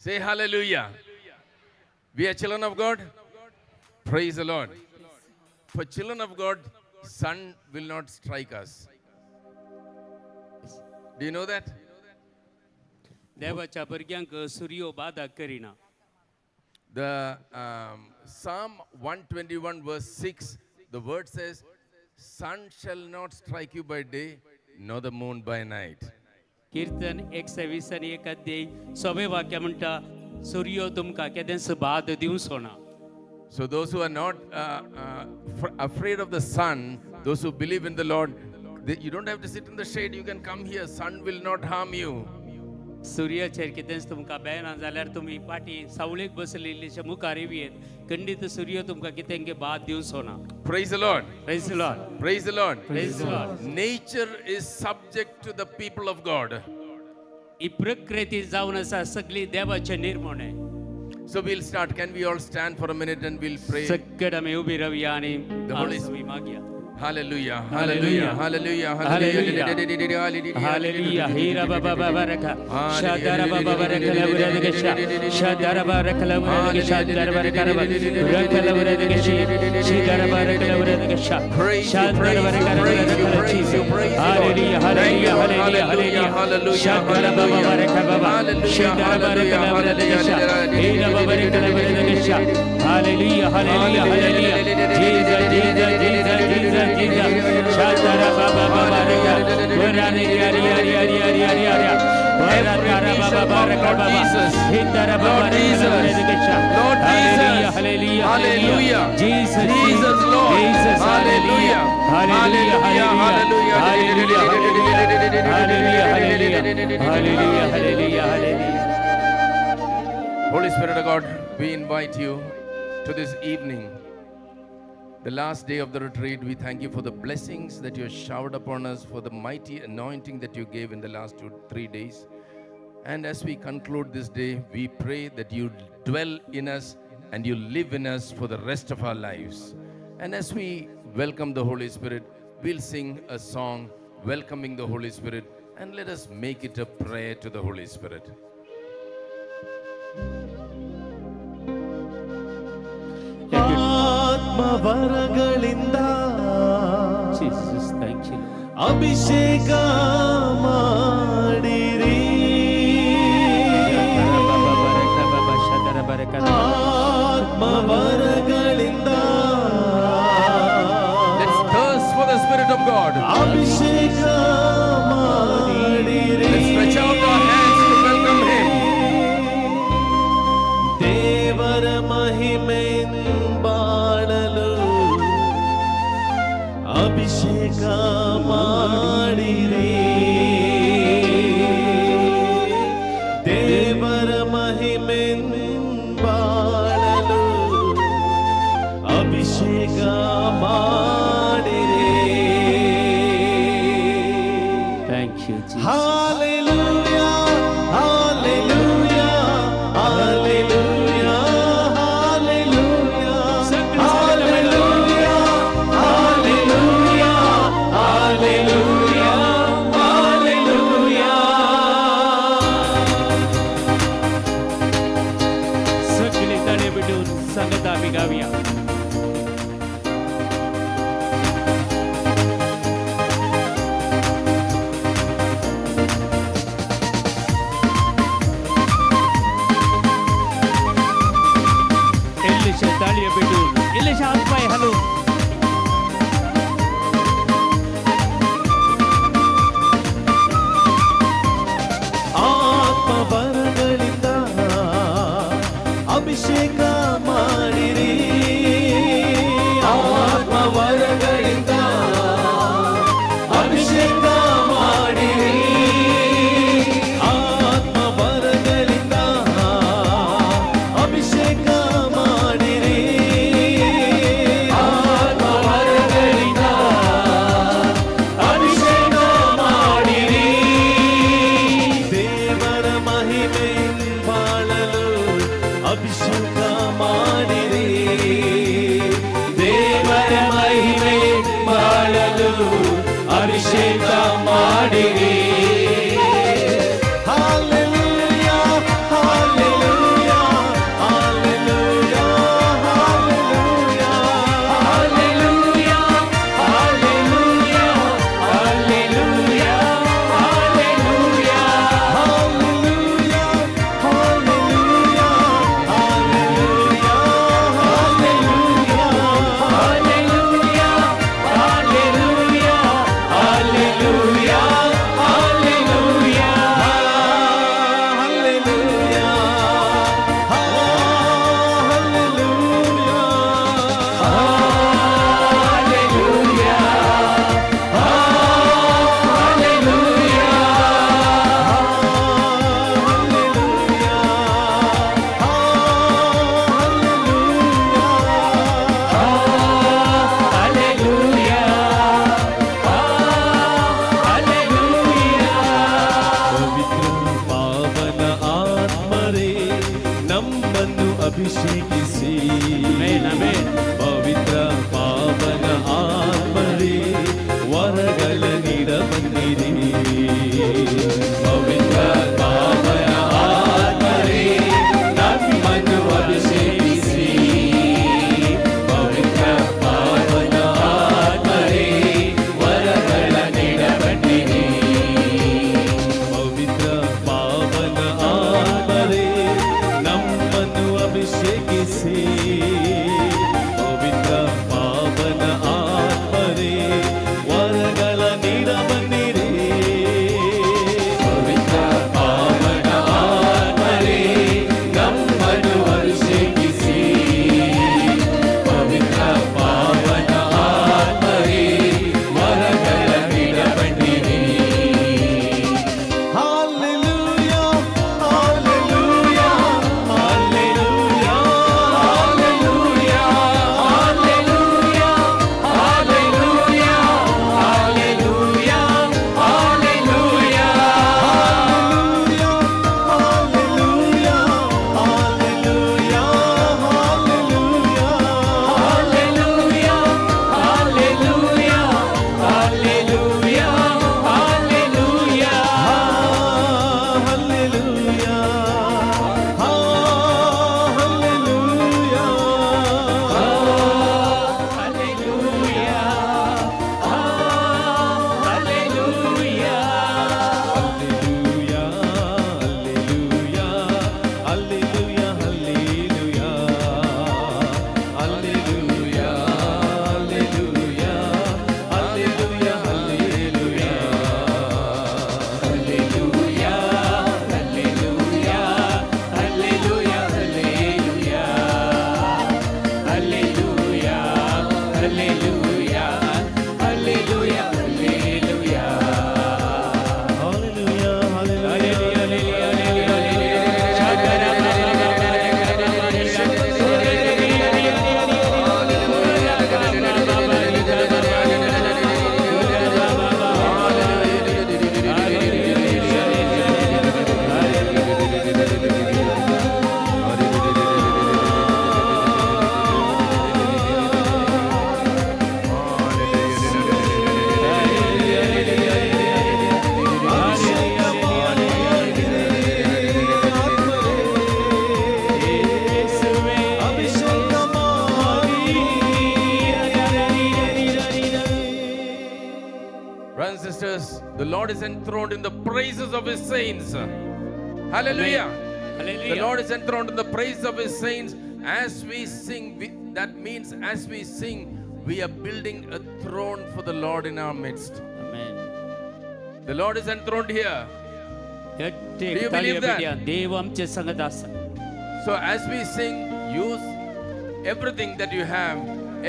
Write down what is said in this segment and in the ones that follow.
Say hallelujah. We are children of God. Praise the Lord. For children of God, sun will not strike us. Do you know that? देवाच्या भुरग्यांक सुर्यो बादा करिना. The Psalm 121, verse 6, the word says, "Sun shall not strike you by day, nor the moon by night." किर्तन 120 आनी एक अध्याय सवे वाक्य म्हणटा, सुर्यो तुमकां केदेंच बाद दिवचो ना. So, those who are not afraid of the sun, those who believe in the Lord, you don't have to sit in the shade, you can come here. Sun will not harm you. सुर्याचेर कितेंच तुमकां बेना जाल्यार तुमी फाटीं सावळेक बसलेले मुखार येत, खंडीत सूर्य तुमकां कितें बाद दिवचो ना. Praise the Lord. Praise Lord. Praise the Lord. Praise Lord. Nature is subject to the people of God. ही प्रकृती जावन आसा सगळी देवाचे निर्मण आहे. So we'll start. Can we all stand for a minute and we'll pray? सगळे आमी उबी रावया आनी The Holy आमी मागया. Hallelujah. Hallelujah. Hallelujah. Hallelujah. Hallelujah. Hallelujah. Hira baba baraka. Shadara baba baraka labura Shadara baraka labura Shadara baraka baraka labura Shidara baraka labura Praise you, Shadara praise you, baraka praise you, labura praise you, praise you, Lord. Hallelujah. Thank you, Hallelujah. Lord. Hallelujah. Hallelujah. Hallelujah. Hallelujah. Shadara baba baraka baba. Hallelujah. Shadara baraka Hallelujah. labura Hira baba baraka labura Hallelujah. Hallelujah. Hallelujah. Jesus, Jesus, Jesus, Jesus, Jesus. Shadara baba baraka. Burani yari yari yari yari yari yari. Every knee shall bow, Lord Jesus. Lord Jesus. Lord Jesus. Hallelujah. Hallelujah. Jesus. Jesus, Lord. Jesus. Hallelujah. Hallelujah. Hallelujah. Hallelujah. Hallelujah. Hallelujah. Hallelujah. Hallelujah. Hallelujah. Holy Spirit of God, we invite you to this evening, the last day of the retreat. We thank you for the blessings that you have showered upon us, for the mighty anointing that you gave in the last 2, 3 days. And as we conclude this day, we pray that you dwell in us and you live in us for the rest of our lives. And as we welcome the Holy Spirit, we'll sing a song welcoming the Holy Spirit, and let us make it a prayer to the Holy Spirit. ಆತ್ಮವರಗಳಿಂದ Jesus, thank you. ಅಭಿಷೇಕ ಮಾಡಿರಿ. ಆತ್ಮವರಗಳಿಂದ Let's thirst for the Spirit of God. ಅಭಿಷೇಕ ಮಾಡಿರಿ. Let's stretch out our hands to welcome Him. ದೇವರ ಮಹಿಮೆ ಬಾಳಲು ಅಭಿಷೇಕ ಮಾಡಿರಿ. ದೇವರ ಮಹಿಮೆ ಬಾಳಲು ಅಭಿಷೇಕ ಮಾಡಿರಿ. Thank you, Jesus. Hallelujah, hallelujah, hallelujah, hallelujah, hallelujah, hallelujah, hallelujah, hallelujah. सगळे ताळे पिटून सांगत आम्ही गाऊया. इल्लेशे ताळये पेटून, इल्लेशे हातपाय हलवून. ಆತ್ಮವರಗಳಿಂದ ಅಭಿಷೇಕ ಮಾಡಿರಿ. ಆತ್ಮವರಗಳಿಂದ ಅಭಿಷೇಕ ಮಾಡಿರಿ. ಆತ್ಮವರಗಳಿಂದ ಅಭಿಷೇಕ ಮಾಡಿರಿ. ಆತ್ಮವರಗಳಿಂದ ಅಭಿಷೇಕ ಮಾಡಿರಿ. ದೇವರ ಮಹಿಮೆ ಬಾಳಲು ಅಭಿಷೇಕ ಮಾಡಿರಿ. ದೇವರ ಮಹಿಮೆ ಬಾಳಲು ಅಭಿಷೇಕ ಮಾಡಿರಿ. Hallelujah, hallelujah. ಅಭಿಷೇಕಿಸಿ. Amen, amen. ಪವಿತ್ರ ಪಾವನ ಆತ್ಮರೇ, ವರಗಳ ನೀಡ ಬನ್ನಿರಿ. ಪವಿತ್ರ ಪಾವನ ಆತ್ಮರೇ, ನಮ್ಮನ್ನು ಅಭಿಷೇಕಿಸಿ. ಪವಿತ್ರ ಪಾವನ ಆತ್ಮರೇ, ವರಗಳ ನೀಡ ಬನ್ನಿರಿ. ಪವಿತ್ರ ಪಾವನ ಆತ್ಮರೇ, ನಮ್ಮನ್ನು ಅಭಿಷೇಕಿಸಿ. ಪವಿತ್ರ ಪಾವನ ಆತ್ಮರೇ, ವರಗಳ ನೀಡ ಬನ್ನಿರಿ. ಪವಿತ್ರ ಪಾವನ ಆತ್ಮರೇ, ನಮ್ಮನ್ನು ಅಭಿಷೇಕಿಸಿ. ಪವಿತ್ರ ಪಾವನ ಆತ್ಮರೇ, ವರಗಳ ನೀಡ ಬನ್ನಿರಿ. Hallelujah, hallelujah, hallelujah, hallelujah, hallelujah, hallelujah, hallelujah, hallelujah, hallelujah, hallelujah, hallelujah, hallelujah, hallelujah, hallelujah, hallelujah, hallelujah, hallelujah. Hallelujah, hallelujah, hallelujah, hallelujah, hallelujah, hallelujah, hallelujah, hallelujah, hallelujah, hallelujah, hallelujah, hallelujah, hallelujah, hallelujah. Hallelujah, hallelujah, hallelujah. Hallelujah, ಯೇಸುವೇ. ಅಭಿಷೇಕ ಮಾಡಿ. Brothers and sisters, the Lord is enthroned in the praises of His saints. Hallelujah. The Hallelujah. Lord is enthroned in the praise of His saints. As we sing, that means as we sing, we are building a throne for the Lord in our midst. Amen. The Lord is enthroned here. Do Do you believe that? देव आमचे संगत आसा. So as we sing, use everything that you have,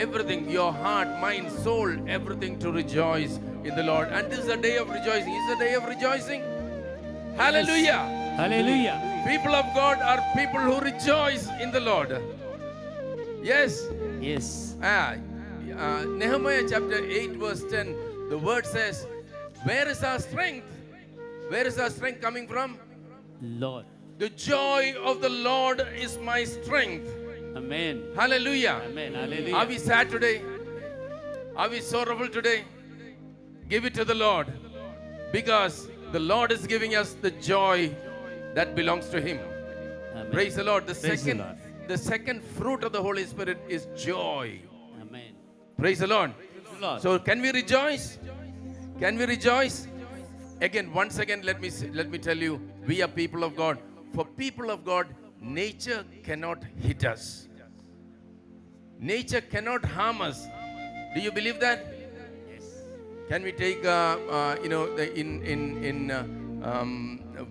everything, your heart, mind, soul, everything to rejoice in the Lord. And this is a day of rejoicing. It's a day of rejoicing. Hallelujah. Hallelujah. People of God are people who rejoice in the Lord. Yes. Yes. Nehemiah chapter 8, verse 10, the word says, "Where is our strength? Where is our strength coming from?" Lord. The joy of the Lord is my strength. Amen. Hallelujah. Amen. Are Hallelujah. We sad today? Are we sorrowful today? Give it to the Lord. Because the Lord is giving us the joy that belongs to Him. Amen. Praise the Lord. The Praise the second, Lord. The second fruit of the Holy Spirit is joy. Amen. Praise the Lord. Praise the Lord. So can we rejoice? Can we rejoice? Again, once again, let me tell you, we are people of God. For people of God, nature cannot hit us. Nature cannot harm us. Do you believe that? Yes. Can we take, the, in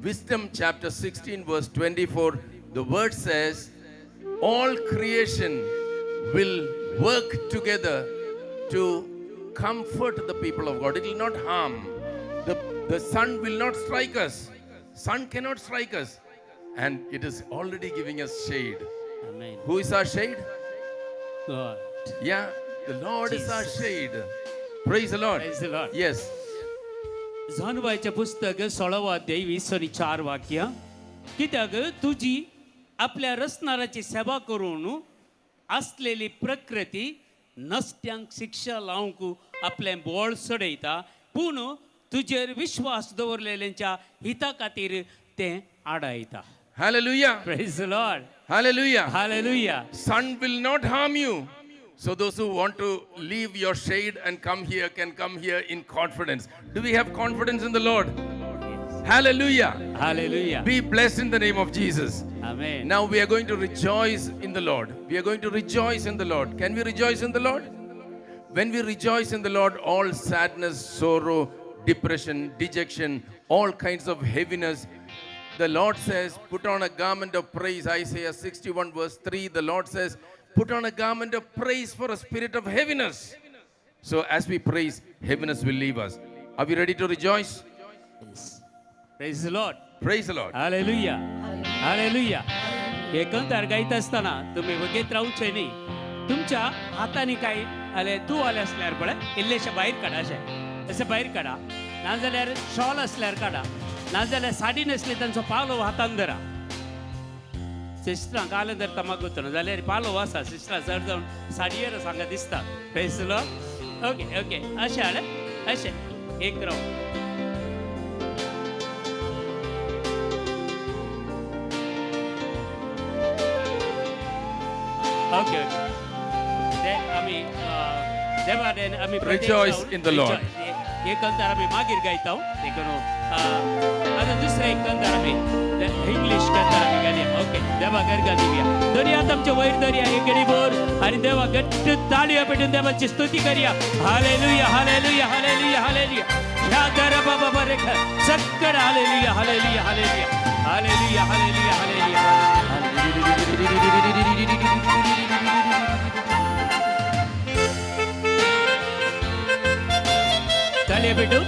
Wisdom chapter 16, verse 24, the word says, "All creation will work together to comfort the people of God." It will not harm. The sun will not strike us. Sun cannot strike us. And it is already giving us shade. Amen. Who is our shade? God. Yeah, the Lord is our Jesus. Shade. Praise the Lord. Praise the Lord. Yes. जानुबायचें पुस्तक 16वो अध्याय 20 आनी 4 वाक्य. कित्याक तुजी आपल्या रचणाराची सेवा करून आसलेली प्रकृती नसत्यांक शिक्षा लावंक आपलें बोळ चडयता पूण तुजेर विश्वास दवरलेल्यांच्या हिता खातीर तें आडायता. Hallelujah. Praise Lord. Hallelujah. Hallelujah. Sun will not harm you. So those who want to leave your shade and come here can come here in confidence. Do we have confidence in the Lord? Hallelujah. Hallelujah. Be blessed in the name of Jesus. Amen. Now we are going to rejoice in the Lord. We are going to rejoice in the Lord. Can we rejoice in the Lord? When we rejoice in the Lord, all sadness, sorrow, depression, dejection, all kinds of heaviness, the Lord says, put on a garment of praise. Isaiah 61, verse 3, the Lord says, put on a garment of praise for a spirit of heaviness. So as we praise, heaviness will leave us. Are we ready to rejoice? Praise Lord. Praise the Lord. Hallelujah, hallelujah. हे कंतार गायत आसतना तुमी वगेत रावचे न्ही. तुमच्या हातांनी काय आले तूं आले आसल्यार पळय इल्लेशें भायर काडा, अशें अशें भायर काडा, नाजाल्यार शॉल आसल्यार काडा, नाजाल्यार साडी नासली तांचो पालो हातान धरा. सिस्टरांक आलें धरता मागूत जाल्यार पालो आसा, सिस्टरां चड जावन साडयेर हांगा दिसता. प्रेज लॉर्ड. ओके ओके, अशें हाडे अशें एक रावंड. ओके ओके, ते आमी देवाडेन आमी प्रत्येक Rejoice जावन in the Lord. Rejoice. हे कंतार आमी मागीर गायता देखून आतां दुसरें एक कंतार आमी इंग्लीश कंतार आमी घालया. ओके, देवा गरगा दिवया. दर्या आमच्या वयर दर्या एक गडीभर आनी देवा घट्ट ताळयो पेटून देवाची स्तुती करया. Hallelujah, hallelujah, hallelujah, hallelujah. ह्या दर बाबा बरे सक्कड. Hallelujah, hallelujah, hallelujah, hallelujah, hallelujah, hallelujah. ताळयो पेटून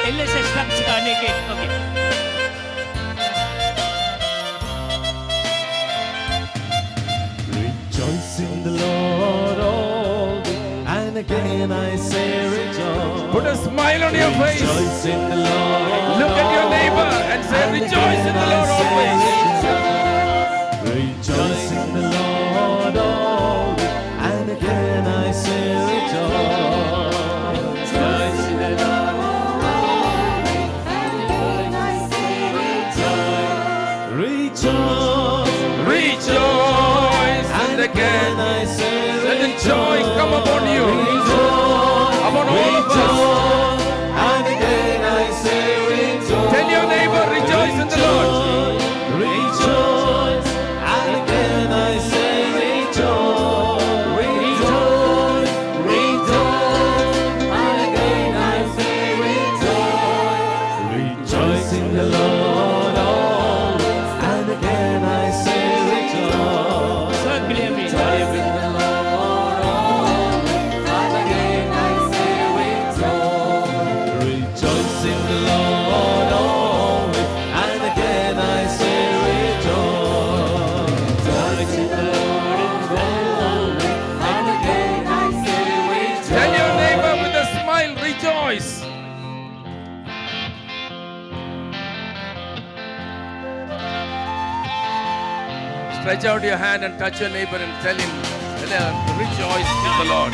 इल्लेशे स्टेप्स आनी एक. Okay. Rejoice in the Lord always, and again I say rejoice. Put a smile on your face. Rejoice in the Lord. Look at your neighbor and say, And rejoice in again the I Lord say always. rejoice. Rejoice in the Lord always, and again I say rejoice. Rejoice in the Lord. Rejoice, Rejoice and and again. again I say Let the joy come upon you. Rejoice, Upon all of us. rejoice, and again I say rejoice. Tell your neighbor, rejoice in the Lord. Rejoice, and again I say rejoice. Rejoice, rejoice, and again I say rejoice. Rejoice in the Lord always, and again I say rejoice. सगळे आमी ताळयो पेटून. Rejoice in the Lord always, and again I say rejoice. Rejoice in the Lord always, and again I say rejoice. Tell your neighbor with a smile, rejoice. Stretch out your hand and touch your neighbor and tell him, tell her, rejoice in the Lord.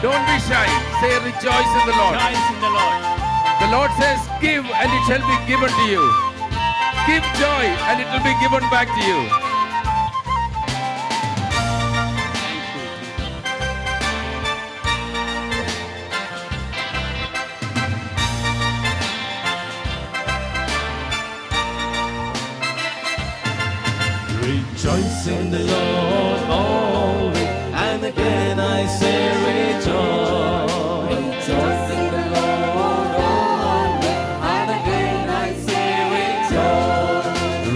Don't be shy. Say, rejoice in the Lord. Rejoice in the Lord. The Lord says, give and it shall be given to you. Give joy and it will be given back to you. Thank you, Jesus. Rejoice in the Lord always, and again I say rejoice. Rejoice in the Lord always, and again I say rejoice.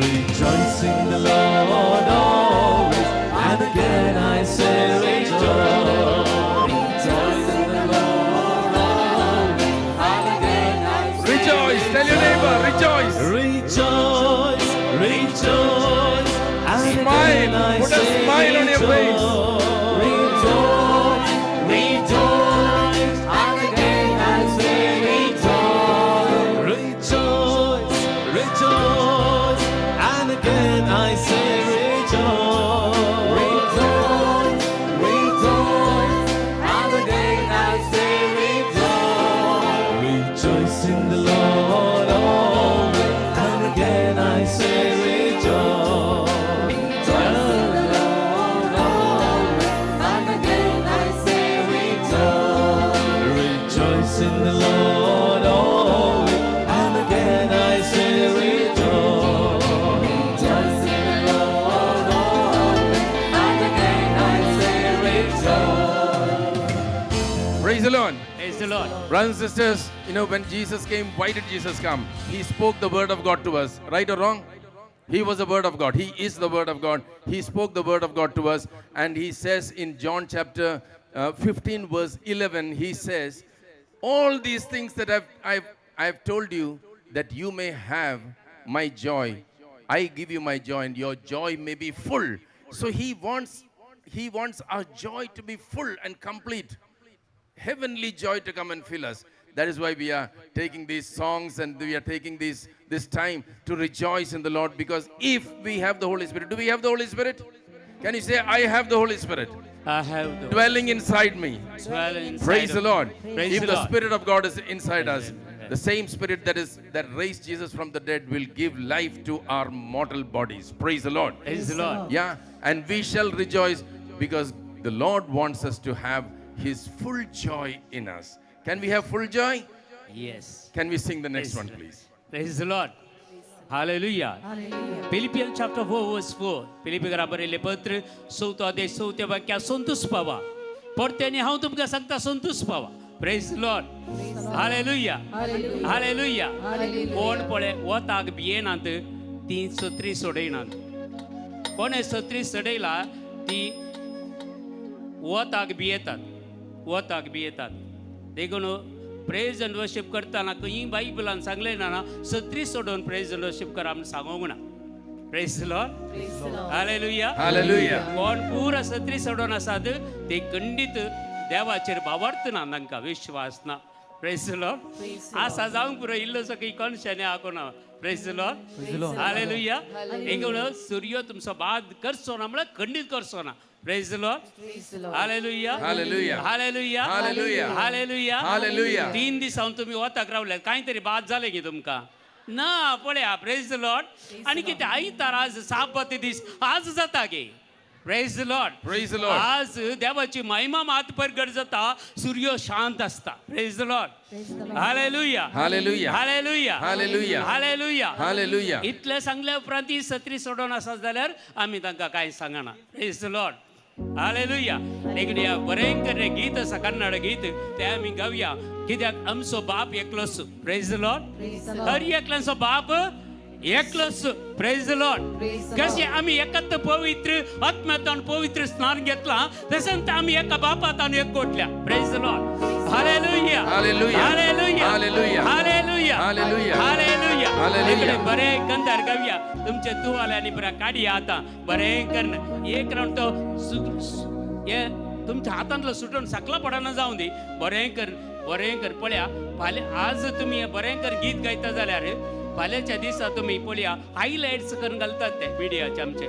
Rejoice in the Lord always, and again I say rejoice. Rejoice in the Lord always, and again I say Rejoice. Tell your neighbor, rejoice. Rejoice, rejoice, and Smile. again I Put a say smile on your face. rejoice. Rejoice, rejoice, and again I say rejoice. Rejoice, rejoice, and again Lord. Brothers and sisters, when Jesus came, why did Jesus come? He spoke the word of God to us, right or wrong? He was the word of God. He is the word of God. He spoke the word of God to us. And he says in John chapter 15, verse 11, he says, "All these things that I've told you, that you may have my joy. I give you my joy, and your joy may be full." So he wants our joy to be full and complete, heavenly joy to come and fill us. That is why we are taking these songs and we are taking this time to rejoice in the Lord, because if we have the Holy Spirit, do we have the Holy Spirit? Can you say, "I have the Holy Spirit I have the dwelling inside me"? Dwelling inside Praise of the me. Lord. Praise If the the Lord. Spirit of God is inside us, the same Spirit that raised Jesus from the dead will give life to our mortal bodies. Praise the Lord. Praise the Lord. Yeah, and we shall rejoice because the Lord wants us to have His full joy in us. Can we have full joy? Yes. Can we sing the next Praise one, the- please? Praise the Lord. Hallelujah. Philippian chapter 4 verse 4. फिलिपीकरां बरयल्लें पत्र, चवथो अध्याय, चवथ्या वाक्या, संतोश पावा. परते हांव तुमकां सांगता, संतोश पावा. Praise Lord. Hallelujah. Hallelujah. कोण पळय वताक भियेनात, ती सत्री सोडयनात. कोणे सत्री सडयला ती वताक भियेतात, वताक भियेतात. देखून प्रेज अँड वर्शीप करतना खंय बायबलान सांगलें ना, सत्री सोडून प्रेज अँड वर्शीप करा म्हूण सांगूंक ना. Praise Lord. Hallelujah. Hallelujah. कोण पुरा सत्री सोडून आसात ते खंडीत देवाचेर भावार्थ ना, तांकां विश्वास ना. प्रेज लॉर्ड. आसा जावंक पुरो, इल्लोसो काही कॉन्शन आको ना. Praise Lord. Hallelujah. देखून सूर्य तुमचो बाद करचो ना म्हळ्यार खंडीत करचो ना. Praise Lord. Hallelujah. Hallelujah. Hallelujah. Hallelujah. Hallelujah. Hallelujah. 3 दीस हांव तुमी वताक रावले, कांय तरी बाद जालें की तुमकां ना? पळया. प्रेज लॉर्ड. आनी कितें आयतार, आज साबात दीस आज जाता गे. Praise Lord. Praise the Lord. आज देवाची महिमा मात परगट जाता, सूर्य शांत आसता. Praise Lord. Hallelujah. Hallelujah. Hallelujah. Hallelujah. Hallelujah. Hallelujah. इतलें सांगल्या उपरांत ती सत्री सोडून आसा जाल्यार आमी तांकां कांय सांगना. Praise Lord. Hallelujah. देखून ह्या भयंकर हें गीत आसा, कन्नड गीत, तें आमी गावया, कित्याक आमचो बाप एकलोच. प्रेज लॉर्ड. हर एकल्यांचो बाप एकलोच. प्रेज लॉर्ड. कशें आमी एकत्र पवित्र आत्म्यातान पवित्र स्नान घेतलां, तशेंच आमी एका बापातान एकवटल्या. Praise Lord. Hallelujah. Hallelujah. Hallelujah. Hallelujah. Hallelujah. Hallelujah. Hallelujah. Hallelujah. इकडे बरें कंदार गावया. तुमचे तुवाले आनी बरें काडया आतां बरें करून एक रावंड तो हे तुमच्या हातांतलो सुटून सकला पडना जावं दी. बरें कर, बरें कर. पळया, फाल्यां आज तुमी हें बरें कर गीत गायता जाल्यार फाल्यांच्या दिसा तुमी पळया, हायलायट्स करून घालतात ते मिडियाचे. आमचे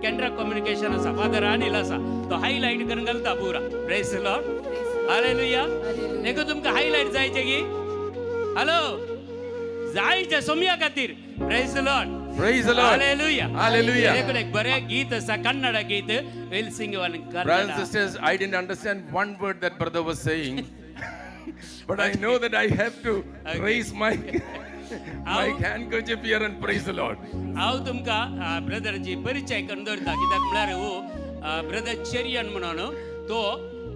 केंद्रा कम्युनिकेशन आसा, फादर अनिल आसा, तो हायलायट करून घालता पुरा. Praise Lord. Hallelujah. देखून तुमकां हायलायट जायचे की हॅलो जायचे सोमया खातीर. Praise Lord. Praise the Lord. Hallelujah. Hallelujah. देखून एक बरें गीत आसा, कन्नड गीत. We'll sing one. Brothers and sisters, I didn't understand one word that brother was saying, but I know that I have to raise my handkerchief here and praise the Lord. हांव तुमकां ब्रदराची परिचय करून दवरता, कित्याक म्हळ्यार हो ब्रदर चेरियन म्हणून तो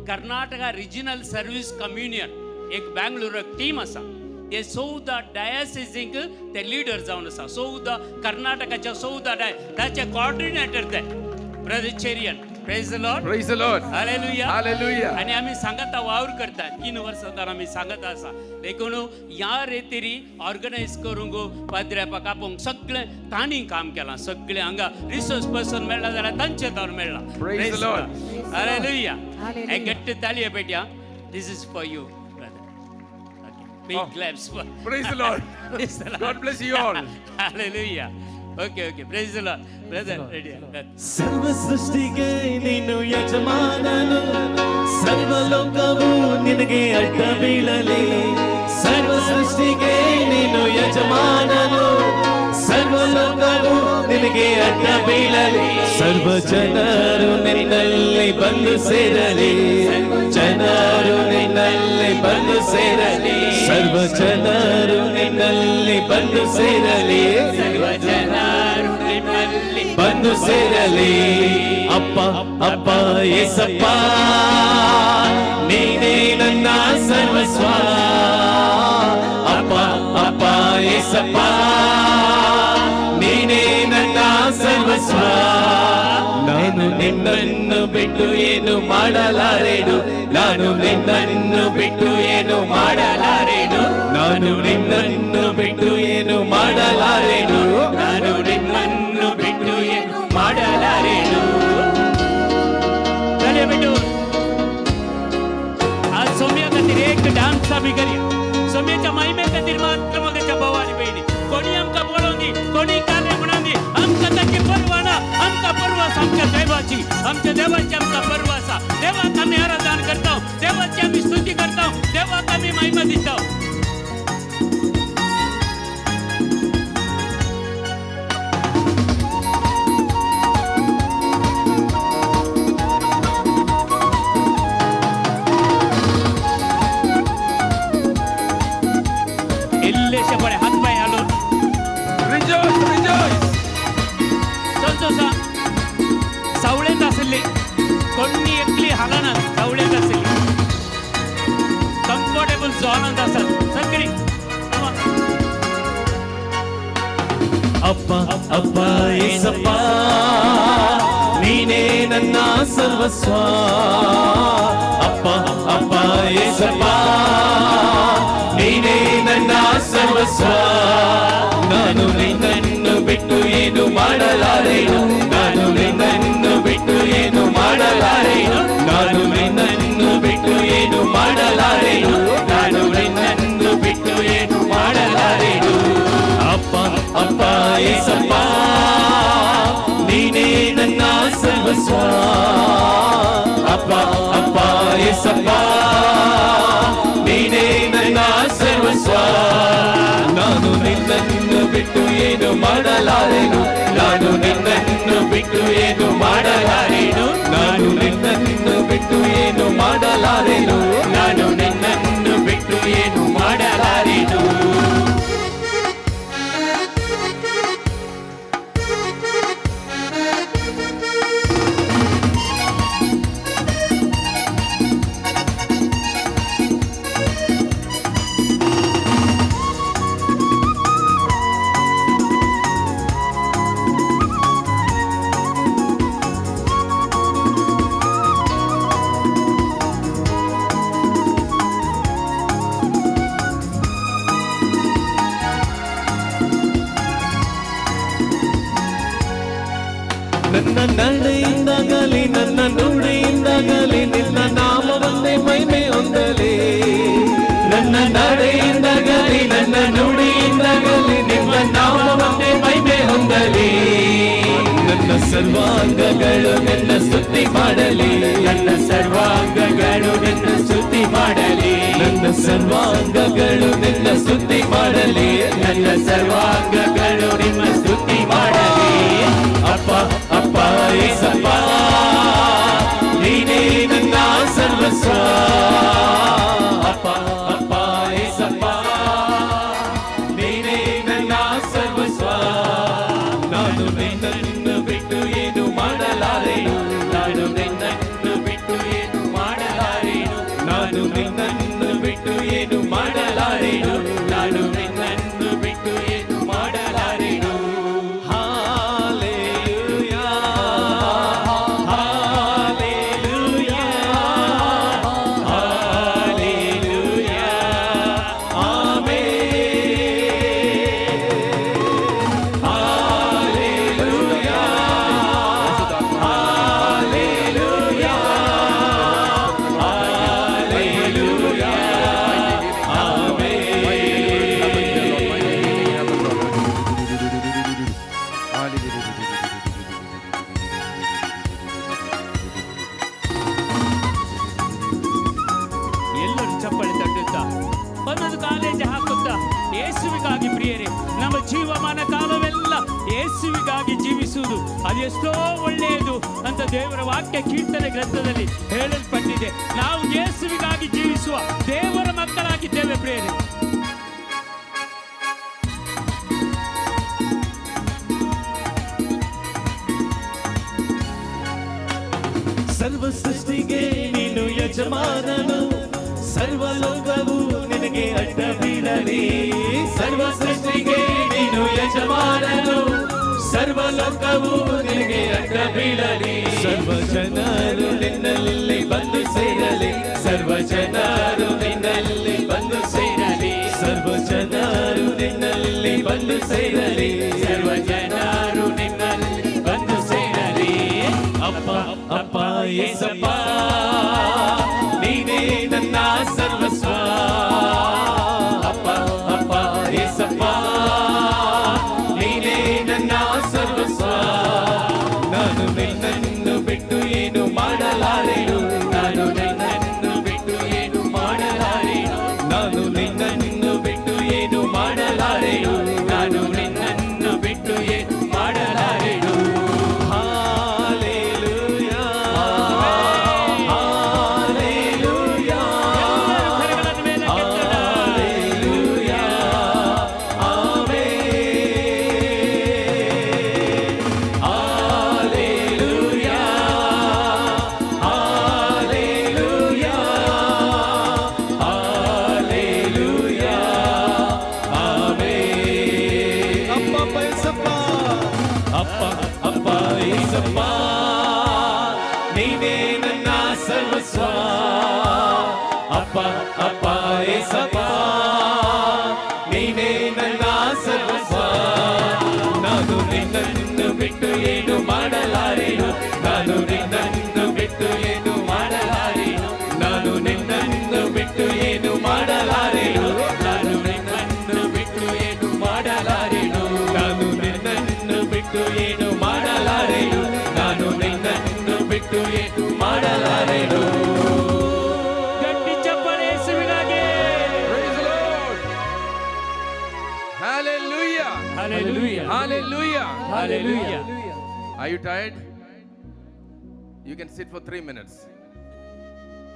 कर्नाटका रिजनल सर्वीस कम्युनियन एक बँगलोर एक टीम आसा. ते 14 डायसिसींक ते लिडर जावन आसा. 14 कर्नाटकाच्या 14 डाय ताचे कॉर्डिनेटर ते brother Cherian. Praise Lord. Praise the Lord. Hallelujah. Hallelujah. आनी आमी सांगता वावर करता, 3 वर्सां जावन आमी सांगत आसा. देखून ह्या रेतीरी ऑर्गनायज करूंक, पाद्र्यापाक आपोवंक सगळें तांणी काम केलां. सगळें हांगा रिसोर्स पर्सन मेळ्ळा जाल्यार तांचे तावन मेळ्ळा. Praise the Lord. Hallelujah. Hallelujah. एक घट्ट ताळयो पेटया. This is for you, brother. Big Oh. Claps. Praise the Lord. Praise the Lord. God bless you all. Hallelujah. Okay, praise the Lord. Brother, ready? ಸರ್ವ ಸೃಷ್ಟಿಗೆ ನೀನು ಯಜಮಾನನು, ಸರ್ವಲೋಕವು ನಿನಗೆ ಅಡ್ಡ ಬೀಳಲಿ. ಸರ್ವ ಸೃಷ್ಟಿಗೆ ನೀನು ಯಜಮಾನನು, ಸರ್ವಲೋಕವು ನಿನಗೆ ಅಡ್ಡ ಬೀಳಲಿ. ಸರ್ವ ಜನರು ನಿನ್ನಲ್ಲಿ ಬಂದು ಸೇರಲಿ, ಜನರು ನಿನ್ನಲ್ಲಿ ಬಂದು ಸೇರಲಿ. ಸರ್ವ ಜನರು ನಿನ್ನಲ್ಲಿ ಬಂದು ಸೇರಲಿ, ಸರ್ವ ಜನರು ನಿಮ್ಮಲ್ಲಿ ಬಂದು ಸೇರಲಿ. ಅಪ್ಪ, ಅಪ್ಪ, ಏಸಪ್ಪ, ನೀನೇ ನನ್ನ ಸರ್ವಸ್ವ. ಏಸಪ್ಪ, ನೀನೇ ನನ್ನ ಸರ್ವಸ್ವ. ನಾನು ನಿನ್ನನ್ನು ಬಿಟ್ಟು ಏನು ಮಾಡಲಾರೆನು, ನಾನು ನಿನ್ನನ್ನು ಬಿಟ್ಟು ಏನು ಮಾಡಲಾರೆನು, ನಾನು ನಿನ್ನನ್ನು ಬಿಟ್ಟು ಏನು ಮಾಡಲಾರೆನು, ನಾನು ನಿನ್ನನ್ನು ಬಿಟ್ಟು ಏನು ಮಾಡಲಾರೆನು. चलिए बेटू, आज सौम्या खातीर एक डान्स आमी करया. सौम्याच्या महिमे खातीर मात्र म्हाका भवानी भयणी कोणी आमकां पळोवंदी, कोणी कार्य म्हणोंदी, आमकां ताची पर्वा ना. आमकां पर्वा आसा आमच्या देवाची, आमच्या देवाची आमकां पर्वा आसा. देवाक आमी आराधन करता, देवाची आमी स्तुती करता, देवाक आमी महिमा दिता. इल्लेशे पळय हात पांय हालोवन. Rejoice, rejoice. चलचो सा सावळेंत आसली कोणी एकली हालनात, सावळेंत आसली कम्फर्टेबल झोनांत आसात सगळी. Come on. ಅಪ್ಪ ಅಪ್ಪ ಏಸಪ್ಪ, ನೀನೇ ನನ್ನ ಸರ್ವಸ್ವ. ಅಪ್ಪ ಅಪ್ಪ ಏಸಪ್ಪ, ನೀನೇ ನನ್ನ ಸರ್ವಸ್ವ. ನಾನು ನಿನ್ನನ್ನು ಬಿಟ್ಟು ಏನು ಮಾಡಲಾರೆನು, ನಾನು ನಿನ್ನನ್ನು ಬಿಟ್ಟು ಏನು ಮಾಡಲಾರೆನು, ನಾನು ನಿನ್ನನ್ನು ಬಿಟ್ಟು ಏನು ಮಾಡಲಾರೆನು, ನಾನು ನಿನ್ನನ್ನು ಬಿಟ್ಟು ಏನು ಮಾಡಲಾರೆನು. ಅಪ್ಪ ಅಪ್ಪ ಏಸಪ್ಪ, ನೀನೇ ನನ್ನ ಸರ್ವಸ್ವ. ಅಪ್ಪ ಅಪ್ಪ ಏಸಪ್ಪ, ನೀನೇ ನನ್ನ ಸರ್ವಸ್ವ. ನಾನು ನಿನ್ನನ್ನು ಬಿಟ್ಟು ಏನು ಮಾಡಲಾರೆನು, ನಾನು ನಿನ್ನನ್ನು ಬಿಟ್ಟು ಏನು ಮಾಡಲಾರೆನು, ನಾನು ನಿನ್ನನ್ನು ಬಿಟ್ಟು ಏನು ಮಾಡಲಾರೆನು, ನಾನು ನಿನ್ನನ್ನು ಬಿಟ್ಟು ಏನು ಮಾಡಲಾರೆನು. ನನ್ನ ನಡೆಯಿಂದಾಗಲಿ ನನ್ನ ನುಡಿಯಿಂದಾಗಲಿ ನಿನ್ನ ನಾಮವನ್ನೇ ಮಹಿಮೆ ಹೊಂದಲಿ. ನನ್ನ ನಡೆಯಿಂದಾಗಲಿ ನನ್ನ ನುಡಿಯಿಂದಾಗಲಿ ನಿಮ್ಮ ನಾಮವನ್ನೇ ಮಹಿಮೆ ಹೊಂದಲಿ. ನನ್ನ ಸರ್ವಾಂಗಗಳು ನಿನ್ನ ಸ್ತುತಿ ಮಾಡಲಿ, ನನ್ನ ಸರ್ವಾಂಗಗಳು ನಿನ್ನ ಸ್ತುತಿ ಮಾಡಲಿ, ನನ್ನ ಸರ್ವಾಂಗಗಳು ನಿನ್ನ ಸ್ತುತಿ ಮಾಡಲಿ, ನನ್ನ ಸರ್ವಾಂಗಗಳು ನಿಮ್ಮ ಸ್ತುತಿ ಮಾಡಲಿ. ಅಪ್ಪ ಅಪ್ಪ ಏಸಪ್ಪ, ನೀನೇ ನನ್ನ ಸರ್ವಸ್ವ. ಅಪ್ಪ ಅಪ್ಪ ಏಸಪ್ಪ, ನೀನೇ ನನ್ನ ಸರ್ವಸ್ವ. ನಾನು ನಿನ್ನನ್ನು ಬಿಟ್ಟು ಏನು ಮಾಡಲಾರೆನು, ನಾನು ನಿನ್ನನ್ನು ಬಿಟ್ಟು ಏನು ಮಾಡಲಾರೆನು, ನಾನು ನಿನ್ನನ್ನು ಬಿಟ್ಟು ಏನು ಮಾಡಲಾರೆನು, ನಾನು ನಿನ್ನನ್ನು ಬಿಟ್ಟು ಏನು ಮಾಡಲಾರೆನು. Hallelujah, hallelujah, hallelujah, amen. Hallelujah, hallelujah, hallelujah, amen. ಎಲ್ಲರೂ ಚಪ್ಪಳಿ ತಟ್ಟುತ್ತಾ ಒಂದೊಂದು ಕಾಲೇಜು ಹಾಕುತ್ತಾ ಯೇಸುವಿಗಾಗಿ ಪ್ರಿಯರೇ, ನಮ್ಮ ಜೀವಮಾನ ಕಾಲವೆಲ್ಲ ಯೇಸುವಿಗಾಗಿ ಜೀವಿಸುವುದು ಅದೆಷ್ಟೋ ಒಳ್ಳೆಯದು ಅಂತ ದೇವರ ವಾಕ್ಯ ಕೀರ್ತನೆ ಗ್ರಂಥದಲ್ಲಿ ಹೇಳಲ್ಪಟ್ಟಿದೆ. ನಾವು ಯೇಸುವಿಗಾಗಿ ಜೀವಿಸುವ ದೇವರ ಮಕ್ಕಳಾಗಿದ್ದೇವೆ ಪ್ರಿಯರೇ. ಸರ್ವ ಸೃಷ್ಟಿಗೆ ನೀನು ಯಜಮಾನನು, ಸರ್ವಲೋಕವು ನಿನಗೆ ಅಡ್ಡ ಬೀಳಲಿ, ಸರ್ವ ಸೃಷ್ಟಿಗೆ ನೀನು ಯಜಮಾನನು. ಸರ್ವಲೋಕವು ನಿನಗೆ ಅಡ್ಡ ಬೀಳಲಿ. ಸರ್ವ ಜನರು ನಿನ್ನಲ್ಲಿ ಬಂದು ಸೇರಲಿ, ಸರ್ವ ಜನರು ನಿನ್ನಲ್ಲಿ ಬಂದು ಸೇರಲಿ, ಸರ್ವ ಜನರು ನಿನ್ನಲ್ಲಿ ಬಂದು ಸೇರಲಿ, ಸರ್ವ ಜನರು ನಿನ್ನಲ್ಲಿ ಬಂದು ಸೇರಲಿ. ಅಪ್ಪ, ಅಪ್ಪ, ಏಸಪ್ಪ, ನೀನೇ ನನ್ನ ಸರ್ವಸ್ವ. ಅಪ್ಪ, ಅಪ್ಪ, ಏಸಪ್ಪ, ನೀನೇ ನನ್ನ ಸರ್ವಸ್ವ. ನಾನು ನಿನ್ನನ್ನು ಬಿಟ್ಟು ಏನು ಮಾಡಲಾರೆನು. ನಾನು ನಿನ್ನನ್ನು ಬಿಟ್ಟು ಏನು ಮಾಡಲಾರೆನು. ನಾನು ನಿನ್ನನ್ನು ಬಿಟ್ಟು ಏನು ಮಾಡಲಾರೆನು. ನಾನು ನಿನ್ನನ್ನು ಬಿಟ್ಟು ಏನು ಮಾಡಲಾರೆನು. Hallelujah, hallelujah. ಎಲ್ಲರೂ ಕರಗಳನ್ನು ಮೇಲಕ್ಕೆತ್ತೋಣ. Hallelujah, amen. Hallelujah, hallelujah, hallelujah, amen. ಅಪ್ಪ, ಅಪ್ಪ, ಏಸಪ್ಪ. ಅಪ್ಪ, ಅಪ್ಪ, ಏಸಪ್ಪ, ನೀನೇ ನನ್ನ ಸರ್ವಸ್ವ. ಅಪ್ಪ, ಅಪ್ಪ, ಏಸಪ್ಪ, ನೀನೇ ನನ್ನ ಸರ್ವಸ್ವ. ನಾನು ನಿನ್ನನ್ನು ಬಿಟ್ಟು ಏನು ಮಾಡಲಾರೆನು. ನಾನು ನಿನ್ನನ್ನು ಬಿಟ್ಟು ಏನು ಮಾಡಲಾರೆನು. ನಾನು ನಿನ್ನನ್ನು ಬಿಟ್ಟು ಏನು ಮಾಡಲಾರೆನು. ನಾನು ನಿನ್ನನ್ನು ಬಿಟ್ಟು ಏನು ಮಾಡಲಾರೆನು. ನಾನು ನಿನ್ನನ್ನು ಬಿಟ್ಟು ಏನು ಮಾಡಲಾರೆನು. ನಾನು ನಿನ್ನನ್ನು ಬಿಟ್ಟು ಏನು ಮಾಡಲಾರೆನು. ಗಟ್ಟಿ ಚಪ್ಪಾಳೆ ಯೇಸುವಿಗಾಗಿ. Praise the Lord. Hallelujah. Hallelujah. Hallelujah. Hallelujah. Are you tired? You can sit for 3 minutes.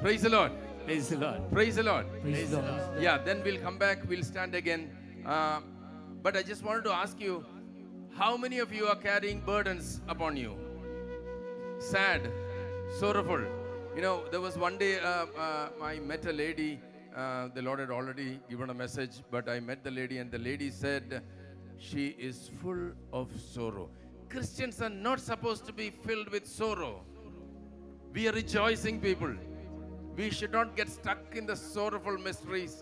Praise the Lord. Praise the Lord. Praise the Lord. Praise the Lord. Yeah, then we'll come back, we'll stand again. But I just wanted to ask you, how many of you are carrying burdens upon you? Sad, sorrowful. There was one day I met a lady. The Lord had already given a message, but I met the lady, and the lady said she is full of sorrow. Christians are not supposed to be filled with sorrow. We are rejoicing people. We should not get stuck in the sorrowful mysteries,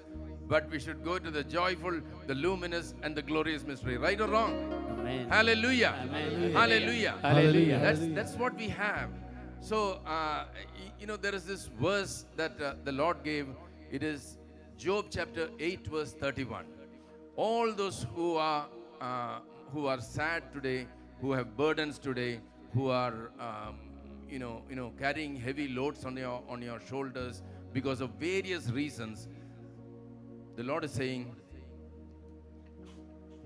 but we should go to the joyful, the luminous, and the glorious mystery. Right or wrong? Amen. Hallelujah. Amen. Hallelujah. Hallelujah. That's what we have. So, there is this verse that the Lord gave. It is Job chapter 8, verse 31. All those who are sad today, who have burdens today, who are carrying heavy loads on your shoulders because of various reasons, the Lord is saying,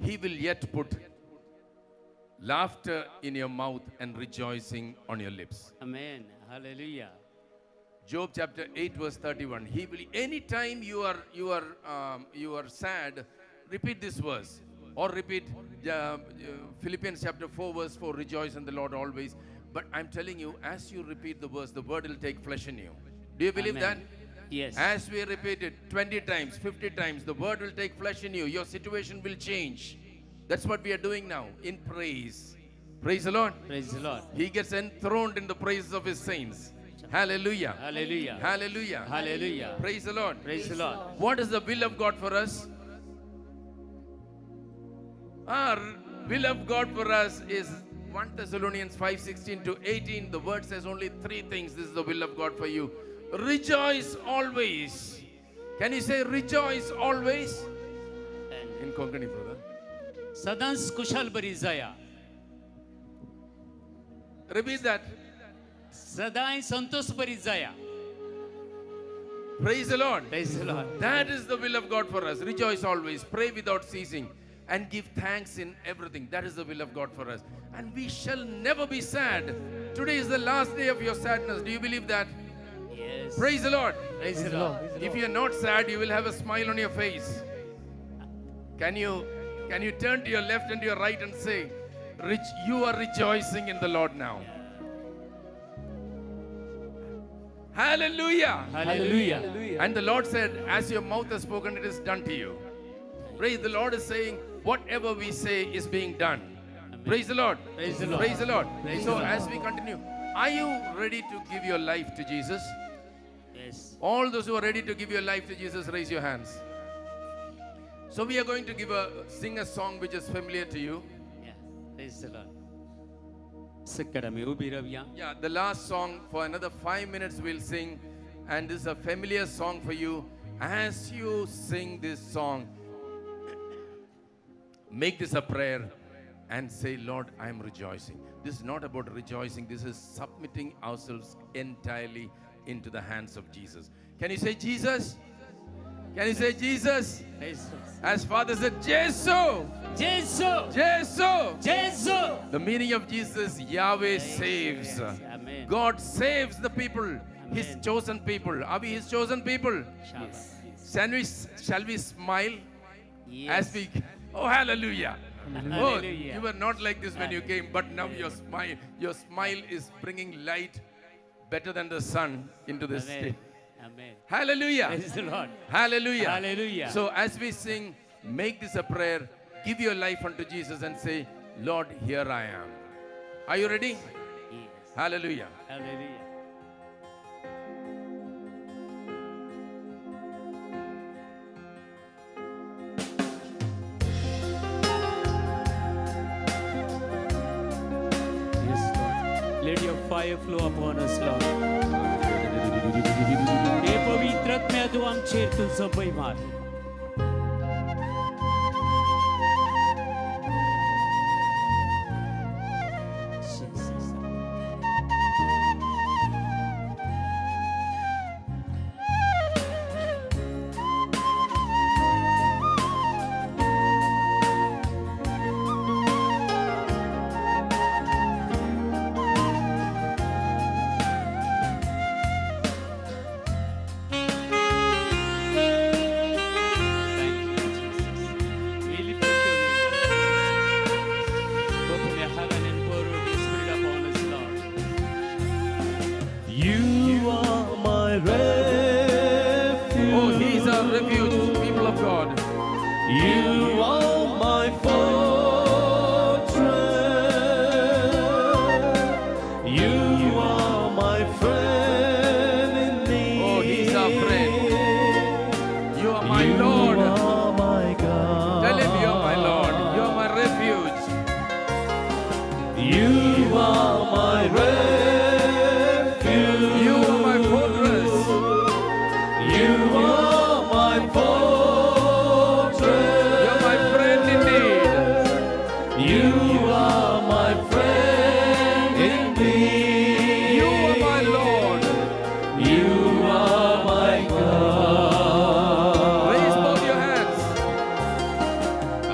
He will yet put laughter in your mouth and rejoicing on your lips. Amen. Hallelujah. Job chapter 8 verse 31. He will anytime you are sad, repeat this verse or repeat Philippians chapter 4 verse 4, rejoice in the Lord always. But I'm telling you, as you repeat the verse, the word will take flesh in you. Do you believe Amen. That? Yes. As we repeat it 20 times, 50 times, the word will take flesh in you. Your situation will change. That's what we are doing now in praise. Praise the Lord. Praise the Lord. He gets enthroned in the praises of his saints. Hallelujah. Hallelujah. Hallelujah. Hallelujah. Praise the Lord. Praise the Lord. What is the will of God for us? Our will of God for us is 1 Thessalonians 5:16 to 18. The word says only three things. This is the will of God for you. Rejoice always. Can you say "rejoice always" in Konkani, brother? सदांच कुशाल बरी जाया. Repeat that. सदांय Santosh बरी जाया. Praise the Lord. Praise the Lord. That is the will of God for us. Rejoice always, pray without ceasing, and give thanks in everything. That is the will of God for us. And we shall never be sad. Today is the last day of your sadness. Do you believe that? Yes. Praise the Lord. Praise the Lord. If you are not sad, you will have a smile on your face. Can you turn to your left and to your right and say, "Rich, you are rejoicing in the Lord now"? Hallelujah. Hallelujah. And the Lord said, as your mouth has spoken, it is done to you. Praise the Lord is saying, whatever we say is being done. Praise the Lord. Praise the Lord. Praise the Lord. Praise So the Lord. as we continue, are you ready to give your life to Jesus? Yes. All those who are ready to give your life to Jesus, raise your hands. So we are going to sing a song which is familiar to you. Yeah. Praise the Lord. Sikadami ubi ravya. Yeah, the last song for another 5 minutes we'll sing, and this is a familiar song for you. As you sing this song, make this a prayer and say, Lord, I am rejoicing. This is not about rejoicing. This is submitting ourselves entirely into the hands of Jesus. Can you say Jesus? Can you say Jesus? Praise the Lord. As Father said, Jesus! Jesus! Jesus! Jesus! The meaning of Jesus, Yahweh saves. Amen. God saves the people, His Amen. chosen people. Are we His chosen people? Yes. Shall we smile Yes. as we? Oh, hallelujah! Oh, Hallelujah. you were not like this when you came, but now your smile is bringing light better than the sun into this Amen. state. Amen. Hallelujah! Praise the Lord. Hallelujah. Hallelujah. So as we sing, make this a prayer. Give your life unto Jesus and say, Lord, here I am. Are you ready? Yes. Hallelujah. Hallelujah. Yes, Lord. Let your fire flow upon us, Lord. हे पवित्र आत्म्या तूं आमचेर तुजो भंय मार. Jesus. Thank you, Jesus. We lift up your name, Lord. Open your heaven and pour out your spirit upon us, Lord. You are my refuge. Oh, He is our refuge, people of God. You are my fortress. You are my friend in need. Oh, He is our friend. You are my You Lord. are my God. Tell Him you are my Lord. You are my refuge. You are my refuge. You are my fortress. You are my fortress. You are my friend indeed. You are my friend indeed. You are my Lord. You are my God. Raise both your hands. I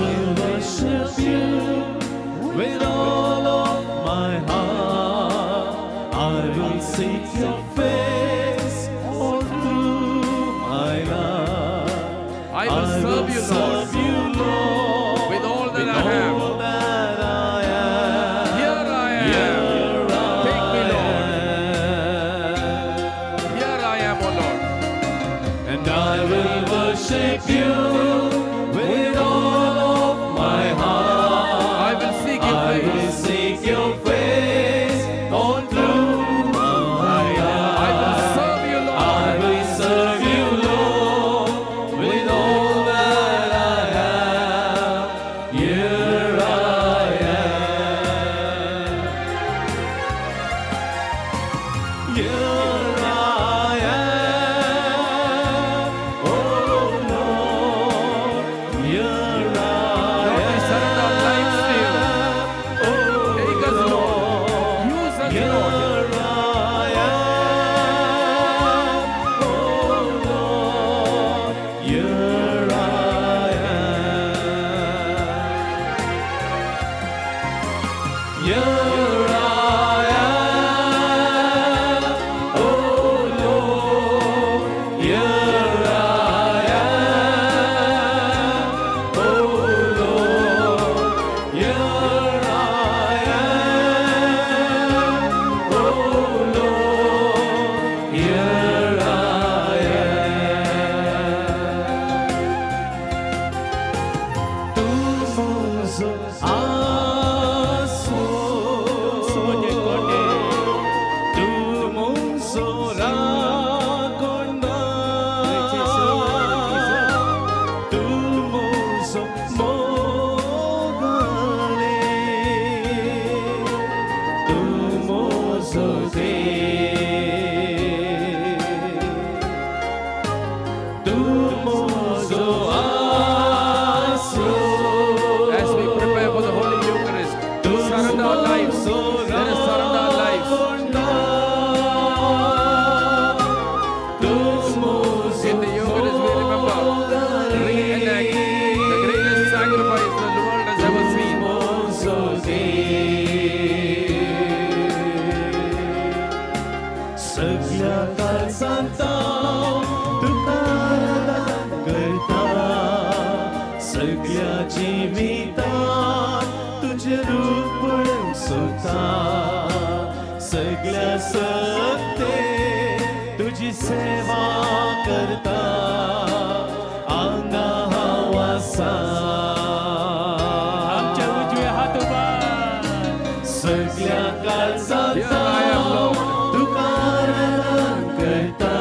will worship you with all of my heart. I will seek your face all through my life. I will serve you, Lord. serve you, Lord, With all that with I have. all that I am. Here I am. Here Take me, I Lord. am. Here I am, O Lord. And I will worship you with all of my heart. I will seek your I will face. seek your face all through my life. I will serve you, I Lord. will serve you, Lord, with all that I have. Here I am. Here I am, oh Lord. Here I Lord, we surrender our lives to you. am, oh Take us, Lord. Use us, Lord. Here I am, oh Lord. Here I am. Here I am, oh Lord. Here I am, oh Lord. Here I am, oh Lord. सोदे तूं म्हजो आसरो. As we prepare for the Holy Eucharist, surrender our lives. Let us surrender our lives. In the Eucharist, we remember, reenact the greatest sacrifice the world has ever seen. सगळ्या काळजांत तुका आराधना करता, सगळ्या जिवितांत तुजें रूप पळोवंक सोदता, सगळ्या सत्ते तुजी सेवा करता, आंगा हांव आसा. आमच्या उजवे हात उबार. सगळ्या काळजांत Here I am, Lord. तुका आराधना करता,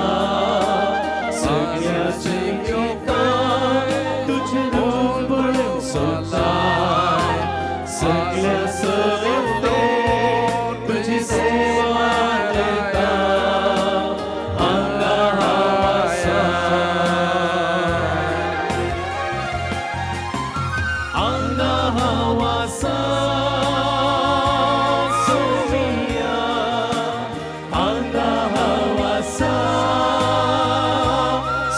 सगळ्या जिवितांत तुजें रूप पळोवंक सोदता, सगळ्या सत्ते तुजी सेवा करता, हांगा हांव आसा. हांगा हांव आसा सोमिया, हांगा हांव आसा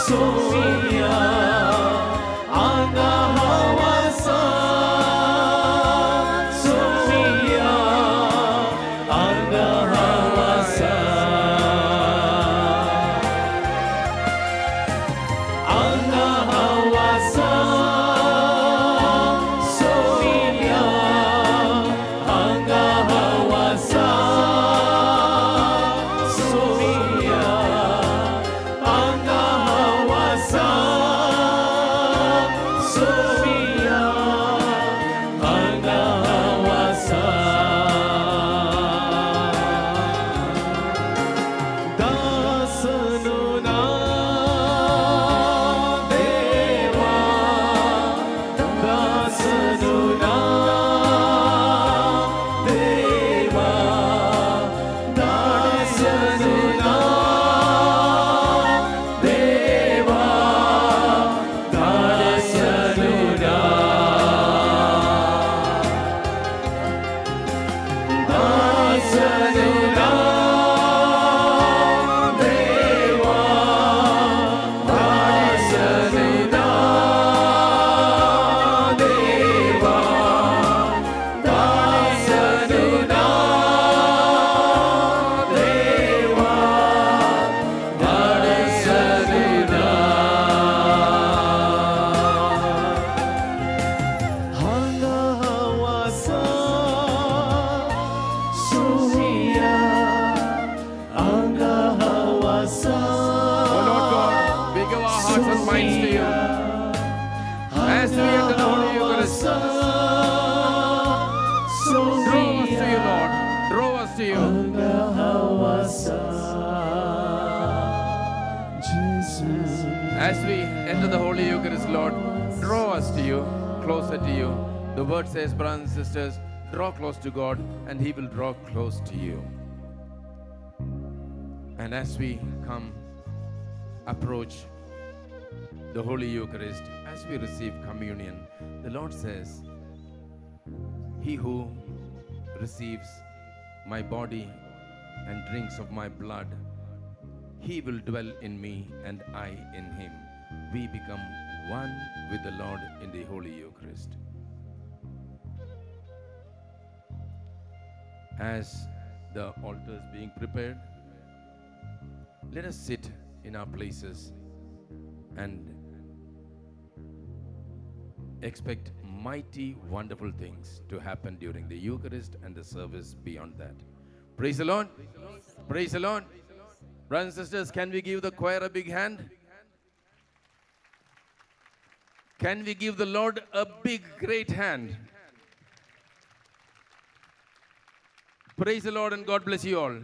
सोमिया, हांगा हांव आसा सोमिया, हांगा हांव आसा. हांगा हांव आसा सोमिया, हांगा हांव आसा सोमिया, हांगा हांव आसा सोमिया, हांगा हांव आसा. दासनु ना देवा, दासनु ना देवा, दासनु ना देवा, दासनु ना, दासनु ना देवा, दासनु ना देवा, दासनु ना देवा, दासनु ना. हांगा हांव आसा सोमिया, हांगा हांव आसा. Oh Lord God, we give our hearts and minds to you. As we enter the Holy Eucharist, draw us to you, Lord. Draw us to you. As we enter the Holy Eucharist, Lord, draw us to you, closer to you. The word says, brothers and sisters, draw close to God and He will draw close to you. And as we come, approach the Holy Eucharist, as we receive communion, the Lord says, he who receives my body and drinks of my blood, he will dwell in me and I in him. We become one with the Lord in the Holy Eucharist. As the altar is being prepared, let us sit in our places and expect mighty, wonderful things to happen during the Eucharist and the service beyond that. Praise the Lord. Praise the Lord. Brothers and sisters, can we give the choir a big hand? Can we give the Lord a big, great hand? Praise the Lord and God bless you all.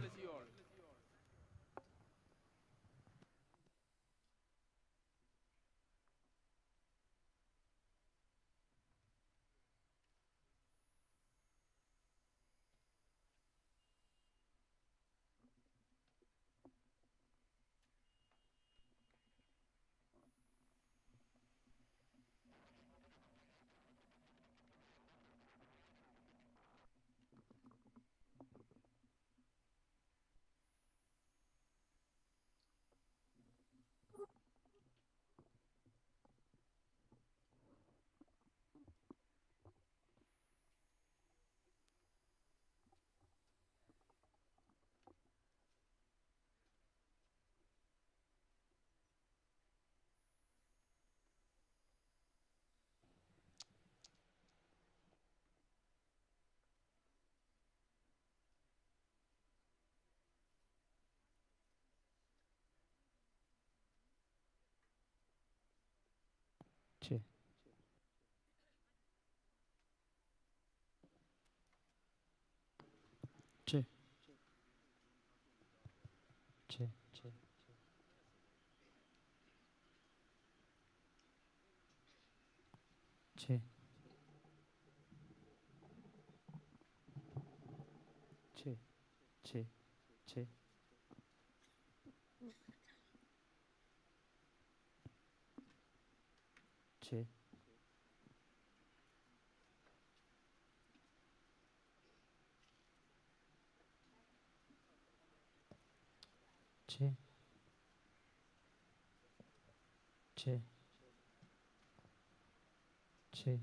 6 6 6 6 6 6 6 6 6 6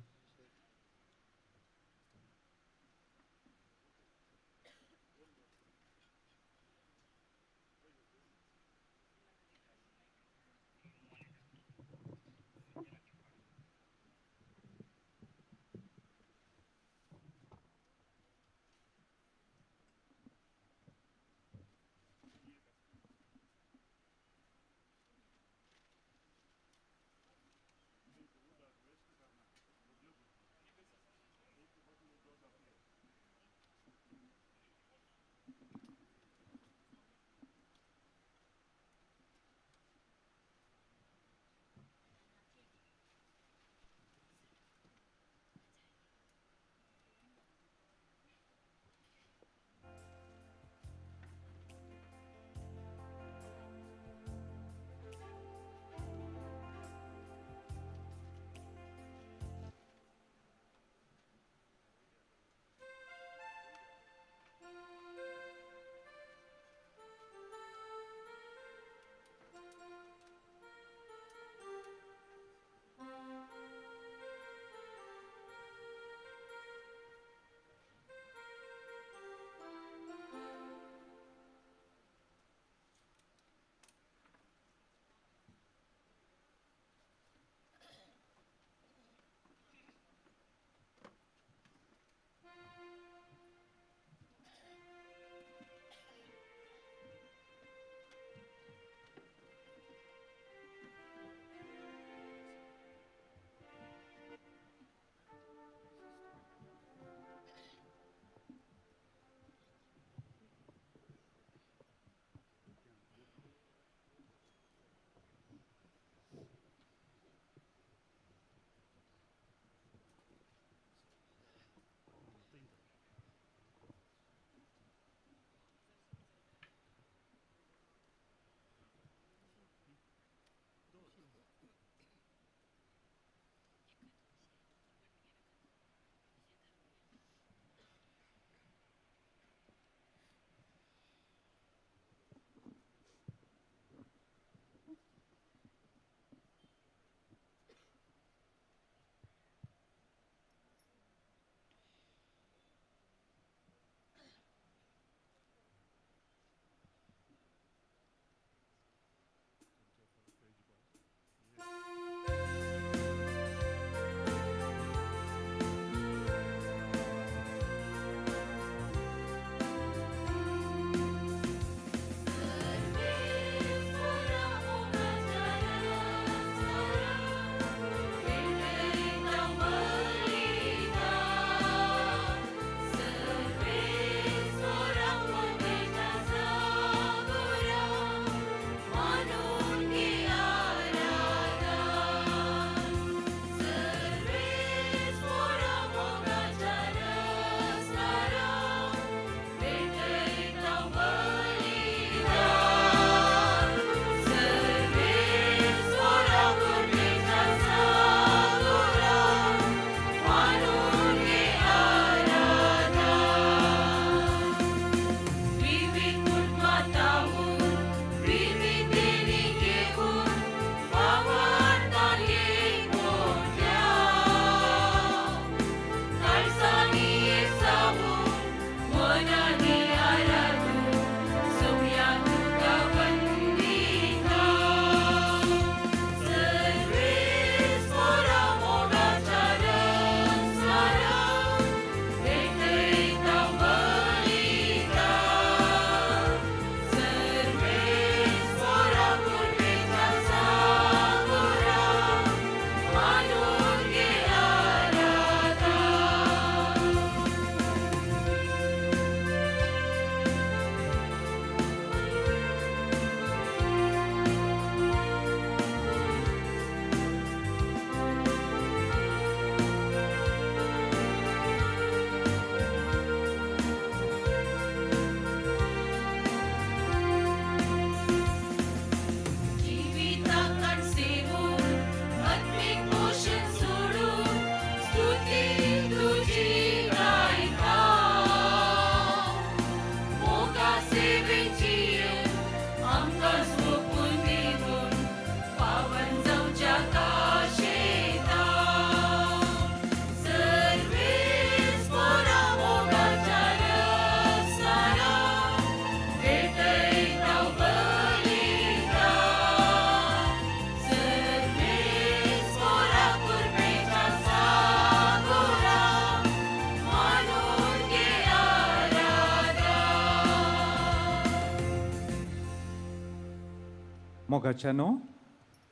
मोगाच्यानो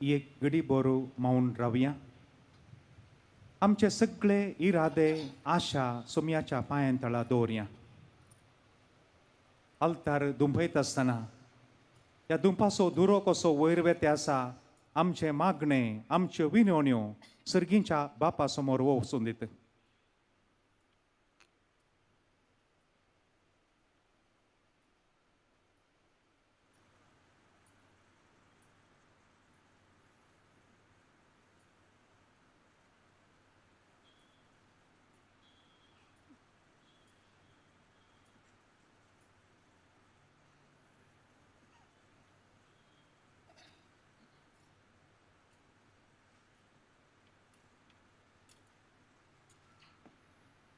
एक घडी बरो मावन रावया. आमचे सगळे इरादे आशा सोम्याच्या पांयां तळा दवरया. आल्तार दुंबयत आसतना ह्या दुंपाचो दुरो कसो वयर वेते आसा आमचें मागणें आमच्यो विनवण्यो सर्गींच्या बापा समोर वचून दित.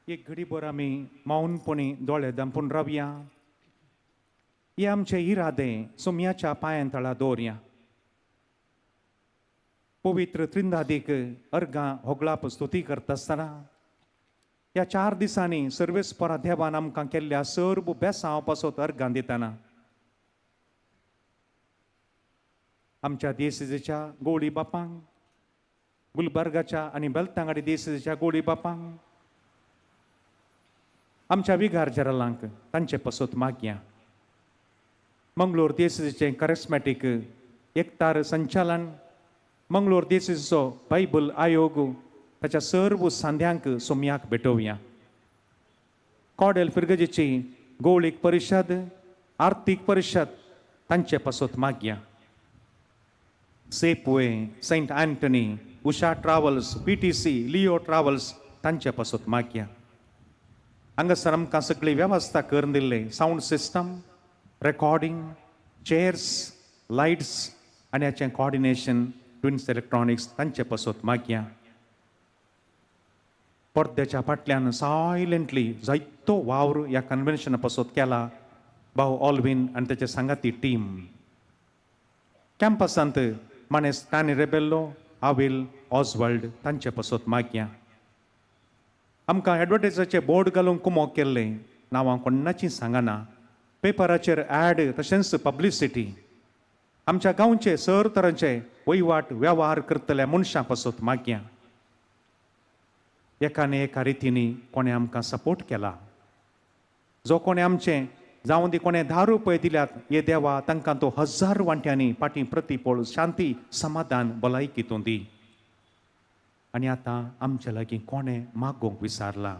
एक घडीभर आमी मौनपणी दोळे धांपून रावया. हे आमचे इरादे सोम्याच्या पांयां तळा दवरया. पवित्र त्रिंदादीक अर्गां होगळाप स्तुती करता आसतना ह्या 4 दिसांनी सर्वेस्परा देवान आमकां केल्ल्या सर्व बेसांव पासत अर्गां दितना आमच्या देसेच्या गोळी बापांक, गुलबर्गाच्या आनी बेलतांगाडी देसेच्या गोळी बापांक, आमच्या विगार जेरालांक तांचे पसत मागया. मंगलोर देसेचें करिस्मॅटीक एकतार संचालन, मंगलोर देसेचो बायबल आयोग ताच्या सर्व सांद्यांक सोम्याक भेटोवया. कॉडेल फिरगजेची गोवळीक परिशद, आर्थीक परिशद तांचे पसत मागया. Safeway, Saint Anthony, Usha travels, PTC, Leo travels तांचे पसत मागया. हांगासर आमकां सगळी वेवस्था करून दिल्ली, sound system, recording, chairs, lights आनी हाचें कॉर्डिनेशन ट्विन्स इलेक्ट्रॉनिक्स तांचे पसत मागया. पडद्याच्या फाटल्यान सायलंटली जायतो वावर ह्या कन्वेन्शना पसत केला भाव ऑलवीन आनी तेचे सांगाती टीम. कॅम्पसांत मानेस तानी रेबेल्लो, आविल ऑजवर्ल्ड तांचे पसत मागया. आमकां एडवर्टायजाचे बोर्ड घालूंक कुमोक केल्लें, नांवां कोण्णाचीं सांगना, पेपराचेर एड तशेंच पब्लिसिटी. आमच्या गांवचे सर तरांचे वयवाट वेव्हार करतल्या मनशां पसत मागया. एकाने एका रितींनी कोणें आमकां सपोर्ट केला, जो कोणें आमचें जावं दी कोणें 10 रुपये दिल्यात हे देवा तांकां तो 1000 वांट्यांनी फाटीं प्रतिपळ शांती समाधान भलायकी तूं दी. आनी आतां आमच्या लागीं कोणें मागोवंक विसारलां,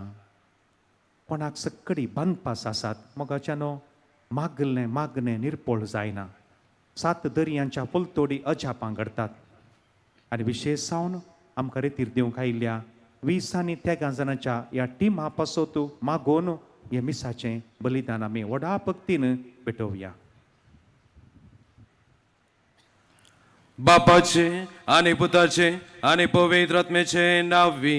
कोणाक सक्कडी बांदपास आसात मोगाच्यानो मागलें मागणें निर्पोळ जायना. 7 दर्यांच्या पलतोडी अजापां घडतात. आनी विशेश जावन आमकां रेतीर दिवंक आयिल्ल्या 20 आनी 13 जाणांच्या ह्या टिमा पासत मागोवन हे मिसाचें बलिदान आमी व्हडा भक्तीन पेटोवया. बापाचे आनी पुताचे आनी पवित्र आत्म्याचे नांवी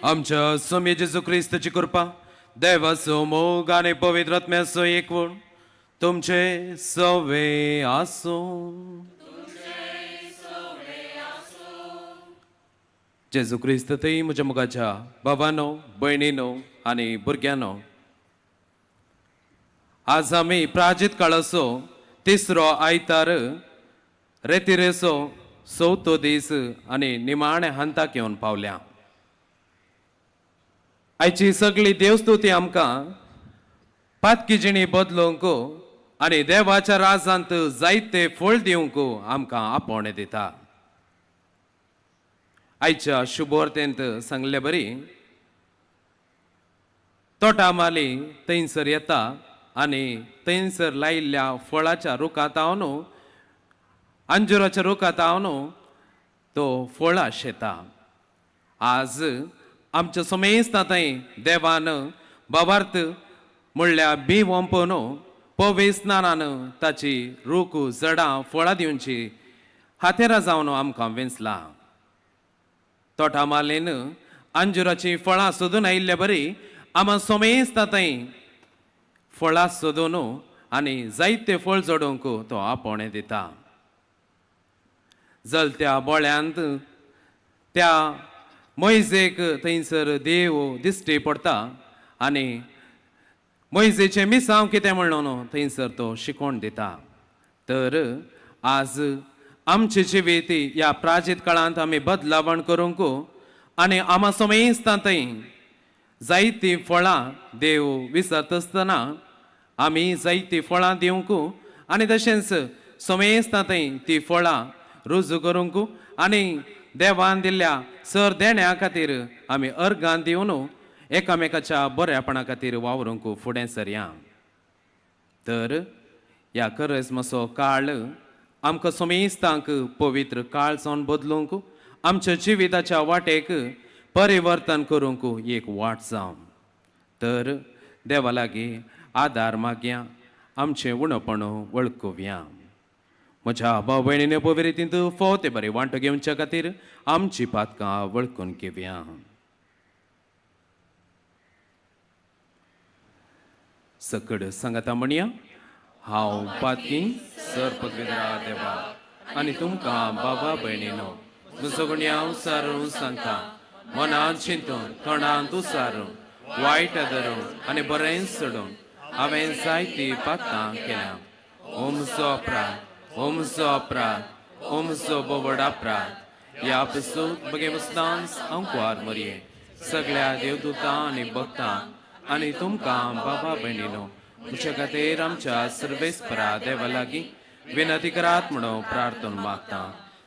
आमच्या स्वामी जेजू क्रिस्ताची कृपा, देवाचो मोग आनी पवित्र आत्म्याचो एकवण तुमचे सवे आसूं. जेजू क्रिस्त थंय म्हज्या मोगाच्या बाबानो, भयणीनो आनी भुरग्यांनो, आज आमी प्राजीत काळाचो 3रो आयतार रेतिरेचो 4थो दीस आनी निमाणे हंताक येवन पावल्या. आयची सगळी देवस्तुती आमकां पातकी जिणी बदलूंक आनी देवाच्या राजांत जायते फळ दिवंक आमकां आपोवणें दिता. आयच्या शुभवार्तेंत सांगले बरी तोटा माली थंयसर येता आनी थंयसर लायिल्ल्या फळाच्या रुखांत हांव अंजुराच्या रुखांत हांव तो फळां शेता. आज आमच्या समेस्ता थंय देवान बाबार्थ म्हणल्यार बी वंपून पवे स्नानान ताची रूख जडां फळां दिवची हातेरां जावन आमकां वेंचला. तोटा मालेन अंजुराचीं फळां सोदून आयिल्ले बरी आमा समेस्ता थंय फळां सोदून आनी जायते फळ जोडूंक तो आपोवणें दिता. जलत्या बोळ्यांत त्या मोयजेक थंयसर देव दिश्टी पडटा आनी मोयजेचें मिसांव कितें म्हणून थंयसर तो शिकोवन दिता. तर आज आमचे जिवीत ह्या प्राचीत काळांत आमी बदलावण करूंक आनी आमा समेस्तां थंय जायतीं फळां देव विसरता आसतना आमी जायतीं फळां दिवंक आनी तशेंच समेस्तां थंय ती फळां रुजू करूंक आनी देवान दिल्ल्या सर देण्या खातीर आमी अर्गां दिवन एकामेकाच्या बऱ्यापणा खातीर वावरूंक फुडें सरया. तर ह्या करस्मसो काळ आमकां समेस्तांक पवित्र काळ जावन बदलूंक आमच्या जिविताच्या वाटेक परिवर्तन करूंक एक वाट जावं. तर देवा लागीं आदार मागया, आमचें उणपण वळखुया. म्हज्या भाव भयणीने पवित्रींत फोव ते बरें वांटो घेवच्या खातीर आमची पातकां वळखून घेवया. सकड सांगाता म्हणया, हांव पातकी सर पदवीधरा देवा आनी तुमकां बाबा भयणीनो म्हजो गुन्यांव सारून सांगता, मनांत चिंतून तोंडांत उसारून वायट धरून आनी बरें सोडून हांवें जायती पातकां केल्या. ओमचो अपराध, ओमचो अपराध, ओमचो बोवड अपराध. ह्या पसून बगे वसतांच अंकवार मरये सगळ्या देवदूतां आनी भक्तां आनी तुमकां बाबा भयणीनो म्हज्या खातीर आमच्या सर्वेस्परा देवा लागीं विनंती करात म्हणून प्रार्थना मागता.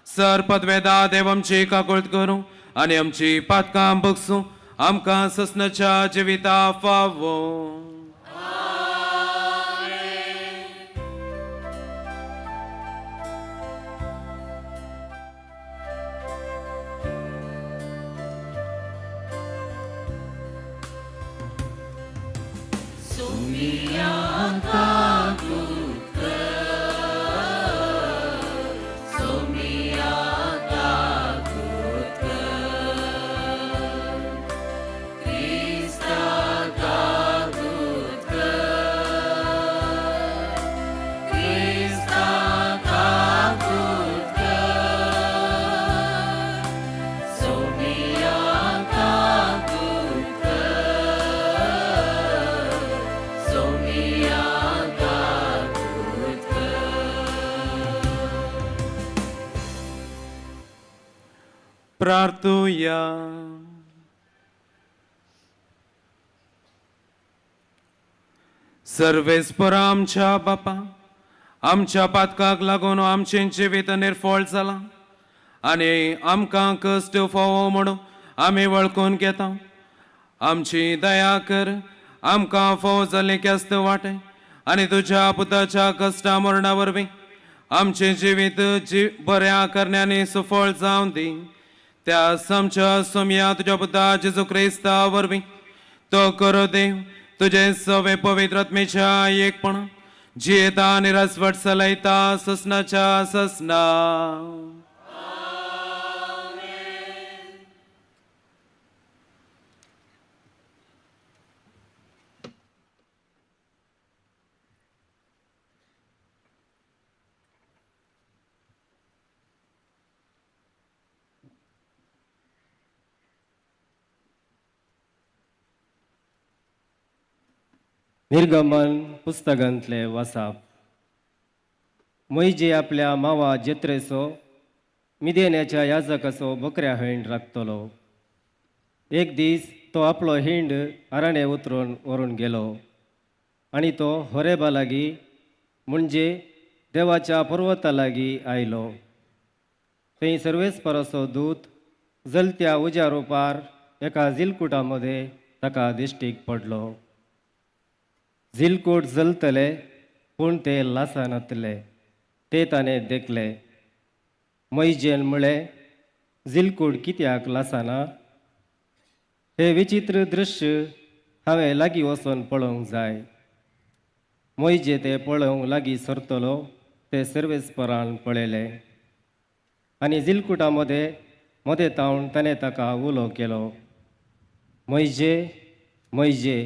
सर पदवेदा देव आमची काकुळट करूं आनी आमची पातकां बगसूं आमकां ससनाच्या जिविता फावो. प्रार्थुया. सर्वेस्परा आमच्या बापा, आमच्या पातकाक लागून आमचें जिवीत निर्फळ जालां आनी आमकां कश्ट फावो म्हणून आमी वळखून घेता. आमची दया कर, आमकां फावो जाल्लें केस्त वांटे आनी तुज्या पुताच्या कश्टा मरणा वरवीं आमचें जिवीत जी बऱ्या करण्यांनी सुफळ जावं दी. त्या आमच्या सोमया तुज्या पुता जेजू क्रिस्ता वरवीं तो करो देव तुजें सवे पवित्र आत्मेच्या एकपण जियेता आनी राजवट चलयता ससनाच्या ससना. निर्गमन पुस्तकांतले वासाप. मोयजे आपल्या मावा जेत्रेचो मिदेन्याच्या याजकाचो बकऱ्या हिंड राखतलो. एक दीस तो आपलो हिंड आराणे उतरून व्हरून गेलो आनी तो होरेबा लागीं म्हणजे देवाच्या पर्वता लागीं आयलो. थंय सर्वेस्पराचो दूत जलत्या उज्या रुपार एका जिलकुटा मदें ताका दिश्टीक पडलो. झिलकूट जलतले पूण ते लासनातले ते ताणें देखले. मैजेन म्हळें, झिलकूट कित्याक लासना? हें विचित्र दृश्य हांवें लागीं वचून पळोवंक जाय. मोयजे ते पळोवंक लागीं सरतलो ते सर्वेस्परान पळयलें आनी झिलकुटा मदें मदें तावन ताणें ताका उलो केलो, मोयजे मोयजे.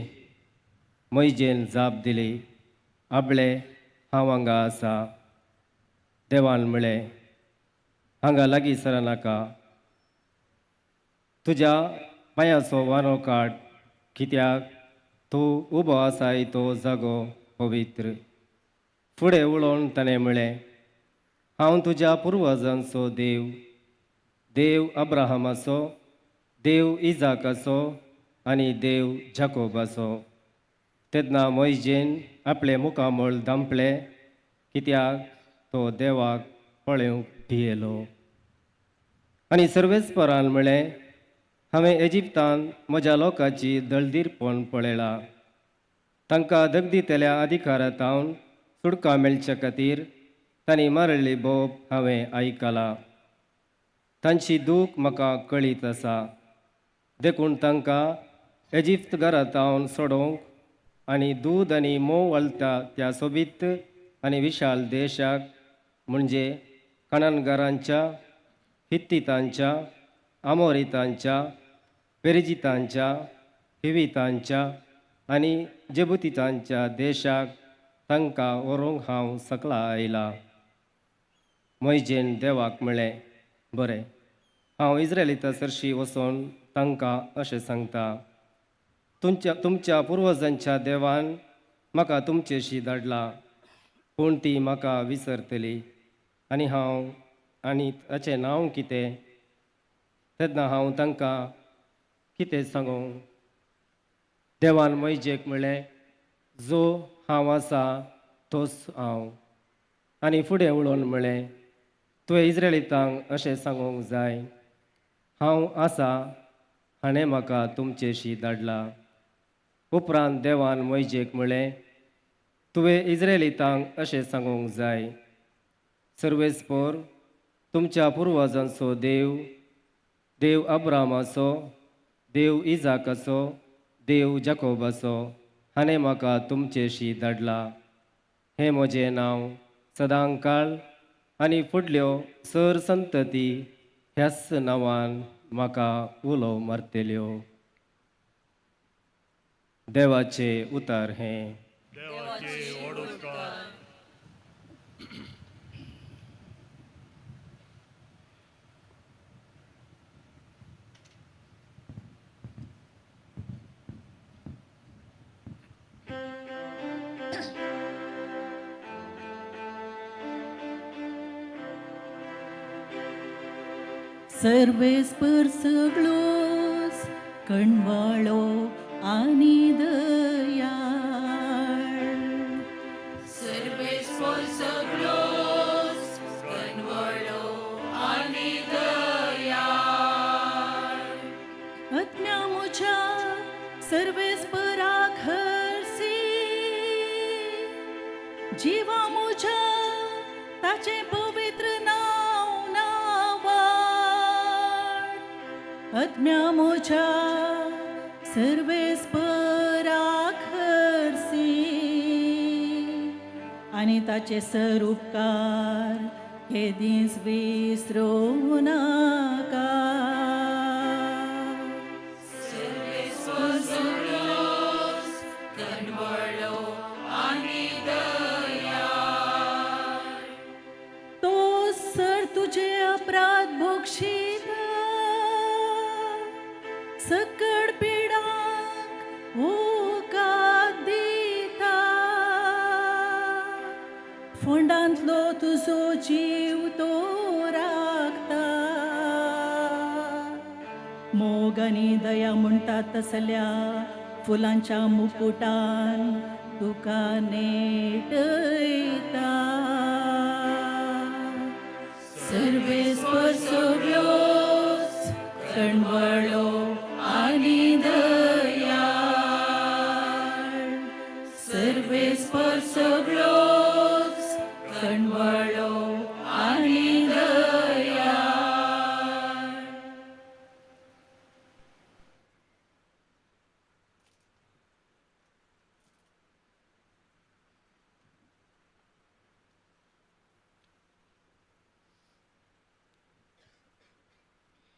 मोयजेन जाप दिली, आबळे हांव हांगा आसा. देवान म्हळें, हांगा लागीं सरनाका, तुज्या पांयाचो वानो काड, कित्याक तूं उबो आसाय तो जागो पवित्र. फुडें उलोवन ताणें म्हळें, हांव तुज्या पुर्वजांचो देव, देव अब्राहमाचो, देव इजाकाचो आनी देव जाकोबाचो. तेन्ना मोयजेन आपलें मुखामळ धांपलें, कित्याक तो देवाक पळोवंक भियेलो. आनी सर्वेस्परान म्हळें, हांवें एजिप्तान म्हज्या लोकांची दळदीरपण पळयलां. तांकां दगदितल्या अधिकारांत सुटका मेळचे खातीर तांणी मारिल्ली बोब हांवें आयकला. तांची दूख म्हाका कळीत आसा. देखून तांकां एजिप्त घरांत सोडोवंक आनी दूद आनी म्होंव वळटा त्या सोबीत आनी विशाल देशाक, म्हणजे कणनगरांच्या, हित्तितांच्या, आमोरितांच्या, पेरिजितांच्या, हिवितांच्या आनी जेबुतितांच्या देशाक तांकां व्हरूंक हांव सकला आयला. मोयजेन देवाक म्हळें, बरें, हांव इज्रायलिता सरशी वचून तांकां अशें सांगता, तुमच्या तुमच्या पुर्वजांच्या देवान म्हाका तुमचेशी धाडला, पूण ती म्हाका विसरतली आनी हांव आनी ताचें नांव कितें? तेन्ना हांव तांकां कितें सांगूं? देवान मोयजेक म्हळें, जो हांव आसा तोच हांव. आनी फुडें उलोवन म्हळें, तुवें इज्रायलितांक अशें सांगूंक जाय, हांव आसा हाणें म्हाका तुमचेशी धाडला. उपरांत देवान मोयजेक म्हळें, तुवें इज्रायलितांक अशें सांगूंक जाय, सर्वेस्पोर तुमच्या पुर्वजांचो देव, देव अब्रामाचो, देव इजाकाचो, देव जाकोबाचो हाणें म्हाका तुमचेशी धाडला. हें म्हजें नांव सदांकाळ आनी फुडल्यो सर संतती ह्याच नांवान म्हाका उलो मारतल्यो. देवाचें उतर हें. सर्वेस्पर सगळोच कणवाळो आनी दयाळ. सर्वेस्पर सगळोच कणवाळो आनी दयाळ. आत्म्या म्हज्या सर्वेस्पराक हरसी, जिवा म्हज्या ताचें पवित्र नांव नावाड. आत्म्या म्हज्या सर्वेस्पराक हरसी आनी ताचे सर उपकार हे दीस विसरूं नाका. सर्वेस्पर सगळोच कणवाळो आनी दयाळ. तो सर तुजे अपराध भोगशीता, सकड पिडांक उकाद दिता, फोंडांतलो तुजो जीव तो राखता. मोग आनी दया म्हणटा तसल्या फुलांच्या मुकुटान तुका नेटयता. सर्वेस्पर सगळोच कणवाळो आनी दयाळ. सर्वेस्पर सगळोच कणवाळो आनी दयाळ.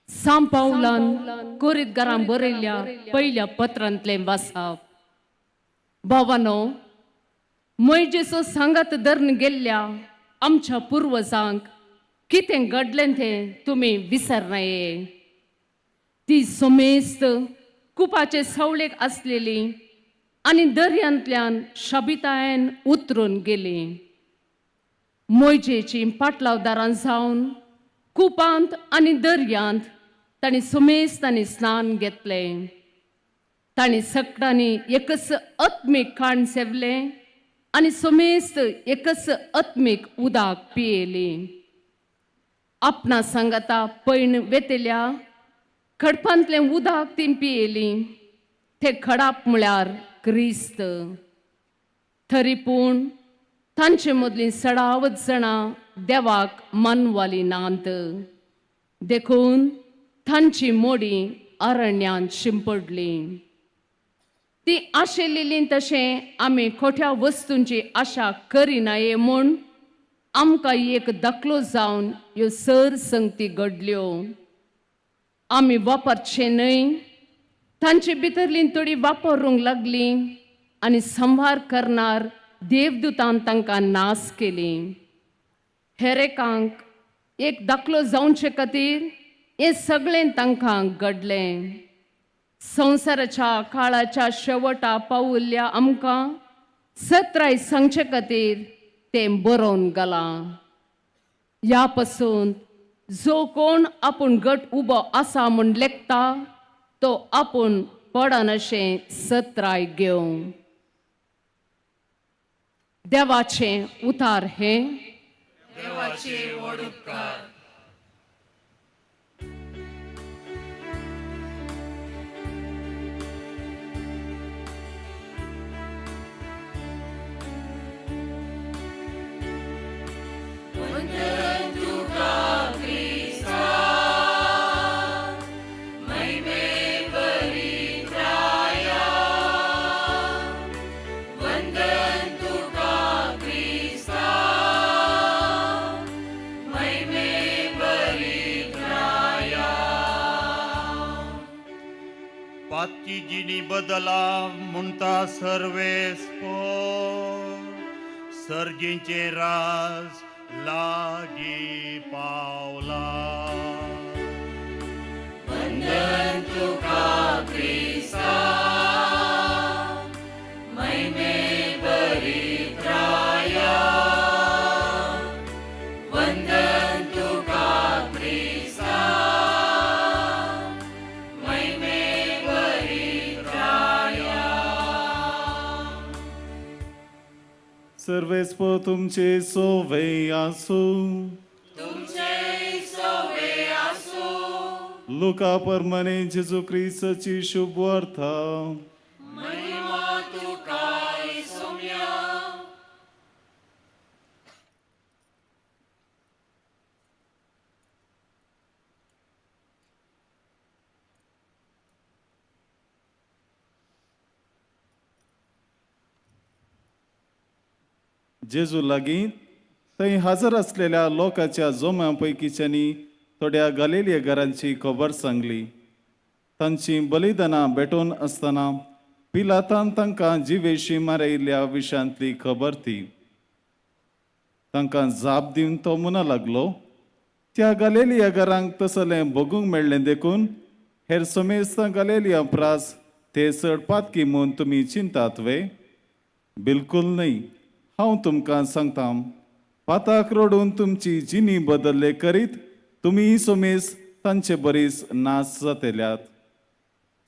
सांव पावलान कोरीतगारां बरयल्ल्या पयल्या पत्रांतलें वासाप. भावानो, मोयजेचो सांगात धरून गेल्ल्या आमच्या पुर्वजांक कितें घडलें तें तुमी विसरनाये. ती समेस्त कुपाचे सावळेक आसलेली. आनी दर्यांतल्यान शबितायन उतरून गेलीं. मोयजेचीं पाटलावदारां जावन कुपांत आनी दर्यांत तांणी सुमेस्तांनी स्नान घेतलें. तांणी सगळ्यांनी एकच आत्मीक खाण सेवलें आनी सुमेस्त एकच आत्मीक उदक पियेली. आपणा सांगाता पैण वेतेल्या खडपांतलें उदक ती पियेली. ते खडाप म्हळ्यार क्रिस्त. तरी पूण तांचे मदलीं सडावत जाणां देवाक मानवाली नात, देखून तांची मोडी अरण्यांत शिंपडली. ती आशिल्ली तशें आमी खोट्या वस्तूंची आशा करिनाये म्हूण आमकां एक दाखलो जावन ह्यो सर संगती घडल्यो. आमी वापरचे न्हय तांचे भितरलीं थोडी वापरूंक लागलीं आनी संवार करणार देवदूतान तांकां नाश केली. हेरेकांक एक दाखलो जावचे खातीर हें सगळें तांकां घडलें. संवसाराच्या काळाच्या शेवटा पावुल्ल्या आमकां सत्राय सांगचे खातीर तें बरोवन घालां. ह्या पासून जो कोण आपूण गट उबो आसा म्हूण लेखता तो आपूण पडनाशें सत्राय घेवं. देवाचें उतार हें. देवाचे व्हड उपकार. वंदन तुका क्रिस्ता, महिमे परित्राया. वंदन तुका क्रिस्ता, महिमे परित्राया. पाती जिणी बदला म्हणटा सर्वेस्पोर, सर्गींचे राज लागी पावला. वंदन तुका क्रिस्ता, महिमे परित्राया. वंदन तुका क्रिस्ता, महिमे परित्राया. सर्वेस्पोर तुमचे सोवे आसूं. तुमचे सोवे आसूं. लुका परमने जेजू क्रिस्ताची शुभ वार्ता. महिमा तुका सोम्या. जेजू लागीं थंय हजर आसलेल्या लोकांच्या जोम्या पैकीच्यांनी थोड्या गालेलिया घरांची खबर सांगली. तांची बलिदानां भेटोवन आसतना पिलातान तांकां जिवेशी मारयल्ल्या विशयांतली खबर ती. तांकां जाप दिवन तो म्हणा लागलो, त्या गालेलिया घरांक तसलें भोगूंक मेळ्ळें देखून हेर समेस्तां गालेलिया प्रास ते चड पातकी म्हूण तुमी चिंतात वे? बिलकुल न्हय. हांव तुमकां सांगता, पाताक रडून तुमची जिणी बदल्ले करीत तुमी समेस तांचे बरीच नाश जातल्यात.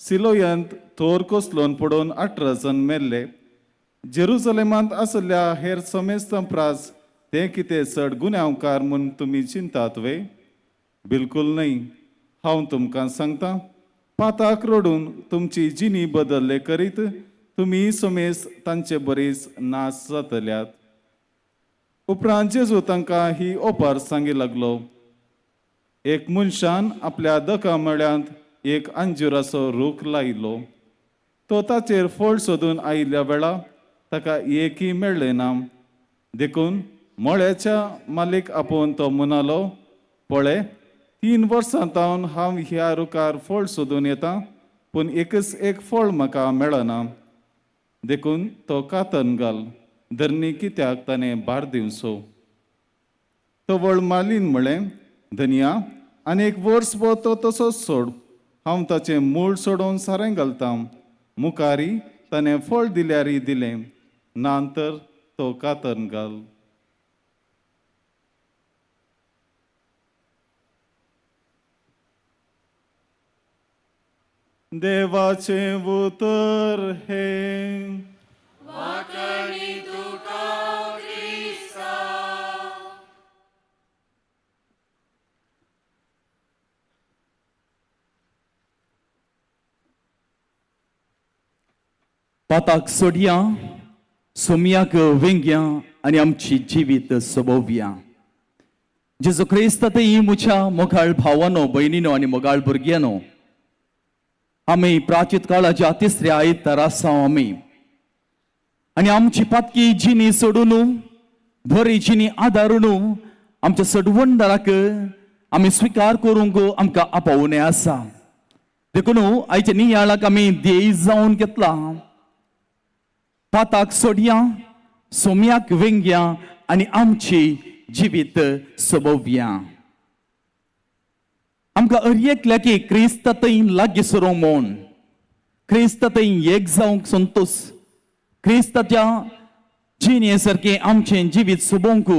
सिलोयांत थोर कोसलोन पडोवन 18 जण मेल्ले. जेरुजलेमांत आशिल्ल्या हेर समेस्तां प्रास ते कितें चड गुन्यांवकार म्हूण तुमी चिंतात वे? बिलकुल न्हय. हांव तुमकां सांगता, पाताक रडून तुमची जिणी बदल्ले करीत तुमी समेस तांचे बरीच नाश जातल्यात. उपरांत जेजू तांकां ही ओपार सांगी लागलो. एक मनशान आपल्या दका मळ्यांत एक अंजुराचो रूख लायलो. तो ताचेर फळ सोदून आयिल्ल्या वेळा ताका एकय मेळ्ळें ना. देखून मळ्याच्या मालीक आपोवन तो म्हणालो, पळय 3 वर्सां तावन हांव ह्या रुखार फळ सोदून येता, पूण एकच एक फळ म्हाका मेळना. देखून तो कातन घाल, धरणी कित्याक ताणें भार दिवचो. तवळ मालीन म्हळें, धनया आनी एक वर्स भर तो तसोच सोड, हांव ताचें मूळ सोडोवन सारें घालता, मुखारी ताणें फळ दिल्यारी दिलें, ना तर तो कातन घाल. देवाचें उतर हें. वाकणी तुका क्रिस्ता. पाताक सोडया, सोमयाक वेंग्या आनी आमची जिवीत सोबोवया. जेजू क्रिस्त ही मुच्या मोगाळ भावानो, भयणीनो आनी मोगाळ भुरग्यानो, आमी प्राचीत काळाच्या तिसऱ्या आयतार आसा आमी आनी आमची पातकी जिणी सोडून बरी जिणी आदारून आमच्या सडवणदाराक आमी स्विकार करूंक आमकां आपोवणें आसा. देखून आयच्या नियाळाक आमी ध्येय जावन घेतला, पाताक सोडया, सोम्याक वेंग्या आनी आमची जिवीत सोबोवया. आमकां अर एकल्या की क्रिस्त थंय लागीं सरूंक म्हूण, क्रिस्त थंय एक जावंक संतोश, क्रिस्ताच्या जिणे सारकें आमचें जिवीत सोबोवंक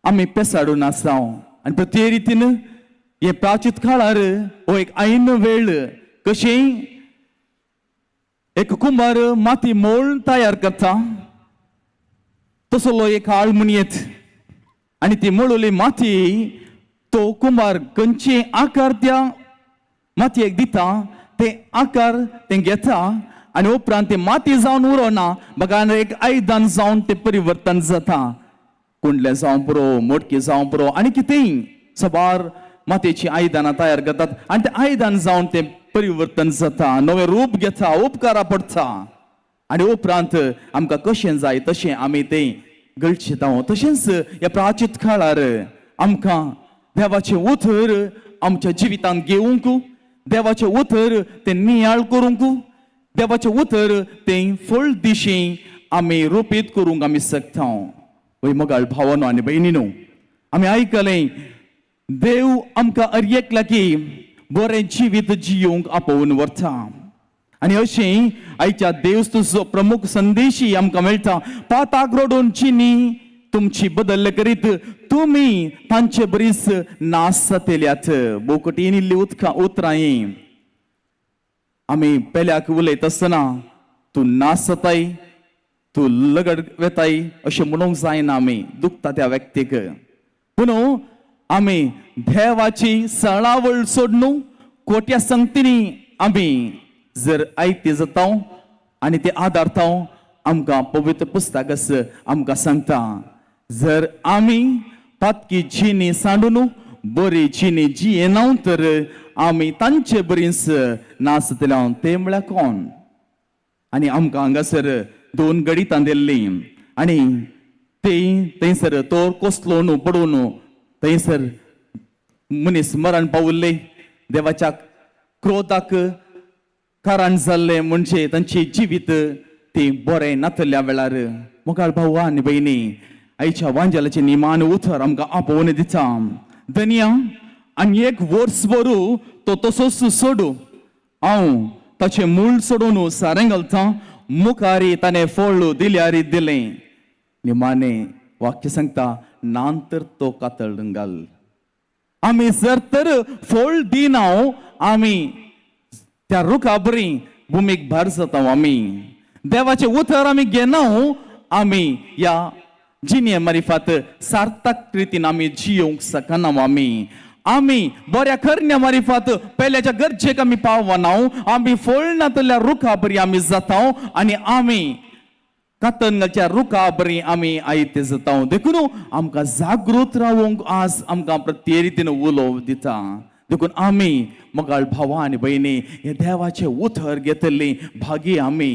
आमी पेसाडून आसा. आनी प्रत्येक रितीन हे प्राचीत काळार हो एक ऐन वेळ कशें एक कुंभार माती मोळ तयार करता तसलो एक आळ म्हणयेत आनी ती मोळुली माती तो कुंभार खंयचे आकार त्या मातयेक दिता ते आकार ते घेता आनी उपरांत ते माती जावन उरना बघा एक आयदन जावन ते परिवर्तन जाता. कुंडलें जावं पुरो, मोटकी जावं पुरो आनी कितेंय सबार मातयेची आयदनां तयार करतात आनी ते आयदन जावन ते परिवर्तन जाता, नवें रूप घेता, उपकारा पडटा आनी उपरांत आमकां कशें जाय तशें आमी तें गळशिता. तशेंच ह्या प्राचीत काळार आमकां देवाचें उतर आमच्या जिवितांत घेवंक, देवाचें उतर तें नियाळ करूंक, देवाचें उतर तें फळ दिशी आमी रोपीत करूंक आमी शकता. वय मोगाळ भावानो आनी भयणीनो, आमी आयकलें देव आमकां अर एकल्या की बरें जिवीत जियोवंक आपोवन व्हरता आनी अशें आयच्या देवस्तुचो प्रमुख संदेशी आमकां मेळटा. पाताक रडून चिनी तुमची बदल्ले करीत तुमी तांचे बरीच नास जातल्यात. बोकटीन इल्ली उदकां उतरां आमी पेल्याक उलयत आसतना तूं नास जाताय, तूं लगड वेताय अशें म्हणूंक जायना. आमी दुखता त्या व्यक्तीक, पूण आमी देवाची सळावळ सोडून कोट्या संगतींनी आमी जर आयती जाता आनी ते आदारता आमकां पवित्र पुस्तक आमकां सांगता, जर आमी पातकी जिणी सांडून बरी जिणी जियेना तर आमी तांचे बरीच नासतले. ते म्हळ्यार कोण? आनी आमकां हांगासर दोन गणितां दिल्लीं आनी ते थंयसर तो कोसलो न्हू पडून थंयसर मनीस मरण पावल्ले, देवाच्या क्रोधाक कारण जाल्लें म्हणजे तांचे जिवीत ती बरें नातल्या वेळार. मोगाळ भाव आनी भयणी, आयच्या वांजेलाचें निमान उतर आमकां आपोवन दिता. धनया आनी एक वर्स भरू तो तसोच सोडू, हांव ताचें मूळ सोडून सारें घालता, मुखारी ताणें फळ दिल्यारी दिलें. निमाणे वाक्य सांगता, नांतर तो कातळ घाल. आमी जर तर फळ दिना आमी त्या रुखा बरी भुमीक भार जाता. आमी देवाचें उतर आमी घेना, आमी ह्या जिणे मारिफात सार्थक रितीन आमी जियोवंक शकना. आमी आमी बऱ्या करण्या मारिफात पेल्याच्या गरजेक आमी पावना, आमी फळ नातल्या रुखा बरी आमी जाता आनी आमी कातन घालच्या रुखा बरी आमी आयते जाता. देखून आमकां जागृत रावंक आज आमकां प्रत्येक रितीन उलोव दिता. देखून आमी मोगाळ भावा आनी भयणी हे देवाचें उतर घेतली भागी आमी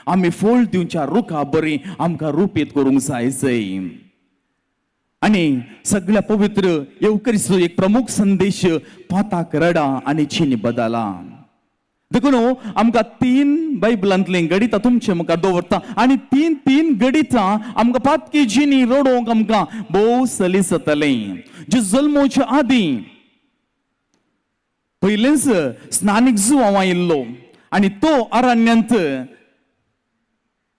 आमी फळ दिवच्या रुखा बरी आमकां रुपीत करूंक जाय जय. आनी सगळ्या पवित्र येवकरीचो एक प्रमुख संदेश पाताक रडा आनी चिनी बदला. देखून आमकां तीन बायबलांतलीं गणितां तुमचे मुखार दवरता आनी तीन तीन गणितां आमकां पातकी जिनी रडोवंक आमकां भोव सली जातलें. जे जल्मोवचे आदीं पयलेंच स्नानीक जुवांव आयिल्लो आनी तो अरण्यांत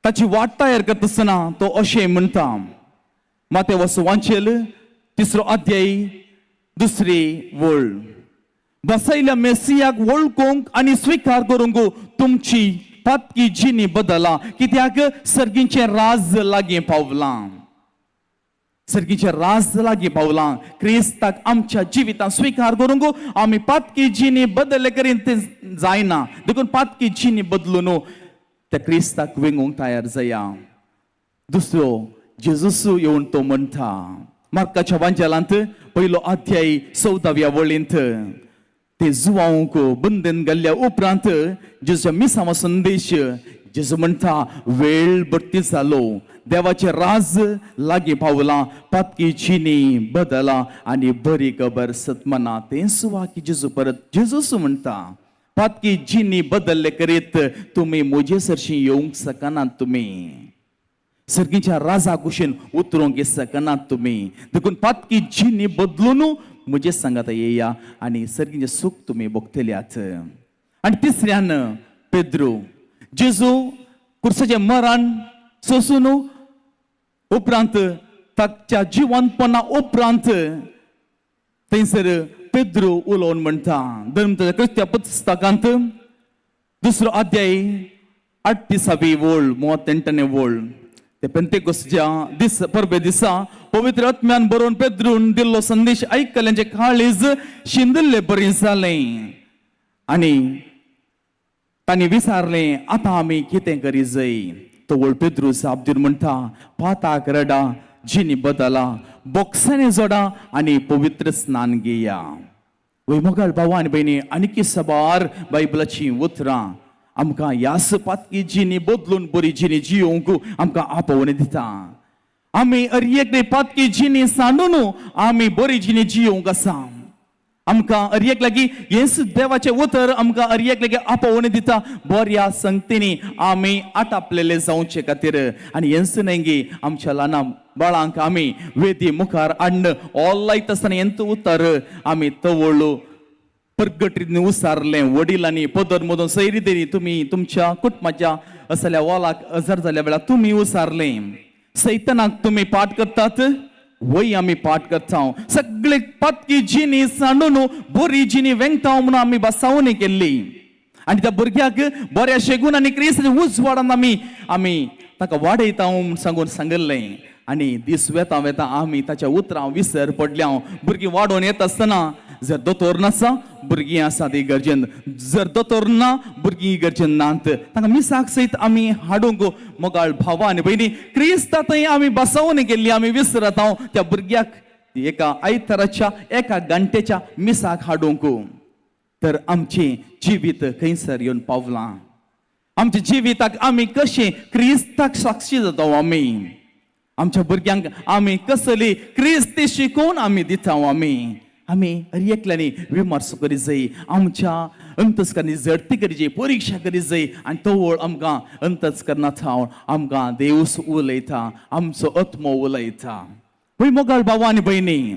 ताची वाट तयार करता आसतना तो अशें म्हणटा. मातेवस वांचेल तिसरो अध्याय दुसरी वळ. बसयल्या मेसियाक वळखूंक आनी स्विकार करूंक तुमची पातकी जिणी बदला, कित्याक सर्गीचें राज लागीं पावलां. सर्गीचें राज लागीं पावलां. क्रिस्ताक आमच्या जिवितांत स्विकार करूंक आमी पातकी जिणी बदलले करीन तें जायना, देखून पातकी जिणी बदलून त्या क्रिस्ताक वेंगूंक तयार जाया. दुसरो जेजूस येवन तो म्हणटा मार्काच्या वांजेलांत पयलो अध्याय 14व्या वळींत ते जुवांक बंदन घाल्ल्या उपरांत जेजूच्या मिसांवा संदेश जेजू म्हणटा वेळ भरती जालो, देवाचें राज लागीं पावलां, पातकी जिणी बदला आनी बरी खबर सतमना. तें सुवाकी जेजू परत जेजूस म्हणटा पातकी जिणी बदल्ले करीत तुमी म्हजे सरशीं येवंक शकनात, तुमी सर्गीच्या राजा कुशीन उतरूंक शकनात तुमी, देखून पातकी जिणी बदलून म्हजे सांगाता येया आनी सर्गीचें सूख तुमी भोगतल्यात. आनी तिसऱ्यान पेद्रू जेजू कुर्साचें मरण सोसून उपरांत ताच्या जिवंतपणा उपरांत थंयसर पेद्रू उलोवन म्हणटा धर्म क्रिस्त्या पुस्तकांत दुसरो अध्याय 38वी वळ 38 वळ. ते पेंतेकोसच्या दीस परबे दिसा पवित्र आत्म्यान बरोवन पेद्रून दिल्लो संदेश आयकल्यांचे काळीज शिंदल्ले बरी जालें आनी तांणी विचारलें आतां आमी कितें करी जाय. तो वळ पेद्रू जाप दिवन म्हणटा पाताक रडा, जिणी बदला, बोक्सांनी जोडा आनी पवित्र स्नान घेया. वय मोगाळ भाव आनी भयणी, आनीक सबार बायबलाचीं उतरां आमकां ह्यास पातकी जिणी बदलून बरी जिणी जियोवंक आमकां आपोवणी दिता. आमी अर एकले पातकी जिणी सांडून आमी बरी जिणी जियोवंक आसा. आमकां अर एक लागीं हेंच देवाचें उतर आमकां अर एक लागीं आपोवणी दिता बऱ्या संगतींनी आमी आटापलेले जावचे खातीर. आनी हेंच न्हय गी आमच्या ल्हान बाळांक आमी वेदी मुखार हाडून ऑल लायता आसतना हेंच उतर आमी तवळ परगटीन उसारलें. वडिलांनी पदर मदून सैरी देरी तुमी तुमच्या कुटुंबाच्या असल्या वॉलाक अजर जाल्या वेळार तुमी उसारलें. सैतनाक तुमी पाठ करतात, वय आमी पाठ करता. सगळे पातकी जिणी सांडून बरी जिणी वेंगता म्हणून आमी बसावणी केल्ली आनी त्या भुरग्याक बऱ्या शेगून आनी क्रिस्त उजवाडान आमी आमी ताका वाडयता म्हूण सांगून सांगिल्लें. आनी दीस वेता वेता आमी ताच्या उतरां विसर पडल्या. भुरगीं वाडोवन येता आसतना जर दोतोर नासा भुरगीं आसा ती गरजेन, जर दोतोर ना भुरगीं गरजेन नात, तांकां मिसाक सयत आमी हाडूंक मोगाळ भावा आनी भयणी क्रिस्ता थंय आमी बसोवन गेल्ली आमी विसरत हांव त्या भुरग्याक एका आयताराच्या एका घंटेच्या मिसाक हाडूंक. तर आमचें जिवीत खंयसर येवन पावलां, आमच्या जिविताक आमी कशें क्रिस्ताक साक्षी जाता, आमी आमच्या भुरग्यांक आमी कसली क्रिस्ती शिकोवन आमी दिता. आमी आमी एकल्यांनी विमर्सो करी जाय, आमच्या अंतस्करणी झडती करी जाय, परिक्षा करी जाय आनी तवळ आमकां अंतस्करणां थावन आमकां देवूस उलयता, आमचो आत्मो उलयता. पळय मोगाळ भाव आनी भयणी,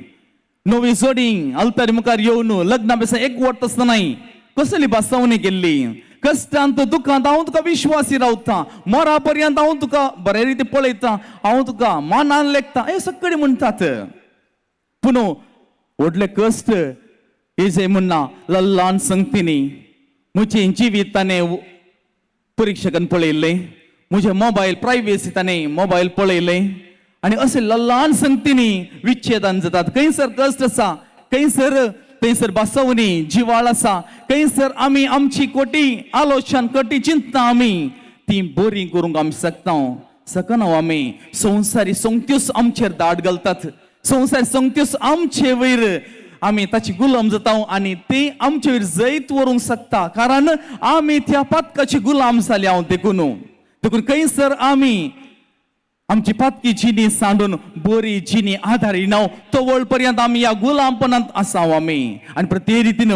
नवी जोडी अल्तारी मुखार येवन लग्ना बेसा एकवट आसतनाय कसली बसवणी केल्ली. कश्टांत दुखांत हांव तुका विश्वासी रावता, मरा पर्यंत हांव तुका बरे रिती पळयता, हांव तुका मानान लेखता, हे सगळे म्हणटात. पूण व्हडले कश्ट हे जे म्हणना ल्हान संगतींनी म्हजें जिवीत ताणें परिक्षकान पळयल्लें, म्हजें मोबायल प्रायवेसी ताणें मोबायल पळयलें आनी अशें ल्हान संगतींनी विच्छेदान जातात. खंयसर कश्ट आसा, खंयसर थंयसर बसवणी जिवाळ आसा, खंयसर आमी आमची कोटी आलोचन कोटी चिंतना आमी ती बरी करूंक आमी शकता शकना. आमी संवसारी संगत्योच आमचेर दाट घालतात, संवसारी संगत्योच आमचे वयर आमी ताची गुलाम जाता आनी ते आमचे वयर जैत व्हरूंक शकता, कारण आमी त्या पातकाची गुलाम जाले हांव. देखून देखून खंयसर आमी आमची पातकी जिणी सांडून बरी जिणी आदारी नाव तवळ पर्यंत आमी ह्या गुलामपणांत आसा आमी. आनी प्रत्येक रितीन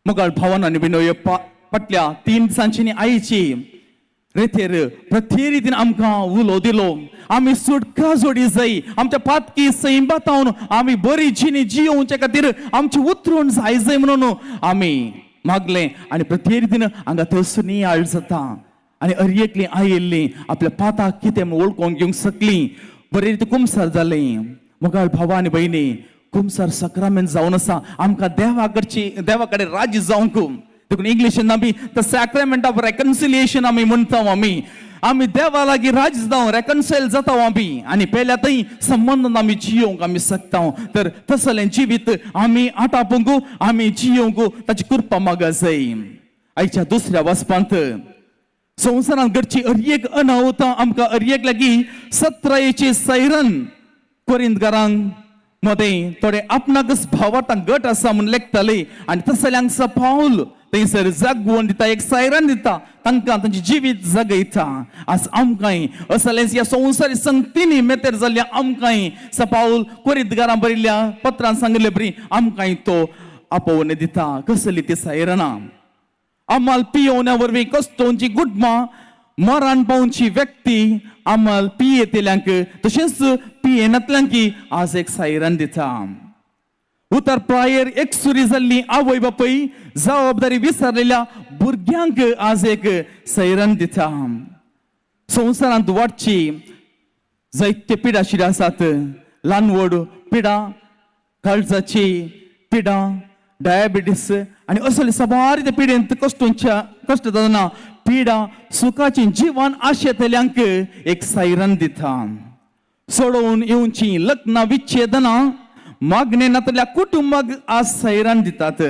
मोगाळ भावान आनी बिनो फाटल्या 3 दिसांची आईची रेथेर प्रत्येक रितीन आमकां उलो दिलो. आमी सुटका जोडी जाय, आमच्या पातकी सैंबातावन आमी बरी जिणी जियोवचे खातीर आमची उतरून जाय जाय म्हणून आमी मागलें. आनी प्रत्येक रितीन हांगा थंयसर नियाळ जाता. आनी अरयेकलीं आयिल्लीं आपल्या पाताक कितें म्हूण वळखून घेवंक शकलीं. बरे रिती कुमसार जालीं. मोगाळ भावा आनी भयणी, कुमसार सक्रामेंत जावन आसा आमकां देवा कडची, देवा कडेन राजी जावंक. देखून इंग्लिशीन आमी the sacrament of reconciliation आमी म्हणटा. आमी आमी देवा लागीं राजी जावं, रेकन्सायल जाता आमी आनी पेल्या थंय संबंदान आमी जियोवंक आमी शकता. तर तसलें जिवीत आमी आटापूंक, आमी जियोवंक ताची कृपा मागा जाय. आयच्या दुसऱ्या वाचपांत संवसारांत घडची अरयेक अनावतां आमकां अरयेक लागीं सत्रायेची सैरन कोरिंदगारांक मदें थोडे आपणाकच भावार्थां गट आसा म्हूण लेखताले आनी तसल्यांक पावल थंयसर जागवण दिता, एक सायरन दिता, तांकां तांचें जिवीत जगयता. आज आमकांय असलेंच ह्या संवसारी संगतींनी मेतेर जाल्ल्या आमकांय सपावल कोरिंदगारां बरयल्ल्या पत्रान सांगिल्ले बरी आमकांय तो आपोवणे दिता. कसली ती सायरनां? आमाल पियोवण्या वरवीं कश्टोवची गुडमां मरण पावची व्यक्ती आमाल पियेतल्यांक तशेंच पियेनातल्यांकी आज एक सायरन दिता. उतर प्रायेर एकसुरी जाल्ली आवय बापूय जबाबदारी विसरलेल्या भुरग्यांक आज एक सैरन दिता. संवसारांत वाडची जायते पिडा शिड्या आसात. ल्हान व्हड पिडा, काळजाची पिडा, डायबिटीस आनी असले साबार ते पिडेंत कश्टोंच्या कश्ट जातना पिडा सुखाची जिवन आशेतल्यांक एक सायरन दिता. सोडोवन येवची लग्नां विच्छेदनां मागणे नातल्या कुटुंबाक आज सैरान दितात.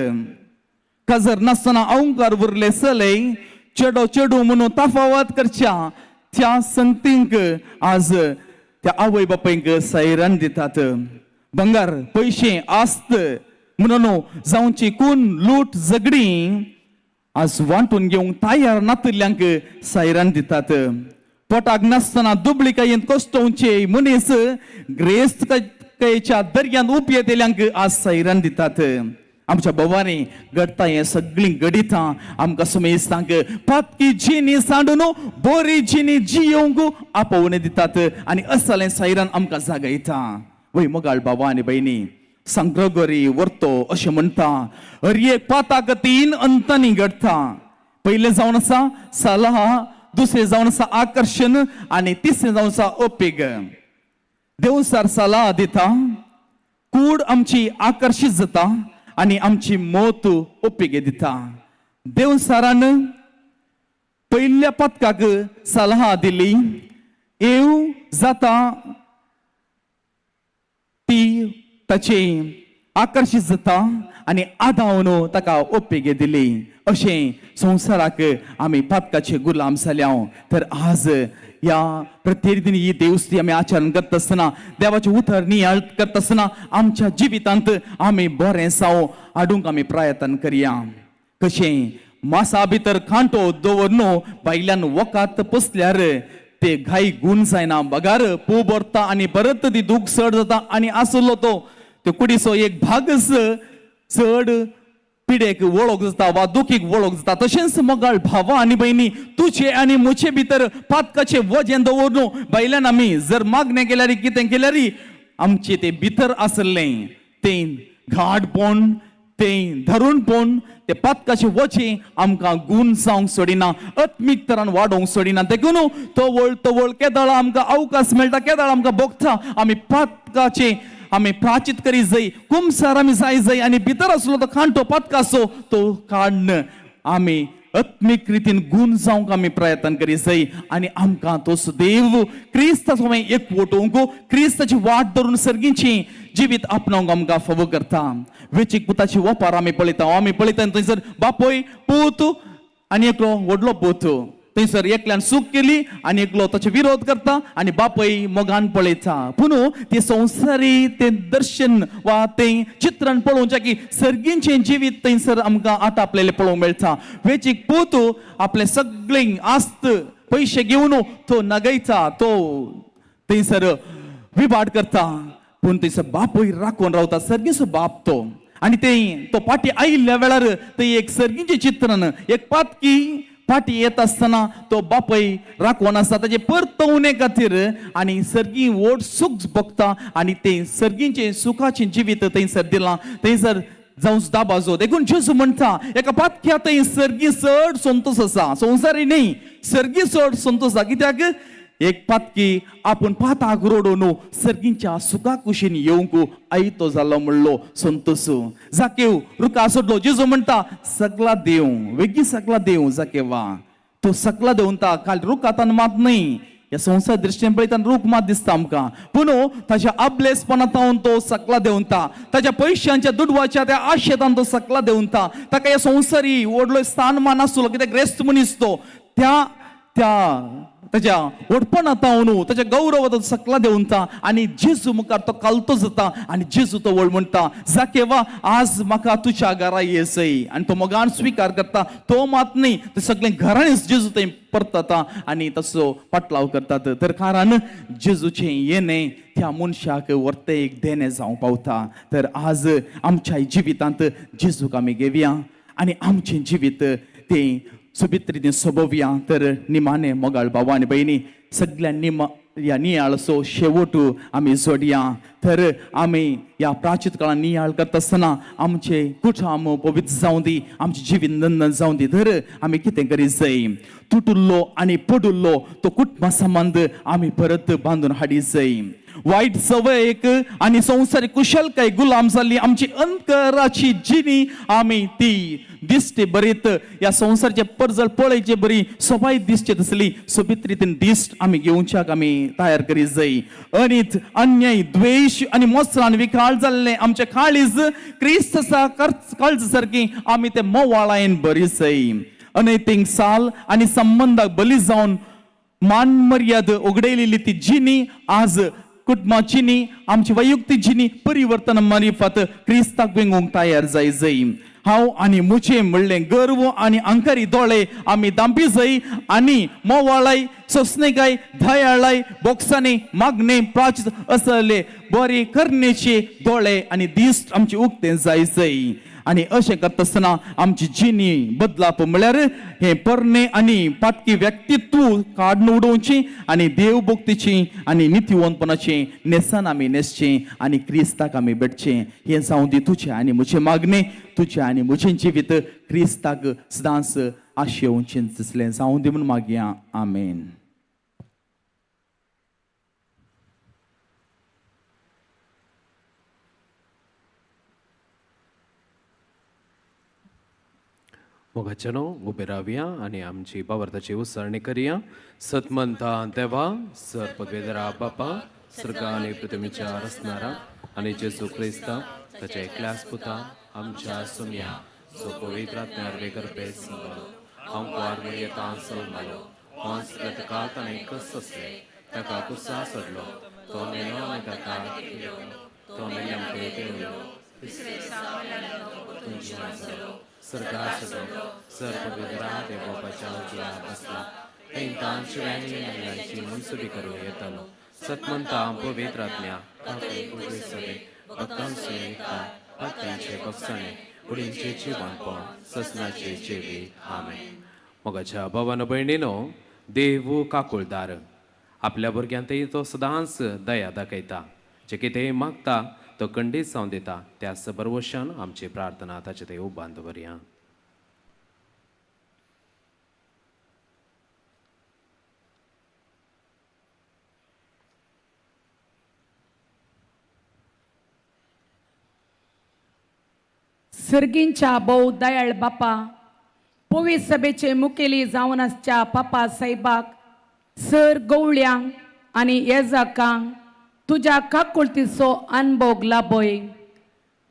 काजर नासतना अवंकार उरले चले चेडो चेडू म्हणून तफावत करच्या त्या संगतींक आज त्या आवय बापायंक सैरान दितात. बंगार पयशे आस्त म्हणून जावची खून लूट झगडी आज वांटून घेवंक तयार नातिल्ल्यांक सैरान दितात. पोटाक नासतना दुबळिकायेंत कश्टोवचे मनीस ग्रेस्तकायेच्या दर्यांत उपयेतल्यांक आज सैरान दितात. आमच्या भोवांनी घडटा हें सगळीं घडितां आमकां सुमेस्तांक पातकी जिनी सांडून बोरी जिनी जियोवंक आपोवणे दितात आनी असलें सैरान आमकां जागयता. वय मोगाळ बाबा आनी भयणी, संग्रगरी वर्तो अशें म्हणटा, हर एक पाताक तीन अंतांनी घडटा. पयलें जावन आसा सलाह, दुसरें जावन आसा आकर्शण आनी तिसरें जावन आसा ओपेग. देवसार सलाह दिता, कूड आमची आकर्शीत जाता आनी आमची मोत ओपेगे दिता. देवसारान पयल्या पदकाक सलाह दिली, येव जाता ती ताची आकर्शीत जाता आनी आदावन ताका ओपेगे दिली. अशें संवसाराक आमी पातकाचे गुलाम जाल्या. तर आज ह्या प्रत्येक दिन ही देवस्ती आमी आचरण करता आसतना, देवाचें उतर नियाळ करता आसतना आमच्या जिवितांत आमी बरें साव हाडूंक आमी प्रयत्न करया. कशें मासा भितर कांटो दवर न्हू भायल्यान वकात पोसल्यार ते घाई गूण जायना, बगार पू भरता आनी परत ती दूख चड जाता आनी आसलो तो ते कुडीचो एक भागच चड पिडेक वळख जाता वा दुखीक वळख जाता. तशेंच मोगाळ भावा आनी भयणी, तुजे आनी म्हजे भितर पातकाचे वजें दवर न्हू भायल्यान आमी जर मागणें केल्यार, कितें केल्यार आमचें तें भितर आसलें तें घाटपण, तें धरुणपण, ते पातकाचे वचें आमकां गूण जावंक सोडिना, आत्मीक तरान वाडोवंक सोडिना. देखून तवळ तवळ केदळा आमकां अवकाश मेळटा, केदळ आमकां भोगता, आमी पातकाचे आमी प्राचित करी जाय, कुमसार आमी जाय जाय आनी भितर आसलो तो कांटो पातकाचो तो काडन आमी आत्मीक रितीन गूण जावंक आमी प्रयत्न करी जाय आनी आमकां तो देव क्रिस्ताचो एकवटोवंक, क्रिस्ताची वाट धरून सर्गीची जिवीत आपणावंक आमकां फावो करता. वेचीक पुताची वपार आमी पळयता. आमी पळयता थंयसर बापूय पूत आनी एकलो व्हडलो पूत. थंयसर एकल्यान चूक केली आनी एकलो ताचो विरोध करता आनी बापूय मोगान पळयता. पूण ते संवसारी तें दर्शन वा तें चित्रण पळोवचें की सर्गींचें जिवीत थंयसर आमकां आतां आपलेलें पळोवंक मेळटा. वेचीक पूत आपलें सगळें आस्त पयशे घेवन तो नगयता, तो थंयसर विवाड करता. पूण थंयसर बापूय राखून रावता, सर्गीचो बाप तो. आनी ते तो पाटी आयिल्ल्या वेळार ते एक सर्गीचें चित्रण, एक पातकी फाटी येत आसतना तो बापय राखून आसता ताचे परतवणे खातीर आनी सर्गी व्हड सूख भोगता आनी ते सर्गीचें सुखाचें जिवीत थंयसर दिलां. थंयसर जावं दाबाजो. देखून जेजू म्हणटा एका पातक्या थंय सर्गी चड संतोश आसा, संवसारी न्ही, सर्गी चड संतोश आसा. कित्याक एक पातकी आपूण पाताक रोडून सर्गींच्या सुखा कुशीन येवंक आयतो जालो म्हणलो संतोश. जाकेव रुखा सोडलो. जेजू म्हणटा सगळा देव वेगीं सगळा देव जाकेवा, तो सकला देवता काल रुखातान मात न्हय. ह्या संवसार दृश्टीन पळयतान रूख मात दिसता आमकां, पूण ताच्या अबलेसपणांत तो सकला देवता, ताच्या पयशांच्या दुडवाच्या त्या आशेतान तो सकला देवता. ताका ह्या संवसारी व्हडलो स्थानमान आसलो, कित्याक ग्रेस्त मनीस तो, त्या त्या ताच्या व्हडपणांत ताच्या गौरवात सकला देवता आनी जेजू मुखार तो कालतो जाता आनी जेजू तो व्हड म्हणटा जाकेवा आज म्हाका तुज्या घरा येसय. आनी तो मोगान स्विकार करता. तो मात न्ही, ते सगळे घरांनीच जेजू थंय परतता आनी तसो पाटलाव करतात. तर कारण जेजूचें येणें त्या मनशाक व्हरते एक देणें जावंक पावता. तर आज आमच्या जिवितांत जेजूक आमी घेवया आनी आमचें जिवीत तें सोबीत रितीन सोबोवया. तर निमाणे मोगाळ भाव आनी भयणी सगळ्या निमा ह्या नियाळचो शेवट आमी जोडया. तर आमी ह्या प्राचीन काळान नियाळ करता आसतना आमचे कुटुंब पवित्र जावं दी, आमचें जिवीत नंदन जावं दी. तर आमी कितें करीत जाय, तुटुल्लो आनी पडुल्लो तो कुटुंबा संबंद आमी परत बांदून हाडी जाय. वायट सवयेक आनी संवसारीक कुशलकाय गुलाम जाल्ली आमची अंतराची जिणी आमी ती दिश्टी बरीत ह्या संवसारचे परजळ पळयचे बरी सोबाय दिसचे तसली सोबीत रितीन दिश्ट आमी घेवच्याक आमी तयार करीत जाय. अनीत, अन्याय, द्वेश आनी मोसरान विकाळ जाल्लें आमचें काळीज क्रिस्त काळज सारकी आमी ते मोवाळायेन बरी जाय. अनैतीक साल आनी संबंदाक बली जावन मान मर्याद उगडयलेली ती जिणी आज कुटुंबाची आमची वैयक्तीक जिणी परिवर्तन मारिफात क्रिस्ताक वेंगोवंक तयार जाय जाय. हांव आनी मुझे म्हणलें गर्व आनी अंकारी दोळे आमी दांपी जाय आनी मोवाळाय, सोसणेकाय, दयाळाय, बोक्सांनी मागणे प्राचित असले बरे करणेचे दोळे आनी दीस आमचे उक्ते जाय जाय. आनी अशें करता आसतना आमची जिणी बदलाप म्हळ्यार हें पोरणे आनी पातकी व्यक्तित्व काडून उडोवचें आनी देवभक्तीची आनी नितीवंतपणाचें न्हेसन आमी न्हेसचें आनी क्रिस्ताक आमी भेटचें. हें जावं दी तुजें आनी म्हजें मागणें, तुजें आनी म्हजें जिवीत क्रिस्ताक सदांच आशेवचें दिसलें जावं दी म्हूण मागया. आमेन. मोगाच्यानो उबे रावया आनी आमची बावर्ताची उच्चारणी करया. सतमंता देवा सर पदवेदरा बापा सर्गा आनी पृथ्वीच्या रचणारा आनी जेजू क्रिस्ता ताच्या एकल्याच पुता आमच्या सोम्या जो पवित्र आत्म्या वेगरपे संबलो हांव कुवार येता सलमालो होंस काल ताणें कस आसले ताका कुर्सा सोडलो तो मेलो आनी ताका तो मेल्ल्या पेवलो सरकार सदो सर पवित्रा देवबापाच्या उजव्या बसला थंय शिव्यांनी मेल्ल्यांची मनसुबी करूं येतालो. सतमंता पवित्र आत्म्या सगळे भक्तांचे एकता पात्यांचे बक्षणे कुडींचे जिवनपण ससनाचे जिवीत. आमेन. मोगाच्या भावानो भयणीनो, देव काकुळदार आपल्या भुरग्यांतय तो सदांच दया दाखयता. जे कितें मागता तो खंडीत जावन दिता. त्या सबरवशान आमची प्रार्थना ताचे ते उबान दवरया. सर्गींच्या भोव दयाळ बापा, पवित्र सभेचे मुखेली जावन आसच्या पापा साहेबाक, सर गवळ्यांक आनी येजाकांक तुज्या काकुळतीचो अनभोग लाभय.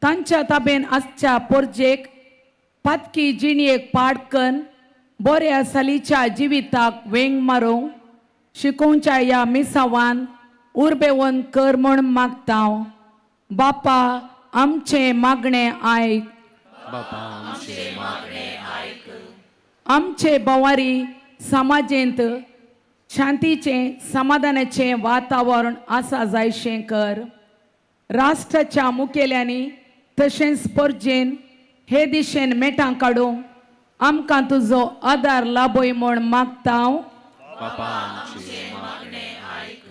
तांच्या ताबेन आसच्या पोरजेक पातकी जिणयेक पाडकन बऱ्या सालीच्या जिविताक वेंग मारूंक शिकोवच्या ह्या मिसावान उर्बेवन कर म्हूण मागता. बापा आमचें मागणें आयक. बापा आमचें मागणें आयक. आमचे भोंवारी समाजेंत शांतीचें समाधानाचें वातावरण आसा जायशें कर. राष्ट्राच्या मुखेल्यांनी तशेंच परजेन हे दिशेन मेटां काडूंक आमकां तुजो आदार लाभय म्हूण मागता. बापा आमचें मागणें आयक.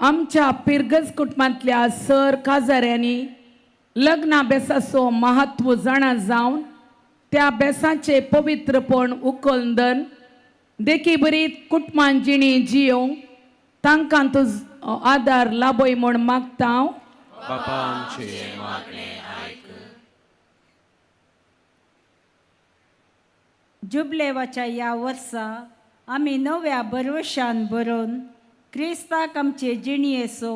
आमच्या पिरगज कुटुंबांतल्या सर काजाऱ्यांनी लग्ना बेसाचो महत्व जाणा जावन त्या बेसाचें पवित्रपण उखलदन देखी बरी कुटुंबान जिणी जियोवंक तांकां तुज आदार लाभय म्हूण मागता हांव. बापा आमचें मागणें आयक. जुबलेवाच्या ह्या वर्सा आमी नव्या भरवशान बरोवन क्रिस्ताक आमचे जिणयेचो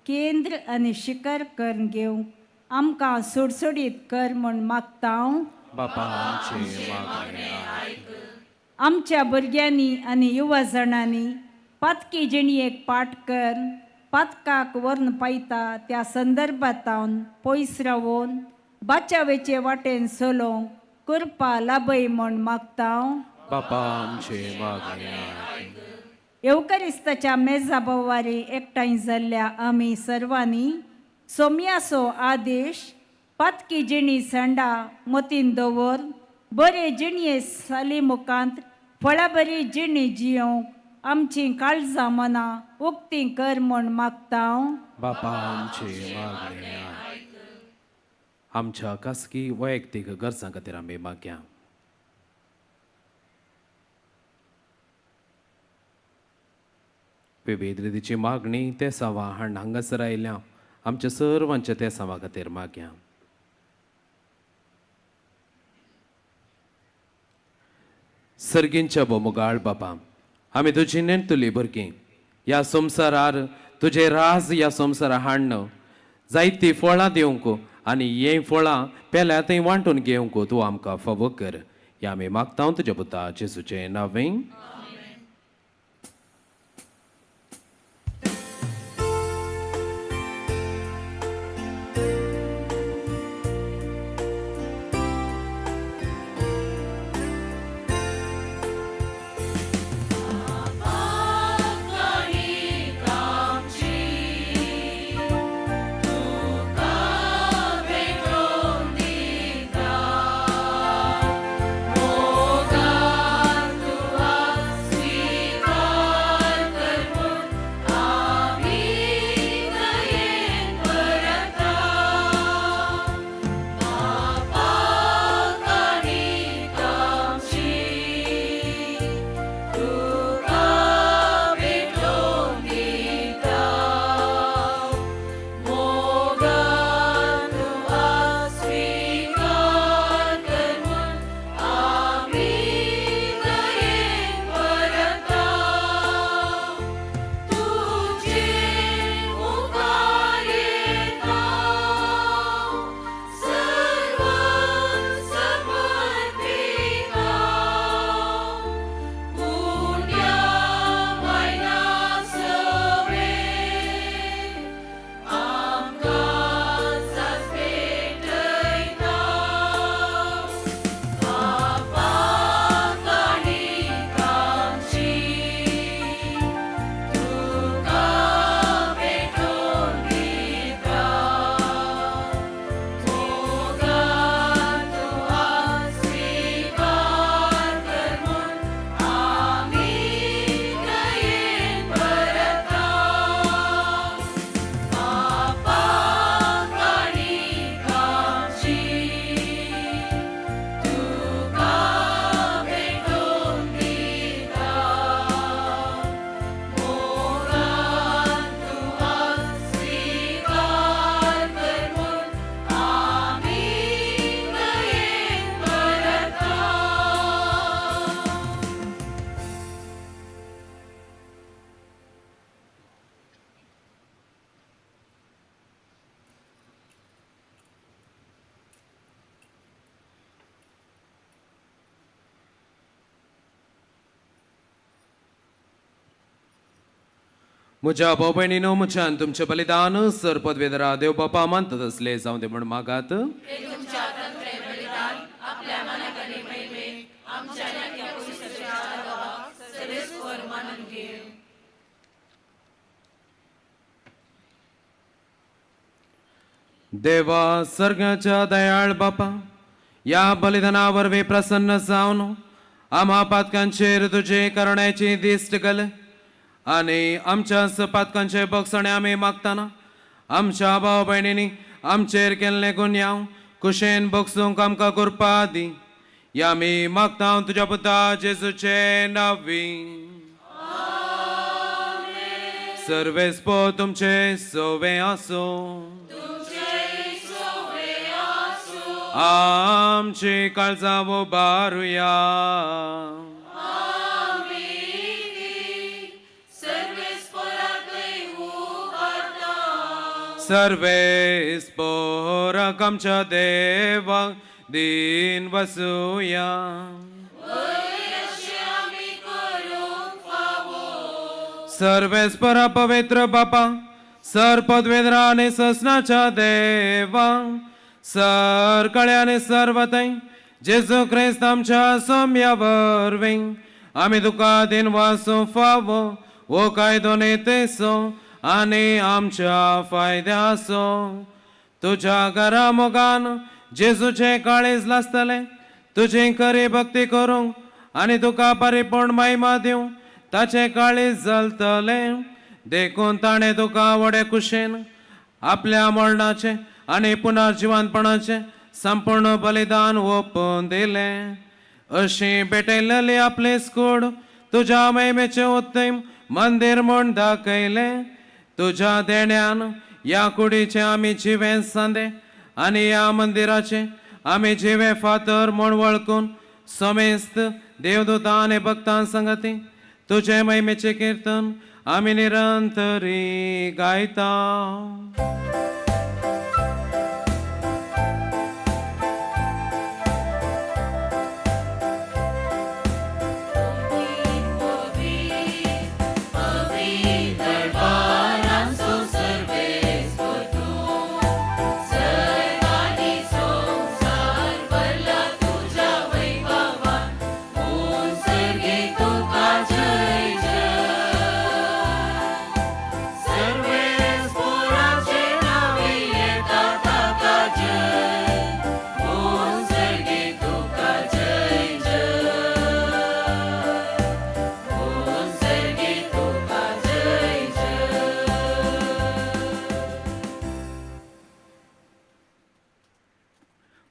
केंद्र आनी शिखर करून घेवंक आमकां सुडसुडीत कर म्हूण मागता हांव. बापा आमचें मागणें आयक. आमच्या भुरग्यांनी आनी युवा जाणांनी पातकी जिणयेक पाठ कर पातकाक व्हरून पायता त्या संदर्भांत पयस रावून बाचावेचे वाटेन चलोवंक कृपा लाभय म्हूण मागता हांव. बापा आमचें मागणें आयक. येवकरिस्ताच्या मेजा बोवारी एकठांय जाल्ल्या आमी सर्वांनी सोम्याचो आदेश पातकी जिणी संडा मतीन दवर बरे जिणये साली मुखांत फळाबरी जिणी जियोवंक आमचीं काळजां मनां उक्तीं कर म्हूण मागता हांव. बापा आमचें मागणें आयक. आमच्या खासगी वैयक्तीक गरजां खातीर आमी मागया. विविध रितीची मागणी तेसांवां हाण हांगासर आयल्या आमच्या सर्वांच्या तेसांवा खातीर मागया. सर्गींच्या बोमोगाळ बाबा, आमी तुजी नेणतुली भुरगीं ह्या संवसारार तुजें राज ह्या संवसारा हाडन जायतीं फळां दिवंक आनी हीं फळां पेल्या थंय वांटून घेवंक तूं आमकां फावो कर. ह्या आमी मागता तुज्या पुता जेजूचें नांवें. म्हज्या भाव भयणीनो, म्हज्यान तुमचें बलिदान सर पदवेदरा देव बापा मानतात असले जावं दे म्हूण मागात. देवा सर्गाच्या दयाळ बापा, ह्या बलिदाना वरवीं प्रसन्न जावन आम्हा पातकांचेर तुजे करुणेची दिश्ट घाल आनी आमच्या पातकांचे बक्षणे आमी मागतना आमच्या भाव भयणींनी आमचेर केल्ले गुन्यांव कुशेन बगसूंक आमकां करपा दी. या आमी मागता तुज्या पुता जेजूचे नांवी. सर्वेस्पो तुमचे सोवे आसूं. आमची काळजां उबारुया. सर्वेस्पोराक आमच्या देवाक दिन वसुया. सर्वेस्परा पवित्र बापा, सर पदवेंद्र आनी ससनाच्या देवा, सर कळ्याने सर्वतय जेजू क्रिस्त आमच्या सोम्या वरवीं आमी तुका दिन वासूं फावो हो कायदो नेतेसो आनी आमच्या फायद्याचो. तुज्या घरा मोगान जेजूचें काळीज लासतलें, तुजी खरी भक्ती करूंक आनी तुका परिपूर्ण महिमा दिवं ताचें काळीज जलतलें. देखून ताणें तुका व्हडे कुशेन आपल्या मरणाचें आनी पुनर्जिवनपणाचें संपूर्ण बलिदान ओपून दिलें. अशी भेटयलेली आपली कूड तुज्या महिमेचें उत्तम मंदीर म्हूण दाखयलें. तुज्या देण्यान ह्या कुडीचें आमी जिवें सांदे आनी ह्या मंदिराचें आमी जिवे फातर म्हूण वळखून समेस्त देवदूतां आनी भक्तां संगती तुजे महिमेचें किर्तन आमी निरंतरी गायता.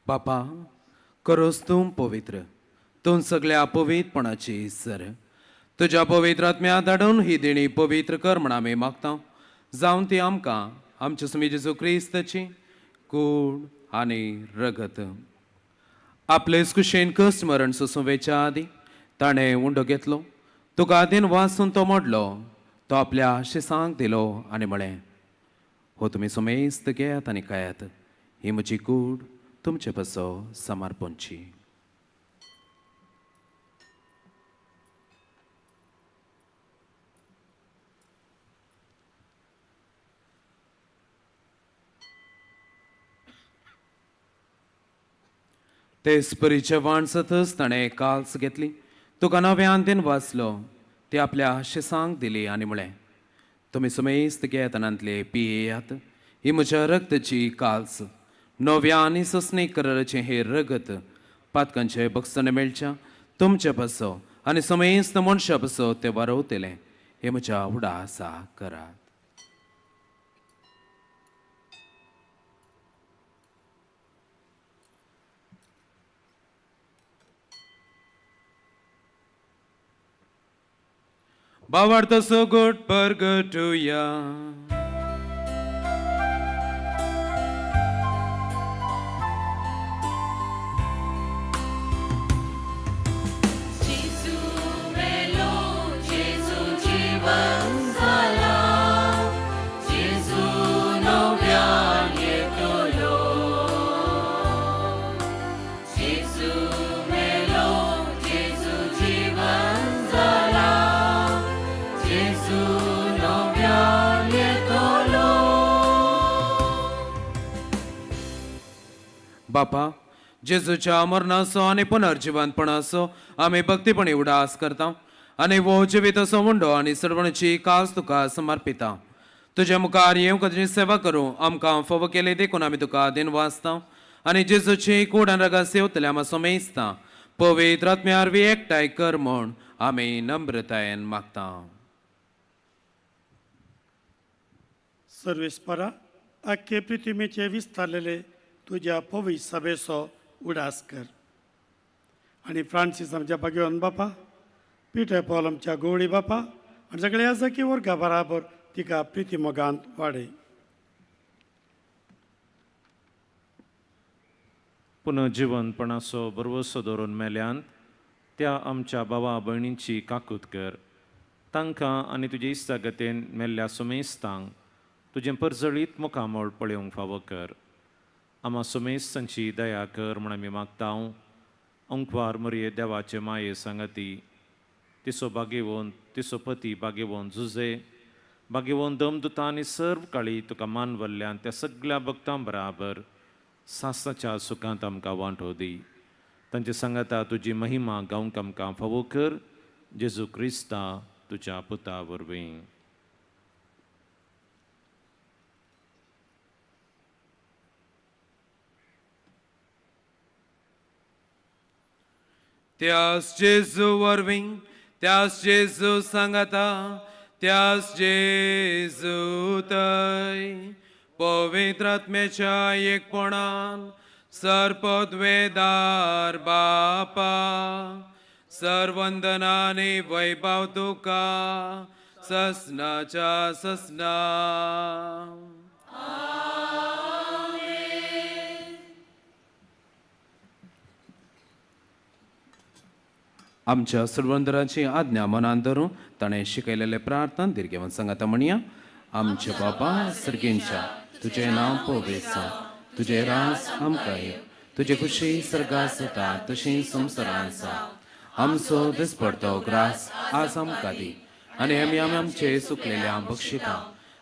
बापा, करोस तूं पवित्र, तूं सगळ्या पवित्रपणाची सर. तुज्या पवित्र आत्म्या धाडून ही देणी पवित्र कर म्हण आमी मागता. जावन ती आमकां आमच्या सुमी जेजू क्रिस्ताची कूड आनी रगत. आपलेच कुशेन कश्ट मरण सोसूं वेच्या आदीं ताणें उंडो घेतलो, तुका आदीन वासून तो मोडलो, तो आपल्या शिसांक दिलो आनी म्हळें, हो तुमी समेस्त घेयात आनी खायात, ही म्हजी कूड तुमचे पासो समर्पणची. तेच परी जेवण जातच ताणें काल्स घेतली, तुका नव्यान दिन वाचलो, ती आपल्या शिसांक दिली आनी म्हळें, तुमी समेस्त घेयात आनी पियेयात, ही म्हज्या रक्ताची काल्स, नव्या आनी सोंसणी कराराचें हें रगत पातकांचे बक्षण मेळच्या तुमचे पासो आनी समेस्त मनशा पासो तें वारवतलें. हें म्हज्या उडासा करात. भावार्थ सगट परगटुया. बापा, जेजूच्या मरणाचो आनी पुनर्जिवनपणाचो आमी भक्तीपणी उडास करता आनी वो जिवीत असो उंडो आनी सर्वणची कास तुका समर्पिता. तुज्या मुखार येवंक तुजी सेवा करूं आमकां फावो केली देखून आमी तुका दिन वाचता आनी जेजूची कूड आनी रगत सेवतल्या आमी समेजता. पवित्र आत्म्या वरवीं एकठांय कर म्हूण आमी नम्रतायेन मागता. सर्वेस्परा, आख्खे पृथ्वीचे विस्तारलेले तुज्या पवी सभेचो उडास कर आनी फ्रांसीस आमच्या भाग्यवान बापा, पिटर पॉल आमच्या गोवळी बापा आनी सगळ्या सखी वर्गा बराबर तिका प्रिती मोगांत वाडय. पुनर्जिवनपणाचो भरवसो दवरून मेल्यान त्या आमच्या भावा भयणींची काकूत कर. तांकां आनी तुजे इश्टागतीन मेल्ल्या सुमेस्तांक तुजें परजळीत मुखामळ पळोवंक फावो कर. आमा सुमेस्तांची दया कर म्हूण आमी मागता. अंकवार मरये देवाचे माये सांगाती तिसो बागेवन तिसो पती बागेवन जुजे बागेवन दमदुता आनी सर्व काळी तुका मानवल्ल्यान त्या सगळ्या भक्तां बराबर सासणाच्या सुखांत आमकां वांटो दी. तांचे सांगाता तुजी महिमा गावंक आमकां फावो कर. जेजू क्रिस्ता तुज्या पुता वरवीं. त्यास जेजू वरवीं, त्यास जेजू सांगाता, त्यास जेजू तय पवित्र आत्म्याच्या एकपणान सर्पद्वेदार बापा सर्वंदनाने वैभव तुका ससनाच्या ससना. आमच्या सुरवंदराची आज्ञा मनान धरून ताणें शिकयलेले प्रार्थना दिर्गेवन सांगाता म्हणया. आमच्या बापा सर्गेंच्या, तुजें नांव पवित्र जावं, तुजें राज आमकां येवं, तुजे खुशी सर्गात जाता तशी संवसारांत जावं. आमचो दिसपडतो ग्रास आज आमकां दी आनी आमी आमचे सुकलेल्या बक्षिता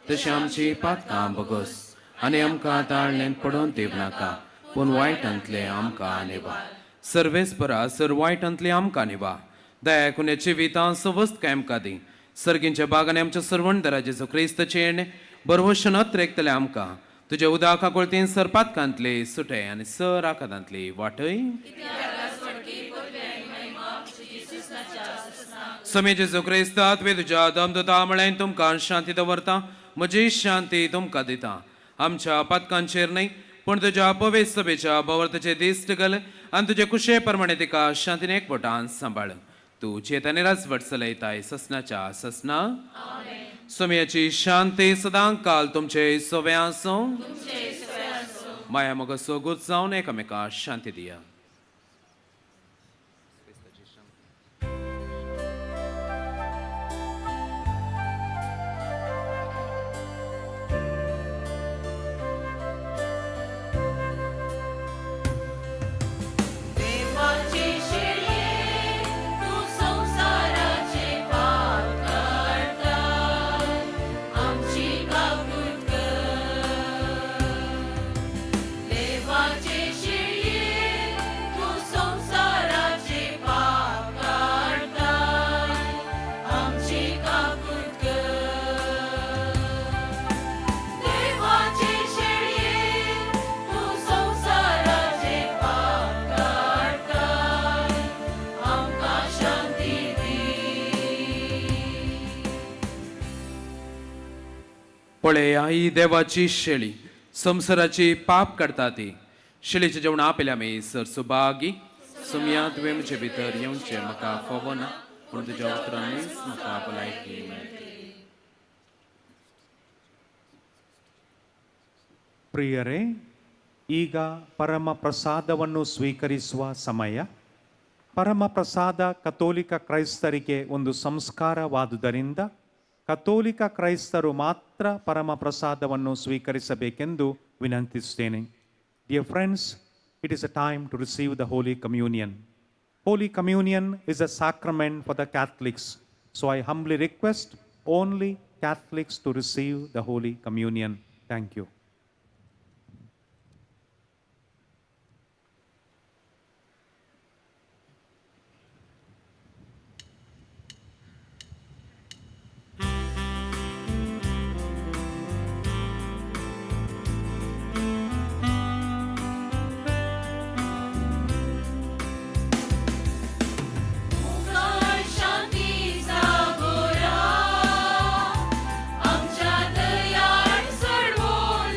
तशें आमची पातकां बगस आनी आमकां ताळणेंत पडोवन दिवं नाका, पूण वायटांतलें आमकां निवा. सर्वेस्परा सर वायटांतलें आमकां निवा. दया कुन्याची वितां सवस्त काय आमकां दी. सर्गींच्या बागांनी आमच्या सर्वंदरा जेजू क्रिस्तचें बरवशन अत्रेकतलें आमकां तुज्या उदका कोळतीन सर पातकांतले सुटे आनी सर आकादांतली वाटय. समे जेजू क्रिस्ता तुवें तुज्या दमदुता म्हळें तुमकां शांती दवरता, म्हजी शांती तुमकां दिता. आमच्या पातकांचेर न्हय पूण तुज्या पवित्र सभेच्या बवर्तचे दिश्ट घाल आनी तुजे कुशे प्रमाणे तिका शांतीन एकवटान सांबाळ. तूं चेतनी राजवट चलयताय ससनाच्या ससना. सोम्याची शांती सदां काल तुमचे सवे आसूं. माया मोग सोगूत जावन एकामेका शांती दिया. पळया ही देवाची शेळी संवसाराची पाप काडटा ती. शेळीचें जेवण आपल्या आमी सर सुभागी. सुमया तुवें म्हजे भितर येवचें म्हाका फावना, पूण तुज्या उतरांनीच म्हाका भलायकी मेळटली. ಪ್ರಿಯರೇ, ಈಗ ಪರಮ ಪ್ರಸಾದವನ್ನು ಸ್ವೀಕರಿಸುವ ಸಮಯ. ಪರಮ ಪ್ರಸಾದ ಕಥೋಲಿಕ ಕ್ರೈಸ್ತರಿಗೆ ಒಂದು ಸಂಸ್ಕಾರವಾದುದರಿಂದ ಕಥೋಲಿಕ ಕ್ರೈಸ್ತರು ಮಾತ್ರ ಪರಮ ಪ್ರಸಾದವನ್ನು ಸ್ವೀಕರಿಸಬೇಕೆಂದು ವಿನಂತಿಸುತ್ತೇನೆ. Dear friends, it is a time to receive the Holy Communion. Holy Communion is a sacrament for the Catholics, so I humbly request only Catholics to receive the Holy Communion. Thank you. शांती सागोरा आमच्या दयाळ सोडवून.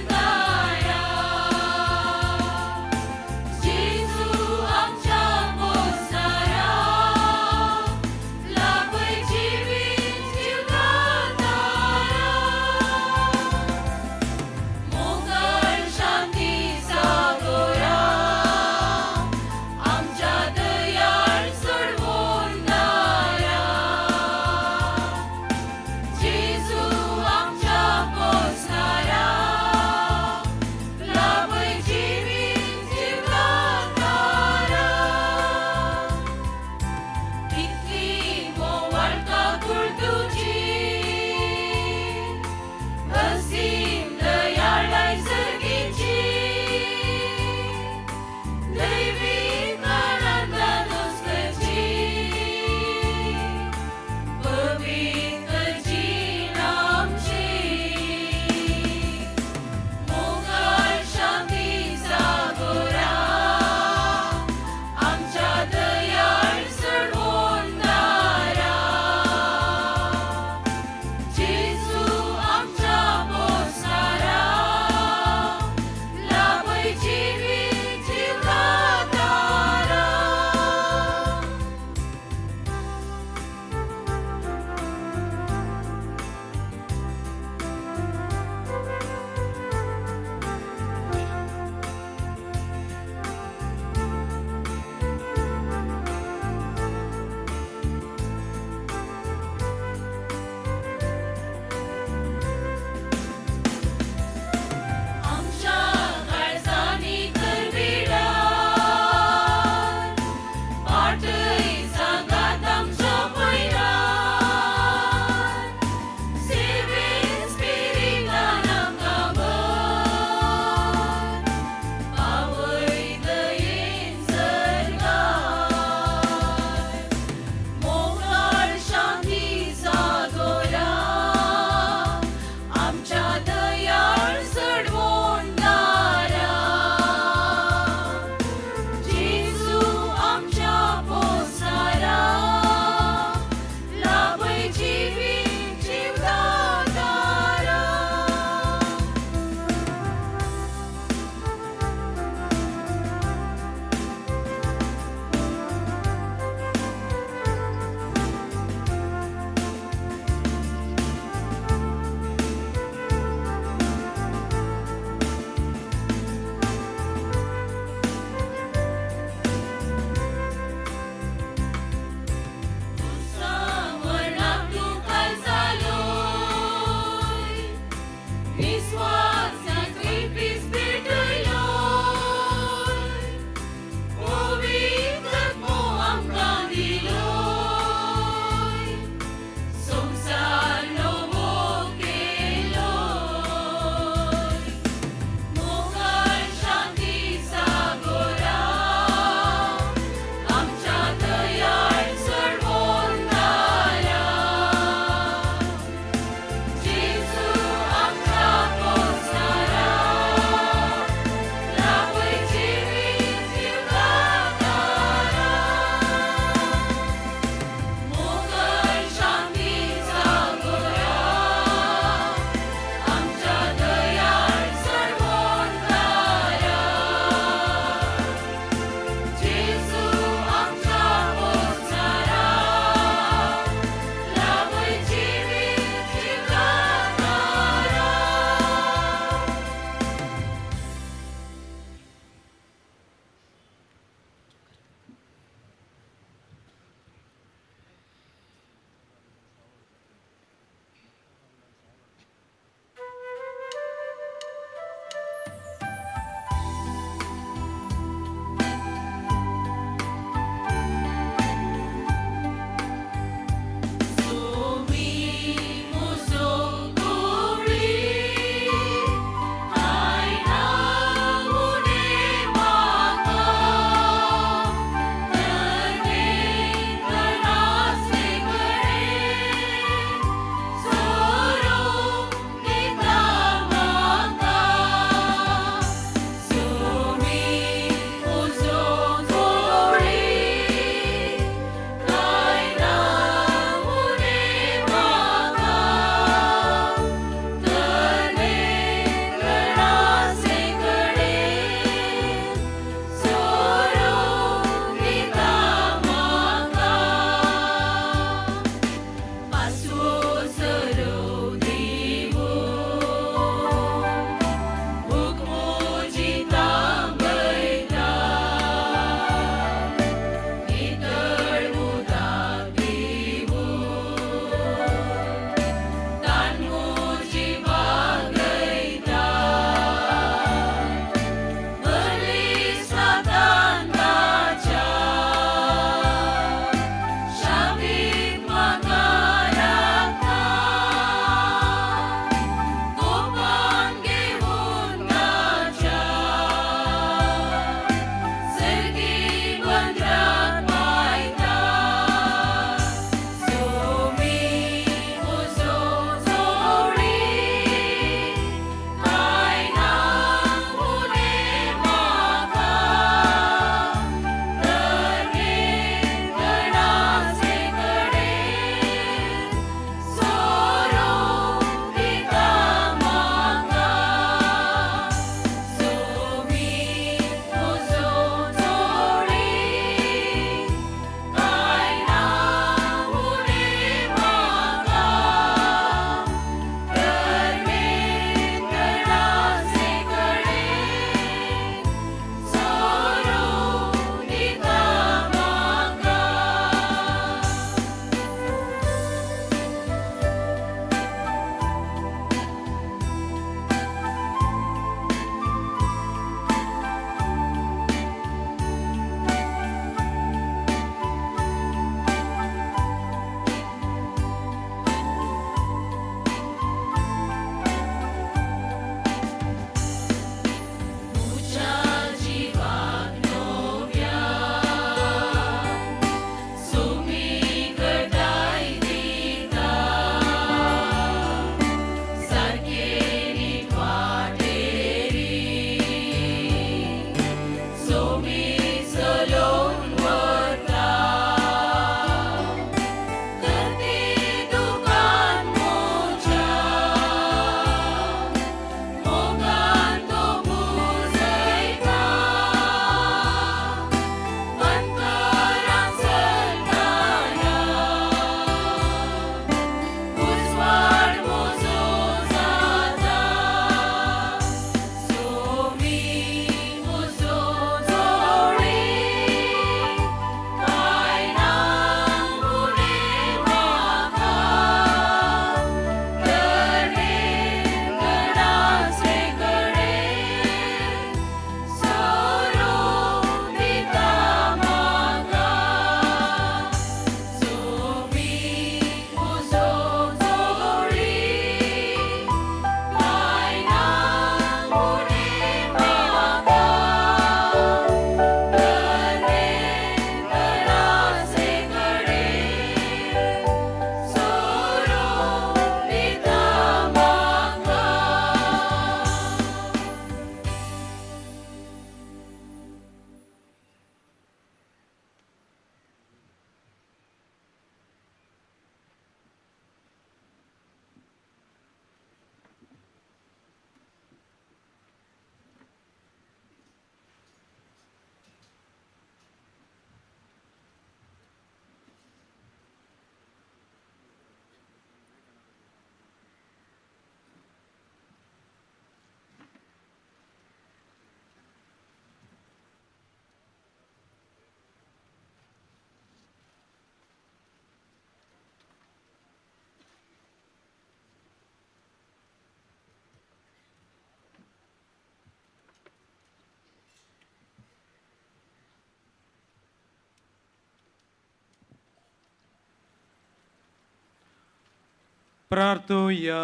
प्रार्थुया.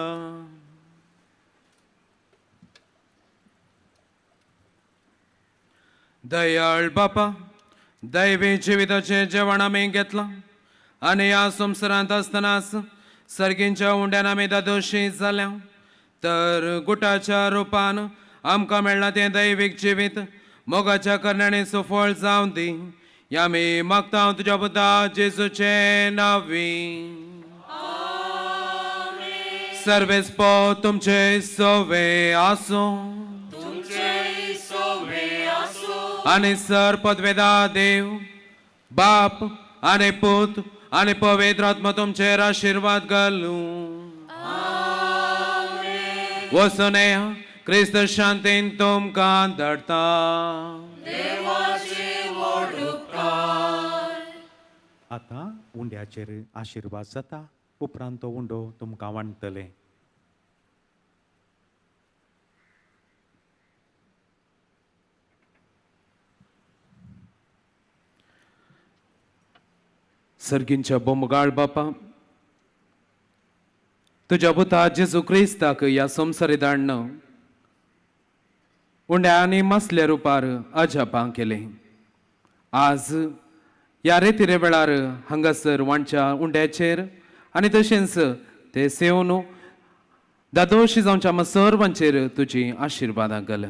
दयाळ बापा, दैवी जिविताचें जेवण आमी घेतलां आनी ह्या संवसारांत आसतनाच सर्गींच्या उंड्यान आमी दादोशी जाल्या, तर गुटाच्या रुपान आमकां मेळ्ळां तें दैवीक जिवीत मोगाच्या करण्यानी सुफळ जावं दी. ह्या आमी मागता तुज्या पुता जेजूचे नांवी. सर्वेस्पो तुमचे सोवे आसूं आनी सर पदवेदा देव बाप आनी पूत आनी पवित्र आत्मा तुमचेर आशिर्वाद घालूं. वचून क्रिस्त शांतीन तुमकां धाडटा. आतां उंड्याचेर आशिर्वाद जाता, उपरांत तो उंडो तुमकां वांटतले. सर्गींच्या बोमगाळ बापा, तुज्या पुता जेजू क्रिस्ताक ह्या संवसारी धाडण उंड्या आनी मासल्या रुपार अजापां केलें. आज ह्या रेतिरे वेळार हांगासर वांटच्या उंड्याचेर आनी तशेंच ते सेवन दादोशी जावच्या आमकां सर्वांचेर तुजी आशिर्वादां घाल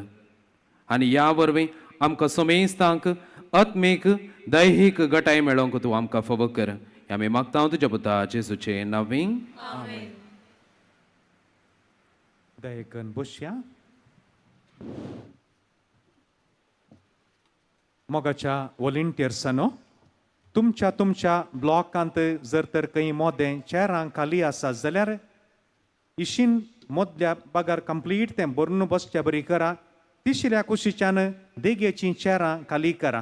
आनी ह्या वरवीं आमकां समेस्तांक आत्मीक दैहीक गटाय मेळोवंक तूं आमकां फावो कर. आमी मागता तुज्या पुता जेजूचे नांवी. दयेकन बसया. मोगाच्या वॉलंटियर्सानो, तुमच्या तुमच्या ब्लॉकांत जर तर खंय मोदें चेरां खाली आसा जाल्यार इशीन मदल्या बागार कंप्लीट तें भरून बसच्या बरी करा. तिसऱ्या कुशीच्यान देगेचीं चेरां खाली करा.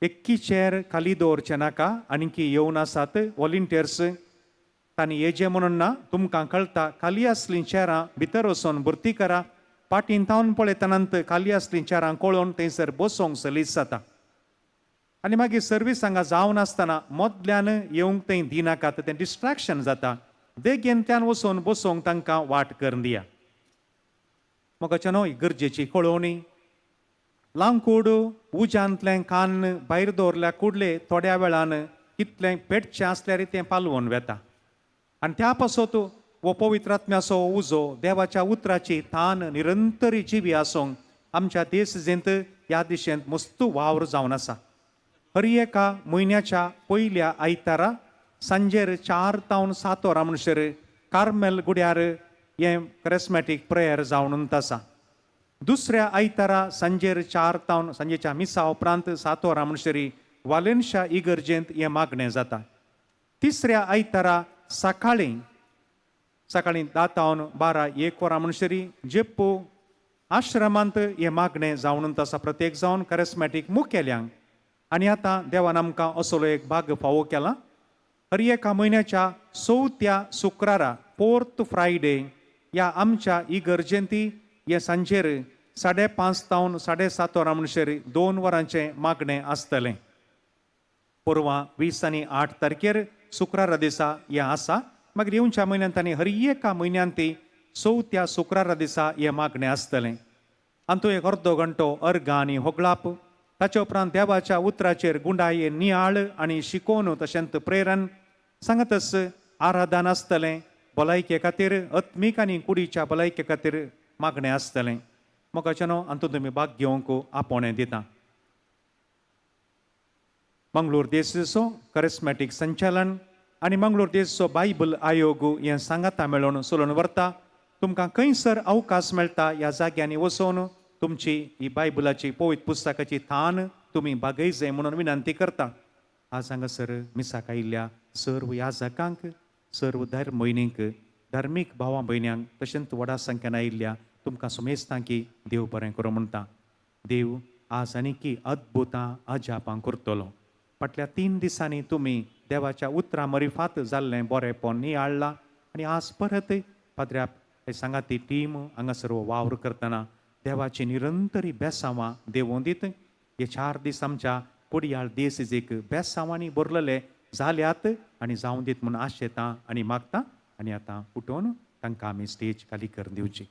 एक्की चेर खाली दवरचें नाका. आनीकी येवन आसात वॉलंटियर्स, तांणी येजे म्हणून ना, तुमकां कळटा. खाली आसलीं चेरां भितर वचून भरती करा. पाटीन थावन पळयतनांत खाली आसलीं चेरां कळोवन थंयसर बसोंक सलीस जाता. आनी मागीर सर्वीस हांगा जावन आसतना मदल्यान येवंक थंय दिनाकात, तें डिस्ट्रेक्शन जाता. देगेंतल्यान वचून बसोवंक तांकां वाट करून दिया. मोगाच्या न्हय गरजेची कळोवणी. लांकूड उज्यांतलें कान भायर दवरल्या कुडले थोड्या वेळान कितलें पेटचें आसल्यार तें पालवून वेता. आनी त्या पासत हो पवित्र आत्म्याचो उजो देवाच्या उतराची तान निरंतरी जिवी आसूंक आमच्या देश ह्या दिशेंत मस्त वावर जावन आसा. हर एका म्हयन्याच्या पयल्या आयतारा सांजेर 4 तावन 7 वरां म्हणसर कार्मेल गुड्यार हें करिस्मॅटीक प्रेयर जावन आसा. दुसऱ्या आयतारा सांजेर 4 तावन सांजेच्या मिसा उपरांत 7 वरां म्हणसर वालेन्शा इगर्जेंत हें मागणें जाता. तिसऱ्या आयतारा सकाळीं सकाळीं 10 तावन 12 1 वरां म्हणसर जेप्पू आश्रमांत हें मागणें जावन आसा. प्रत्येक जावन करिस्मॅटीक मुखेल्यांक. आनी आतां देवान आमकां असलो एक भाग फावो केला. हर एका म्हयन्याच्या चवथ्या शुक्रारा 4th Friday ह्या आमच्या इगर्जेंती हे सांजेर 5:30 तावन 7:30 वरां म्हणसर 2 वरांचें मागणें आसतलें. परवां 20 आनी 8 तारखेर शुक्रारा दिसा हें आसा. मागीर येवच्या म्हयन्यांत आनी हर एका म्हयन्यांत ती चवथ्या शुक्रारा दिसा हें मागणें आसतलें. आनी तो एक अर्दो घंटो अर्गां आनी होगळाप, ताचे उपरांत देवाच्या उतराचेर गुंडाये नियाळ आनी शिकोवन तशेंच प्रेरण सांगतच आराधन आसतलें. भलायके खातीर आत्मीक आनी कुडीच्या भलायके खातीर मागणें आसतलें. मोगाच्या न्हू हातूंत तुमी भाग घेवंक आपोवणें दिता. मंगळूर देशाचो करिस्मॅटीक संचालन आनी मंगळूर देशाचो बायबल आयोग हें सांगाता मेळोवन चलोवन व्हरता. तुमकां खंयसर अवकाश मेळटा ह्या जाग्यांनी वचून तुमची ही बायबलाची पवित्र पुस्तकाची थान तुमी बागय जाय म्हणून विनंती करता. आज हांगासर मिसाक आयिल्ल्या सर्व याजकांक, सर्व धर्म भयणींक, धार्मीक भावां भयण्यांक तशेंच व्हडा संख्यान आयिल्ल्या तुमकां सुमेस्तांकी देव बरें करूं म्हणटा. देव आज आनीकी अद्भुतां अजापां करतलो. फाटल्या 3 दिसांनी तुमी देवाच्या उतरां मरिफात जाल्लें बरेंपण नियाळ्ळां आनी आज परत पाद्र्या सांगाती टीम हांगासर वावर करतना देवाची निरंतरी बेसांवां देवोन दित. हे 4 दीस आमच्या कोडियाळ देश एक बेसांवांनी भरलेले जाल्यात आनी जावं दीत म्हूण आशेता आनी मागता आनी आतां उठोवन तांकां आमी स्टेज खाली करून दिवची.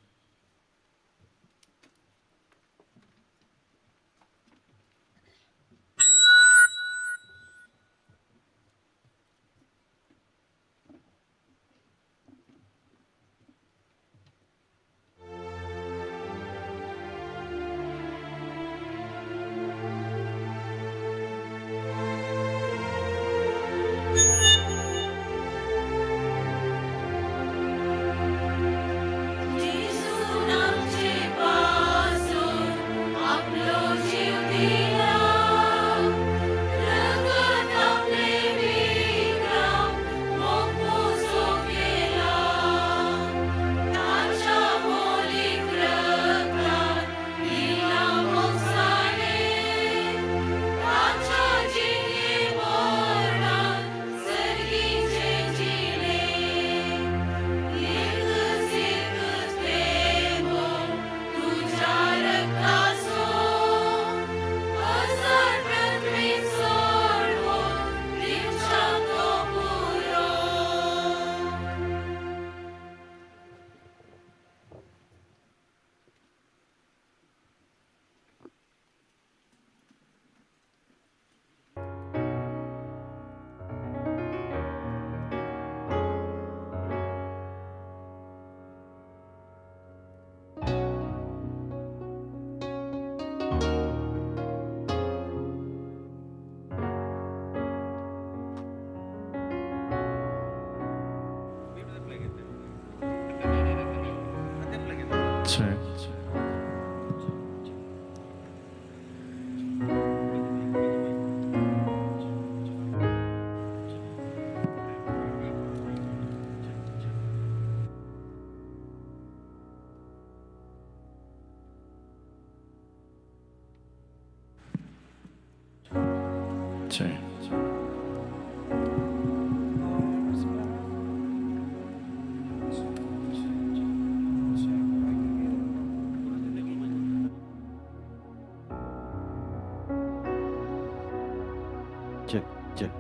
Check, check, check.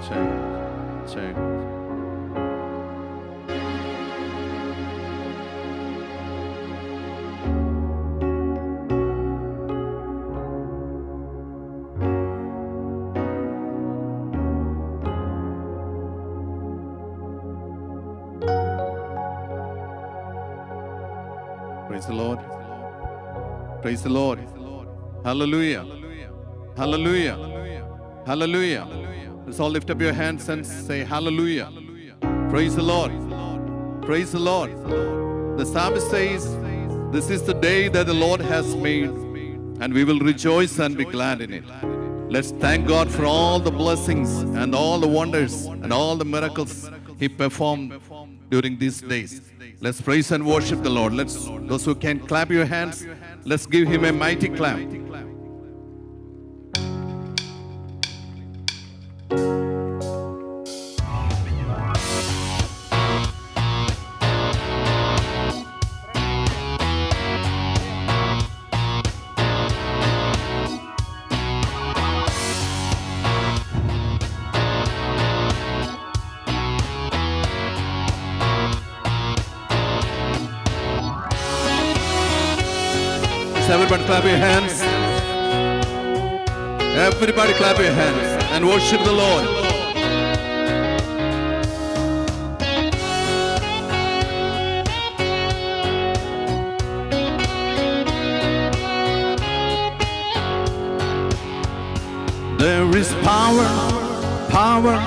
Check, check. Praise the Lord. Praise the Lord. Hallelujah. Hallelujah. Hallelujah. Let's all lift up your hands and say hallelujah. Praise the Lord. Praise the Lord. The psalmist says, this is the day that the Lord has made, and we will rejoice and be glad in it. Let's thank God for all the blessings and all the wonders and all the miracles He performed during these days. Let's praise and worship the Lord. Let's, those who can clap your hands, let's give Him a mighty clap. Everybody clap your hands. Everybody clap your hands and worship the Lord. There is power, power,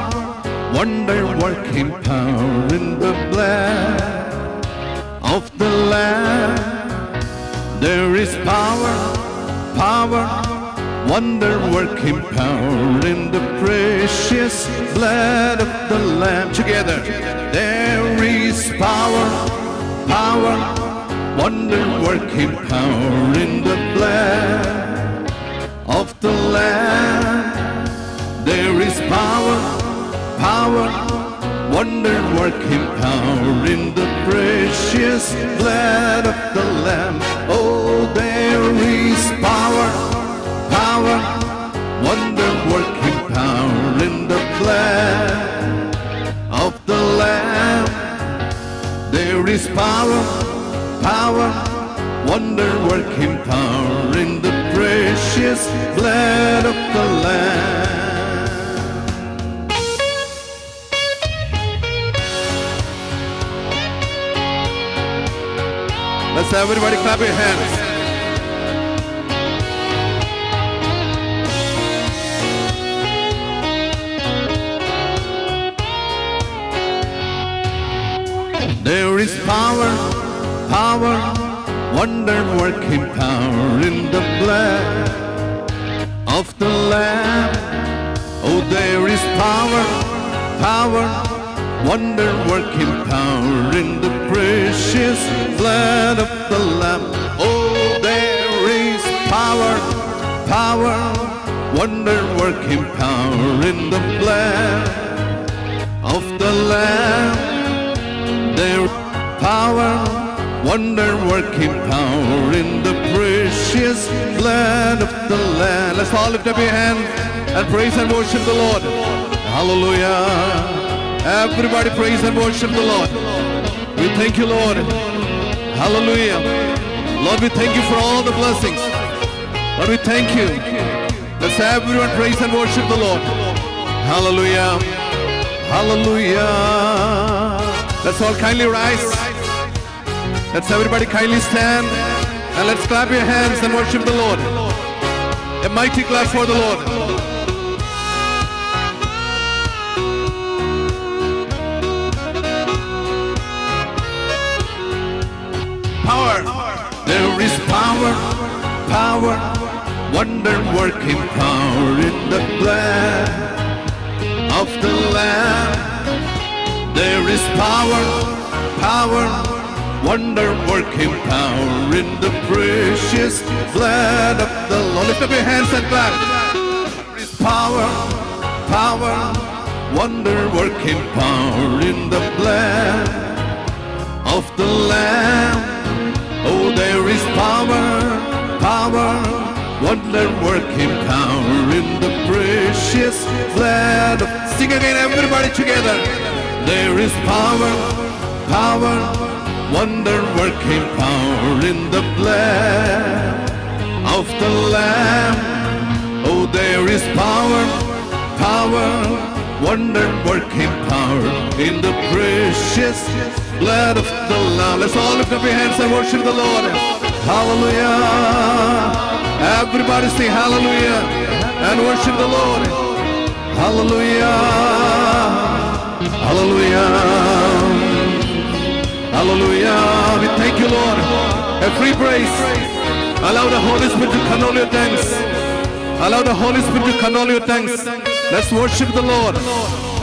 wonder-working power in the blood of the Lamb. There is power, power, wonder working power in the precious blood of the Lamb. Together, there is power, power, wonder working power in the blood of the Lamb. There is power, power, wonder working power in the precious blood of the Lamb. Oh, there is power, power, wonder working power in the blood of the Lamb. There is power, power, wonder working power in the precious blood of the Lamb. Let's everybody clap your hands. There is power, power, wonder working power in the blood of the Lamb. Oh, there is power, power, wonder working power in the precious blood of the Lamb. Oh, there is power, power, wonder working power in the blood of the Lamb. There power, wonder working power in the precious blood of the Lamb. Let's all lift up your hands and praise and worship the Lord. Hallelujah. Everybody praise and worship the Lord. We thank you, Lord. Hallelujah. Lord, we thank you for all the blessings. Lord, we thank you. Let's everyone praise and worship the Lord. Hallelujah. Hallelujah. Let's all kindly rise. Let's everybody kindly stand. And let's clap your hands and worship the Lord. A mighty clap for the Lord. Power. There is power, power, wonder working power in the blood of the Lamb. There is power, power, wonder working power in the precious blood of the Lord. Lift up your hands and clap. There is power, power, wonder working power in the blood of the Lamb. Oh, there is power, power, wonder working power in the precious blood of... Sing again, everybody together. There is power, power, wonder working power in the blood of the Lamb. Oh, there is power, power, wonder working power in the precious blood of the Lamb. Let's all lift up your hands and worship the Lord. Hallelujah. Everybody say hallelujah and worship the Lord. Hallelujah. Hallelujah. Hallelujah. We thank you, Lord. A free praise. Allow the Holy Spirit to condole your thanks. Allow the Holy Spirit to condole your thanks. Let's worship the Lord.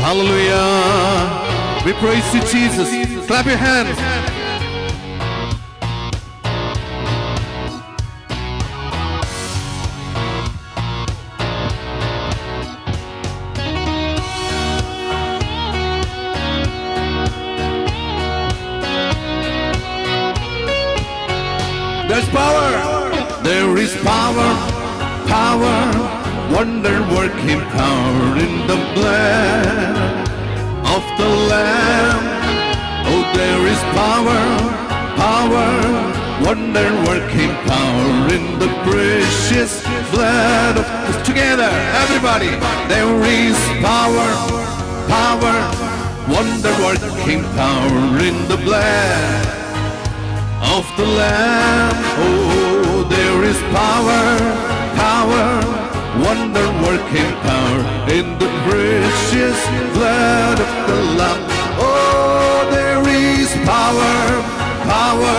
Hallelujah. We praise you, Jesus. Clap your hands. There's power. There is power, power, wonder working power in the blood of the Lamb. Oh, there is power, power, wonder working power in the precious blood of... Together, everybody. There is power, power, wonder working power in the blood of the Lamb. Oh, there is power, power, wonder working power in the precious blood of the Lamb. Oh, there is power, power,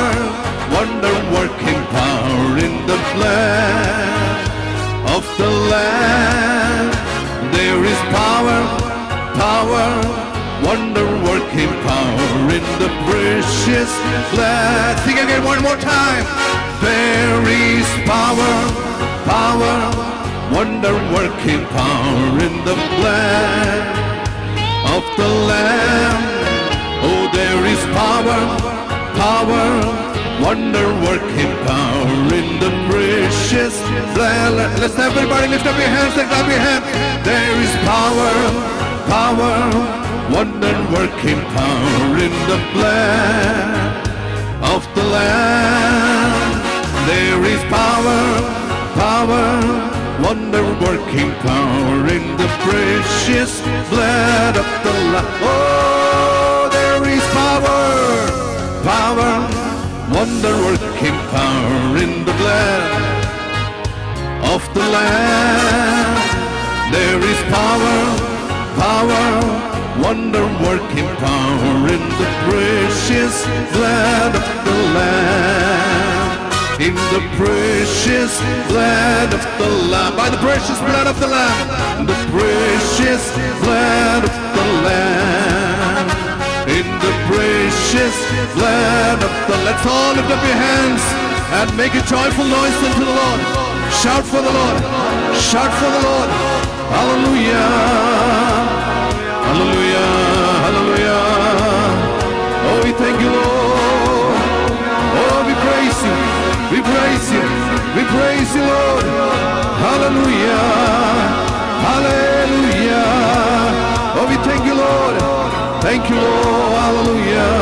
wonder working power in the blood of the Lamb. power, wonder-working power in the precious blood. Sing again one more time. There is power, power, wonder-working power in the blood of the Lamb. Oh, there is power, power, wonder-working power in the precious blood. Let's everybody lift up your hands and clap your hands. There is power, power, wonder-working power in the blood of the Lamb. There is power, power, wonder-working power in the precious blood of the Lamb. Oh, there is power, power, wonder-working power in the blood of the Lamb. There is power, power, wonder-working power in the precious blood of the Lamb. In the precious blood of the Lamb, by the precious blood of the Lamb, the precious blood of the Lamb. In the precious blood of the Lamb. Let's all lift up your hands and make a joyful noise unto the Lord. Shout for the Lord. Shout for the Lord. Hallelujah. Hallelujah. Hallelujah. Oh, we thank you, Lord. Oh, we praise you. We praise you. We praise you, Lord. Hallelujah. Hallelujah. Oh, we thank you, Lord. Thank you, Lord. Hallelujah.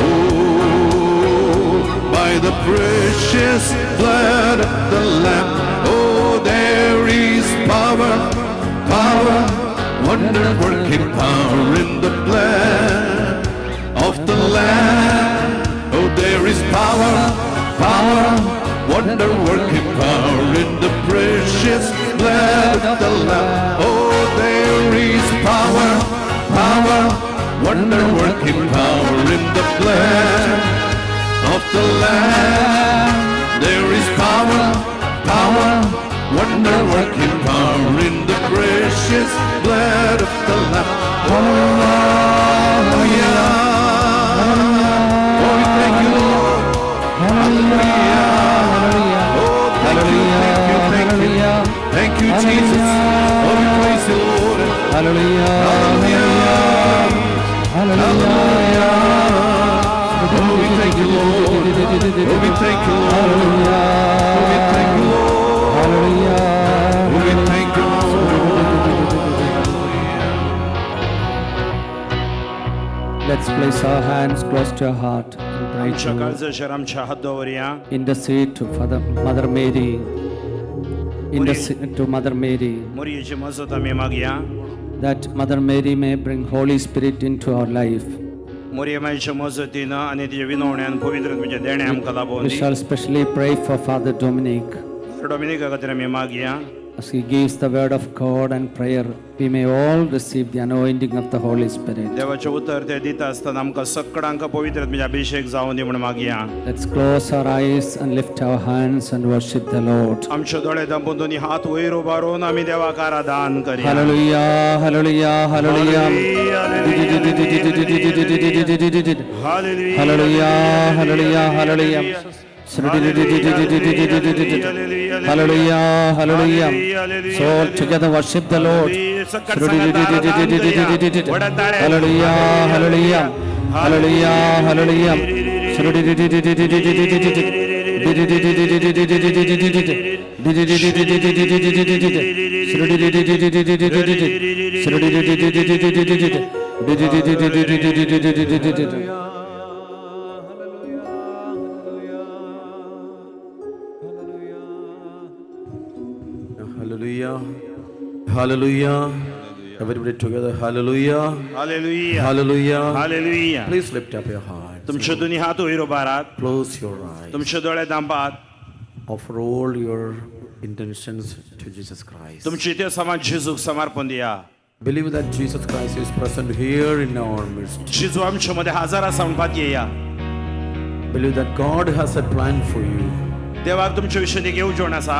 Oh, by the precious blood of the Lamb. Oh, there is power, power, wonder-working power in the blood of the Lamb. Oh, there is power, power, wonder-working power in the precious blood of the Lamb. Oh, there is power, power, wonder-working power in the blood of the Lamb. There is power, power, wonder-working power in the precious blood of the Lamb. Hallelujah. Oh, we thank you, Lord. Hallelujah. Oh, thank you, thank you, thank you. Thank you, Jesus. Oh, we praise you, Lord. Hallelujah. Hallelujah. Hallelujah. Oh, we thank you, Lord. Oh, we thank you, Lord. Oh, we thank you, Lord. Hallelujah. Oh, we thank you, Lord. Let's place our hands close to our heart and pray आमच्या to काळजाचेर आमच्या हात दवरया. Intercede to Father, Mother Mary. Intercede to Mother Mary, मोरयेची मजत आमी मागया. That Mother Mary may bring Holy Spirit into our life. मोरये मायच्या मजतीन आनी तिच्या विनवण्यान पवित्र तुमचें देणें आमकां लाभोवन We the. Shall specially pray for Father Dominic. Father Dominica खातीर आमी मागया. As he gives the word of God and prayer, we may all receive the anointing of the Holy Spirit. देवाचें उतर ते दिता आसतना आमकां सगळ्यांक पवित्र तुमचें अभिशेक जावं दी म्हूण मागया. Let's close our eyes and lift our hands and worship the Lord. आमचे दोळे धांपून दोन्ही हात वयर उबारून आमी देवाक आराधन करया. Hallelujah, hallelujah, hallelujah. Hallelujah, hallelujah, hallelujah. Hallelujah, hallelujah. So all together worship the Lord. Hallelujah, hallelujah, hallelujah, hallelujah. Hallelujah. Hallelujah. Everybody together. Hallelujah. Hallelujah. Hallelujah. Hallelujah. Please lift up your heart. तुमचे दोन्ही हात वयर उबारात. Close your eyes. तुमचे दोळे धांपात. Offer all your intentions to Jesus Christ. तुमची ते समाज जेजूक समर्पण दिया. Believe that Jesus Christ is present here in our midst. जेजू आमच्या मध्ये हजर आसा म्हूण पातयेया. Believe that God has a plan for you. देवाक तुमचे विशीं एक येवजण आसा.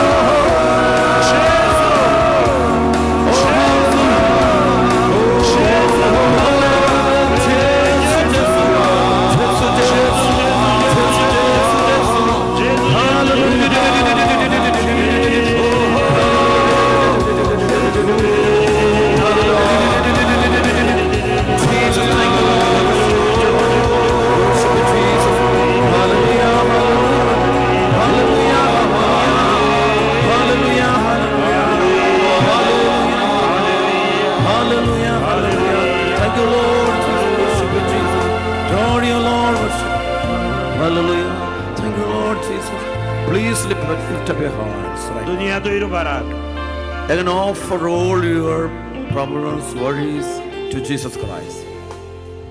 Hallelujah. Thank you, Lord Jesus. Please lift up your hearts right now. दुनिया तो इरुबारात. And offer all your problems, worries to Jesus Christ.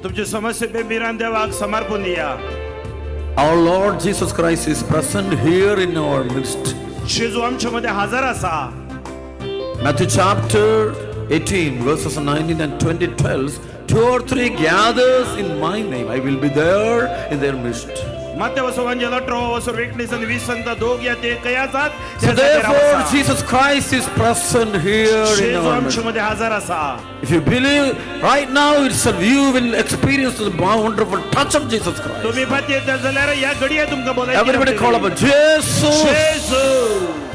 तुमची समस्या बेमिरान देवाक समर्पण दिया. Our Lord Jesus Christ is present here in our midst. जेजू आमच्या मध्ये हजर असा. Matthew chapter 18, verses 19 and 20 tells, two or three gathers in my name, I will be there in their midst. मात्य वसवांजेल 18 वसर 19 आणि 20 सांगता दोघ या ते कया जात. So therefore, Jesus Christ is present here in जेजू our midst. आमच्या मध्ये हजर असा. If you believe right now itself, you will experience the wonderful touch of Jesus Christ. तुम्ही पाती येता जाल्यार ह्या घडये तुमकां बोलायची. Everybody call upon Jesus. जेजू.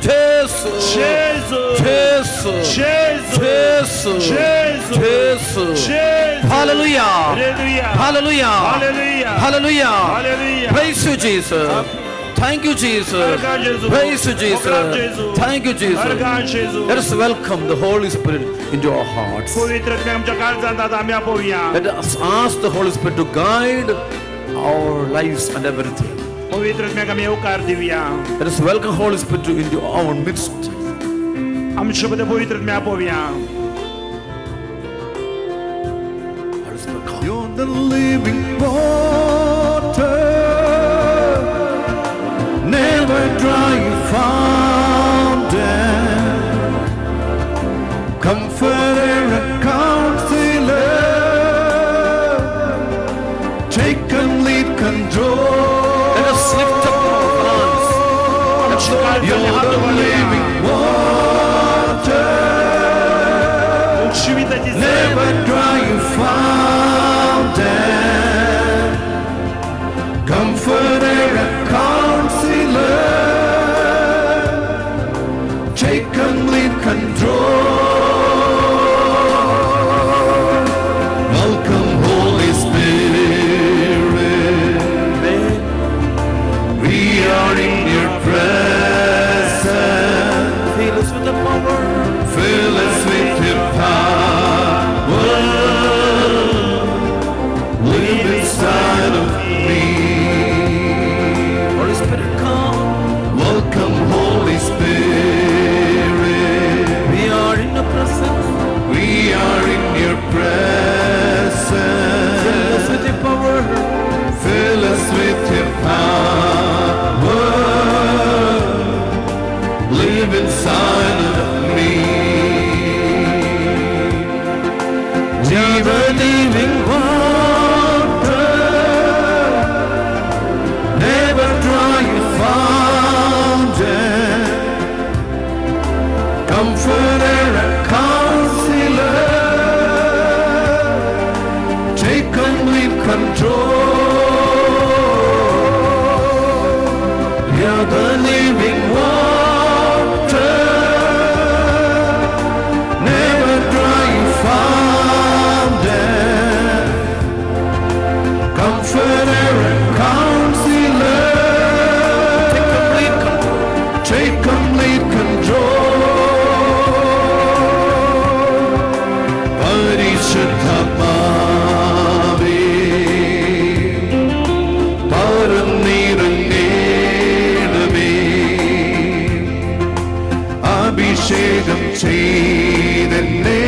Jesus. जेजू. Jesus. जेजू. Jesus. जेजू. Jesus. जेजू. Hallelujah. Hallelujah. Hallelujah. Hallelujah. Hallelujah. Hallelujah. Praise you, Jesus. Thank you, Jesus. Praise you, Jesus. Thank you, Jesus. Let us welcome the Holy Spirit into our hearts. पवित्र आत्म्याक आमच्या काळजांत आतां आमी आपोवया. Let us ask the Holy Spirit to guide our lives and everything. पवित्र आत्म्याक आमी येवकार दिवया. Let us welcome Holy Spirit to into our midst. आमच्या मध्ये पवित्र आत्म्या आपोवया. Holy Spirit, come. You're the living water, never dry fountain, comforter and counselor, take complete control. Let us lift up our hands. You're the living water, जिविताची never dry fountain, comforter and counselor, take complete control. Welcome, Holy Spirit. We are in your presence. Fill us with the power. Fill us with your power. Live inside of me. Holy Spirit, come. Welcome, Holy Spirit. We are in your presence. We are in your presence. Fill us with your power. Fill us with your power. Live inside of me. Be the living water, never dry fountain, comforter and counselor, take complete control. You're the living water, never dry fountain, comforter and counselor, Take complete control. take complete control. പരിശുദ്ധാത്മാവേ, പറന്നിറങ്ങേണമേ, അഭിഷേകം ചെയ്തെന്നെ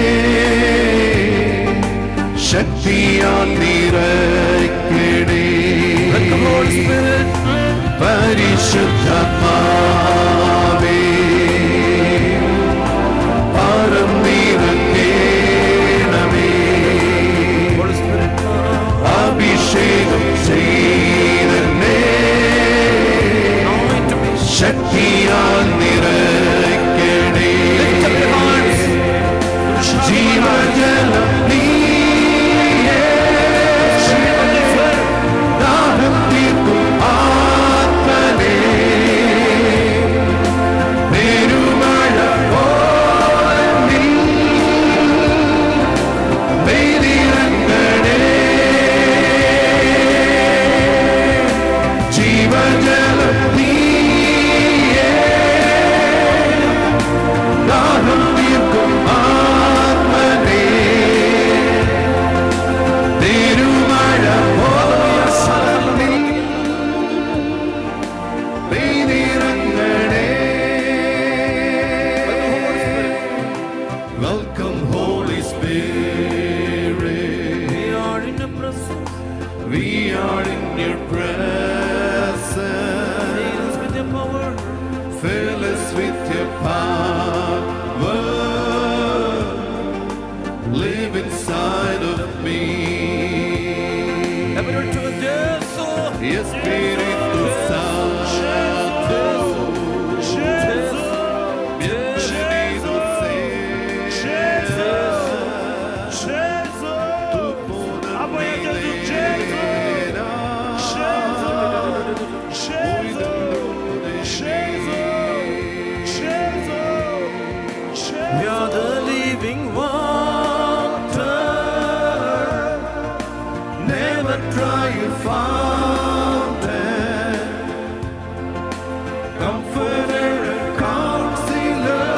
ശക്തിയാൽ നിറയ്ക്കണേ. Welcome, Holy Spirit. പരിശുദ്ധാത്മാവേ, പറന്നിറങ്ങേണമേ, Holy Spirit, come. അഭിഷേകം ചെയ്തെന്നെ Anoint me. ശക്തിയാൽ നിറയ്ക്കണേ. Lift up your hands. ജീവജലം നീയേ, ദാഹം തീർക്കും ആത്മനേ. Espíritu Santo, bienvenido seas. Tu poder me llena, muy dentro de mí. You're the living water, never dry fountain, comforter and counselor,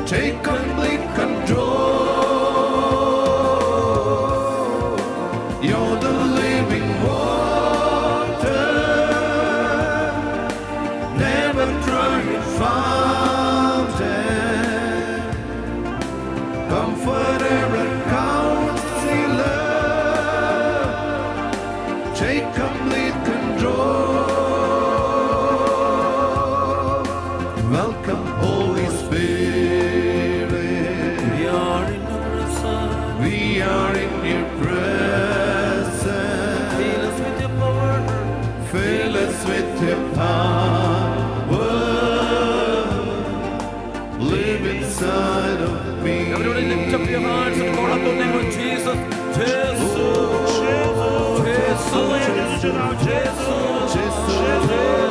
take complete control. You're the living water, never dry fountain, comforter and counselor, take complete control. Welcome, Holy Spirit. We are in your presence. We are in your presence. Fill us with your power. Fill us with your power. Live inside of me. Everybody lift up your hands and call out the name of Jesus. Jesus, Jesus, Jesus, Jesus,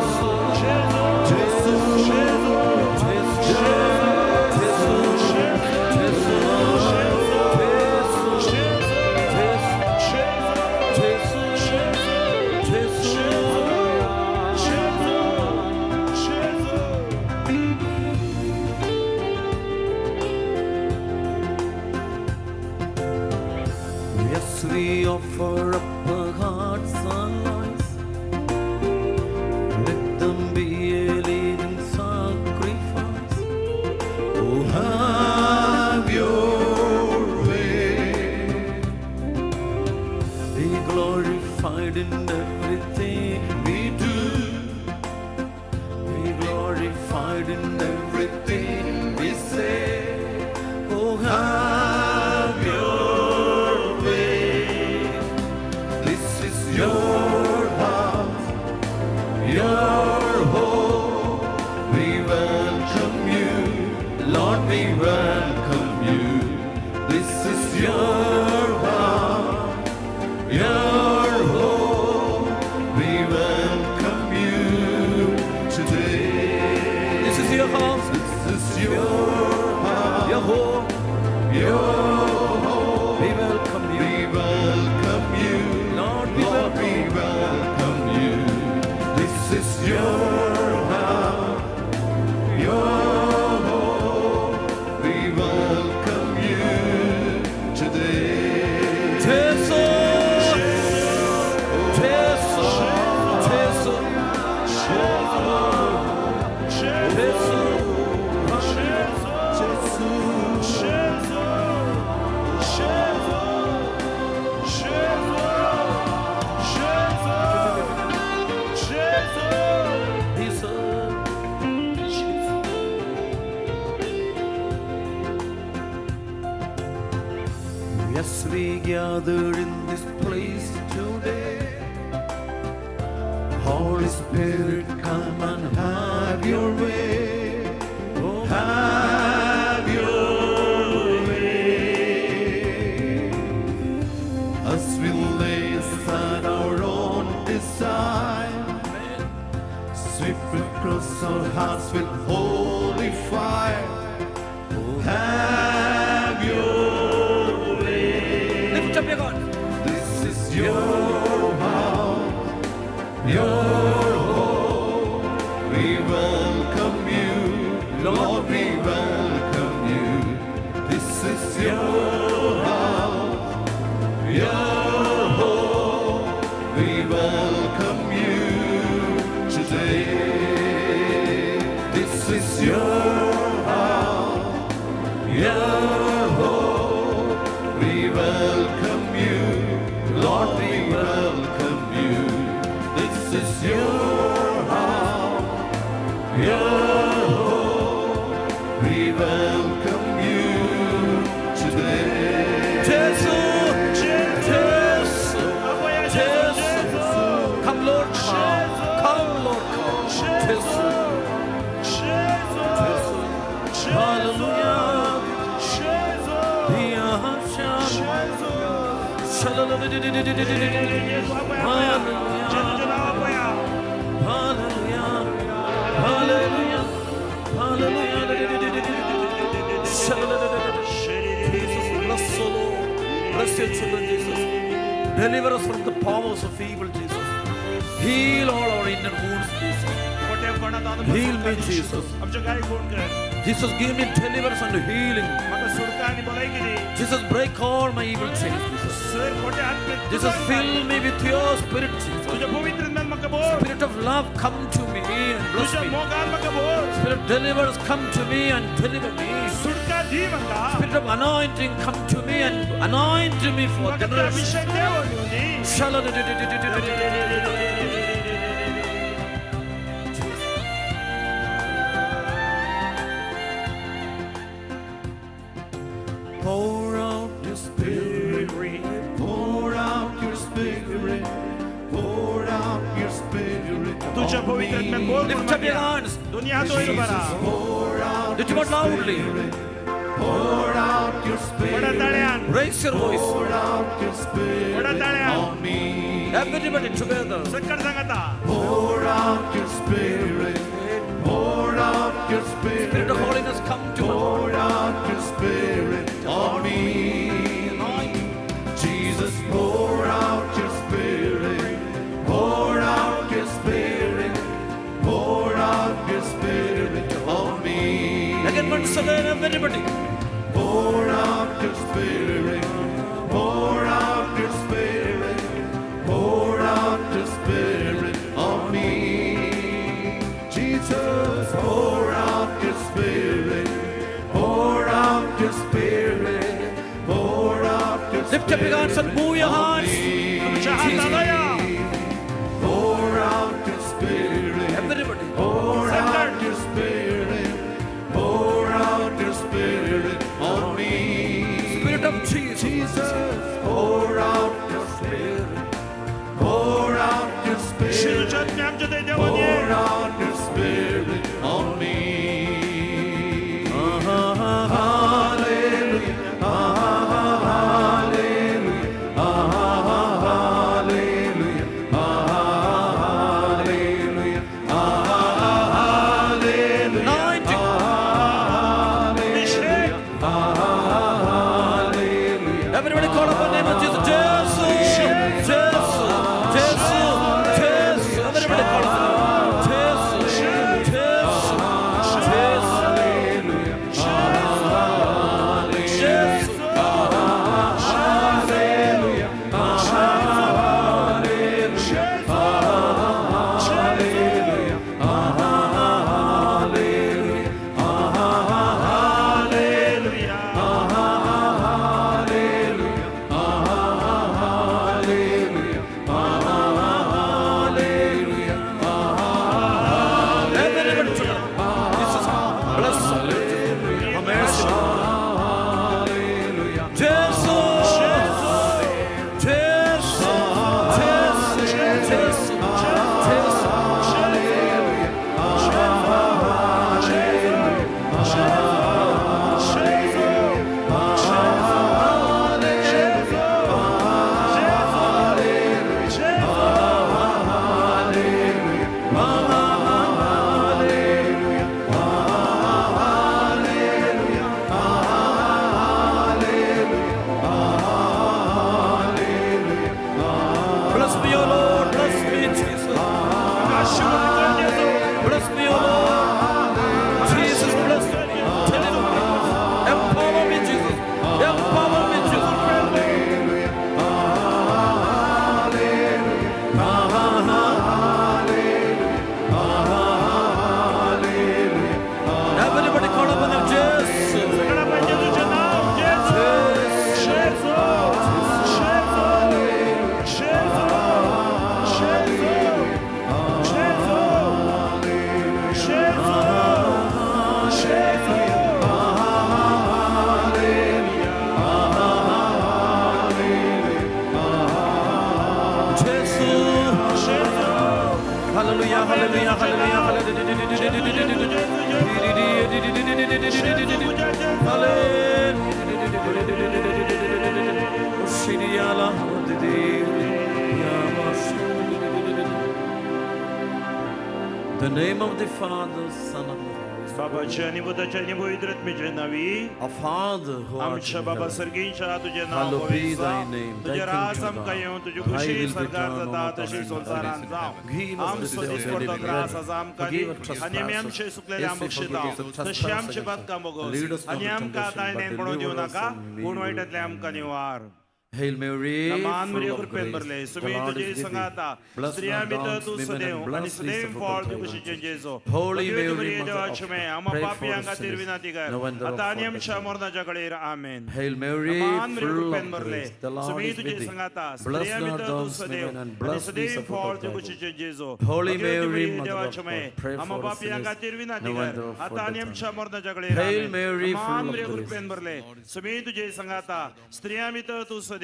Yes, we offer up our hearts and lives. Let them be a living sacrifice. Oh, have your way. Be glorified in everything we do. Be glorified in everything we say. Oh, have your way. This is your house, your home. We welcome you, Lord, we welcome you. This is your house, your home. We welcome you today. This is your house. This is your house, Your home. your home. We welcome you. We welcome you, Lord, we Lord, welcome we welcome you. This is your house, your home. We welcome you today. Jesus, Jesus, Jesus, Yes, we gather in this place today. Holy Spirit, come and have your way. Oh, have your way. As we lay aside our own desire, sweep across our hearts with holy fire. Oh, have your way. Lift up your God. This is your house, your home. We welcome you, Lord, we welcome you. This is your house, your home. We welcome you today. This is your house, your home. We welcome you, Lord, we welcome you. This is your house, your home. We welcome you today. Jesus, Jesus, Jesus, Hallelujah. Hallelujah. Hallelujah. Jesus, bless, O Lord. Bless your children, Jesus. Deliver us from the powers of evil, Jesus. Heal all our inner wounds, Jesus. Heal me, Jesus. Jesus, give me deliverance and healing. Jesus, break all my evil chains, Jesus. Jesus, fill me with your spirit, Jesus. Spirit of love, come to me and bless me. Spirit of deliverance, come to me and deliver me. Spirit of anointing, come to me and anoint me for generation. Pour out your spirit, pour out your spirit, pour out your spirit. तुझ्या पवित्र आत्म्यान भर Lift up your hands. दोन्ही हात वयर उबारा. Pour out Lift it loudly. Pour out your spirit. व्हडा ताळ्यान. Raise your voice. Pour out your spirit व्हडा ताळ्यान. on me. Everybody together. सक्कड सांगता. Pour out your spirit. Pour out your spirit. Spirit of holiness, come to us. Pour out your spirit on me. Jesus, pour out your spirit. Pour out your spirit. Pour out your spirit on me. Again, once again, everybody. Pour out your spirit. Pour out your spirit. Pour out your spirit on me. Jesus, pour out your spirit. Pour out your spirit. Pour out your spirit. Lift up your hands and move your on hands. me. तुमच्या हात हालया. Pour out your spirit. Everybody. Pour out your spirit. Pour out your spirit on me. Spirit of Jesus. Jesus, pour out your spirit. Pour out your spirit. शिरूच्या आत्म्या आमच्या थंय देवान ये. Pour out your spirit on me. Hallelujah. Hallelujah. Hallelujah. Hallelujah. Hallelujah. Anointing. Abhishek. Hallelujah. Everybody call upon the name of Jesus. Jesus. Jesus. Jesus. Jesus. Everybody call upon the name. Jesus. Jesus. Jesus. Jesus. Hallelujah. Hallelujah. Hallelujah. Hallelujah. Hallelujah. Hallelujah. Hallelujah. Everybody together. Jesus, bless us. Have mercy. Hallelujah. Jesus. Jesus. Jesus. Jesus. Jesus. Bless me, O Lord. Bless me, Jesus. Bless me, O Lord. Jesus, bless me. Deliver me. Empower me, Jesus. Empower me, Jesus. Everybody call upon him, Jesus. सगळा पाहिजे तुझे नाव. जेजू. जेजू. जेजू. जेजू. जेजू. जेजू. जेजू. जेजू. Jesus. जेजू. Hallelujah, hallelujah, hallelujah, hallelujah. The name of the Father, Son, and the Holy Spirit. बाबाचे आनी पुताचे आनी पवित्र आत्म्याचे नावी Our Father who art आमच्या in बाबा heaven, सर्गींच्या तुजें नांव hallowed be पवित्र thy जावं. name, thy तुजें राज kingdom आमकां येवं तुजी come, thy खुशी will be स्वर्गार done on जाता earth तशी as it is in संवसारांत heaven. जावं Give us this आमचो day our दिसपडतो daily grass bread. आज आमकां दी Forgive our आनी आमी trespasses, आमचे चुकलेले as we आमकां forgive शितांव those who तशें trespass आमचे against us. बातकां And lead बोगोस us not आनी into आमकां temptation, ताय but नेणपणो दिवं deliver us नाका from पूण evil. वायटांतलें आमकां निवार Hail Mary, नमान full Maria of कृपेन grace, भरले the सुमी Lord तुझे is with संग thee. आता Blessed स्त्रिया art भितर thou तूं amongst women, सदैव and आनी blessed is the सदैव fruit फळ of thy तुझे womb. कुशीचें जेजो Holy भगवती Mary, मरिये Mother देवाचे of may God, आमा pray for पापयांक us खातीर sinners, विनंती कर now and the hour आता of आनी our आमच्या death. मरणाच्या कडेर आमेन Hail Mary, नमान Maria full कृपेन of भरले grace, the Lord Sumi is तुझे with thee. संग आता Blessed स्त्रिया art भितर thou तूं amongst सदैव women, and आनी blessed is the सदैव fruit फळ of तुझे thy womb. कुशीचें जेजो Holy Bhagwati Mary, मरिये Mother of देवाचे may God, pray आमा for us पापयांक sinners, खातीर विनंती now and कर the hour of आता our आनी death. आमच्या मरणाच्या कडेर Hail amen Mary, नमान full of Maria grace. कृपेन भरले सुमी तुझे संग आता स्त्रिया भितर तूं सदैव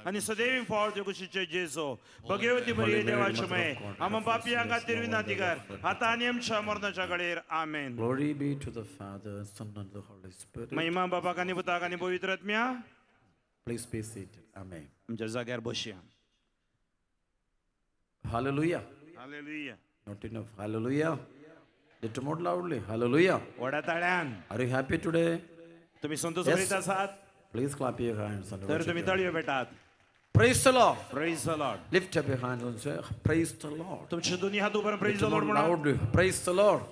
आनी सदैव फळ तुझे कुशीचें जेजो भगवती मरिये Holy Mary, देवाचे Mother may of God, आमा pray for us पापयांक sinners, खातीर now and विनंती the hour कर of our आता आनी आमच्या मरणाच्या कडेर आमेन Glory be to the Father, Son, and the Holy Spirit. महिमा बाबाक आनी पुताक आनी पवित्र आत्म्या Please be seated. Amen. आमच्या जाग्यार बसया Hallelujah. Hallelujah Not enough. Hallelujah. Little more loudly. Hallelujah. व्हडा ताळ्यान Are you happy today? तुम्ही संतोष Yes. करीत आसात Please clap your hands and तर worship तुम्ही God. तळयो भेटात Praise the Lord. Praise the Lord Lift up your hands and say, Praise the Lord. तुमचे दोन्ही हात उभे praise the Little Lord more म्हणा loudly. Praise the Lord.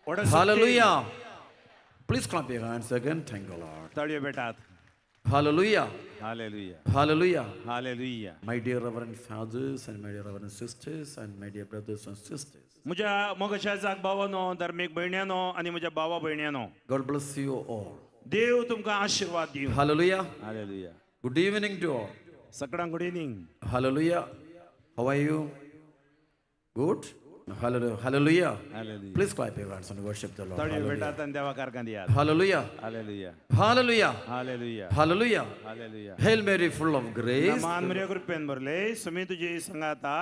व्हडा शक्तीन. Hallelujah. Please clap your hands again. Thank the Lord. ताळयो भेटात Hallelujah. Hallelujah Hallelujah. Hallelujah My dear Reverend fathers and my dear Reverend sisters and my dear brothers and sisters, म्हज्या मोगाच्या जाग भावानो धार्मीक भयण्यानो आनी म्हज्या भावा भयण्यानो God bless you all. देव तुमकां आशिर्वाद दिवं Hallelujah. Hallelujah Good evening to all. सगळ्यांक good evening Hallelujah. How are you? Good? Hallelujah. Hallelujah. Hallelujah. Please clap your hands and worship the Lord. ताळयो Hallelujah. भेटात आनी देवा कारखान दियात Hallelujah. Hallelujah Hallelujah. Hallelujah Hallelujah. Hallelujah Hail Mary, full of grace. नमान मरिया कृपेन भरले सुमी तुजी संगाता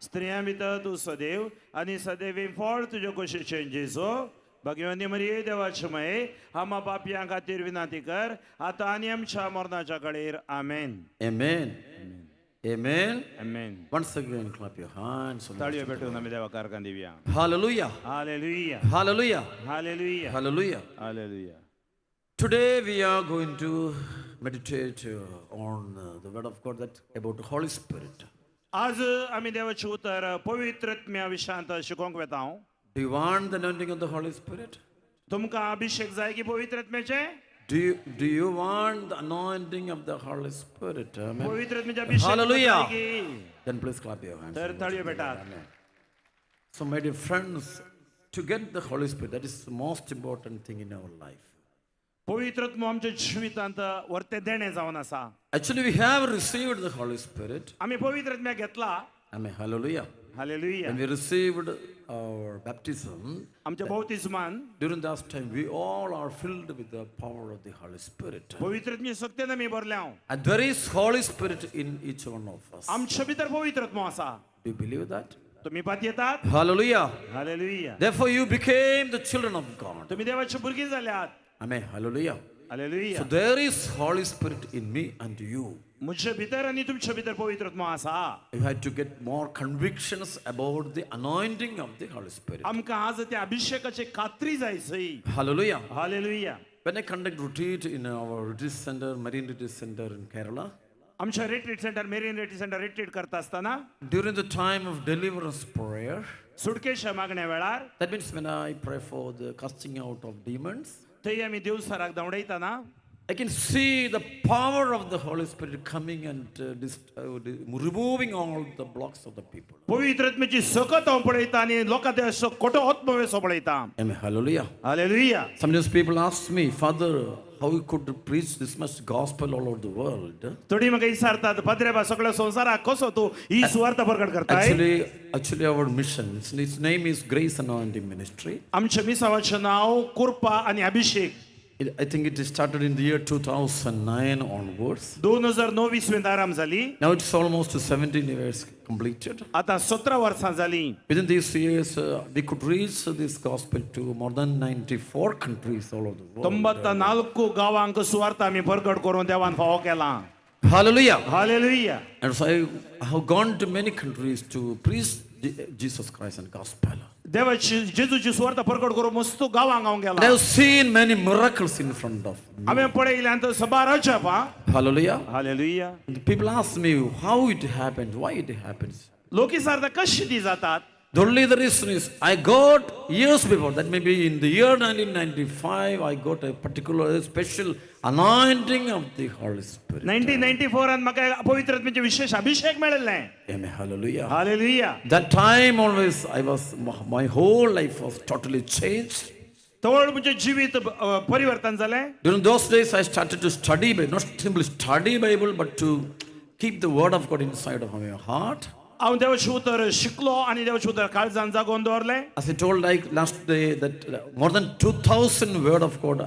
स्त्रियां भितर तूं सदैव आनी सदैव फळ तुजे कुशीचें जेजो भगवती मरिये देवाचे मये आमा पापयां खातीर विनंती कर आतां आनी आमच्या मरणाच्या कडेर आमेन Amen. Amen. Amen. Once again, clap your hands. and ताळयो worship the भेटून Lord. आमी देवा कारखान दिवया Hallelujah. Hallelujah Hallelujah. Hallelujah Hallelujah. Hallelujah Today we are going to meditate on the Word of God that about the Holy Spirit. आज आमी देवाचें उतर पवित्र आत्म्या विशयांत शिकोवंक वेता हांव Do you want the anointing of the Holy Spirit? तुमकां अभिशेक जाय की पवित्र आत्म्याचें Do you want the anointing of the Holy Spirit? Amen. पवित्र आत्म्याचे अभिषेक तुमकां Hallelujah. जाय की? Then please clap your hands. तर and ताळयो worship the Lord. भेटात Amen. So, my dear friends, to get the Holy Spirit, that is the most important thing in our life. पवित्र आत्मो आमच्या जिवितांत वर्ते देणें जावन आसा Actually, we have received the Holy Spirit. आमी पवित्र आत्म्याक घेतला Amen. Hallelujah. Hallelujah When we received our baptism, आमच्या बौतिज्मान during that time, we all are filled with the power of the Holy Spirit. पवित्र आत्म्या शक्तेन आमी भरल्या And there is Holy Spirit in each one of us. आमच्या भितर पवित्र आत्मो आसा Do you believe that? तुमी पातयेतात Hallelujah. Hallelujah Therefore, you became the children of God. तुमी देवाची भुरगीं जाल्यात Amen. Hallelujah. Hallelujah So there is Holy Spirit in me and you. म्हजे भितर आनी तुमच्या भितर पवित्र आत्मो आसा You had to get more convictions about the anointing of the Holy Spirit. आमकां आज त्या अभिषेकाची खात्री जाय सई Hallelujah. Hallelujah When I conduct retreat in our retreat center, Marine Retreat Center in Kerala, आमच्या retreat centre Marian retreat centre retreat करता आसतना during the time of deliverance prayer, सुटकेच्या मागण्या वेळार that means when I pray for the casting out of demons, थंय आमी देवसराक धांवडयतना I can see the power of the Holy Spirit coming and removing all the blocks of the people. पवित्र आत्म्याची सकत हांव पळयता आनी लोकां ते असो खोटो आत्मवेसो पळयता Amen. Hallelujah. Hallelujah Sometimes people ask me, Father, how you could preach this much gospel all over the world? थोडी म्हाका विचारतात पाद्रे सगळ्या संवसाराक कसो तूं ही सुवार्थ प्रकट करताय Actually, our mission, its name is Grace Anointing Ministry. आमच्या मिसावाचें नांव कृपा आनी अभिषेक I think it started in the year 2009 onwards. 2009 इसवेंत आराम जाली Now it's almost 17 years completed. आतां 17 वर्सां जाली Within these years, we could reach this gospel to more than 94 countries all over the world. 94 गांवांक सुवार्थ आमी प्रकट करून देवान फावो केला. Hallelujah. Hallelujah. And so I have gone to many countries to preach Jesus Christ and gospel. देवाची जेजूची सुवार्ता परगट करून मस्त गांवांक हांव And I गेला. have seen many miracles in front of me. हांवें पळयल्यान सबार अजापां. Hallelujah. Hallelujah. And people ask me how it happened, why it happens. लोक विचारता कशी ती जातात. The only the reason is I got years before, that may be in the year 1995, I got a particular special anointing of the Holy Spirit. 1994 म्हाका पवित्र आत्म्याचे विशेष अभिषेक मेळिल्लें. Amen. Hallelujah. Hallelujah. That time always I was, my whole life was totally changed. तवळ म्हजें जिवीत परिवर्तन जालें. During those days I started to study, but not simply study Bible, but to keep the word of God inside of my heart. हांव देवाचें उतर शिकलो आनी देवाचें उतर काळजान जागोवन दवरलें. As I told like last day that more than 2000 word of God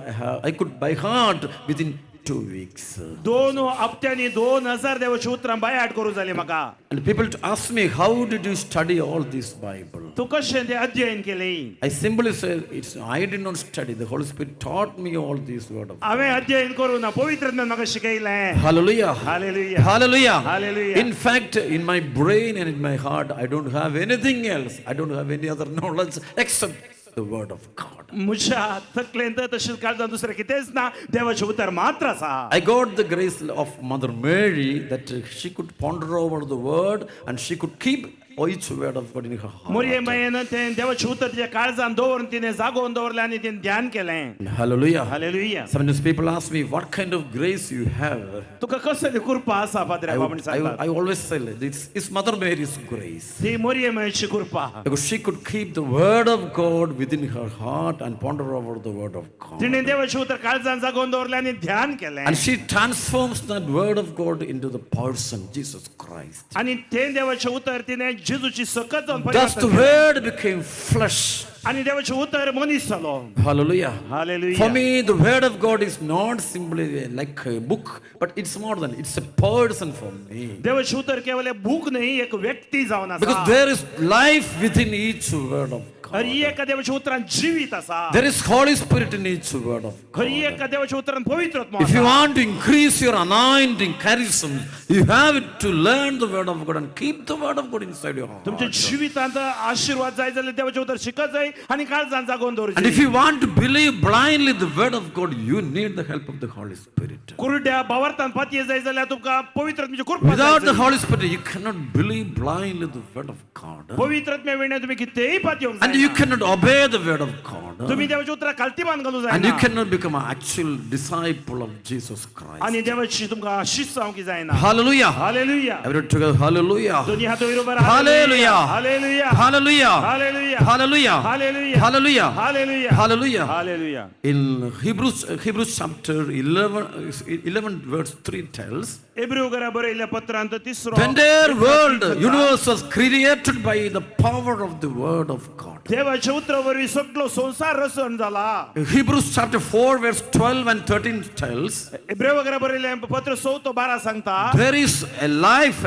I could by heart within 2 weeks. दोन हप्त्यांनी 2000 देवाची उतरां बायाट करूं जाली म्हाका. And people to ask me, how did you study all this Bible? तूं कशें तें अध्ययन केलें? I simply say, it's I did not study. The Holy Spirit taught me all these word of God. हांवें अध्ययन करूं ना, पवित्र आत्म्यान म्हाका शिकयलें. Hallelujah. Hallelujah. Hallelujah. Hallelujah. In fact, in my brain and in my heart, I don't have anything else. I don't have any other knowledge except the word of God. म्हज्या तकलेंत तशेंच काळजान दुसरें कितेंच ना, देवाचें उतर मात्र आसा. I got the grace of Mother Mary that she could ponder over the word and she could keep each word of God in her heart. मोरये मायेन तें देवाचें उतर तिच्या काळजान दवरून तिणें जागोवन दवरलें आनी तिणें ध्यान केलें. Hallelujah. Hallelujah. Sometimes people ask me, what kind of grace you have? तुका कसली कृपा आसा पाद्रे I, म्हण would, I, सांगतात. I always say, it's Mother Mary's grace. ती मोरये मायेची कृपा. Because she could keep the word of God within her heart and ponder over the word of God. तिणें देवाचें उतर काळजान जागोवन दवरलें आनी ध्यान केलें. And she transforms that word of God into the person, Jesus Christ. आनी तें देवाचें उतर तिणें जेजूची सकत जावन Thus the परिवर्तन केलें. Word became flesh. आनी देवाचें उतर मनीस जालो. Hallelujah. Hallelujah. For me, the word of God is not simply like a book, but it's more than, it's a person for me. देवाचें उतर केवल एक बूक न्ही, एक व्यक्ती जावन आसा. Because there is life within each word of God. हर एका देवाच्या उतरान जिवीत आसा. There is Holy Spirit in each word of God. हर एका देवाच्या उतरान पवित्र आत्मो If you आसा. Want to increase your anointing, charism, you have to learn the word of God and keep the word of God inside your heart. तुमच्या जिवितांत आशीर्वाद जाय जाल्यार देवाचें उतर शिकत जाय आनी काळजान जागोवन And if दवरचें. You want to believe blindly the word of God, you need the help of the Holy Spirit. कुरड्या भावार्थान पातये जाय जाल्यार तुमकां पवित्र आत्म्याची कृपा Without the जाय. Holy Spirit, you cannot believe blindly the word of God. पवित्र आत्म्या विणे तुमी कितेंय पातयेवंक And you जायना. Cannot obey the word of God. तुमी देवाच्या उतराक खालती मान घालूं And you जायना. Cannot become an actual disciple of Jesus Christ. आनी देवाची तुमकां शिस्त जावंक जायना. Hallelujah. Hallelujah. Everybody together, hallelujah. दोन्ही हात वयर Uber. Hallelujah. Hallelujah. Hallelujah. Hallelujah. Hallelujah. Hallelujah. Hallelujah. Hallelujah. Hallelujah. Hallelujah. In Hebrews chapter 11 verse 3 tells, एब्रू घरा बरयल्ल्या पत्रांत तिसरो the entire world, universe was created by the power of the word of God. देवाच्या उतरा वरवीं सगळो संवसार रचण जाला. Hebrews chapter 4 verse 12 and 13 tells, एब्रेव घरा बरयल्लें पत्र 4 12 सांगता, there is a life,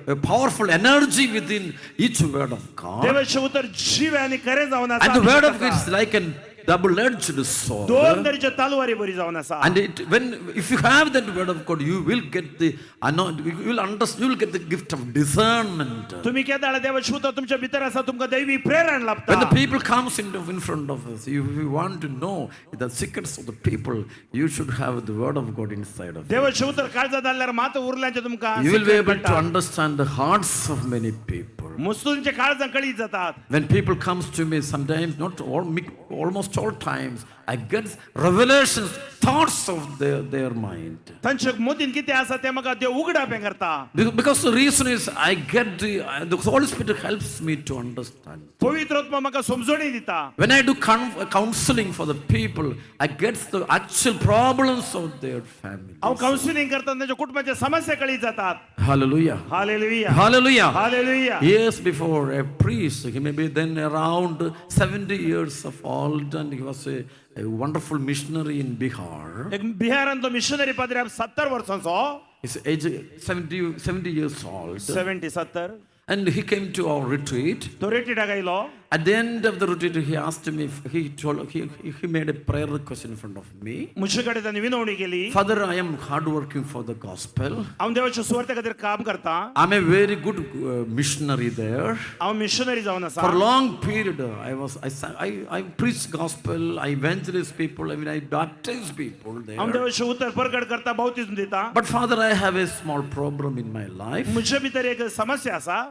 a powerful energy within each word of God. देवाचें उतर जीव आनी खरें जावन आसा. And the word of God is like a double-edged sword. दोन तरेच्या तलवारी बरी जावन आसा. And it, when if you have that word of God, you will get the anoint, you will understand, you will get the gift of discernment. तुमी केदाळा देवाचें उतर तुमच्या भितर आसा, तुमकां दैवी प्रेरण लाभता. When the people comes in front of us, if you want to know the secrets of the people, you should have the word of God inside of you. देवाचें उतर काळजात जाल्यार मात उरल्यांचें तुमकां You will be able to कळटा. Understand the hearts of many people. मुस्तूंचे काळजां कळीत जातात. When people comes to me, sometimes, not all, almost all times, I get revelations, thoughts of their mind. तांच्या मतीन कितें आसा तें म्हाका देव उगडापें करता. Because the reason is I get the Holy Spirit helps me to understand. पवित्र आत्मा म्हाका समजणी दिता. When I do counseling for the people, I get the actual problems of their family. हांव कावन्सिलिंग करता, तांच्या कुटुंबाच्या समस्या कळीत जातात. Hallelujah. Hallelujah. Hallelujah. Hallelujah. Years before, a priest, he may be then around 70 years of old, and he was a wonderful missionary in Bihar. एक बिहारांतलो missionary पाद्री 70 वर्सांचो. His age 70 years old. 70 70. And he came to our retreat. तो रिट्रीटाक आयलो. At the end of the retreat, he asked me, if he told, he made a prayer request in front of me. म्हजे कडेन ताणें विनवणी केली. Father, I am hard working for the gospel. हांव देवाच्या सुवार्ते खातीर काम करता. I'm a very good missionary there. हांव मिशनरी जावन आसा. For a long period, I was I, sa- I preach gospel, I evangelize people, I mean, I baptize people हांव there. देवाचें उतर परगट करता, बावतिज्म दिता. But Father, I have a small problem in my life. म्हजे भितर एक समस्या आसा.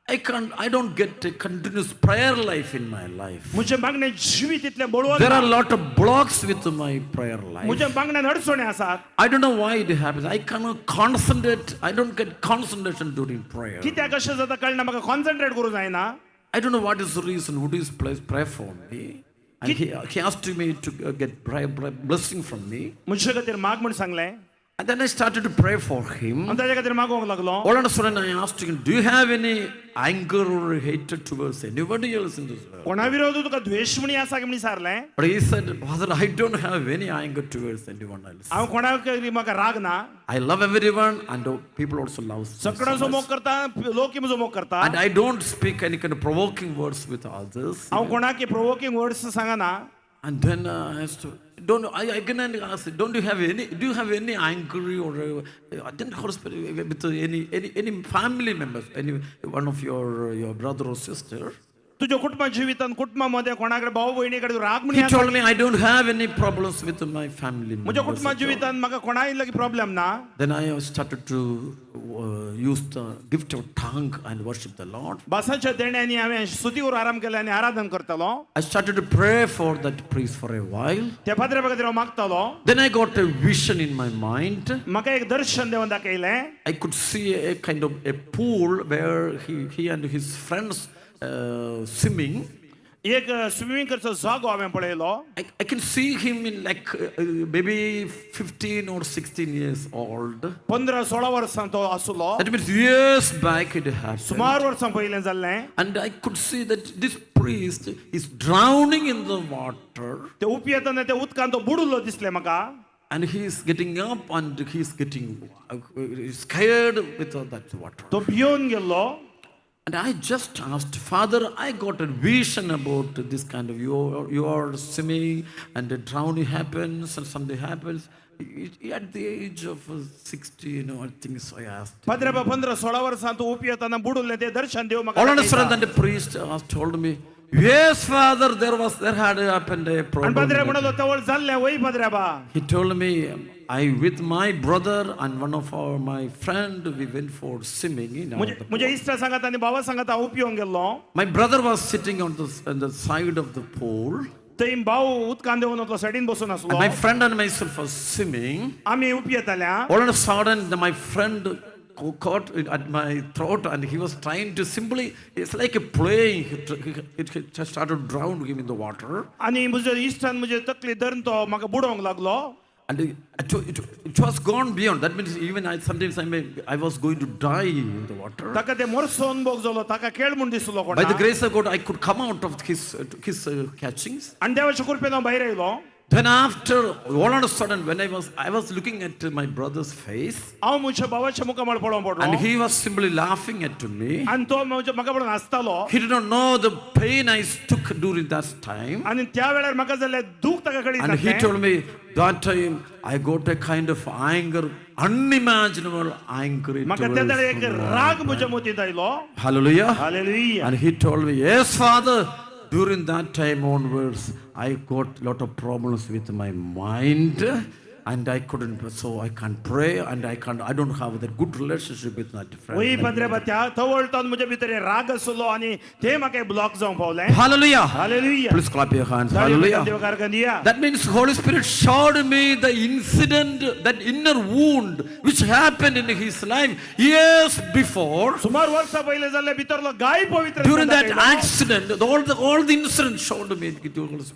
I don't get a continuous prayer life in my life. म्हजें मागणें जिवीत इतलें बळवंत There are a ना. lot of blocks with my prayer life. म्हज्या मागण्यान अडचणी आसात. I don't know why it happens. I cannot concentrate. I don't get concentration during prayer. कित्याक अशें जाता कळना, म्हाका कॉन्सन्ट्रेट करूं जायना. I don't know what is the reason. Would you please pray for me? And he asked me to get prayer, blessing from me. म्हजे खातीर माग म्हूण सांगलें. And then I started to pray for him. हांव ताज्या खातीर मागोवंक लागलो. All of a sudden, I asked him, "Do you have any anger or hatred towards anybody else in this world?" कोणा विरोध तुका द्वेश म्हणी आसा काय म्हणी सारलें. But he said, "Father, I don't have any anger towards anyone else. हांव कोणाक म्हाका राग ना. I love everyone, and people also love me so सगळ्यांचो much. मोग करता, लोक म्हजो मोग करता. And I don't speak any kind of provoking words with others." हांव कोणाक प्रोवोकिंग वर्ड्स सांगना. And then I asked, don't I again I asked, don't you have any, do you have any angry or didn't correspond with any family members, any one of your brother or sister? तुज्या कुटुंबा जिवितान कुटुंबा मध्ये कोणाकडे भाऊ बहिणी कडेन राग म्हणी He आसा? Told me, "I don't have any problems with my family म्हज्या members कुटुंबा at all." जिवितान म्हाका कोणाय लागीं प्रॉब्लेम ना. Then I started to use the gift of tongue and worship the Lord. भासांच्या देण्यांनी हांवें स्तुती करून आराम केले आनी आराधन करतालो. I started to pray for that priest for a while. त्या पाद्र्या खातीर हांव मागतालो. Then I got a vision in my mind. म्हाका एक दर्शन देवन दाखयलें. I could see a kind of a pool where he and his friends swimming. एक swimming करचो जागो हांवें पळयलो. I can see him in like maybe 15 or 16 years old. 15-16 वर्सां तो आसलो. That means years back it happened. सुमार वर्सां पयलें जाल्लें. And I could see that this priest is drowning in the water. ते उपयेतना त्या उदकान तो बुडुल्लो दिसलें म्हाका. And he is getting up and he is getting scared with that water. तो भियोन गेल्लो. And I just asked, "Father, I got a vision about this kind of you are swimming and the drowning happens and something happens." At the age of 60, I think so I asked. पाद्र्या 15-16 वर्सां तो उपयेतना बुडुल्लें तें दर्शन देव म्हाका All of a sudden, दाखयता. Then the priest told me, "Yes, Father, there had happened a आनी पाद्र्या problem." म्हणलो तवळ जाल्लें वय पाद्र्या बा. He told me, "I, with my brother and one of our my friend, we went for swimming. म्हजे म्हज्या इश्टा सांगात आनी भावा सांगात हांव उपयोंक गेल्लो. My brother was sitting on the side of the pool. थंय भाव उदकान देंवन वतलो सायडीन बसून आसलो. And my friend and myself was swimming. आमी उपयेताल्या. All of a sudden, my friend caught it at my throat and he was trying to simply, it's like a playing, he just started to drown him in the water. आनी म्हज्या इश्टान म्हजी तकली धरून तो म्हाका बुडोवंक लागलो. And it was gone beyond. That means even I, sometimes I was going to die in the water. ताका ते मोरसो अनुभव जालो, ताका खेळ म्हूण दिसलो By the कोणा. Grace of God, I could come out of his catchings. आनी देवाच्या कृपेन हांव भायर आयलो. Then after, all of a sudden, when I was looking at my brother's face, हांव म्हज्या भावाच्या मुखामळ पळोवंक पडलो. And he was simply laughing at me. आनी तो म्हज्या म्हाका पळोवन हांसतालो. He did not know the pain I took during that time. आनी त्या वेळार म्हाका जाल्लें दूख ताका कळीत And he नासलें. Told me, "That time I got a kind of anger, unimaginable anger म्हाका त्या वेळार एक towards राग म्हज्या मतींत आयलो. Hallelujah. Hallelujah. And he told me, "Yes, Father, during that time onwards, I got a lot of problems with my mind and I couldn't, so I can't pray and I don't have that good relationship with that friend." वय पाद्रे त्या तवळतान म्हज्या भितर एक राग आसलो आनी ते म्हाका ब्लॉक जावंक पावलें. Hallelujah. Hallelujah. Please clap your hands. Hallelujah. देवकार. That means Holy Spirit showed me the incident, that inner wound which happened in his life years before. सुमार वर्सां पयलें जाल्ले भितरलो घाय पवित्र During that दाखयलो. Accident, all the incident showed me.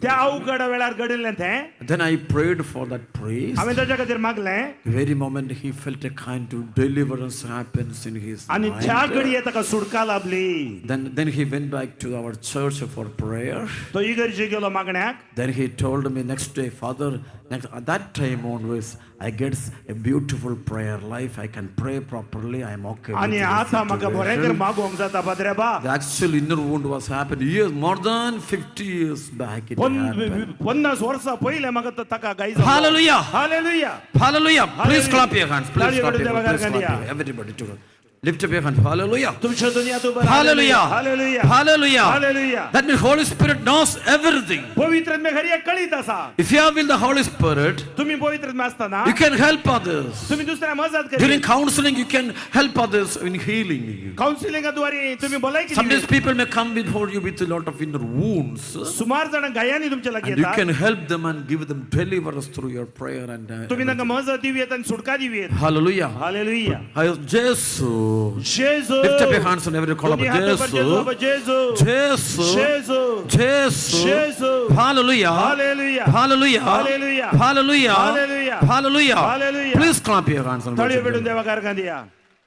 त्या अवघड वेळार घडिल्लें तें. Then I prayed for that priest. हांवें ताच्या खातीर मागलें. The very moment he felt a kind of deliverance happens in his आनी त्या mind. घडये ताका सुटका लाभली. Then he went back to our church for prayer. तो इगर्जे गेलो मागण्याक. Then he told me next day, Father, next, at that time onwards, I get a beautiful prayer life. I can pray properly. I am okay with आनी this आतां म्हाका बरें तर situation. मागोवंक जाता पाद्रे बा. The actual inner wound was happened years, more than 50 years back. It happened. 50 वर्सां पयलें म्हाका ताका गाय जालो. Hallelujah. Hallelujah. Hallelujah. Please Hallelujah. clap your hands. Please ताळयो clap कडून your hands. देवाक Please clap your दिया. hands. Everybody together. Lift up your hand. Hallelujah. तुमच्या दुनियात उभं Hallelujah. Hallelujah. Hallelujah. Hallelujah. That means Holy Spirit knows everything. पवित्र आत्मे घरी कळीत आसा. If you are with the Holy Spirit, तुम्ही पवित्र आत्मे आसतना you can help others. तुम्ही दुसऱ्या मदत During curry. counseling, you can help others in healing you. काउन्सिलिंगाद्वारे तुम्ही भलायकी Sometimes दिली. people may come before you with a lot of inner wounds. सुमार जाण गायांनी तुमच्या लागीं And you येतात. can help them and give them deliverance through your prayer and तुम्ही तांकां मजत दिवयेत आनी सुटका दिवयेत. Hallelujah. Hallelujah. Jesus. जेजू. Lift up your hands and every call up. दोन्ही हात वर Jesus. Jesu Jesus. जेजू. Jesus. जेजू. Hallelujah. Hallelujah. Hallelujah. Hallelujah. Hallelujah. Hallelujah. Hallelujah. Hallelujah. Please clap your hands and ताळयो worship पेटून the Lord. देवा कारखान दिया.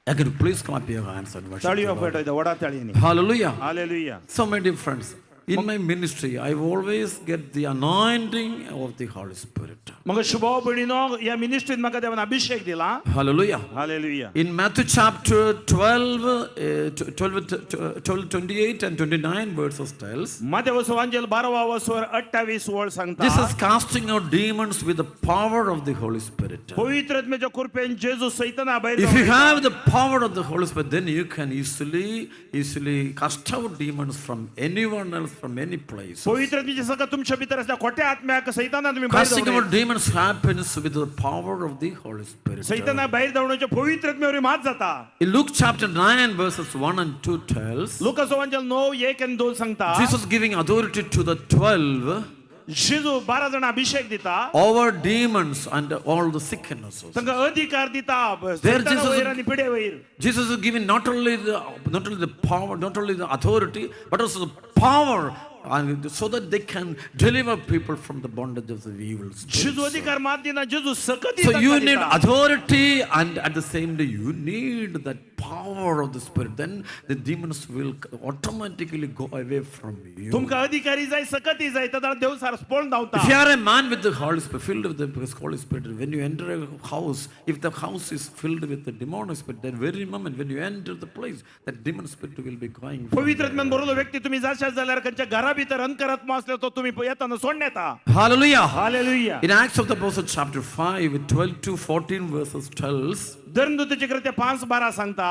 Again, please clap your hands and worship ताळयो the Lord. पेटयता व्हडा ताळयांनी. Hallelujah. Hallelujah. So many friends, in my ministry, I always get the anointing of the Holy Spirit. म्हाका शुभाव भयणीनो ह्या मिनिस्ट्रीन म्हाका देवान अभिषेक दिला. Hallelujah. Hallelujah. In Matthew chapter 12, 28 and 29 verses tells, Matthew सुवांजेल 12 वसवर 28 वळ सांगता. Jesus casting out demons with the power of the Holy Spirit. पवित्र आत्म्याच्या कृपेन जेजू सैताना भायर If you जावन have the power of the Holy Spirit, then you can easily cast out demons from anyone else, from any place. पवित्र आत्म्याच्या सगळं तुमच्या भितर असल्या खोट्या आत्म्याक सैताना तुम्ही भायर Casting जावं out demons happens with the power of the Holy Spirit. सैताना भायर धांवण्याच्या पवित्र आत्म्यावर मात जाता. In Luke chapter 9, verses 1 and 2 tells, लुका सुवांजेल 9 1 आणि 2 सांगता. Jesus giving authority to the 12 जेजू 12 जण अभिषेक दिता. over demons and all the sicknesses. तांकां अधिकार दिता There सैताना Jesus- वयर आनी पिडे वयर. Jesus is giving not only the power, not only the authority, but also the power, and so that they can deliver people from the bondage of the evil जेजू spirits. अधिकार मात दिना, जेजू सकत So you need authority, and at the same day you need that power of the Spirit. Then the demons will automatically go away from you. तुमकां अधिकारी जाय सकती जाय तेन्ना देव सार पळोवन धांवता. If you are a man with the Holy Spirit, filled with the Holy Spirit, when you enter a house, if the house is filled with the demonic spirit, then very moment when you enter the place, that demon spirit will be going from पवित्र there. आत्म्यान बरोबर व्यक्ती तुम्ही जाशात जाल्यार खंयच्या घरा भितर अंतरात्मा असल्यार तो तुम्ही येताना सोडण्यात येता. Hallelujah. Hallelujah. In Acts of the Apostles, chapter 5, 12 to 14 verses tells, धर्मदूताचे कृत्य 5:12 सांगता.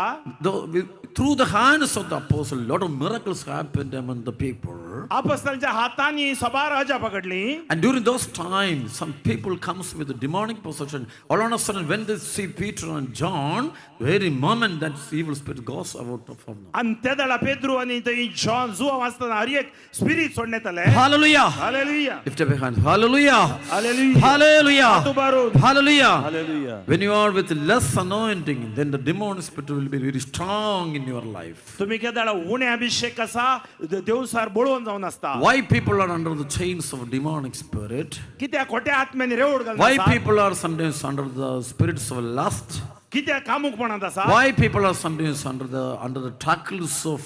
Through the hands of the apostle, a lot of miracles happened among the people. आपस्तांच्या हातांनी सबार अजापां घडली. And during those times, some people comes with a demonic possession. All of a sudden, when they see Peter and John, very moment that evil spirit goes out of them. आणि त्या दळा पेद्रू आणि थंय John जुआ वाचतना हर एक spirit सोडण्यात आले. Hallelujah. Hallelujah. Lift up your hands. Hallelujah. Hallelujah. Hallelujah. हात उबारून. Hallelujah. Hallelujah. When you are with less anointing, then the demon spirit will be very strong in your life. तुम्ही केदाळा उणे अभिषेक कसा देवसार बळवून जावन आसता. Why people are under the chains of demonic spirit? कित्याक खोट्या आत्म्याने reward घालून Why आसा? people are sometimes under the spirits of lust? कित्याक कामुकपणांत आसा? Why people are sometimes under the tackles of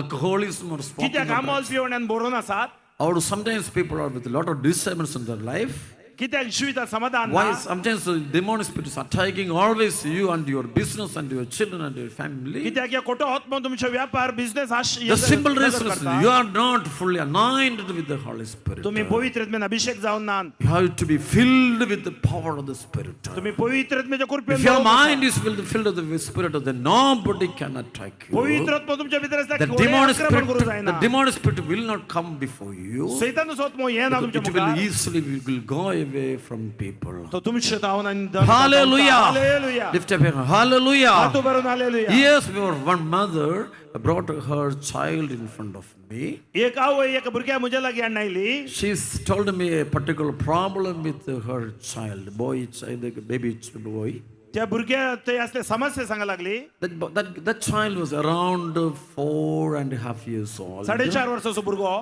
alcoholism or smoking? कित्याक or आमोल drugs? पिवण्यान बरोवन आसात? Or sometimes people are with a lot of disturbance in their life. कित्याक जिवितात समाधान Why ना? sometimes the demonic spirit is attacking always you and your business and your children and your family? कित्याक ह्या खोटो आत्मो तुमचे व्यापार business The simple reason is you are not fully anointed with the Holy Spirit. तुम्ही पवित्र आत्म्यान अभिषेक जावन ना. You have to be filled with the power of the Spirit. तुम्ही पवित्र आत्म्याच्या कृपेन If your भरून आसा. mind is filled with the Spirit, then nobody can attack you. पवित्र आत्मा तुमच्या भितर The आसल्यार कोणें demonic आक्रमण करूं spirit, जायना. the demonic spirit will not come before you. सैतानाचो आत्मो येना तुमच्या It will मुखार. easily will go away from people. तो तुमचे धांवन आनी Hallelujah. Hallelujah. Lift up your hand. Hallelujah. हात उबारून hallelujah. Yes, we were one mother brought her child in front of me. एक आवय एक भुरग्या म्हज्या लागीं हाडून आयली. She told me a particular problem with her child, boy, child, baby boy. त्या भुरग्या ते असले समस्या सांगा लागली. That child was around 4.5 years old. 4.5 वर्साचो भुरगो.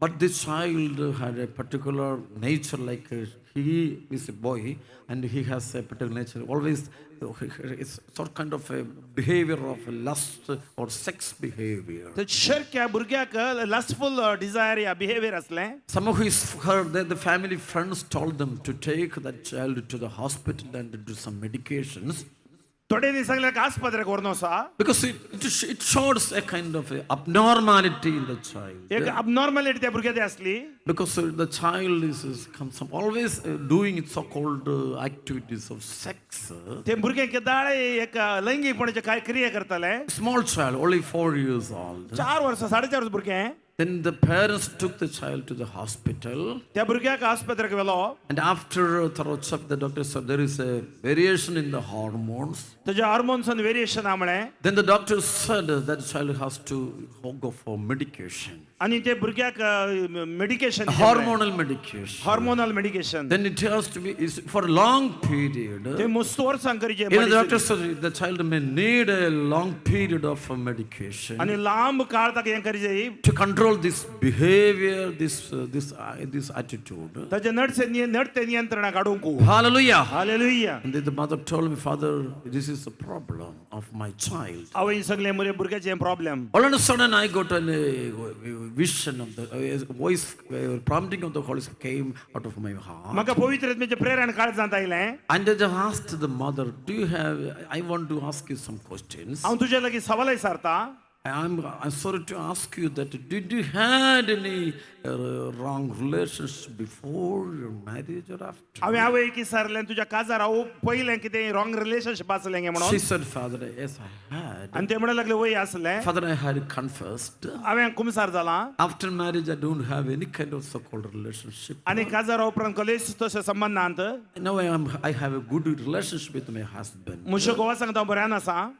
But this child had a particular nature, like he is a boy and he has a particular nature. Always, it's sort kind of a behavior of lust or sex behavior. तर शेरक्या भुरग्याक lustful Dzire या behaviour असलें. Some of the family friends told them to take that child to the hospital and do some medications. थोड्यांनी सांगलें आस्पत्रेक व्हरून वचा. Because it shows a kind of a abnormality in the child. एक abnormality त्या भुरग्याक असली. Because the child is always doing so-called activities of sex. ते भुरगे केदाळे एक लैंगिकपणाचे काय क्रिया करताले. Small child, only 4 years old. 4 वर्ष 4.5 वर्ष भुरगे. Then the parents took the child to the hospital. त्या भुरग्याक आस्पत्रेक व्हेलो. And after a thorough check, the doctor said there is a variation in the hormones. ताच्या हार्मोन्सान variation आमळें. Then the doctor said that child has to go for medication. आनी ते भुरग्याक medication. Hormonal medication. Hormonal medication. Then it has to be is for a long period. ते मस्त वर्सां करचें. You know, the doctor said the child may need a long period of medication. आनी लांब काळ ताका हें करचें. To control this behavior, this attitude. ताचे नडते नियंत्रणा काडूंक. Hallelujah. Hallelujah. And then the mother told me, Father, this is the problem of my child. आवयन सगळें म्हज्या भुरग्याचें problem. All of a sudden, I got a vision of the voice, prompting of the Holy Spirit came out of my heart. म्हाका पवित्र आत्म्याचें प्रेरण काळजांत आयलें. And I asked the mother, do you have? I want to ask you some questions. हांव तुज्या लागीं सवालय सारता. I'm sorry to ask you that. Did you had any wrong relationship before your marriage or after? हांवें आवयक विचारलें तुज्या काजार हांव पयलें कितें रॉंग रिलेशनशीप आसलें गे म्हणून. She said, Father, yes, I had. आनी ते म्हणूंक लागले वय आसलें. Father, I had confessed. हांवें कुमसार जालां. After marriage, I don't have any kind of so-called relationship. आनी काजार उपरांत कलेच तशें संबंद नात. Now I have a good relationship with my husband. म्हज्या घोवा सांगता हांव बऱ्यान आसा.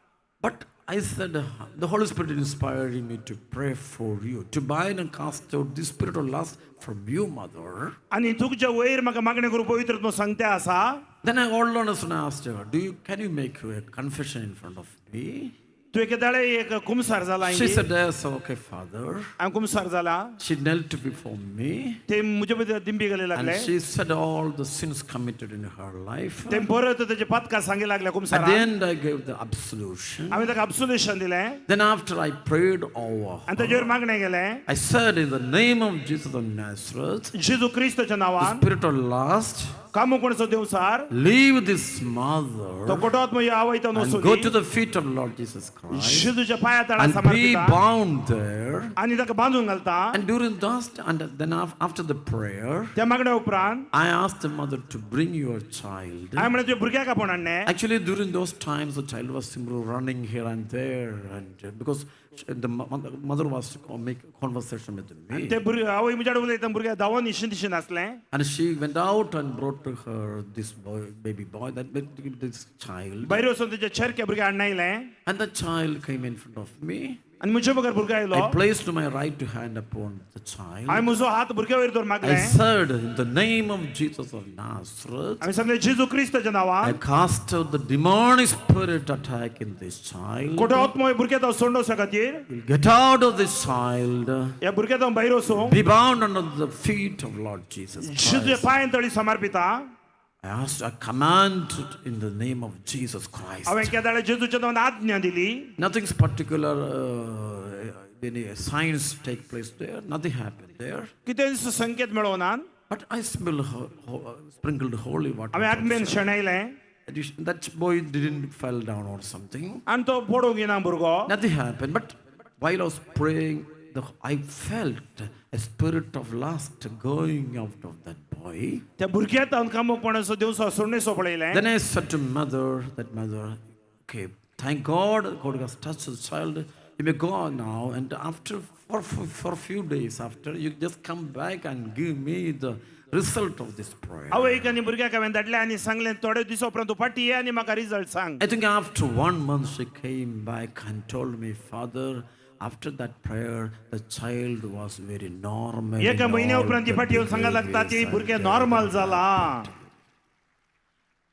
But I said, the Holy Spirit inspired me to pray for you, to bind and cast out this spirit of lust from you, mother. आनी तुज्या वयर म्हाका मागणें करूंक पवित्र आत्मो सांगता आसा. Then I all on a sudden asked her, can you make a confession in front of me? तूं एकेदाळे एक कुमसार जाला. She said, yes, okay, Father. हांव कुमसार जाला. She knelt before me. ते म्हजे भितर दिंबी घाली लागले. And she said all the sins committed in her life. ते परत ताचे पातकां सांगी लागले कुमसारान. At the end, I gave the absolution. हांवें ताका absolution दिलें. Then after I prayed over her, आनी ताजेर मागणें केलें. I said, in the name of Jesus of Nazareth, जेजू क्रिस्ताच्या नांवान, the spirit of lust, कामुकणचो Devsar, leave this mother तो कोटोत आवय and go to the feet of Lord Jesus Christ जेजूच्या पांया तळा and be समर्पिता bound there. आनी ताका बांदून घालता. And during that, and then after the prayer, त्या मागण्या उपरांत I asked the mother to bring your child. हांवें म्हणलें तुज्या भुरग्याक आपोवन हाडलें. Actually, during those times, the child was simply running here and there, and because the mother was to make conversation with me. ते भुरगे आवय म्हज्या कडेन उलयता भुरग्याक धांवून इशीन तिशीन आसलें. And she went out and brought to her this boy, baby boy, that this child. भायर वचून तेच्या चेरक्या भुरग्याक हाडून आयलें. And the child came in front of me. आनी म्हज्या मुखार भुरगो आयलो. I placed my right hand upon the child. हांवें म्हजो हात भुरग्या वयर दवरून मागलें. I said, in the name of Jesus of Nazareth, हांवें सांगलें जेजू क्रिस्ताच्या नांवान, I cast out the demonic spirit attack in this child. कोटो आत्मो भुरग्या तो सोडोवच्या खातीर. Get out of this child. ह्या भुरग्या तो भायर वचूं. Be bound under the feet of Lord Jesus Christ. जेजूच्या पांयां तळी समर्पिता. I asked, I commanded in the name of Jesus Christ. हांवें केदाळे जेजूच्या नांवान आज्ञा दिली. Nothing's particular, any signs take place there. Nothing happened there. कितें संकेत मेळोना. But I sprinkled holy water. हांवें आत्म्यान शेणयलें. That boy didn't fall down or something. आनी तो पडूंक येना भुरगो. Nothing happened. But while I was praying, I felt a spirit of lust going out of that boy. त्या भुरग्याक कामुकपणाचो देवसो सोडणेसो पळयलें. Then I said to mother, that mother, okay, thank God, God has touched the child. You may go on now, and after for a few days after, you just come back and give me the result of this prayer. आवयक आनी भुरग्याक हांवें धाडलें आनी सांगलें थोडे दीस उपरांत तूं फाटीं ये आनी म्हाका रिजल्ट सांग. I think after 1 month she came back and told me, Father, after that prayer, the child was very normal. एका म्हयन्या उपरांत ती फाटीं येवन सांगपाक लागता ती भुरगें नॉर्मल जालां.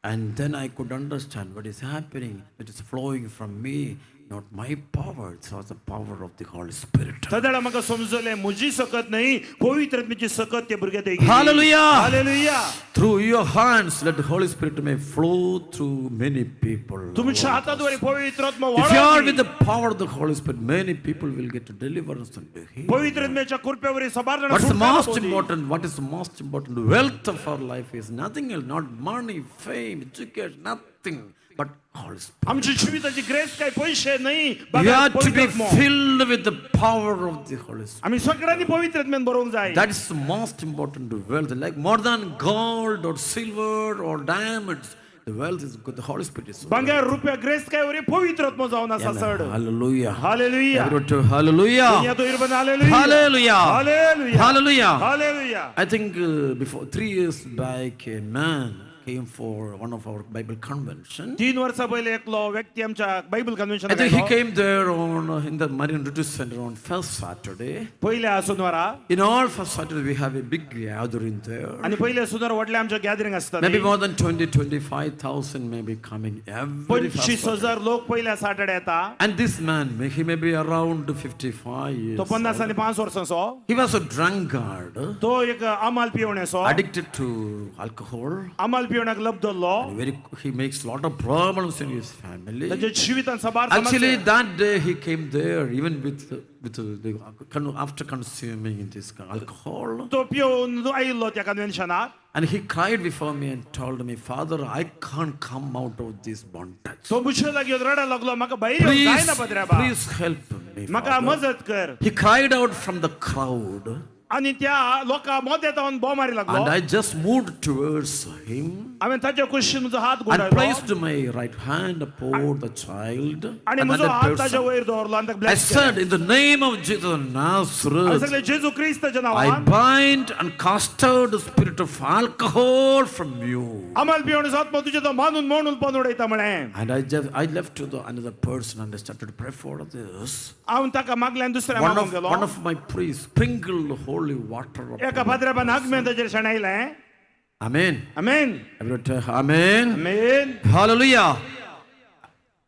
And then I could understand what is happening. It is flowing from me. not my power, it was the power of the Holy Spirit. तदेळा म्हाका समजलें म्हजी सकत न्हय पवित्र आत्म्याची सकत ते भुरग्या थंय गेली. Hallelujah. Hallelujah. Through your hands, let the Holy Spirit may flow through many people. तुमच्या हाताद्वारे पवित्र आत्मा If you are वाळोवपी. With the power of the Holy Spirit, many people will get deliverance and be healed. पवित्र आत्म्याच्या कृपेवर सबार जाण What's the सुटका most लाभोवली. Important? What is the most important wealth of our life is nothing else, not money, fame, education, nothing, but Holy Spirit. आमच्या जिविताची grace काय पैसे नाही You बघा, have to पवित्र be आत्मो. Filled with the power of the Holy Spirit. आम्ही सगळ्यांनी पवित्र आत्म्यान बरोवंक जाय. That is the most important wealth. Like more than gold or silver or diamonds, the wealth is good. The Holy Spirit is. भांगार रुपया grace काय वरी पवित्र आत्मो जावन आसा चड. Hallelujah. Hallelujah. Everyone to hallelujah. दुनिया तो इरबन hallelujah. Hallelujah. Hallelujah. Hallelujah. Hallelujah. I think before 3 years back, a man came for one of our Bible convention. 3 वर्सां पयले एकलो व्यक्ती आमच्या Bible convention I think he came there on in the Marian Retreat Center on first Saturday. पयल्या Sunwara. In all first Saturday, we have a big gathering there. आनी पयल्या सुनवार व्हडलें आमचें गॅदरींग आसता. Maybe more than 20, 25,000 may be coming every first पंचवीस Saturday. हजार लोक पयल्या सॅटर्डे येता. And this man, he may be around 55 years तो पन्नास old. आनी पांच वर्सांचो. He was a drunkard, तो एक अमाल पिवण्याचो. Addicted to alcohol. अमाल पिवण्याक लब्धल्लो. And he makes lot of problems in his family. ताच्या जिवितान साबार Actually, समस्या. That day he came there, even with the after consuming this alcohol, तो पिवन आयिल्लो त्या कन्व्हेन्शनाक. And he cried before me and told me, "Father, I can't come out of this bondage. तो मुझे लागलो रडायला लागलो म्हाका भायर येवंक Please, जायना पत्र्याबा. Please help me, म्हाका Father." मजत कर. He cried out from the crowd, आनी त्या लोकां मदें जावन बोमारी and लागलो. I just moved towards him हांवें ताच्या कुशीन म्हजो हात and गुंडायलो placed my right hand upon the child आनी and म्हजो that हात ताच्या person. वयर दवरलो आनी ताका I bless केलें. said, "In the name of Jesus of हांवें Nazareth, सांगलें जेजू क्रिस्ताच्या I नांवान bind and cast out the spirit of alcohol from you." अमाल पिवण्याचो आत्मा तुज्या तो मानून म्हणून पण उडयता म्हळें. And I left to the another person and I started to pray for this. हांव ताका मागलें आनी दुसऱ्या One मागूंक of, गेलो. One of my priests sprinkled holy water upon एका me. पाद्र्याबान आगमेन ताचेर शेणायलें. Amen. Amen. Everyone tell Amen. Amen. Hallelujah.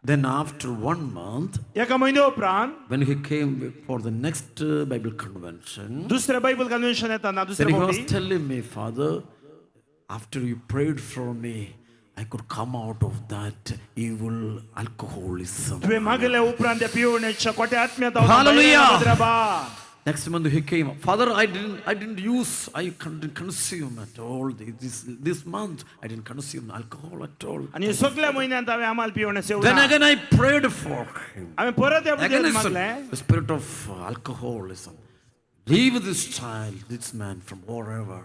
Then after one month, एका म्हयन्या उपरांत when he came for the next Bible convention, दुसरें बायबल कन्व्हेन्शन येताना then दुसरे he was फावटी telling me, "Father, after you prayed for me, I could come out of that evil alcoholism." तुवें मागल्या उपरांत त्या पिवण्याच्या कोट्या आत्म्यात हांव Hallelujah. भायर आयलो पत्र्याबा. Next month he came. "Father, I didn't use, I didn't consume at all. This month I didn't consume alcohol at all." आनी सगळ्या म्हयन्यांत हांवें आमाल पिवणें Then सेवना. Again I prayed for him. हांवें परत ह्या Again बुद्याक I said, मागलें. "The spirit of alcoholism, leave this child, this man from wherever."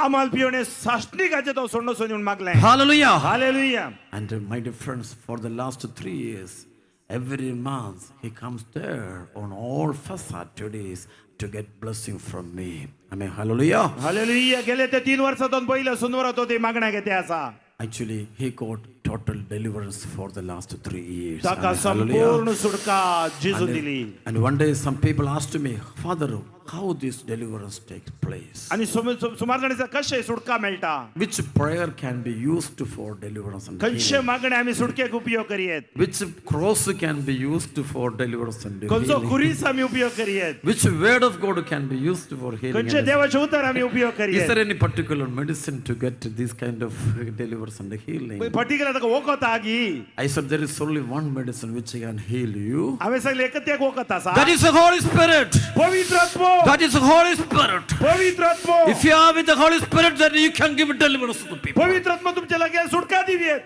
आमाल पिवणें साश्टीकाचें तो सोडणो सोड म्हणून मागलें. Hallelujah. Hallelujah. And my dear friends, for the last 3 years, every month he comes there on all first Saturdays to get blessing from me. I mean, hallelujah. Hallelujah. गेले ते 3 वर्सां पयल्या सुनवारा तो ते मागण्या घेते आसा. Actually, he got total deliverance for the last 3 years. ताका Amen. Hallelujah. संपूर्ण सुटका जेजून दिली. And one day, some people asked me, "Father, how this deliverance takes place? आनी सुमार जाणांनी कशें सुटका मेळटा? Which prayer can be used for deliverance and खंयचे healing? मागणे आमी सुटकेक उपयोग करयेत? Which cross can be used for deliverance and खंयचो healing? खुरीस आमी उपयोग करयेत? Which word of God can be used for healing खंयचे and देवाचें उतर आमी उपयोग Is करयेत? there any particular medicine to get this kind of deliverance and healing?" Particular ताका वखद आगी? I said, "There is only one medicine which can heal you. हांवें सांगलें एकच एक वखद आसा. That is the Holy Spirit." पवित्र आत्मो. That is the Holy Spirit. पवित्र आत्मो. If you are with the Holy Spirit, then you can give deliverance to the people. पवित्र आत्मो तुमच्या लागीं सुटका दिवयेत.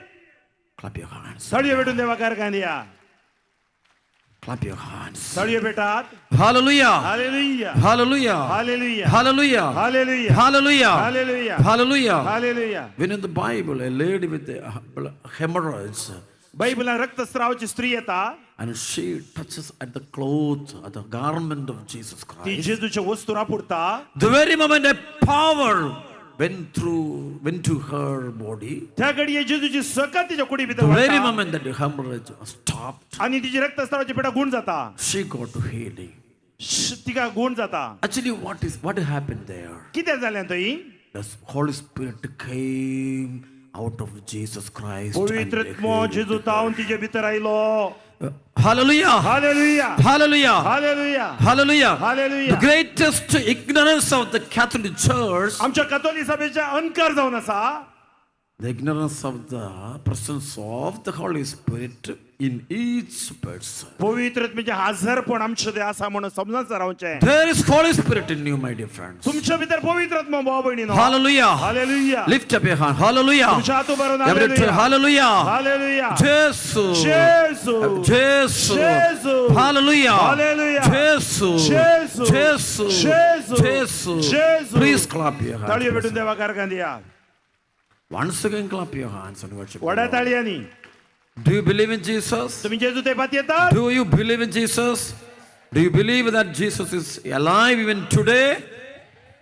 Clap your hands. ताळयो भेटून देवा कारखान दिया. Clap your hands. ताळयो भेटात. Hallelujah. Hallelujah. Hallelujah. Hallelujah. Hallelujah. Hallelujah. Hallelujah. Hallelujah. Hallelujah. Hallelujah. When in the Bible, a lady with the hemorrhoids, बायबलान रक्तस्रावाची स्त्री येता. And she touches at the cloth, at the garment of Jesus ती Christ. जेजूच्या वस्तू रापुरता. The very moment a power went to her body, त्या घडये जेजूची सकत तिच्या कुडी भितर the very वता. Moment that the hemorrhage stopped, आनी तिची रक्तस्रावाची पिडा गुण जाता. She got healing. तिका गुण जाता. Actually, what happened there? कितें जालें थंय? The Holy Spirit came out of Jesus Christ and पवित्र आत्मो healed जेजू her. तावन तिचे भितर आयलो. Hallelujah. Hallelujah. Hallelujah. Hallelujah. Hallelujah. Hallelujah. The greatest ignorance of the Catholic Church, आमच्या कतोली सभेचे अनकार जावन आसा the ignorance of the presence of the Holy Spirit in each person. पवित्र आत्म्याचें हाजरपण आमचे ते आसा म्हणून समजून रावचें. There is Holy Spirit in you, my dear friends. तुमच्या भितर पवित्र आत्मा, भाव भयणीनो. Hallelujah. Hallelujah. Lift up your hand. Hallelujah. तुमच्या हात उबारून Every hallelujah. Hallelujah. Hallelujah. Jesu. Jesu. Jesu. Jesu. Hallelujah. Hallelujah. Jesu. Jesu. Jesu. Jesu. Jesu. Jesu. Please clap your hands. ताळयो भेटून देवा कारकान दिया. Once again, clap your hands and worship the व्हडा Lord. ताळयांनी. Do you believe in Jesus? तुमी जेजू ते येतात? Do you believe in Jesus? Do you believe that Jesus is alive even today?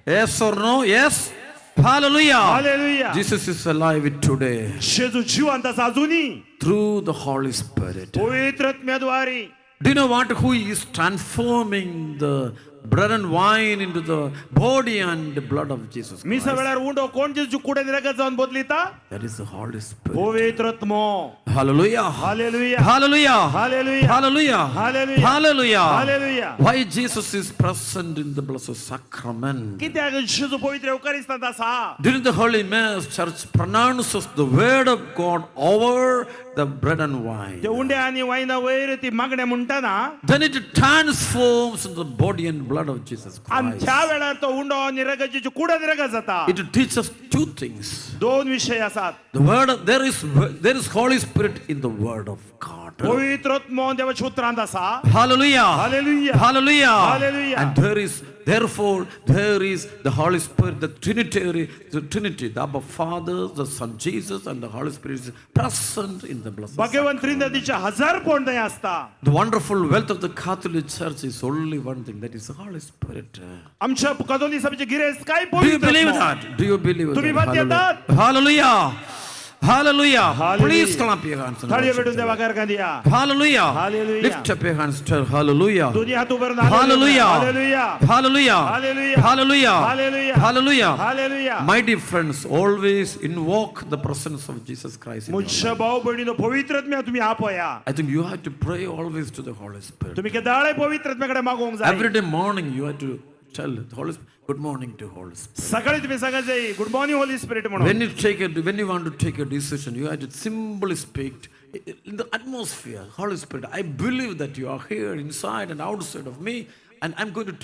Yes or no? Yes. Hallelujah. Hallelujah. Jesus is alive today जेजू जिवंत आसा अजुनी through the Holy Spirit. पवित्र आत्म्याद्वारे. Do you know what? Who is transforming the bread and wine into the body and the blood of Jesus Misa Christ? वेळार उंडो कोण जेजू कुडेन रगत जावन बदलिता? That is the Holy Spirit. पवित्र आत्मो. Hallelujah. Hallelujah. Hallelujah. Hallelujah. Hallelujah. Hallelujah. Hallelujah. Hallelujah. Why Jesus is present in the Blessed Sacrament? कित्याक जेजू पवित्र येवकारिस्तांत आसा? During the Holy Mass, Church pronounces the word of God over the bread and wine. ते उंडे आनी वायना वयर ती मागण्या म्हणटाना Then it transforms into the body and blood of Jesus आनी Christ. त्या वेळार तो उंडो आनी रगत जेजू कुडेन रगत जाता. It teaches two things. दोन विशय आसात. The word of, there is Holy Spirit in the word of God. पवित्र आत्मो देवाच्या उतरांत आसा. Hallelujah. Hallelujah. Hallelujah. Hallelujah. And there is therefore there is the Holy Spirit, the Trinity, the Abba Father, the Son Jesus, and the Holy Spirit is present in the blessed भाग्यवान त्रिनदीचे हाजारपण थंय आसता. The wonderful wealth of the Catholic Church is only one thing, that is the Holy Spirit. आमच्या कथोली सभेचे गिरेस्त काय Do you पवित्र believe आत्मो. That? Do you believe तुम्ही that? मान्य Hallelujah. Hallelujah. Hallelujah. Hallelujah. Please clap your hands and ताळयो worship भेटून the देवा Lord. कारकान दिया. Hallelujah. Hallelujah. Lift up your hands to hallelujah. दोन्ही हात उभारून Hallelujah. Hallelujah. Hallelujah. Hallelujah. Hallelujah. Hallelujah. Hallelujah. Hallelujah. My dear friends, always invoke the presence of Jesus Christ in your मुझ्या life. भाऊ बहिणीनो, पवित्र आत्म्या तुम्ही आपया. I think you have to pray always to the Holy Spirit. तुम्ही केदाळे पवित्र आत्म्याकडे मागूंक जाय. Every day morning you have to tell the Holy Spirit, good morning to Holy Spirit. सकाळी तुम्ही सांगायचे good morning Holi spirit म्हणून. When you want to take a decision, you have to simply speak in the atmosphere. Holy Spirit, I believe that you are here inside and outside of me, and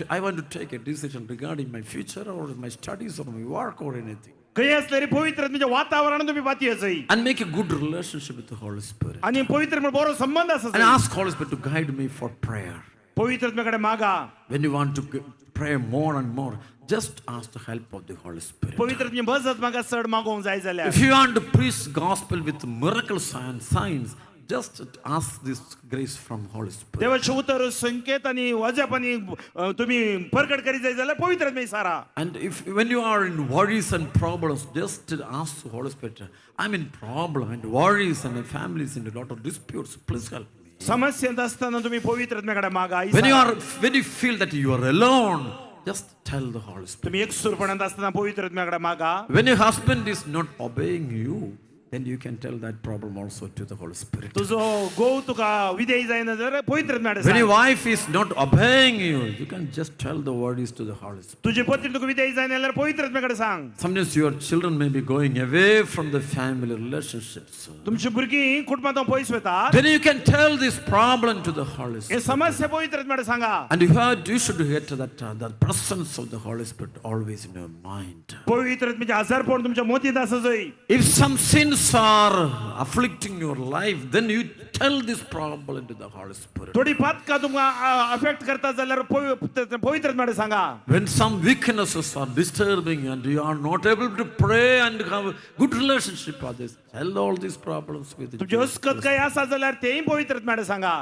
I want to take a decision regarding my future or my studies or my work or anything. काही असले तरी पवित्र आत्म्याच्या वातावरणात तुम्ही पातयेचई. And make a good relationship with the Holy Spirit. आणि पवित्र आत्म्या बरो संबंध And आसा. Ask Holy Spirit to guide me for prayer. पवित्र आत्म्याकडे मागा. When you want to pray more and more, just ask the help of the Holy Spirit. पवित्र आत्म्या मजत म्हाका चड मागोवंक जाय जाल्यार. If you want to preach gospel with miracles and signs, just ask this grace from Holy Spirit. देवाचे उतर संकेत आणि अजाप आणि तुम्ही परगट करीत जाय जाल्यार पवित्र आत्म्या सारा. And if when you are in worries and problems, just ask the Holy Spirit, I'm in problem and worries and my family is in a lot of disputes. Please help me. समस्येंत असताना तुम्ही पवित्र आत्म्याकडे मागा. When you feel that you are alone, just tell the Holy Spirit. तुम्ही एकसूरपणात असताना पवित्र आत्म्याकडे मागा. When your husband is not obeying you, then you can tell that problem also to the Holy Spirit. तुझो गोव तुका विधेयी जायना जाल्यार पवित्र आत्म्याकडे When your सांग. Wife is not obeying you, you can just tell the worries to the Holy Spirit. तुझी पत्नी तुका विधेयी जायना जाल्यार पवित्र आत्म्याकडे सांग. Sometimes your children may be going away from the family relationships. तुमची भुरगीं कुटुंबांत पयस वतात. Then you can tell this problem to the Holy hey Spirit. समस्या पवित्र आत्म्याकडे सांगा. And you should get that the presence of the Holy Spirit always in your mind. पवित्र आत्म्याचे आजारपण तुमच्या मोतीत आसा. If some sins are afflicting your life, then you tell this problem to the Holy Spirit. थोडी पातकां तुमकां affect करता जाल्यार पवित्र आत्म्याकडे सांगा. When some weaknesses are disturbing and you are not able to pray and have a good relationship with others, tell all these problems with तुमची Jesus. अस्कत काय आसा जाल्यार तेय पवित्र आत्म्याकडे सांगा.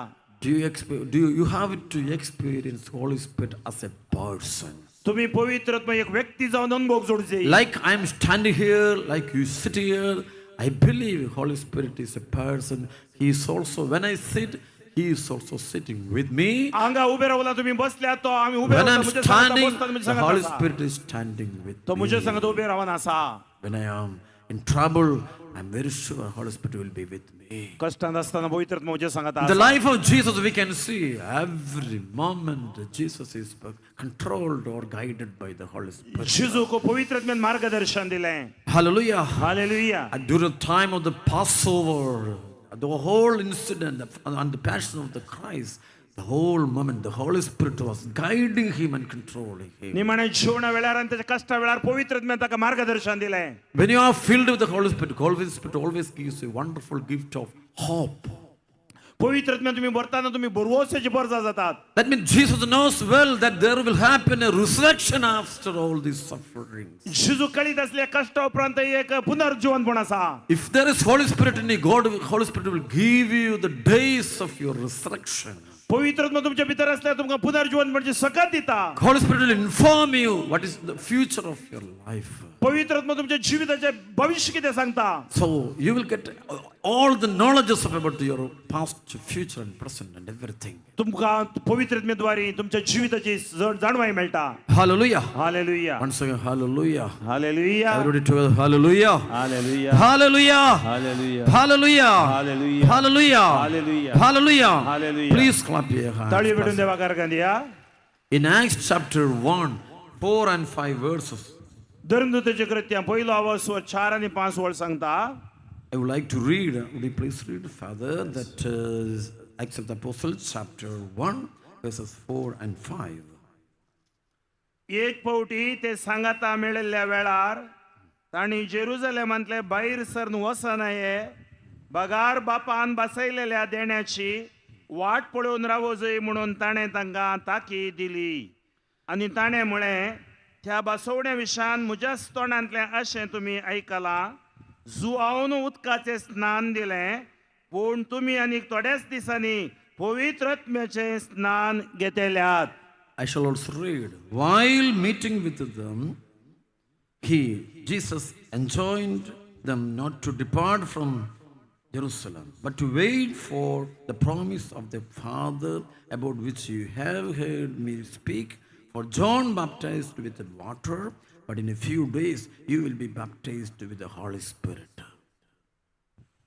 Do you expe- do you, you have to experience Holy Spirit as a person? तुम्ही पवित्र आत्मा एक व्यक्ती जावन अनुभव जोडचे. Like I am standing here, like you sit here, I believe Holy Spirit is a person. He is also, when I sit, He is also sitting with me. हांगा उबे रावला तुम्ही बसल्या तो आम्ही उबे When रावता I'm म्हज्या सांगाता standing, बसता म्हज्या the सांगाता Holy आसा. Spirit is standing with तो म्हज्या me. सांगाता उबे रावन आसा. When I am in trouble, I'm very sure Holy Spirit will be with me. कश्टांत आसतना पवित्र आत्मो म्हज्या सांगाता In the आसा. Life of Jesus, we can see every moment Jesus is controlled or guided by the Holy Spirit. जेजूक पवित्र आत्म्यान मार्गदर्शन दिलें. Hallelujah. Hallelujah. And during the time of the Passover, the whole incident and the passion of the Christ, the whole moment, the Holy Spirit was guiding him and controlling him. निमाणे जेवणा वेळार आनी ताच्या कश्टा वेळार पवित्र आत्म्यान ताका मार्गदर्शन दिलें. When you are filled with the Holy Spirit, Holy Spirit always gives you a wonderful gift of hope. पवित्र आत्म्यान तुम्ही भरताना तुम्ही भरवोसाची बरजा जातात. That means Jesus knows well that there will happen a resurrection after all these sufferings. जेजू कळीत असल्या कश्टा उपरांत एक पुनर्जीवनपण आसा. If there is Holy Spirit in you, God, Holy Spirit will give you the days of your resurrection. पवित्र आत्मा तुमच्या भितर असल्यार तुमकां पुनर्जीवन म्हणजे सकत दिता. Holy Spirit will inform you what is the future of your life. पवित्र आत्मा तुमच्या जिविताचे भविष्य कितें सांगता. So you will get all the knowledges of about your past, future, and present, and everything. तुमकां पवित्र आत्म्याद्वारे तुमच्या जिविताची जाणवाय मेळटा. Hallelujah. Hallelujah. Once again, hallelujah. Hallelujah. Everybody together, hallelujah. Hallelujah. Hallelujah. Hallelujah. Hallelujah. Hallelujah. Hallelujah. Hallelujah. Hallelujah. Hallelujah. Please clap your hands. ताळी भेटून देवा दिया. In Acts chapter 1, 4 and 5 verses, धर्मदूताचे कृत्य पयलो आवाज 4 आनी 5 वळ सांगता. I would like to read. Would you please read, Father, that Acts of the Apostles, chapter 1, verses 4 and 5. एक फावटी ते सांगाता मेळिल्ल्या वेळार तांणी जेरुजलेमांतले भायर सरन वचनाये बगार बापान बसयलेल्या देण्याची वाट पळोवन रावजय म्हणून ताणें तांकां ताकी दिली आनी ताणें म्हळें, त्या बसवण्या विशयान म्हज्याच तोंडांतलें अशें तुमी आयकलां, जुआवन उदकाचें स्नान दिलें पूण तुमी आनीक थोड्याच दिसांनी पवित्र आत्म्याचें स्नान घेतल्यात. I shall also read. While meeting with them, he, Jesus, enjoined them not to depart from Jerusalem, but to wait for the promise of the Father about which you have heard me speak. For John baptized with water, but in a few days you will be baptized with the Holy Spirit.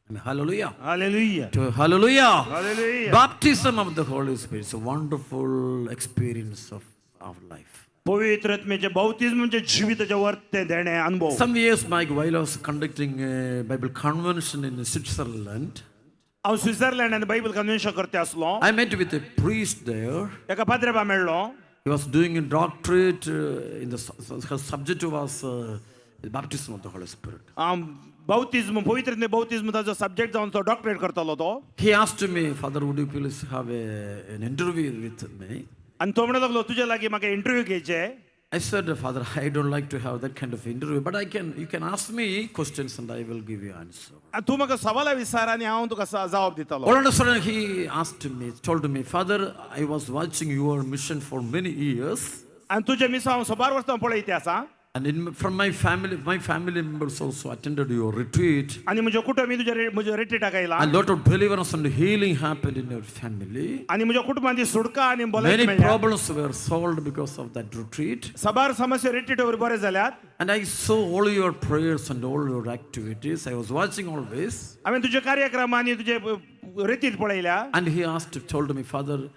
And hallelujah. Hallelujah. To hallelujah. Hallelujah. Baptism of the Holy Spirit is a wonderful experience of our life. पवित्र आत्म्याचे बाप्तिज्म म्हणजे जिविताच्या वर ते देणे अनुभव. Some years back, while I was conducting a Bible convention in Switzerland, हांव स्वित्झर्लंडान Bible convention करते आसलो. I met with a priest there. एका पाद्रेबा मेळ्ळो. He was doing a doctorate in the his subject was the baptism of the Holy Spirit. बाप्तिज्म पवित्र आत्मे बाप्तिज्म ताजो subject जावन तो डॉक्टरेट करतालो तो. He asked me, "Father, would you please have an interview with me?" आनी तो म्हणूंक लागलो तुज्या लागीं म्हाका इंटरव्यू घेवचे. I said, "Father, I don't like to have that kind of interview, but you can ask me questions and I will give you answer." आनी तूं म्हाका सवालां विचार आनी हांव तुका जबाब दितलो. All of a sudden, he asked me, told me, "Father, I was watching your mission for many years." आनी तुजें मिसांव हांव सबार वर्सां पळयत आसा. And from my family members also attended your retreat. आनी म्हज्या कुटुंबी तुज्या म्हज्या रिट्रीटाक आयला. A lot of deliverance and healing happened in your family. आनी म्हज्या कुटुंबांत सुटका आनी भलायकी Many मेळ्ळ्या. Problems were solved because of that retreat. सबार समस्या रिट्रीट वरवीं बरे जाल्यात. And I saw all your prayers and all your activities. I was watching always. हांवें तुजे कार्यक्रम आनी तुजे रितीत पळयल्या. And he asked, told me, "Father,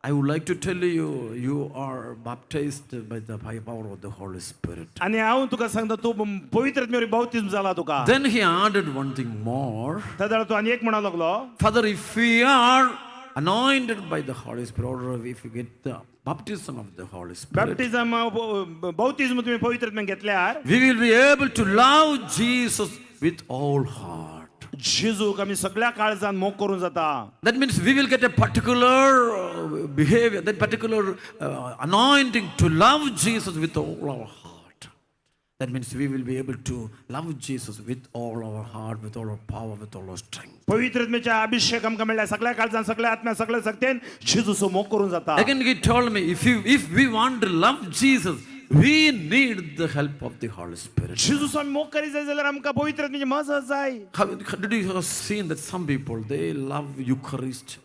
I would like to tell you, you are baptized by the power of the Holy Spirit." आनी हांव तुका सांगता तूं पवित्र आत्म्यावर बाप्तिज्म जाला तुका. Then he added one thing more. तेदळा तो आनी एक म्हणा लागलो. "Father, if we are anointed by the Holy Spirit, or if you get the baptism of the Holy Spirit, baptism बाप्तिज्म तुम्ही पवित्र आत्म्यान घेतल्यार we will be able to love Jesus with all heart." जेजूक आमी सगळ्या काळजान मोग करून जाता. That means we will get a particular behavior, that particular anointing to love Jesus with all our heart. That means we will be able to love Jesus with all our heart, with all our power, with all our strength. पवित्र आत्म्याच्या अभिषेक आमकां मेळ्ळ्या सगळ्या काळजान सगळ्या आत्म्या सगळ्या शक्तेन जेजूचो मोग करून जाता. Again, he told me, if we want to love Jesus, we need the help of the Holy Spirit. जेजूचो आमी मोग करीत जाय जाल्यार आमकां पवित्र आत्म्याची मजत जाय. Did you have seen that some people, they love Eucharist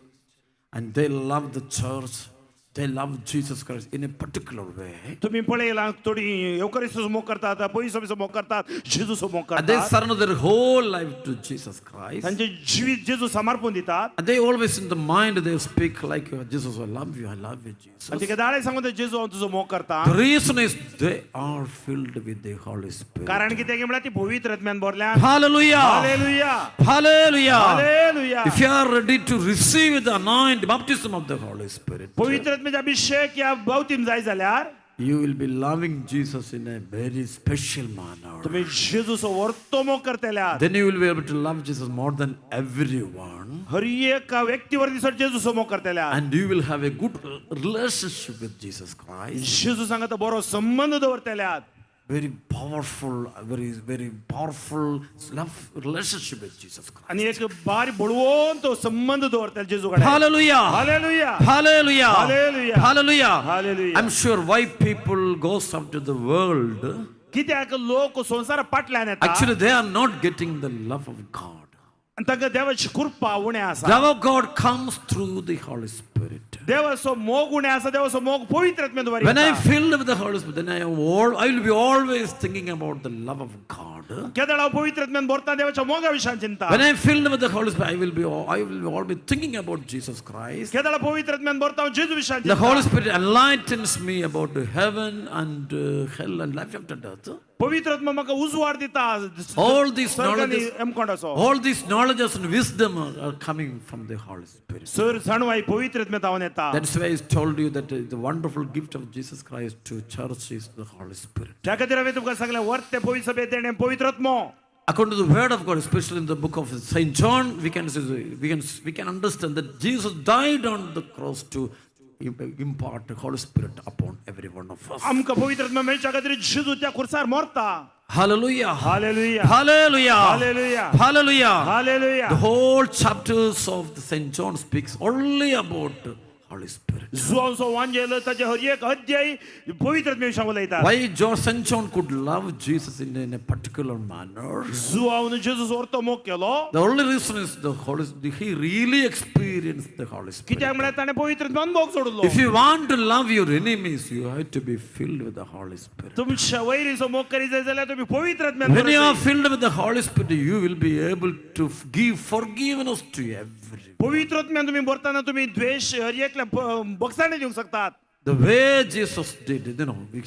and they love the church. They love Jesus Christ in a particular way. तुमी पळयलां थोडी येवकरिस्तूचो मोग करतात, पयसो मोग करतात, जेजूचो मोग And they करतात. Surrender their whole life to Jesus Christ. तांचे जिवीत जेजू समर्पण दितात. And they always in the mind they speak like, "Jesus, I love you, I love you, Jesus." आनी ते दाळे सांगून जेजू हांव तुजो मोग करता. The reason is they are filled with the Holy Spirit. कारण कितें की म्हळ्यार ती पवित्र आत्म्यान भरल्या. Hallelujah. Hallelujah. Hallelujah. Hallelujah. If you are ready to receive the anointing, baptism of the Holy Spirit, पवित्र आत्म्याचे अभिषेक ह्या बावतीन जाय जाल्यार you will be loving Jesus in a very special manner. तुमी जेजूचो वर्तो मोग करतल्या. Then you will be able to love Jesus more than everyone. हर एका व्यक्ती वरती sir जेजूचो मोग करतल्या. And you will have a good relationship with Jesus Christ. जेजू सांगता बरो संबंध दवरतल्या. Very powerful, very, very powerful love relationship with Jesus Christ. आनी एक बारी बळवंत तो संबंध दवरतले जेजू कडेन. Hallelujah. Hallelujah. Hallelujah. Hallelujah. Hallelujah. Hallelujah. I'm sure why people goes after the world. कित्याक लोक संवसारा फाटल्यान येता. Actually, they are not getting the love of God. आनी तांकां देवाची कृपा उणें आसा. Love of God comes through the Holy Spirit. देवाचो मोग उणें आसा, देवाचो मोग पवित्र आत्म्याद्वारे When I येता. Filled with the Holy Spirit, then I will be always thinking about the love of God. केदळ हांव पवित्र आत्म्यान भरता देवाच्या मोगा विशयान चिंता. When I am filled with the Holy Spirit, I will be always thinking about Jesus Christ. केदळ पवित्र आत्म्यान भरता हांव जेजू विशयान The Holy चिंता. Spirit enlightens me about heaven and hell and life after death. पवित्र आत्मा म्हाका उजवाड दिता. All these स्वर्ग आनी knowledges, यमकोंडाचो. All these knowledges and wisdom are coming from the Holy Spirit. Sir जाणवाय पवित्र आत्म्यात येता. That's why I told you that the wonderful gift of Jesus Christ to church is the Holy Spirit. त्या खातीर हांवें तुमकां सांगलें वर्ते पवित्र सभेत देणें पवित्र आत्मो. According to the word of God, especially in the book of Saint John, we can understand that Jesus died on the cross to impart the Holy Spirit upon every one of us. आमकां पवित्र आत्मा मेळच्या खातीर जेजू त्या खुर्सार मरता. Hallelujah. Hallelujah. Hallelujah. Hallelujah. Hallelujah. Hallelujah. The whole chapters of the Saint John speaks only about Holy Spirit. जुवांचो वांजेल ताचे हर एक अध्याय पवित्र आत्म्या विशीं उलयता. Why Saint John could love Jesus in a particular manner? जुवांवन जेजूचो ortho मोग केलो. The only reason is the Holy he really experienced the Holy Spirit. कित्याक म्हळ्यार ताणें पवित्र आत्मा अनुभव सोडलो. If you want to love your enemies, you have to be filled with the Holy Spirit. तुमच्या वैरीचो मोग करीत जाय जाल्यार तुमी पवित्र आत्म्यान When you are Bharat. Filled with the Holy Spirit, you will be able to give forgiveness to everyone. पवित्र आत्म्यान तुमी भरतना तुमी द्वेश हर एकल्या बगसाणे दिवंक शकतात. The way Jesus did,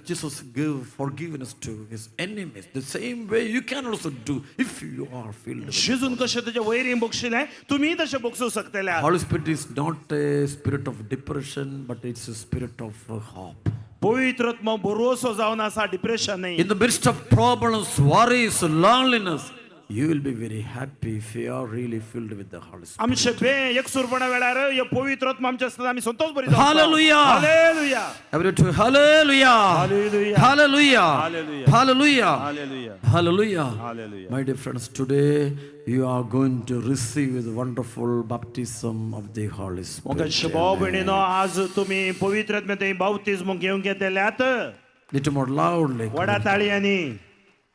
Jesus gave forgiveness to his enemies. The same way you can also do if you are filled with the जेजून कशें तुज्या वैरींक बगशिलें तुमी तशें बगसूंक शकतले. Holy Spirit is not a spirit of depression, but it's a spirit of hope. पवित्र आत्मा भरोसो जावन आसा, डिप्रेशन न्हय. In the midst of problems, worries, loneliness, you will be very happy if you are really filled with the Holy Spirit. आमचे बे एकसूरपणा वेळार हे पवित्र आत्मा आमचे आसतना आमी संतोष बरी. Hallelujah. Hallelujah. Every to hallelujah. Hallelujah. Hallelujah. Hallelujah. Hallelujah. Hallelujah. Hallelujah. Hallelujah. My dear friends, today you are going to receive the wonderful baptism of the Holy म्हाका Spirit. भाव भयणीनो, आज तुमी पवित्र आत्म्यात बाप्तिज्म घेवन घेतल्यात. Little more loudly. व्हडा ताळयांनी.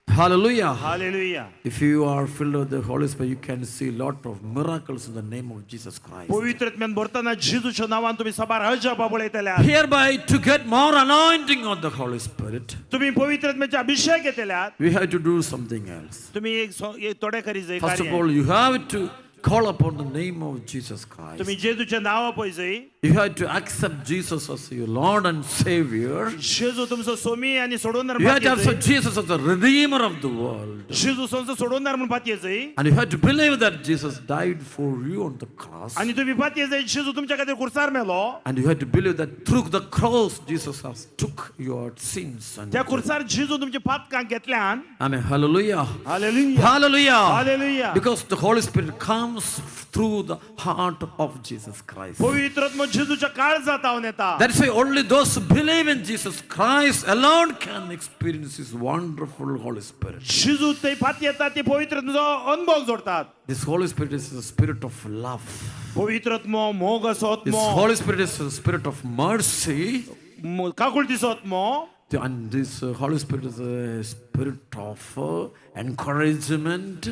Hallelujah. Hallelujah. If you are filled with the Holy Spirit, you can see lot of miracles in the name of Jesus Christ. पवित्र आत्म्यान भरतना जेजूच्या नांवान तुमी साबार अजापां पळयतल्या. Hereby, to get more anointing of the Holy Spirit, तुमी पवित्र आत्म्याचे अभिषेक घेतल्यात. We have to do something else. तुमी एक एक थोडे करी जाय First of कार्य. all, you have to call upon the name of Jesus Christ. तुमी जेजूच्या नांवा पळय. You have to accept Jesus as your Lord and Savior. जेजू तुमचो सोमी आनी सोडवणार. You have to accept Jesus as the Redeemer of the world. जेजू तुमचो सोडवणार म्हणून पातयेचय. And you have to believe that Jesus died for you on the cross. आनी तुमी पातयेचय जेजू तुमच्या खातीर खुर्सार मेलो. And you have to believe that through the cross, Jesus has took your sins. And त्या खुर्सार जेजू तुमचे पातकां घेतल्यान. Amen. Hallelujah. Hallelujah. Hallelujah. Hallelujah. Because the Holy Spirit comes through the heart of Jesus Christ. पवित्र आत्मा जेजूच्या काळजात जावन येता. That's why only those who believe in Jesus Christ alone can experience His wonderful Holy Spirit. जेजू ते पातयेतात ते पवित्र आत्म्याचो अनुभव जोडतात. This Holy Spirit is the spirit of love. पवित्र आत्मो मोग असो This आत्मो. Holy Spirit is the spirit of mercy. काकुळतीचो आत्मो. And this Holy Spirit is a spirit of encouragement.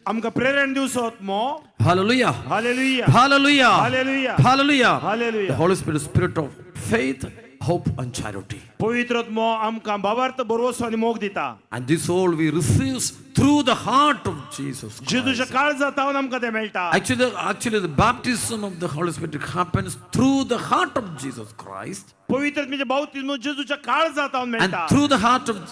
आमकां प्रेरण दिवचो आत्मो. Hallelujah. Hallelujah. Hallelujah. Hallelujah. Hallelujah. Hallelujah. The Holy Spirit is spirit of faith, hope, and charity. पवित्र आत्मो आमकां भावार्थ भरवसो आनी मोग दिता. And this all we receive through the heart of Jesus Christ. जेजूच्या काळजात जावन आमकां तें मेळटा. Actually, the baptism of the Holy Spirit happens through the heart of Jesus Christ. पवित्र आत्म्याचें बाप्तिज्म जेजूच्या काळजात जावन And मेळटा.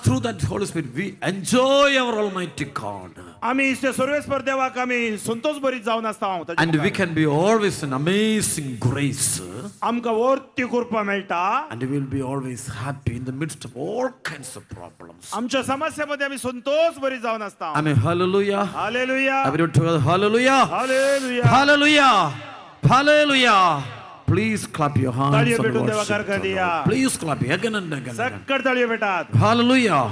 through that Holy Spirit, we enjoy our Almighty God. आमी त्या सर्वेस्पर देवाक आमी संतोष भरीत जावन आसता हांव ताच्या And we मुखार. can be always in amazing grace. आमकां वर्ती कृपा मेळटा. And we will be always happy in the midst of all kinds of problems. आमच्या समस्यामध्ये आमी संतोष भरीत जावन आसता. I mean, hallelujah. Hallelujah. Everyone together, hallelujah. Hallelujah. Hallelujah. Hallelujah. Please clap your hands ताळयो and भेटून देवा worship the Karkaria. Lord. Please clap again and again and again. सक्कड ताळयो भेटात. Hallelujah.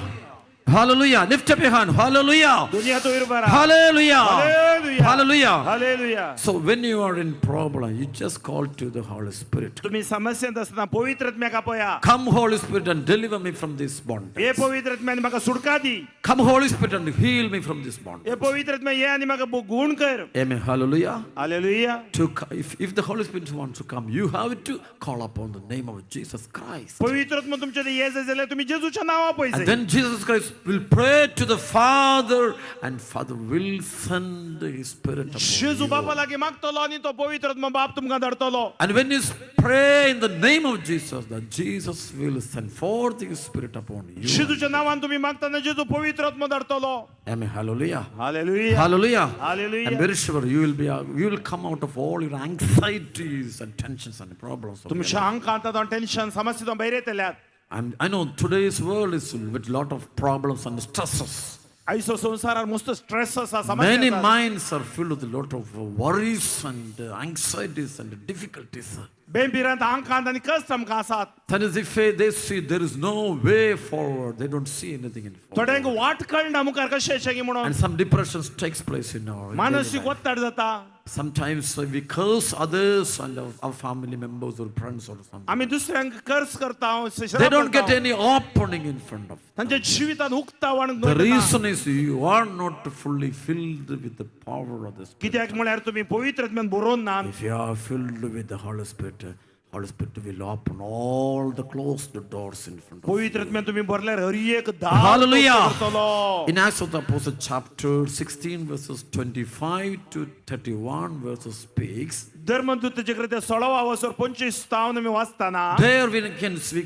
Hallelujah. Lift up your hand. Hallelujah. दुनिया तो उरबारा. Hallelujah. Hallelujah. Hallelujah. Hallelujah. So when you are in problem, you just call to the Holy Spirit. तुम्ही समस्येंत आसतना पवित्र आत्म्याक आपया. Come, Holy Spirit, and deliver me from this bondage. हे पवित्र आत्म्याने म्हाका सुटका दी. Come, Holy Spirit, and heal me from this bondage. हे पवित्र आत्म्या ये आनी म्हाका गुण कर. Amen. Hallelujah. Hallelujah. If the Holy Spirit wants to come, you have to call upon the name of Jesus Christ. पवित्र आत्मा तुमच्या ये जाय जाल्यार तुमी जेजूच्या नांवा And पळय. then Jesus Christ will pray to the Father, and Father will send His Spirit upon जेजू you. बापा लागीं मागतलो आनी तो पवित्र आत्मा बाप तुमकां धाडटलो. And when you pray in the name of Jesus, that Jesus will send forth His Spirit upon you. जेजूच्या नांवान तुमी मागतना जेजू पवित्र आत्मा धाडटलो. Amen. Hallelujah. Hallelujah. Hallelujah. Hallelujah. I'm very sure you will come out of all your anxieties and tensions and problems of your तुमच्या life. आंकांत tension समस्या भायर येतल्यात. I know today's world is with lot of problems and stresses. आयचो संवसारार मस्त stress आसा समस्या Many आसात. minds are filled with a lot of worries and anxieties and difficulties. बेंबिरांत आंकांत आनी कश्ट आमकां आसात. That is, if they see there is no way forward, they don't see anything in forward. थोड्यांक वाट कळना मुखार कशें येचें की म्हणून. And some depressions takes place in our daily मानसीक life. ಒತ್ತಡ जाता. Sometimes we curse others and our family members or friends or something. आमी दुसऱ्यांक कर्स करता. They don't get any opening in front of. तांच्या जिवितांत उक्तावण. The reason is you are not fully filled with the power of the Spirit. कित्याक म्हळ्यार तुमी पवित्र आत्म्यान बरोवन ना. If you are filled with the Holy Spirit, Holy Spirit will open all the closed doors in front of you. पवित्र आत्म्यान तुम्ही भरल्यार हर एक दार Hallelujah. करतलो. In Acts of the Apostles, chapter 16, verses 25 to 31 verses speaks. धर्मदूताचे कृत्य सोळावा वसर 25 तावन आमी वाचतना There we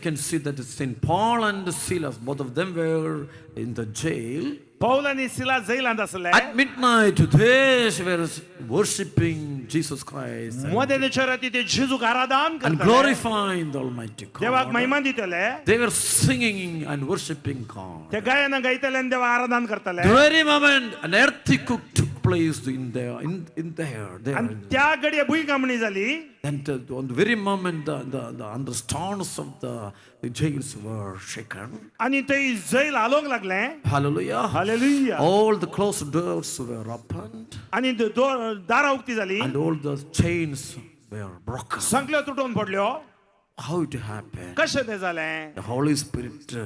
can see that Saint Paul and Silas, both of them were in the jail. Paul आनी सिला जैलांत आसले. At midnight, they were worshipping Jesus Christ and, मध्यान्हाच्या राती ते जेजूक आराधन and करतले. Glorifying the Almighty देवाक God. महिमा दितले. They were singing and worshipping God. ते गायना गायतले आनी देवाक आराधन करतले. The very moment an earthquake took place in there, in there, there. आनी त्या घडये भुंयकांपणी जाली. And on the very moment, the stones of the jails were shaken. आनी ते जैल हालोवंक लागलें. Hallelujah. Hallelujah. All the closed doors were opened आनी दारां उक्ती जाली. And all the chains were broken. संकल्यो तुटून पडल्यो. How it happened? कशें तें जालें? The Holy Spirit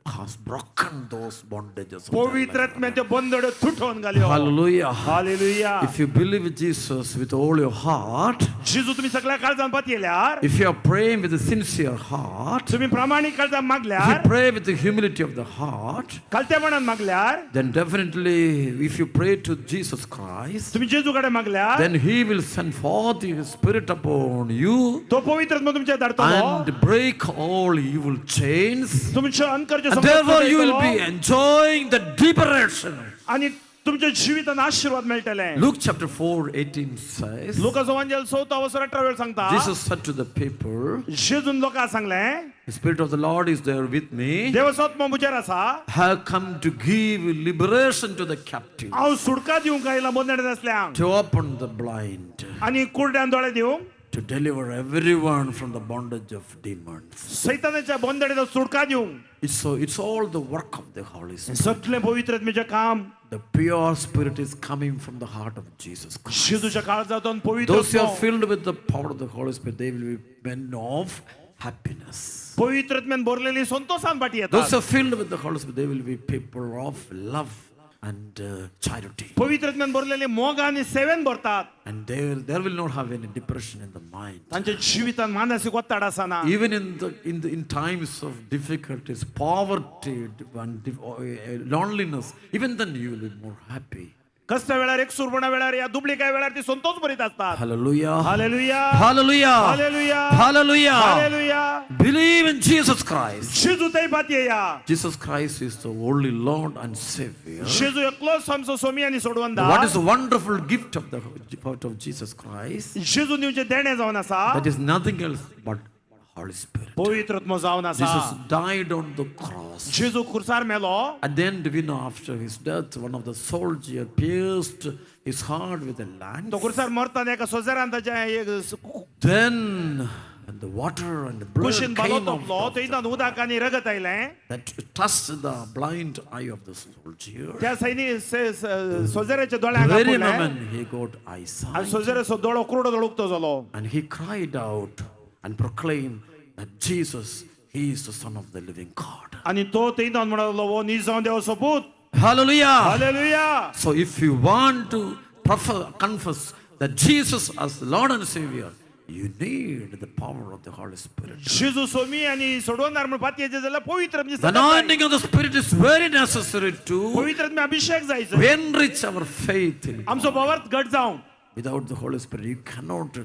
has broken those bondages of their पवित्र life. आत्म्यान त्यो बंदड्यो तुटोवन घाल्यो. Hallelujah. Hallelujah. If you believe Jesus with all your heart, जेजू तुम्ही सगळ्या काळजान पातयेल्यार, if you are praying with a sincere heart, तुम्ही प्रामाणीक काळजान if you मागल्यार, pray with the humility of the heart, खालतेपणान मागल्यार, then definitely if you pray to Jesus Christ, तुम्ही जेजू कडेन मागल्यार, then He will send forth His Spirit upon you तो पवित्र आत्मा तुमच्या धाडटलो and break all evil chains. तुमच्या अंतरचे And therefore you will be enjoying the liberation. आणि तुमच्या जिवितान आशीर्वाद मेळटले. Luke chapter 4, 18 says, लुकाचो वांजेल चवथो वसर 18 वेळ सांगता, Jesus said to the people, जेजून लोकांक सांगलें, "The Spirit of the Lord is there with me. देवाचो आत्मो म्हजेर आसा. Have come to give liberation to the captives, हांव सुटका दिवंक आयला बंदण नासल्यांक, to open the blind, आनी कुरड्यान दोळे दिवंक, to deliver everyone from the bondage of demons." सैतानाच्या बंदणेचो सुटका दिवंक. It's all the work of the Holy Spirit. सगळें पवित्र आत्म्याचें काम. The pure spirit is coming from the heart of Jesus Christ. जेजूच्या काळजांतून पवित्र Those who are आत्मो. Filled with the power of the Holy Spirit, they will be men of happiness. पवित्र आत्म्यान भरलेली संतोषान फाटी Those येतात. who are filled with the Holy Spirit, they will be people of love. and charity. पवित्र आत्म्यान भरलेले मोग आनी seven भरतात. And there will not have any depression in the mind. तांच्या जिवितान मानसीक ಒತ್ತಡ आसना. Even in times of difficulties, poverty and loneliness, even then you will be more happy. कश्टा वेळार, एकसुरपणा वेळार या दुबळीकाय वेळार ती संतोष भरीत असतात. Hallelujah. Hallelujah. Hallelujah. Hallelujah. Hallelujah. Hallelujah. Believe in Jesus Christ. जेजू थंय पातयेया. Jesus Christ is the only Lord and Savior. जेजू एकलोच आमचो सोमी आनी सोडवंदार. What is the wonderful gift of the out of Jesus Christ? जेजू दिवचें देणें जावन आसा. That is nothing else but Holy Spirit. पवित्र आत्मो जावन आसा. Jesus died on the cross. जेजू खुर्सार मेलो. And then we know after his death, one of the soldier pierced his heart with a lance. तो खुर्सार मरतना एका सोजेरान ताच्या एक Then and the water and the blood कुशीन बालो came out तोपलो. of थंयच्यान उदक आनी रगत आयलें. that touched the blind eye of the soldier. त्या सैनी सोजेराच्या दोळ्यांक Very आपुडलें. Moment he got आनी eyesight. सोजेराचो दोळो कुरडो दोळो उक्तो जालो. And he cried out and proclaimed that Jesus, he is the Son of the living God. आनी तो थंयच्यान म्हणलो, हो निजांव देवाचो पूत. Hallelujah. Hallelujah. So if you want to confess that Jesus as Lord and Savior, you need the power of the Holy Spirit. जेजू सोमी आनी सोडवणार म्हणून पातयेचें जाल्यार पवित्र आत्म्याची The सगळ्यात जाय. Anointing of the Spirit is very necessary to पवित्र आत्म्या अभिषेक जायचो enrich our faith in God. आमचो भावार्थ घट जावंक. Without the Holy Spirit, you cannot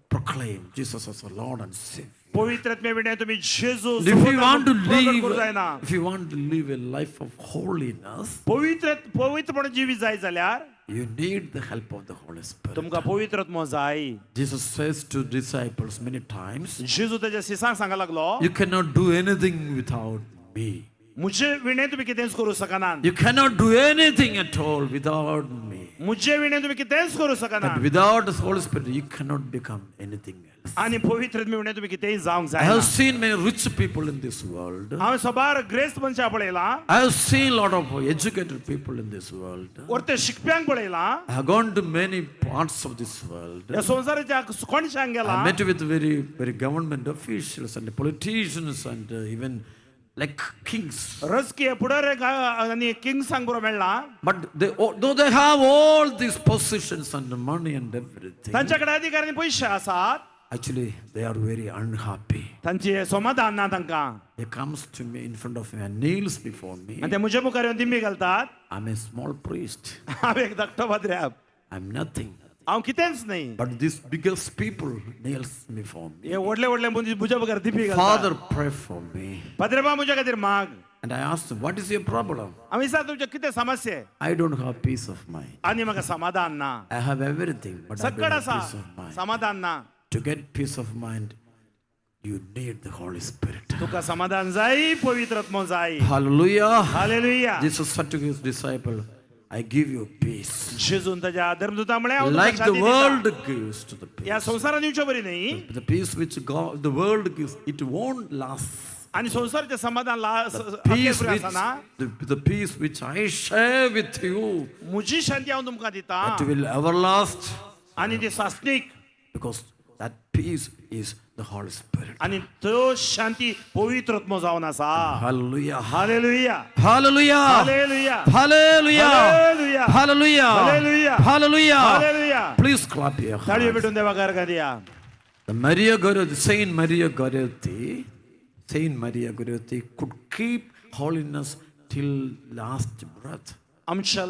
proclaim Jesus as a Lord and Savior. पवित्र आत्म्या विणे तुमी जेजू And if you want to प्रगट live, करूंक जायना. If you want to live a life of holiness, पवित्र पवित्रपणे जिवीत जाय जाल्यार you need the help of the Holy Spirit. तुमकां पवित्र आत्मो जाय. Jesus says to disciples many times, जेजू ताच्या शिसांक सांगा लागलो, you cannot do anything without me. मुझे विणे तुमी कितेंच करूं शकनात. You cannot do anything at all without me. मुझे विणे तुमी कितेंच करूं शकनात. But without the Holy Spirit, you cannot become anything else. आनी पवित्र आत्म्या विणे तुमी कितेंय जावंक I have जायना. Seen many rich people in this world. हांवें सबार ग्रेस्त मनशां पळयलां. I have seen a lot of educated people in this world. वरते शिकप्यांक पळयलां. I have gone to many parts of this world. ह्या संवसाराच्या कोणशांक I गेला. Met with very, very government officials and politicians and even like kings. राजकीय फुडाऱ्यांक आनी किंग्सांक बरो मेळ्ळा. But though they have all these positions and money and everything, तांच्या कडेन अधिकार आनी पयशे आसात. Actually they are very unhappy. तांचे समाधान ना तांकां. They comes to me in front of me and kneels before me. आनी ते म्हज्या मुखार येवन दिंबी घालतात. I'm a small priest. हांव एक धाकटो पाद्र्याब. I'm nothing. हांव कितेंच न्हय. But these biggest people kneels before me. हे व्हडले व्हडले मनीस म्हज्या मुखार दिंबी घालतात. Father, pray for me. पाद्रेबा म्हज्या खातीर माग. And I asked him, what is your problem? हांव विचार तुमचें कितें समस्या? I don't have peace of mind. आनी म्हाका समाधान ना. I have everything, but I don't सकड have आसा peace of mind. समाधान ना. To get peace of mind, you need the Holy Spirit. तुका समाधान जाय पवित्र आत्मो जाय. Hallelujah. Hallelujah. Jesus said to his disciple, I give you peace. जेजून ताच्या धर्मदूता म्हळें हांव तुमकां Like the शांती दिता. World gives to the peace. ह्या संवसारान दिवचे बरी न्ही. The peace which God, the world gives, it won't last. आनी संवसाराचें समाधान The peace which, आसना. the peace which I share with you, म्हजी शांती हांव तुमकां दिता that will everlast. आनी ती सासणीक. Because that peace is the Holy Spirit. आनी तो शांती पवित्र आत्मो जावन आसा. Hallelujah. Hallelujah. Hallelujah. Hallelujah. Hallelujah. Hallelujah. Hallelujah. Hallelujah. Hallelujah. Hallelujah. Please clap your ताळयो hands. पेटून देवाक अर्घ दिया. The Maria Goretti, Saint Maria Goretti, Saint Maria Goretti could keep holiness till last breath. आमच्या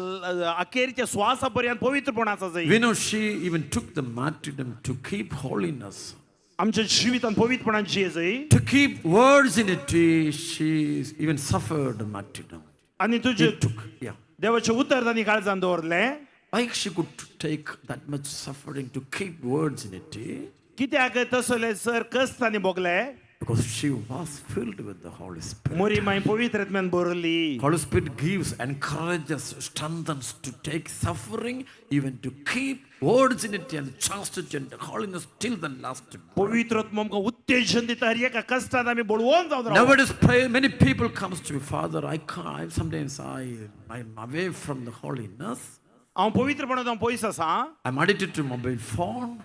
अखेरच्या श्वासा पर्यंत पवित्रपण आसा जाय. We know she even took the martyrdom to keep holiness. आमच्या जिवितान पवित्रपणान जिये जाय. To keep virginity, she even suffered martyrdom. आनी तुजे She took, yeah. देवाचें उतर तांणी काळजान दवरलें. Why she could take that much suffering to keep virginity? कित्याक तसले सर कस तांणी भोगले? Because she was filled with the Holy Spirit. मोरी माय पवित्र आत्म्यान भरली. Holy Spirit gives, encourages, strengthens to take suffering, even to keep virginity and chastity and holiness till the last breath. पवित्र आत्मो आमकां उत्तेजन दिता हर एका कश्टान आमी बळवंत जावन रावप. Nowadays, pray, many people comes to me, Father, I can't, sometimes I'm away from the holiness. हांव पवित्रपणान हांव पयस आसा. I'm addicted to mobile phone,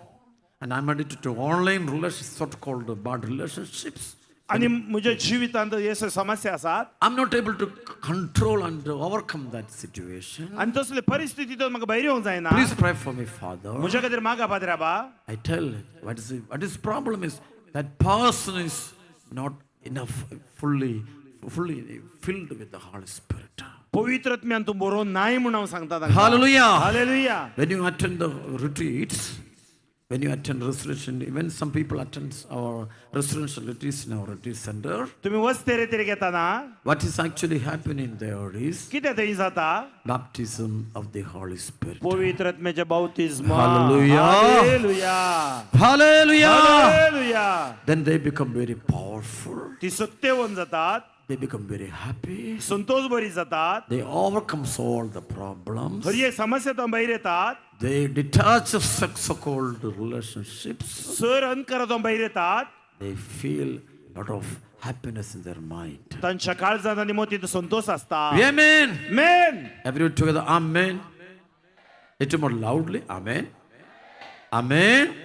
and I'm addicted to online relationships, so-called bad relationships. आनी म्हज्या जिवितांत हे समस्या आसात. I'm not able to control and overcome that situation. आनी तसले परिस्थितींत म्हाका भायर येवंक जायना. Please pray for me, Father. म्हज्या खातीर मागा पाद्रा. I tell what is problem is that person is not enough fully filled with the Holy Spirit. पवित्र आत्म्यान तूं बरोवन नाय म्हूण हांव सांगता तांकां. Hallelujah. Hallelujah. When you attend the retreats, when you attend resurrection, even some people attend our residential retreats in our retreat center. तुम्ही वस्ते रे तरी घेताना What is actually happening there is कितें थंय जाता? Baptism of the Holy Spirit. पवित्र आत्म्याचे बाप्तिस्म. Hallelujah. Hallelujah. Hallelujah. Hallelujah. Then they become very powerful. ती सत्तेवन जातात. They become very happy. Santosh बरी जातात. They overcome all the problems. हर एक समस्या तो भायर येतात. They detach of so-called relationships. Sir अंतकरातून भायर येतात. They feel a lot of happiness in their mind. तांच्या काळजांत आनी मतींत संतोष आसता. Amen. Amen. Everyone together, Amen. Little more loudly, Amen. Amen.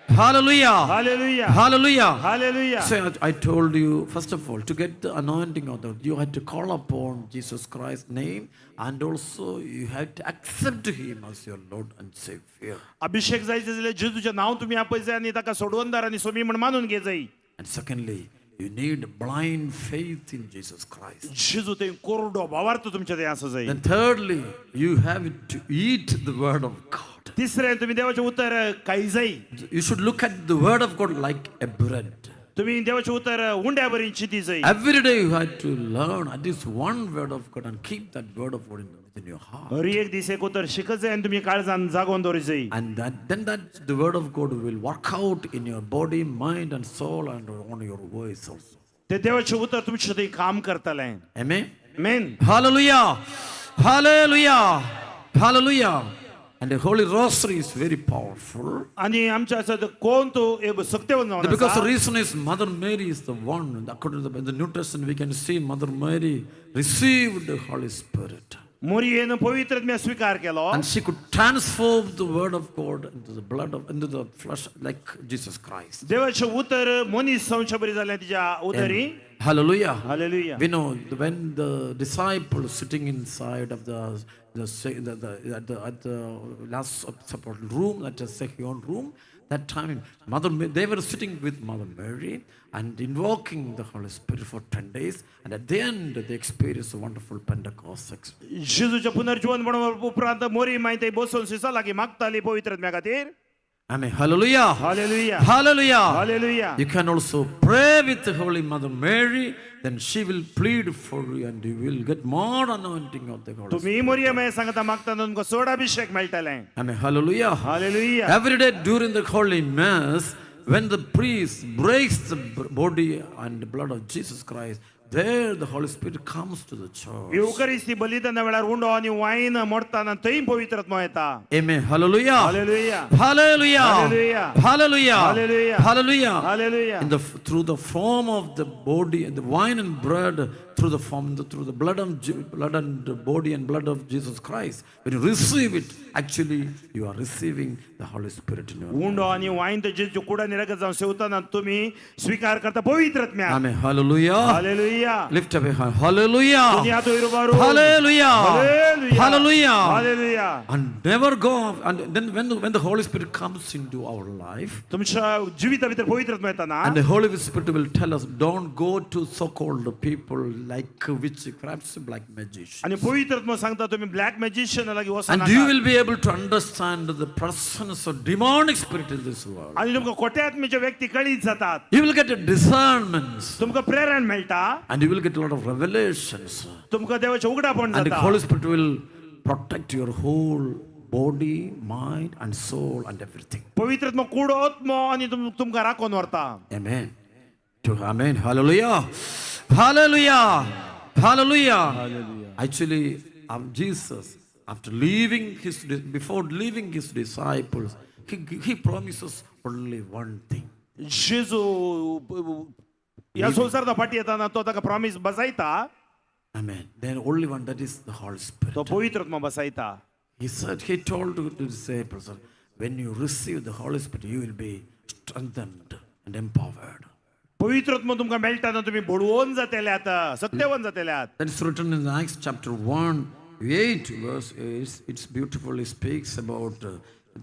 Hallelujah. Hallelujah. Hallelujah. Hallelujah. So I told you, first of all, to get the anointing of the, you had to call upon Jesus Christ's name, and also you had to accept Him as your Lord and Savior. अभिषेक जायचे जाल्यार जेजूचें नांव तुमी आपय जाय आनी ताका सोडवणदार आनी सोमी म्हण मानून घे जाय. And secondly, you need blind faith in Jesus Christ. जेजू थंय कोरडो भावार्थ तुमच्या थंय आसा जाय. Then thirdly, you have to eat the word of God. तिसरें तुमी देवाचें उतर खाय जाय. You should look at the word of God like a bread. तुमी देवाचें उतर उंड्या बरी चिंती जाय. Every day you have to learn at least one word of God and keep that word of God within your heart. हर एक दीस एक उतर शिकत जाय आनी तुमी काळजान जागोवन दवरी जाय. And then that the word of God will work out in your body, mind, and soul, and on your voice also. ते देवाचें उतर तुमचे थंय काम करतलें. Amen. Amen. Hallelujah. Hallelujah. Hallelujah. And the Holy Rosary is very powerful. आनी आमच्या आसा तो कोण तो एक सक्तेवन जावन Because the आसा. Reason is Mother Mary is the one, according to the New Testament, we can see Mother Mary received the Holy Spirit. मोरयेन पवित्र आत्म्या स्वीकार केलो. And she could transform the word of God into the blood of, into the flesh like Jesus Christ. देवाचें उतर मनीस जावचे बरी जालें तिच्या उतरी. And hallelujah. Hallelujah. We know when the disciples sitting inside of the at the last supper room, at the Sechion room, that time they were sitting with Mother Mary and invoking the Holy Spirit for 10 days, and at the end they experienced a wonderful Pentecost experience. जेजूच्या पुनर्जीवनपणा उपरांत मोरी माय थंय बसून सिसा लागीं मागताली पवित्र आत्म्या खातीर. Amen. Hallelujah. Hallelujah. Hallelujah. Hallelujah. You can also pray with the Holy Mother Mary, then she will plead for you and you will get more anointing of the Holy Spirit. तुमी मोरये माय सांगता मागता तुमकां चड अभिषेक मेळटलें. Amen. Hallelujah. Hallelujah. Every day during the Holy Mass, when the priest breaks the body and the blood of Jesus Christ, there the Holy Spirit comes to the church. युवकरिस्ती बलिदाना वेळार उंडो आनी वायन मोडताना थंय पवित्र आत्मो येता. Amen. Hallelujah. Hallelujah. Hallelujah. Hallelujah. Hallelujah. Hallelujah. Hallelujah. Hallelujah. Through the form of the body, the wine and bread, through the form, through the blood and the body and blood of Jesus Christ. When you receive it, actually you are receiving the Holy Spirit in your life. उंडो आनी वायन ते जेजू कुडांनी रगत जावन सेवताना तुमी स्वीकार करता पवित्र आत्म्या. Amen. Hallelujah. Hallelujah. Lift up your hand. Hallelujah. तुमी हात वयर उबारून. Hallelujah. Hallelujah. Hallelujah. Hallelujah. And never go off. And then when the Holy Spirit comes into our life, तुमच्या जिविता भितर पवित्र आत्मा येताना and the Holy Spirit will tell us, don't go to so-called people like witchcrafts, black magicians. आनी पवित्र आत्मा सांगता तुम्ही ब्लॅक मॅजिशियन लागीं And you वचनाका. Will be able to understand the presence of demonic spirit in this world. आनी तुमकां खोट्या आत्म्याचे व्यक्ती कळीत जातात. You will get a discernment. तुमकां प्रेरण मेळटा. And you will get a lot of revelations. तुमकां देवाचें उगडापण And the जाता. Holy Spirit will protect your whole body, mind, and soul and everything. पवित्र आत्मा कूड आत्मो आनी तुमकां राखून व्हरता. Amen. To Amen. Hallelujah. Hallelujah. Hallelujah. Hallelujah. Actually, Jesus, before leaving his disciples, he promises only one thing. जेजू ह्या संवसारांत फाटी येताना तो ताका promise बसायता. Amen. Then only one, that is the Holy Spirit. तो पवित्र आत्मा बसायता. He said, he told to the disciples, when you receive the Holy Spirit, you will be strengthened and empowered. पवित्र आत्मो तुमकां मेळटा ना तुमी बळवंत जातले आतां सत्यवंत जातले. That's written in Acts chapter 1, 8 verse 8. It's beautifully speaks about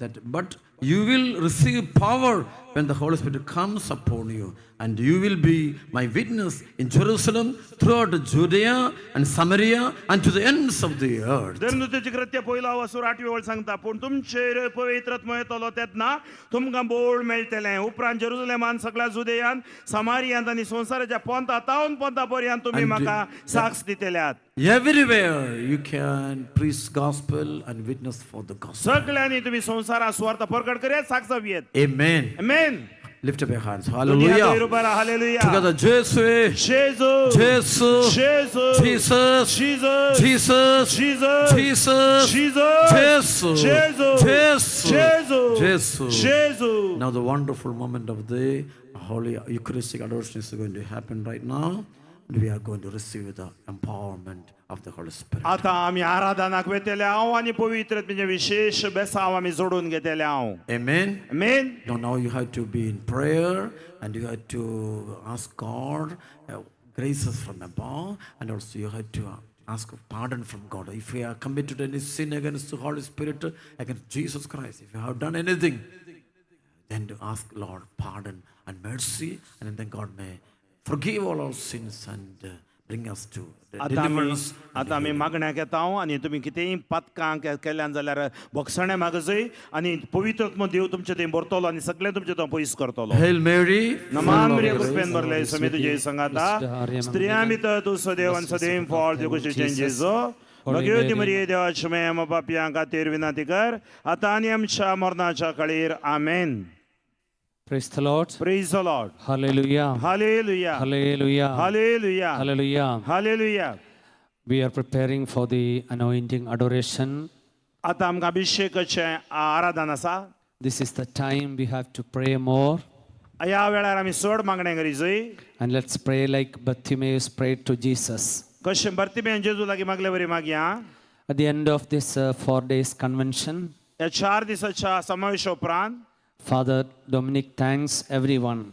that. But you will receive power when the Holy Spirit comes upon you, and you will be my witness in Jerusalem, throughout Judea and Samaria, and to the ends of the earth. धर्मदूताची कृत्य पयलो वसूर आठवी वळ सांगता, पूण तुमचेर पवित्र आत्मो येतलो तेन्ना तुमकां बोळ मेळटलें. उपरांत जेरुजलेमान, सगळ्या जुदेयान, समारियांत आनी संवसाराच्या पोंता तावन पोंता पर्यंत तुमी म्हाका साक्ष दितल्यात. Everywhere you can preach gospel and witness for the gospel. सगळ्यांनी तुम्ही संवसारात सुवार्थ प्रकट करयात, साक्ष जावयेत. Amen. Amen. Lift up your hands. दोन्ही हात वयर Hallelujah. उबारा. Hallelujah. Together, Jesus. Jesus. Jesus. Jesus. Jesus. Jesus. Jesus. Jesus. Jesus. Jesus. Jesus. Jesus. Jesus. Jesus. Jesus. Jesus. Now the wonderful moment of the Holy Eucharistic adoration is going to happen right now. And we are going to receive the empowerment of the Holy Spirit. आता आमी आराधनाक वेतले हांव आनी पवित्र आत्म्याचें विशेश बेसांव आमी जोडून घेतले हांव. Amen. Amen. Now you have to be in prayer and you have to ask God graces from above, and also you have to ask pardon from God. If you have committed any sin against the Holy Spirit, against Jesus Christ, if you have done anything, then to ask Lord pardon and mercy, and then God may forgive all our sins and bring us to the आतां आमी deliverance. आतां आमी मागण्याक येता आनी तुमी कितेंय पातकां केल्यान जाल्यार भोगसणें मागजय आनी पवित्र आत्मो देव तुमचे थंय भरतलो आनी सगळें तुमचे थंय पयस करतलो. Hail Mary, Naman full of Maria, grace. कृपेन भरले, स्वामी तुजे संगाता, स्त्रियां भितर तूं सदैव आनी सदैव फळ तुजे कुशीचें जेजू. भगवती मरिये, देवाची माय, आमकां पापयां खातीर विनंती कर, आतां आनी आमच्या मरणाच्या कळीर. आमेन. Praise the Lord. Praise the Lord. Hallelujah. Hallelujah. Hallelujah. Hallelujah. Hallelujah. Hallelujah. We are preparing for the anointing adoration. आतां आमकां अभिषेकाचें आराधन आसा. This is the time we have to pray more. ह्या वेळार आमी चड मागणें करीजय. And let's pray like Bartimaeus prayed to Jesus. कशें बर्तिमेन जेजू लागीं मागले वरी मागया. At the end of this 4 days convention, ह्या 4 दिसाच्या समावेशा उपरांत, Father Dominic thanks everyone.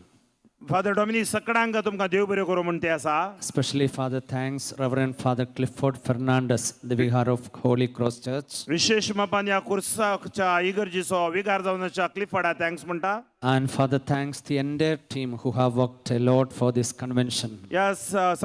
Father Dominic सगळ्यांक तुमकां देव बरें करूं म्हण ते आसा. Especially Father thanks Reverend Father Clifford Fernandez, the Vicar of Holy Cross Church, विशेश मापान ह्या कुर्साच्या इगर्जीचो विगार जावन क्लिफर्डा thanks म्हणटा. And Father thanks the entire team who have worked a lot for this convention. ह्या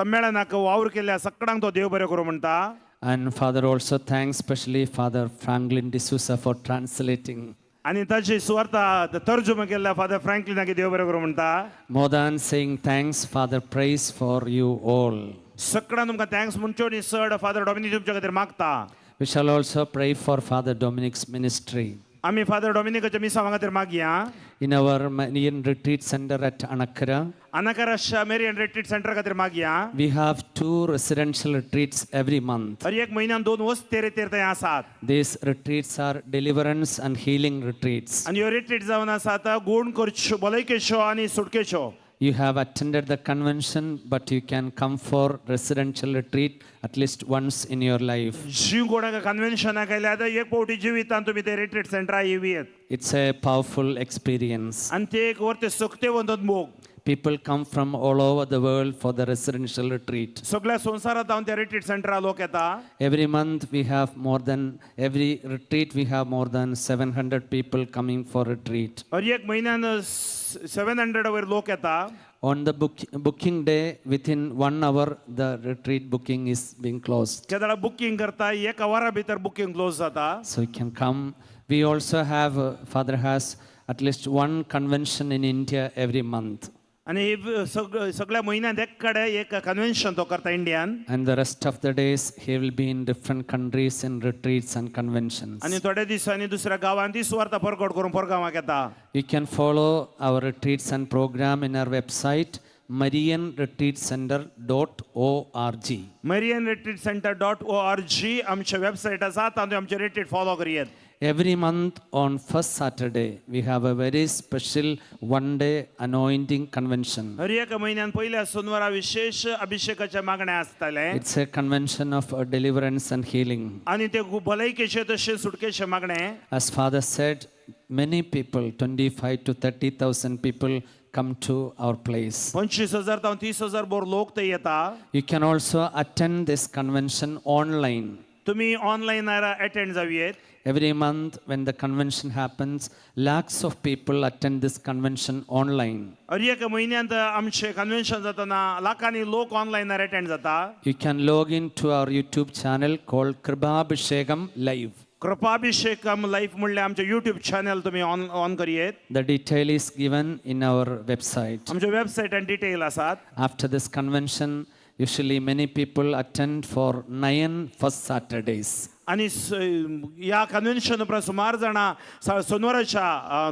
संमेलनाक वावर केल्ल्या सगळ्यांक तो देव बरें करूं म्हणटा. And Father also thanks especially Father Franklin D'Souza for translating. आनी ताची सुवार्ता तर्जुमा केल्ल्या फादर फ्रँकलिनाक देव बरें करूं म्हणटा. More than saying thanks, Father prays for you all. सगळ्यांक तुमकां thanks म्हणच्यो आनी चड फादर डॉमिनीक तुमच्या खातीर मागता. We shall also pray for Father Dominic's ministry. आमी फादर डॉमिनिकाच्या मिसांवा खातीर मागया. In our Marian Retreat Center at Anakkara, अनाकाराच्या Marian retreat centre खातीर मागया. We have two residential retreats every month. हर एक म्हयन्यान दोन वस्ते रेतीर थंय आसात. These retreats are deliverance and healing retreats. आनी ह्यो रिट्रीट जावन आसात गुण करच्यो, भलायकेच्यो आनी सुटकेच्यो. You have attended the convention, but you can come for residential retreat at least once in your life. जीव कोणाक कन्व्हेन्शनाक आयल्यार एक फावटी जिवितान तुमी ते retreat सेंटरा येवयेत. It's a powerful experience. आनी ते एक वर ते सक्तेवंत मोग. People come from all over the world for the residential retreat. सगळ्या संवसारांत जावन त्या रिट्रीट सेंटरा लोक येता. Every month we have more than, every retreat we have more than 700 people coming for retreat. हर एक म्हयन्यान 700 वयर लोक येता. On the booking day, within one hour, the retreat booking is being closed. केदळा booking करता, एका वरा भितर बुकींग क्लोज जाता. So you can come. We also have, Father has at least one convention in India every month. आनी सगळ्या म्हयन्यांत एक कडेन एक कन्व्हेन्शन तो करता Indian. And the rest of the days, he will be in different countries in retreats and conventions. आनी थोड्या दिसांनी दुसऱ्या गांवांत ती सुवार्ता परगट करून परगांवाक येता. You can follow our retreats and program in our website, marianretreatcenter.org. marianretreatcenter.org आमचे वेबसायट आसा, तातूंत आमचे रिट्रीट फॉलो करयेत. Every month on first Saturday, we have a very special one day anointing convention. हर एका म्हयन्यान पयल्या सोनवारा विशेष अभिषेकाचे मागणे आसतले. It's a convention of deliverance and healing. आनी ते भलायकेचे तशें सुटकेचे मागणे. As Father said, many people, 25 to 30,000 people come to our place. 25,000 जावं 30,000 बोर लोक ते येता. You can also attend this convention online. तुम्ही ऑनलाईन अटेंड जावयेत. Every month, when the convention happens, lakhs of people attend this convention online. हर एक म्हयन्यांत आमचें convention जाताना लाखांनी लोक ऑनलायनार अटेंड जाता. You can log in to our YouTube channel called Kribhabhishekam Live. Kripabhishekam live म्हणल्यार आमचें युट्यूब चॅनल तुमी ऑन ऑन करयेत. The detail is given in our website. आमच्या वेबसायटान डिटेल आसात. After this convention, usually many people attend for 9 first Saturdays. आनी ह्या convention उपरांत सुमार जाणां सोनवाराच्या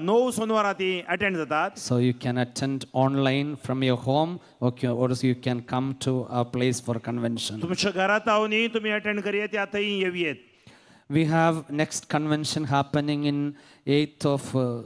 9 सोनवारां ती अटेंड जातात. So you can attend online from your home, or you can come to our place for convention. तुमच्या घरात रावूनय तुमी अटेंड करयेत या थंय येवयेत. We have next convention happening in 8th of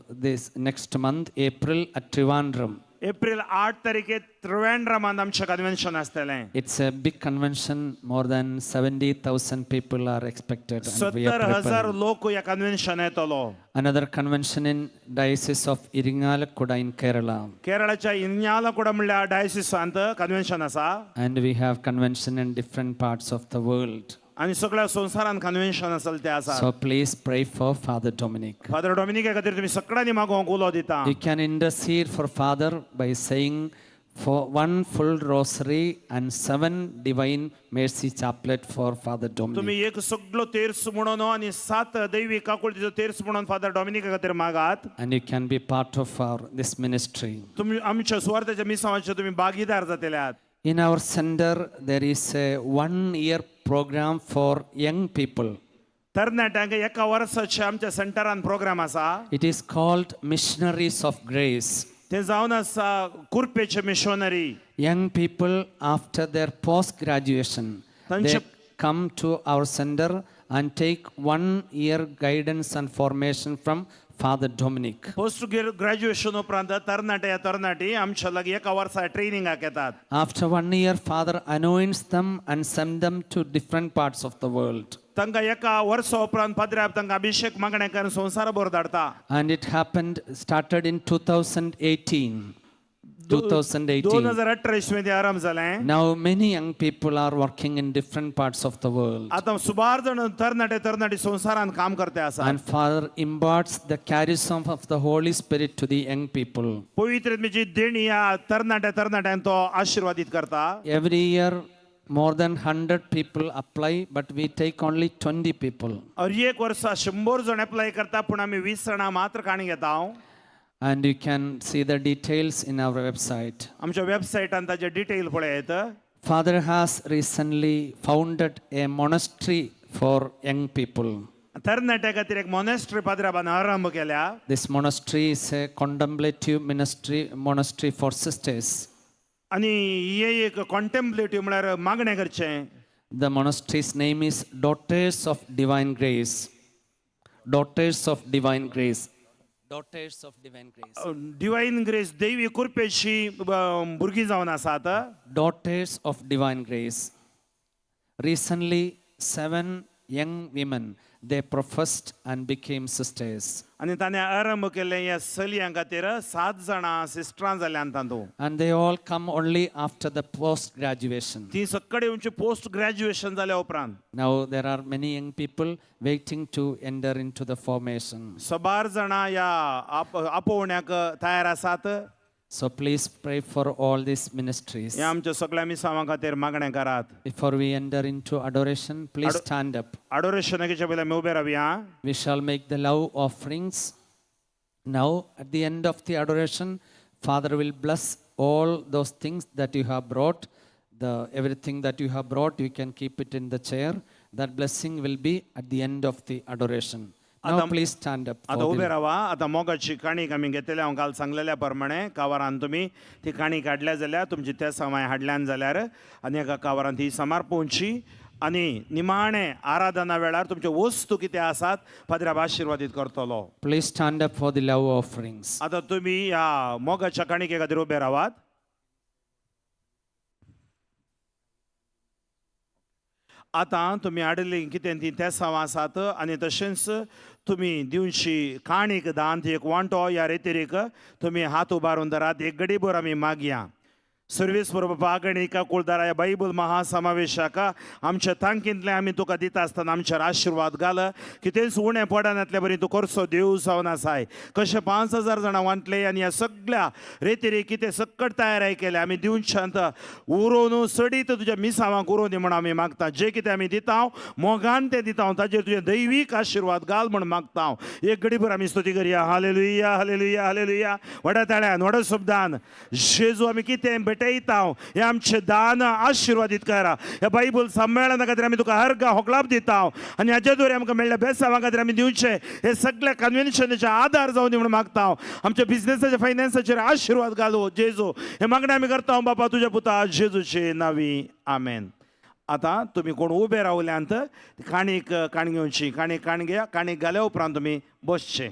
this next month, April, at Trivandrum. April 8 तारखेक त्रिवेंद्रमांत आमचें convention आसतलें. It's a big convention, more than 70,000 people are expected. And we are 70,000 preparing. लोक ह्या कन्व्हेन्शन येतलो. Another convention in Diocese of Irinjalakuda in Kerala. केरळाच्या इरिंजालकुडा म्हणल्यार डायसिसांत convention आसा. And we have convention in different parts of the world. आनी सगळ्या संवसारांत convention आसल ते आसा. So please pray for Father Dominic. Father Dominica खातीर तुमी सगळ्यांनी मागोवंक उलो दिता. You can intercede for Father by saying for one full rosary and 7 divine mercy chaplet for Father Dominic. तुमी एक सगळो तेर्स म्हणून आनी 7 दैवी काकुळतीचो तेर्स म्हणून फादर डॉमिनिका खातीर मागात. And you can be part of our this ministry. तुमी आमच्या सुवार्थाच्या मिसावाचे तुमी भागीदार जातले आहात. In our center there is a 1 year program for young people. तरणाट्यांक एका वर्साचे आमच्या सेंटरान प्रोग्राम आसा. It is called Missionaries of Grace. ते जावन आसा कुर्पेचे missionary. Young people after their post graduation, they तांचे come to our center and take 1 year guidance and formation from Father Dominic. Post graduation उपरांत तरणाटे या तरणाटी आमच्या लागीं एका वर्सा ट्रेनिंगाक येतात. After 1 year, Father anoints them and sends them to different parts of the world. तांकां एका वर्सा उपरांत पाद्र्याब तांकां अभिषेक मागणें करून संवसारभर धाडटा. And it happened, started in 2018. 2018. 2018 इसवेंत हें आरंभ जालें. Now many young people are working in different parts of the world. आतां सुमार जाण तरणाटे तरणाटी संवसारांत काम करते आसा. And Father imparts the charism of the Holy Spirit to the young people. पवित्र आत्म्याची देणी ह्या तरणाट्या तरणाट्यांक तो आशिर्वादीत करता. Every year more than 100 people apply, but we take only 20 people. और एक वर्सा 100 जण अप्लाय करता, पूण आमी 20 जाणां मात्र काणी घेता. And you can see the details in our website. आमच्या वेबसायटान ताचे डिटेल पळयात. Father has recently founded a monastery for young people. तरणाट्या खातीर एक मोनेस्ट्री पाद्राबान आरंभ केल्या. This monastery is a contemplative ministry, monastery for sisters. आनी हे एक कॉन्टेम्पलेटिव्ह म्हळ्यार मागणें करचें. The monastery's name is Daughters of Divine Grace. Daughters of Divine Grace. Daughters of Divine Grace. Divine Grace, देवी कृपेची भुरगीं जावन आसात. Daughters of Divine Grace. Recently, 7 young women, they professed and became sisters. आनी ताणें आरंभ केल्लें ह्या चलयां खातीर 7 जाणां सिस्टरां जाल्यान तातूंत. And they all come only after the post graduation. ती सगळे येवची पोस्ट ग्रॅज्युएशन जाल्या उपरांत. Now there are many young people waiting to enter into the formation. सबार जाणां ह्या आपोवण्याक तयार आसात. So please pray for all these ministries. ह्या आमच्या सगळ्या मिसावां खातीर मागणें करात. Before we enter into adoration, please stand up. अडोरेशनाच्या पयलीं आमी उबे रावया. We shall make the love offerings. Now at the end of the adoration, Father will bless all those things that you have brought. The everything that you have brought, you can keep it in the chair. That blessing will be at the end of the adoration. Now please stand up for आतां the उबे रावा. आतां मोगाची काणी आमी घेतल्या. हांव काल सांगलेल्या प्रमाणे कावारान तुमी ती काणी काडल्या जाल्यार तुमची त्या समय हाडल्यान जाल्यार आनी एका कावारान ती समार पोवची आनी निमाणें आराधना वेळार तुमच्यो वस्तू कितें आसात पाद्राब आशिर्वादीत करतलो. Please stand up for the love offerings. आतां तुमी ह्या मोगाच्या काणके खातीर उबे रावात. आतां तुमी हाडिल्लीं कितें तीं तेसांव आसात आनी तशेंच तुमी दिवची काणीक दान एक वांटो ह्या रेतिरीक तुमी हात उबारून धरात. एक गडीभर आमी मागया. सर्वीस बरोबर आगणिका कुळदारा बायबल महासमावेशाक आमच्या तांकींतले आमी तुका दिता आसतना आमचेर आशिर्वाद घाल. कितेंच उणें पडनातले बरी तूं करचो देव जावन आसाय. कशें 5000 जाणां वांटले आनी ह्या सगळ्या रेतिरी कितें सक्कट तयारी केले आमी दिवच्यात उरोवन सडीत तुज्या मिसावांक उरोवन दी म्हण आमी मागता. जे कितें आमी दिता मोगान तें दिता ताजेर तुजें दैवीक आशिर्वाद घाल म्हण मागता. एक घडीभर आमी स्तुती करया. Hallelujah hallelujah hallelujah. व्हडा ताळ्यान व्हडा शब्दान जेजू आमी कितें भेटयता हे आमचे दान आशिर्वादीत करा. ह्या बायबल संमेळना खातीर आमी तुका हरगा होकलाप दिता आनी हाच्या द्वारे आमकां मेळ्ळ्या बेसांवा खातीर आमी दिवचे हे सगळ्या कन्व्हेन्शनाचे आदार जावन दी म्हूण मागता. आमच्या बिजनेसाच्या फायनान्साचेर आशिर्वाद घालू जेजू. हे मागणें आमी करता बापा तुज्या पुता जेजूचे नांवी. आमेन. आतां तुमी कोण उबे रावल्यांत काणीक काण घेवची. काणीक काण घेया. काणीक घाल्या उपरांत तुमी बसचे.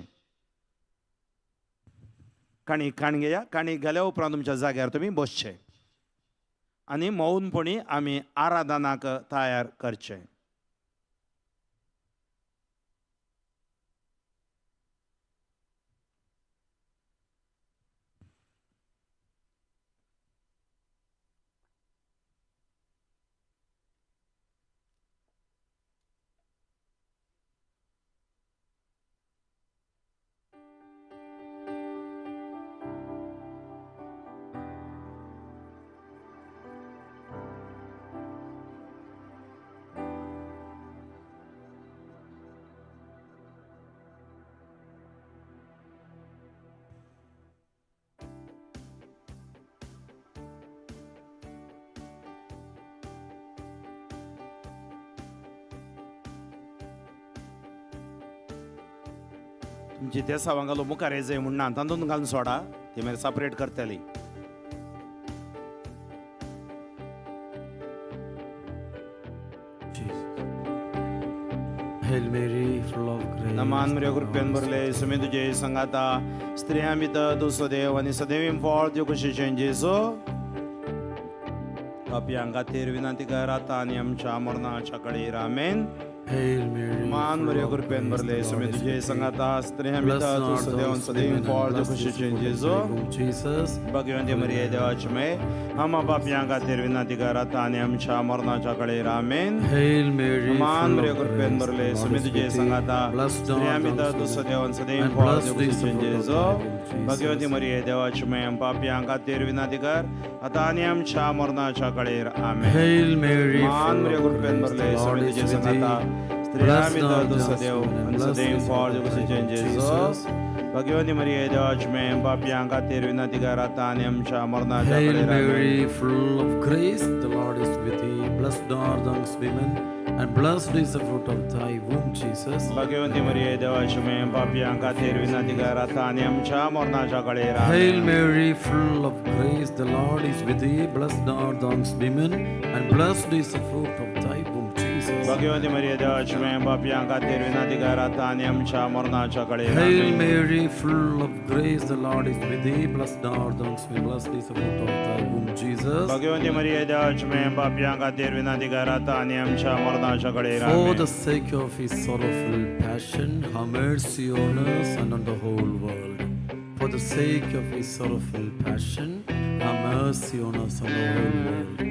काणीक काण घेया. काणीक घाल्या उपरांत तुमच्या जाग्यार तुमी बसचे आनी मौनपणी आमी आराधनाक तयार करचे. तुमची देसावां घालून मुखार येजय म्हूण ना तातूंत घालून सोडा ती मागीर सेपरेट करतली. Hail Mary, full of grace. नमान मरिया कृपेन भरले सुमी तुजे संगाता स्त्रियां भितर तूं सदैव आनी सदैव फळ तुजे कुशीचें जेजू. पापयां खातीर विनंती कर आतां आनी आमच्या मरणाच्या कडेर. आमेन. Hail Mary, मान full मरिया of कृपेन grace, भरले the सुमी Lord is तुजे with thee. संगाता स्त्रियां Blessed भितर तूं art सदैव thou आनी सदैव women, फळ and तुजे blessed is the कुशीचें fruit of जेजू. thy womb, Jesus. भगवंती मरिये देवाची may आमा पापयां खातीर विनंती कर आतां आनी आमच्या मरणाच्या कडेर. आमेन. Hail Mary, मान full मरिया of कृपेन grace, भरले the Lord सुमी is तुजे with thee. संगाता Blessed स्त्रियां art भितर thou तूं सदैव आनी सदैव and फळ blessed तुजे is the कुशीचें fruit of जेजू. thy womb, Bhagwati Jesus. मरिये देवाची may पापयां खातीर विनंती कर आतां आनी आमच्या मरणाच्या कडेर. आमेन. Hail Mary, मान full मरिया of कृपेन grace, भरले the Lord सुमी is तुजे with संगाता thee. स्त्रियां Blessed भितर art तूं thou सदैव women, and आनी blessed सदैव is the फळ fruit तुजे of thy कुशीचें womb, जेजू. Jesus. Bhagwati मरिये देवाची may पापयां खातीर विनंती कर आतां आनी आमच्या मरणाच्या Hail कडेर. Amen. Mary, full of grace, the Lord is with thee. Blessed art thou amongst women, and blessed is the fruit of thy womb, Jesus. Bhagwati मरिये देवाची मे पापयां खातीर विनंती कर आतां आनी आमच्या मरणाच्या कडेर. Hail amen. Mary, full of grace, the Lord is with thee. Blessed art thou amongst women, and blessed is the fruit of thy womb, Jesus. Bhagwati मरिये देवाची मे पापयां खातीर विनंती कर आतां आनी आमच्या मरणाच्या कडेर. Hail amen. Mary, full of grace, the Lord is with thee. Blessed art thou amongst women, blessed is the fruit of thy womb, Jesus. Bhagwati मरिये देवाची मे पापयां खातीर विनंती कर आतां आनी आमच्या मरणाच्या कडेर. For amen. the sake of his sorrowful passion, have mercy on us and on the whole world. For the sake of his sorrowful passion, have mercy on us and the whole world.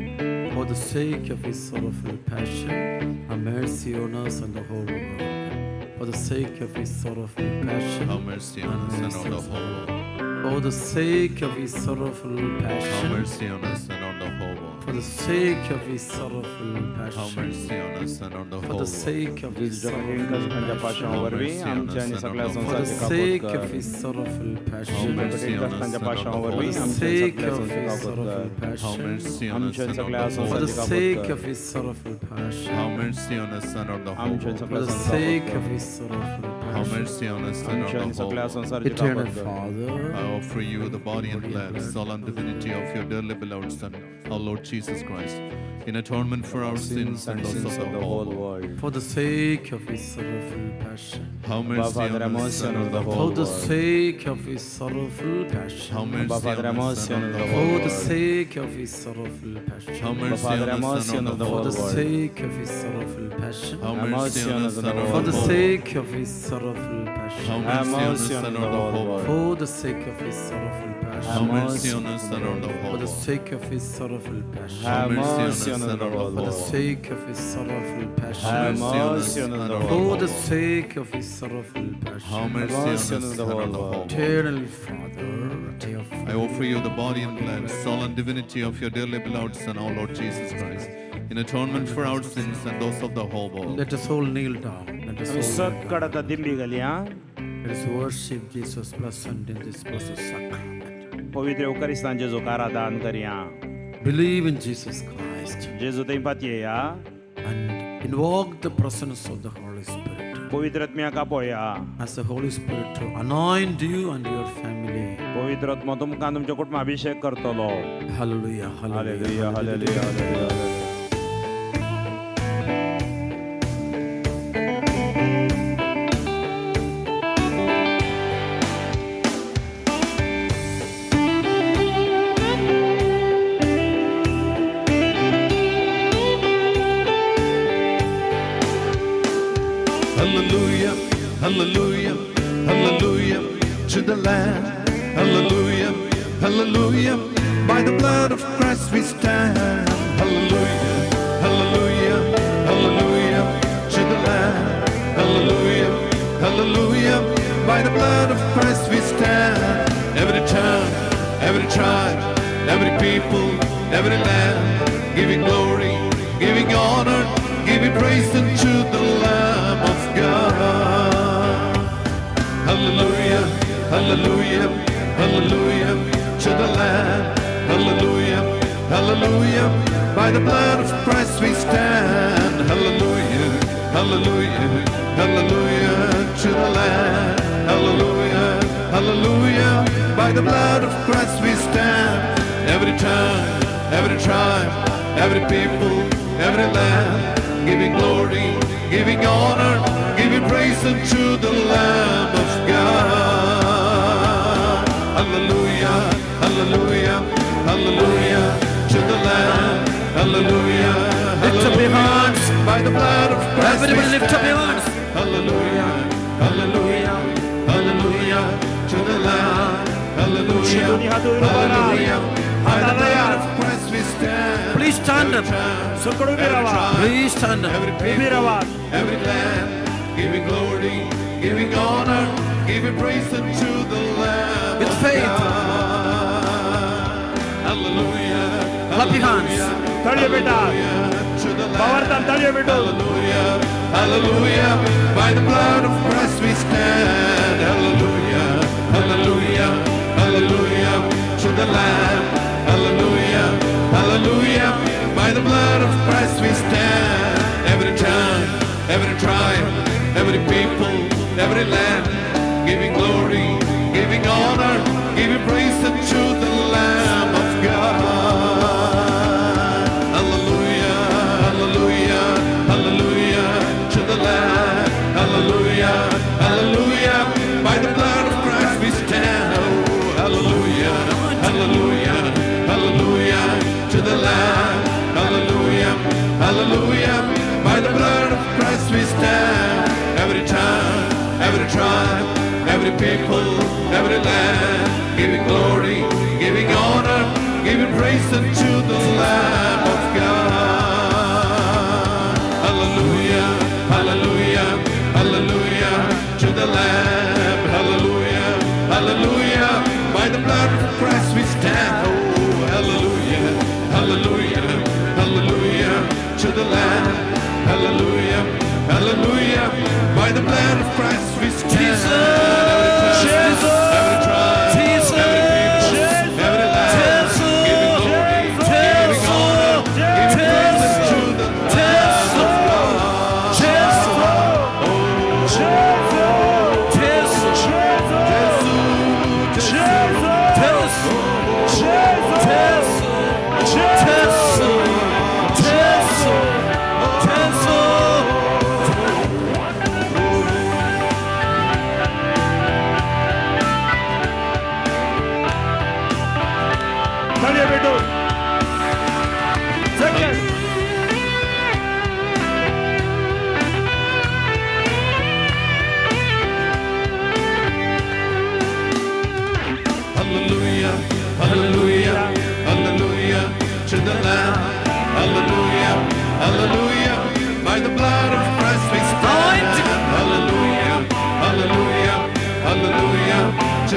For the sake of his sorrowful passion, have mercy on us and the whole world. For the sake of his sorrowful passion, Have mercy on us and on the whole world. For the sake of his sorrowful Have passion, mercy on us and on the whole world. for the sake of his sorrowful Have passion, mercy on us and on the for whole the world. sake of his जेजूच्या कठीण sorrowful कश्टांच्या passion, पाशां वरवीं आमच्या आनी सगळ्या for the संवसाराची कापोत sake कर. of his sorrowful Have passion, mercy कठीण on us कश्टांच्या and on पाशां the whole वरवीं for the world. आमच्या आनी sake सगळ्या of his संवसाराची कापोत sorrowful कर. Have passion, mercy on us आमच्या and on सगळ्या the whole for the संवसाराची world. कापोत sake कर. of his sorrowful passion, Have mercy on us and on the whole आमच्या world. for सगळ्या the संवसाराची sake कापोत of कर. his sorrowful Have passion. mercy on us and आमच्या on आनी the whole सगळ्या world. संवसाराची Eternal कापोत कर. Father, I offer you the body and blood, soul and divinity of your dearly beloved Son, our Lord Jesus Christ, in atonement for our sins and those of the whole world. For the sake of his sorrowful passion. Have mercy on us and on the whole For the world. sake of his sorrowful passion. Have mercy on us and on the whole For the world. sake of his sorrowful passion. Have mercy on us and on the For whole the world. sake of his sorrowful passion. Have mercy on us and on the For the whole world. sake of his sorrowful passion. Have mercy on us and on the whole world. For the sake of his sorrowful passion. Have mercy on us and on the whole For the world. sake of his sorrowful passion. Have mercy on us and on the whole For the world. sake of his sorrowful passion. Have mercy on us and on the For whole the world. sake of his sorrowful passion. Have mercy on us and on the whole world. Eternal Father, I offer I offer you the body and blood, soul and divinity of your dearly beloved Son, our Lord Jesus Christ, in atonement for our sins and those of the whole world. Let us all kneel down. Let us आमी all kneel down. सकड आतां दिंबी घालया. Let us worship Jesus present in this blessed sacrament. पवित्र eucharist जेजूक आराधन करया. Believe in Jesus Christ जेजू थंय पातयेया. And invoke the presence of the Holy Spirit. पवित्र आत्म्याक आपोया. Ask the Holy Spirit to anoint you and your family. पवित्र आत्मो तुमकां तुमच्या कुटुंबा अभिषेक करतलो. Hallelujah, hallelujah, hallelujah, hallelujah. Hallelujah, hallelujah, hallelujah to the Lamb. Hallelujah, hallelujah, by the blood of Christ we stand. Hallelujah, hallelujah, hallelujah to the Lamb. Hallelujah, hallelujah, by the blood of Christ we stand. Every tongue, every tribe, every people, every land, giving glory, giving honor, giving praise unto the Lamb of God. Hallelujah, hallelujah, hallelujah to the Lamb. Hallelujah, hallelujah, by the blood of Christ we stand. Hallelujah, hallelujah, hallelujah to the Lamb. Hallelujah, hallelujah, by the blood of Christ we stand. Every tongue, every tribe, every people, every land, giving glory, giving honor, giving praise unto the Lamb of God. Hallelujah, hallelujah, hallelujah to the Lamb. Hallelujah, Lift up your hallelujah. hands. By the blood of Christ we Everybody lift up your stand. hands. Hallelujah, hallelujah, hallelujah to the Lamb. Hallelujah, hallelujah. By the blood of Christ we stand. Please stand up. सकड उबी रावा. Please stand up. Every उबी people, रावा. every land, giving glory, giving honor, giving praise unto the Lamb With of faith. God. Hallelujah. Clap your hands. ताळयो बेटा. To the Lamb. भावार्थान ताळयो भेटो. Hallelujah, hallelujah. By the blood of Christ we stand. Hallelujah, hallelujah, hallelujah. To the Lamb. Hallelujah, hallelujah. By the blood of Christ we stand. Every tongue, every tribe, every people, every land, giving glory, giving honor, giving praise unto the Lamb of God. Hallelujah, hallelujah, hallelujah to the Lamb. Hallelujah, hallelujah. By the blood of Christ we stand. Oh, hallelujah, hallelujah, hallelujah to the Lamb. Hallelujah, hallelujah. By the blood of Christ we stand. Every tongue, every tribe, every people, every land, giving glory, giving honor, giving praise unto the Lamb of God. Hallelujah, hallelujah, hallelujah to the Lamb. Hallelujah, hallelujah. By the blood of Christ we stand. Oh, hallelujah, hallelujah, hallelujah to the Lamb. Hallelujah, hallelujah.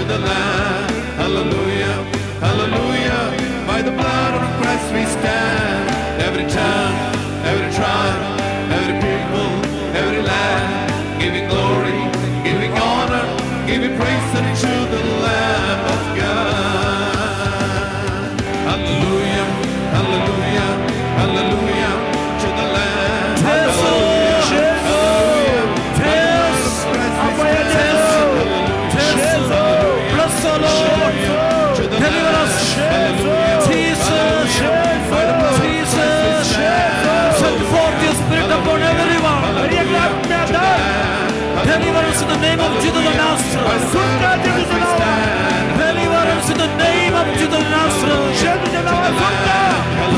to the Lamb. Hallelujah, hallelujah. By the blood of Christ we stand. Every tongue, every tribe, every people, every land, giving glory, giving honor, giving praise unto the Lamb of God. Hallelujah, hallelujah, hallelujah to the Lamb. Hallelujah, hallelujah. Bless the Lord. Deliver us. Jesus. Jesus. Send forth your spirit upon everyone. Deliver us in the name of Jesus the Nazareth. Deliver us in the name of Jesus the Nazareth.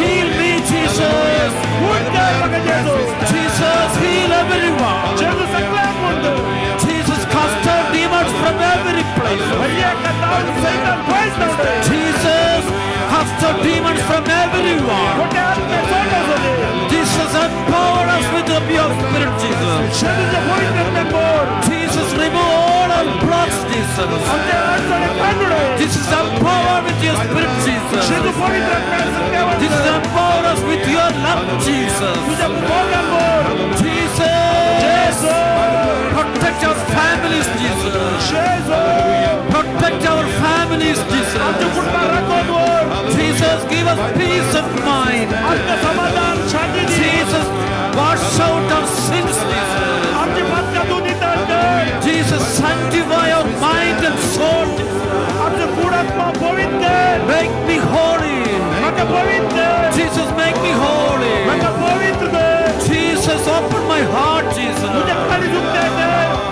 Heal me, Jesus. Jesus, heal everyone. Jesus, cast out demons from every place. Jesus, cast out demons from everyone. Jesus, empower us with your spirit, Jesus. Jesus, remove all our blocks, Jesus. Jesus, empower with your spirit, Jesus. Jesus, empower us with your love, Jesus. Jesus, protect our families, Jesus. Protect our families, Jesus. Jesus, give us peace of mind. Jesus, wash out our sins, Jesus. Jesus, sanctify our mind and soul. Make me holy. Jesus, make me holy. Jesus, open my heart, Jesus.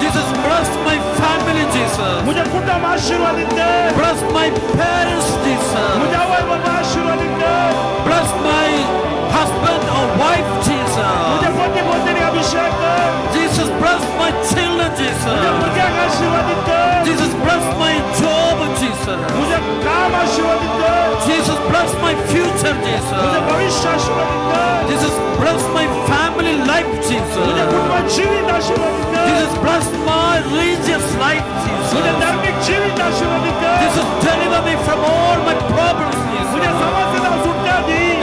Jesus, bless my family, Jesus. Bless my parents, Jesus. Bless my husband or wife, Jesus. Jesus, bless my children, Jesus. Jesus, bless my job, Jesus. Jesus, bless my future, Jesus. Jesus, bless my family life, Jesus. Jesus, bless my religious life, Jesus. Jesus, deliver me from all my problems, Jesus.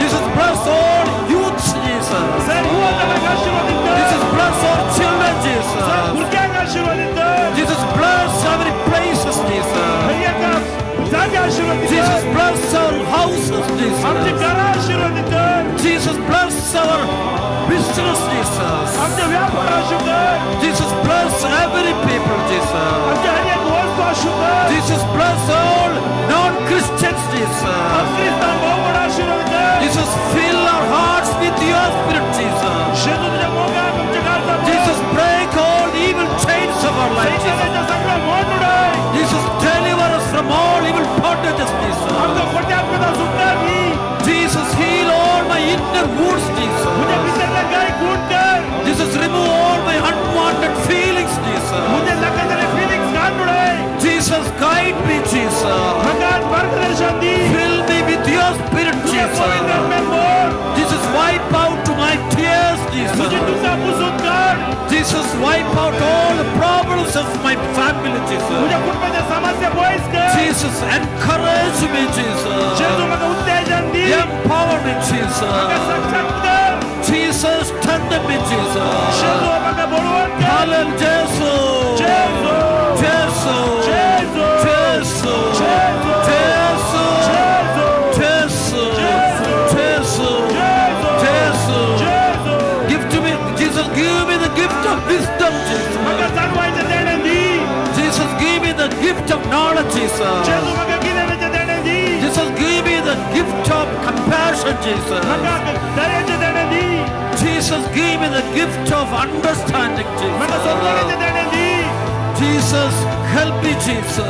Jesus, bless all youths, Jesus. Jesus, bless all children, Jesus. Jesus, bless every places, Jesus. Jesus, bless our houses, Jesus. Jesus, bless our business, Jesus. Jesus, bless every people, Jesus. Jesus, bless all non-Christians, Jesus. Jesus, fill our hearts with your spirit, Jesus. Jesus, break all evil chains of our life, Jesus. Jesus, deliver us from all evil bondages, Jesus. Jesus, heal all my inner wounds, Jesus. Jesus, remove all my unwanted feelings, Jesus. Jesus, guide me, Jesus. Fill me with your spirit, Jesus. Jesus, wipe out my tears, Jesus. Jesus, wipe out all the problems of my family, Jesus. Jesus, encourage me, Jesus. Empower me, Jesus. Jesus, strengthen me, Jesus. Hallelujah, Jesus. Jesus. Jesus. Jesus. Jesus. Jesus. Jesus. Give to me, Jesus, give me the gift of wisdom, Jesus. Jesus, give me the gift of knowledge, Jesus. Jesus, give me the gift of compassion, Jesus. Jesus, give me the gift of understanding, Jesus. Jesus, help me, Jesus.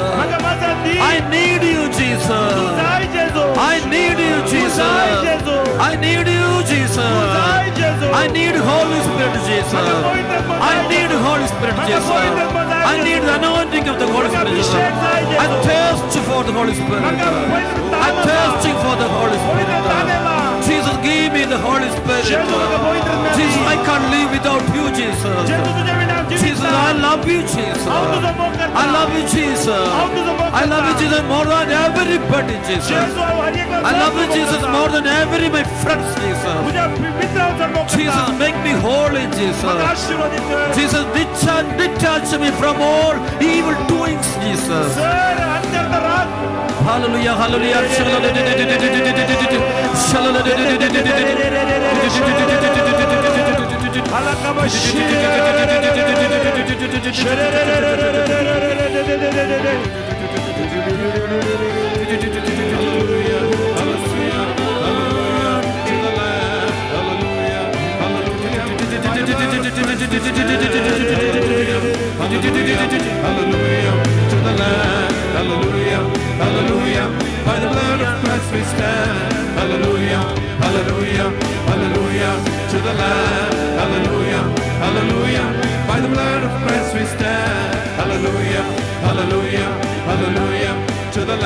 I need you, Jesus. I need you, Jesus. I need you, Jesus. I need Holy Spirit, Jesus. I need Holy Spirit, Jesus. I need the anointing of the Holy Spirit, Jesus. I thirst for the Holy Spirit. I'm thirsting for the Holy Spirit. Jesus, give me the Holy Spirit. Jesus, I can't live without you, Jesus. Jesus, I love you, Jesus. I love you, Jesus. I love you, Jesus, more than everybody, Jesus. I love you, Jesus, more than every my friends, Jesus. Jesus, make me holy, Jesus. Jesus, detach me from all evil doings, Jesus. Hallelujah, hallelujah. Hallelujah to the Lamb. Hallelujah, hallelujah. By the blood of Christ we stand. Hallelujah, hallelujah, hallelujah to the Lamb. Hallelujah, hallelujah. By the blood of Christ we stand. Hallelujah, hallelujah, hallelujah to the Lamb.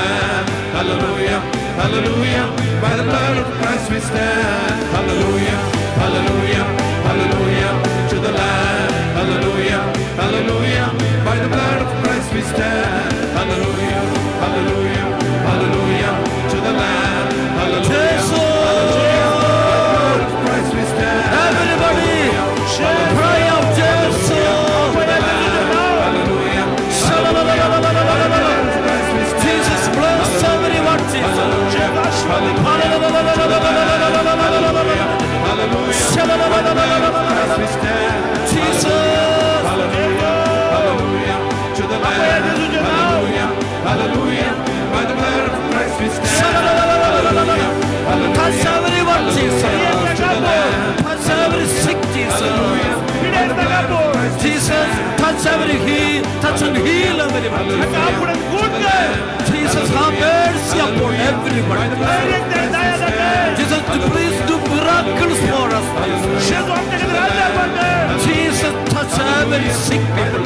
Hallelujah, hallelujah. By the blood of Christ we stand. Hallelujah, hallelujah, hallelujah to the Lamb. Hallelujah, hallelujah. By the blood of Christ we stand. Hallelujah, hallelujah, hallelujah to the Lamb. Hallelujah, hallelujah. By the blood of Christ we stand. Everybody, cry out, Jesus. Hallelujah. Jesus, bless everyone, Jesus. Jesus. Hallelujah, hallelujah to the Lamb. Hallelujah, hallelujah. By the blood of Christ we stand. Hallelujah, hallelujah. Touch everyone, Jesus. Touch every sick, Jesus. Jesus, touch every heal, touch and heal everyone. Jesus, have mercy upon everyone. Jesus, please do miracles for us. Jesus, touch every sick people.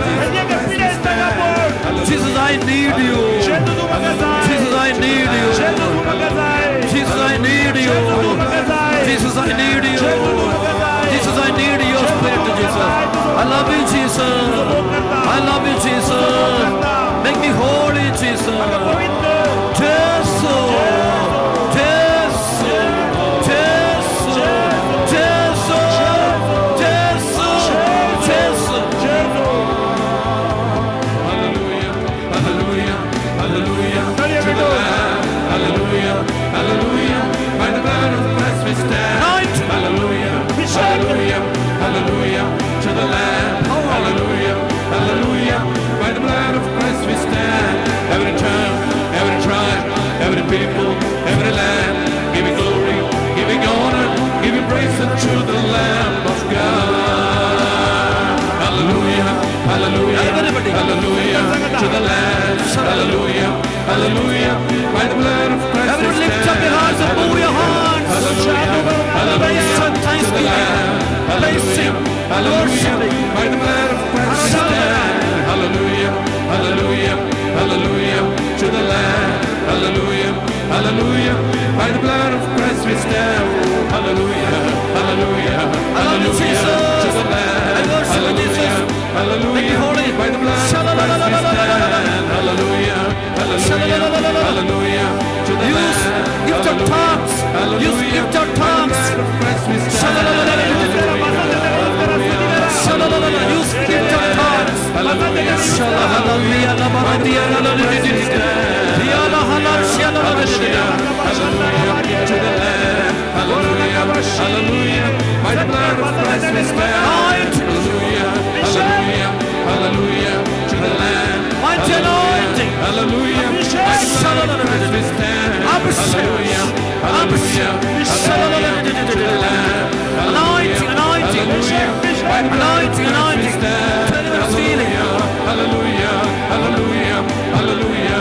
Jesus, I need you. Jesus, I need you. Jesus, I need you. Jesus, I need you. Jesus, I need your spirit, Jesus. I love you, Jesus. I love you, Jesus. Make me holy, Jesus. Jesus, Jesus, Jesus, Jesus, Jesus, Jesus. Hallelujah, hallelujah, hallelujah to the Lamb. Hallelujah, hallelujah. By the blood of Christ we stand. Hallelujah, hallelujah, hallelujah to the Lamb. Hallelujah, hallelujah. By the blood of Christ we stand. Every tongue, every tribe, every people, every land, giving glory, giving honor, giving praise unto the Lamb of God. Hallelujah, hallelujah, hallelujah to the Lamb. Hallelujah, hallelujah. By the blood of Christ we Everyone lift up your hands and move your hands. Hallelujah, Praise and to the Lamb. thanksgiving. Praising, Hallelujah, worshiping. by the blood of Christ we stand. Hallelujah, hallelujah, hallelujah to the Lamb. Hallelujah, hallelujah, by the blood of Christ we stand. Hallelujah, hallelujah, hallelujah Jesus. to the Lamb. I worship you, Jesus. Hallelujah, Make me holy. by the blood of Christ we stand. Hallelujah, hallelujah, hallelujah to the Use Lamb. gift of tongues. Use Hallelujah, gift of by the tongues. blood of Christ we stand. Use gift of tongues. Hallelujah, hallelujah, by the blood of Christ we stand. Hallelujah, hallelujah, hallelujah to the Lamb. Mighty anointing. Hallelujah, by the blood of Christ we stand. Hallelujah, hallelujah, hallelujah to the Lamb. Anointing, anointing. Hallelujah, by the blood of Anointing, Christ we anointing. stand. Tell him it's healing. Hallelujah, hallelujah, hallelujah.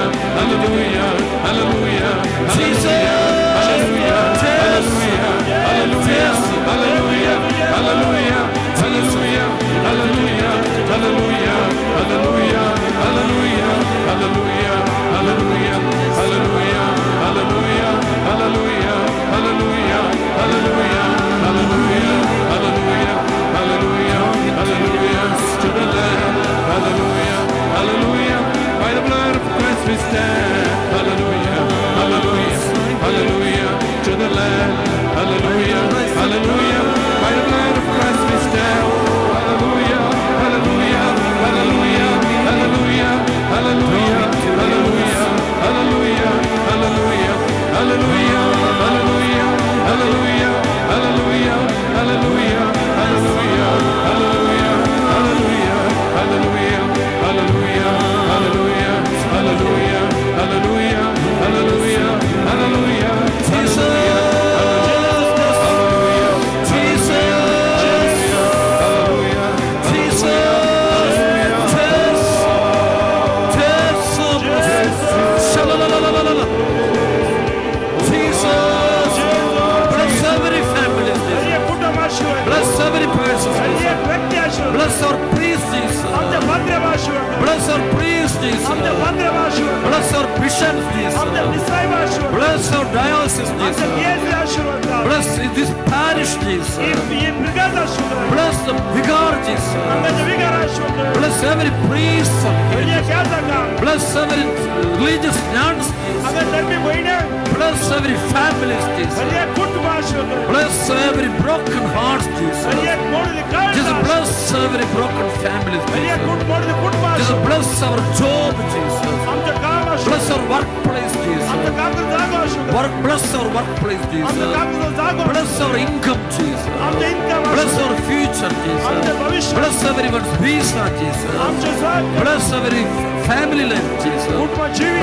priests, Jesus. Bless our priests, Jesus. Bless our bishops, Jesus. Bless our diocese, Jesus. Bless this parish, Jesus. Bless the vicar, Jesus. Bless every priest. Bless every religious nuns, Jesus. Bless every family, Jesus. Bless every broken heart, Jesus. Jesus, bless every broken family, Jesus. Jesus, bless our job, Jesus. Bless our workplace, Jesus. Bless our workplace, Jesus. Bless our income, Jesus. Bless our future, Jesus. Bless everyone's visa, Jesus. Bless every family life, Jesus.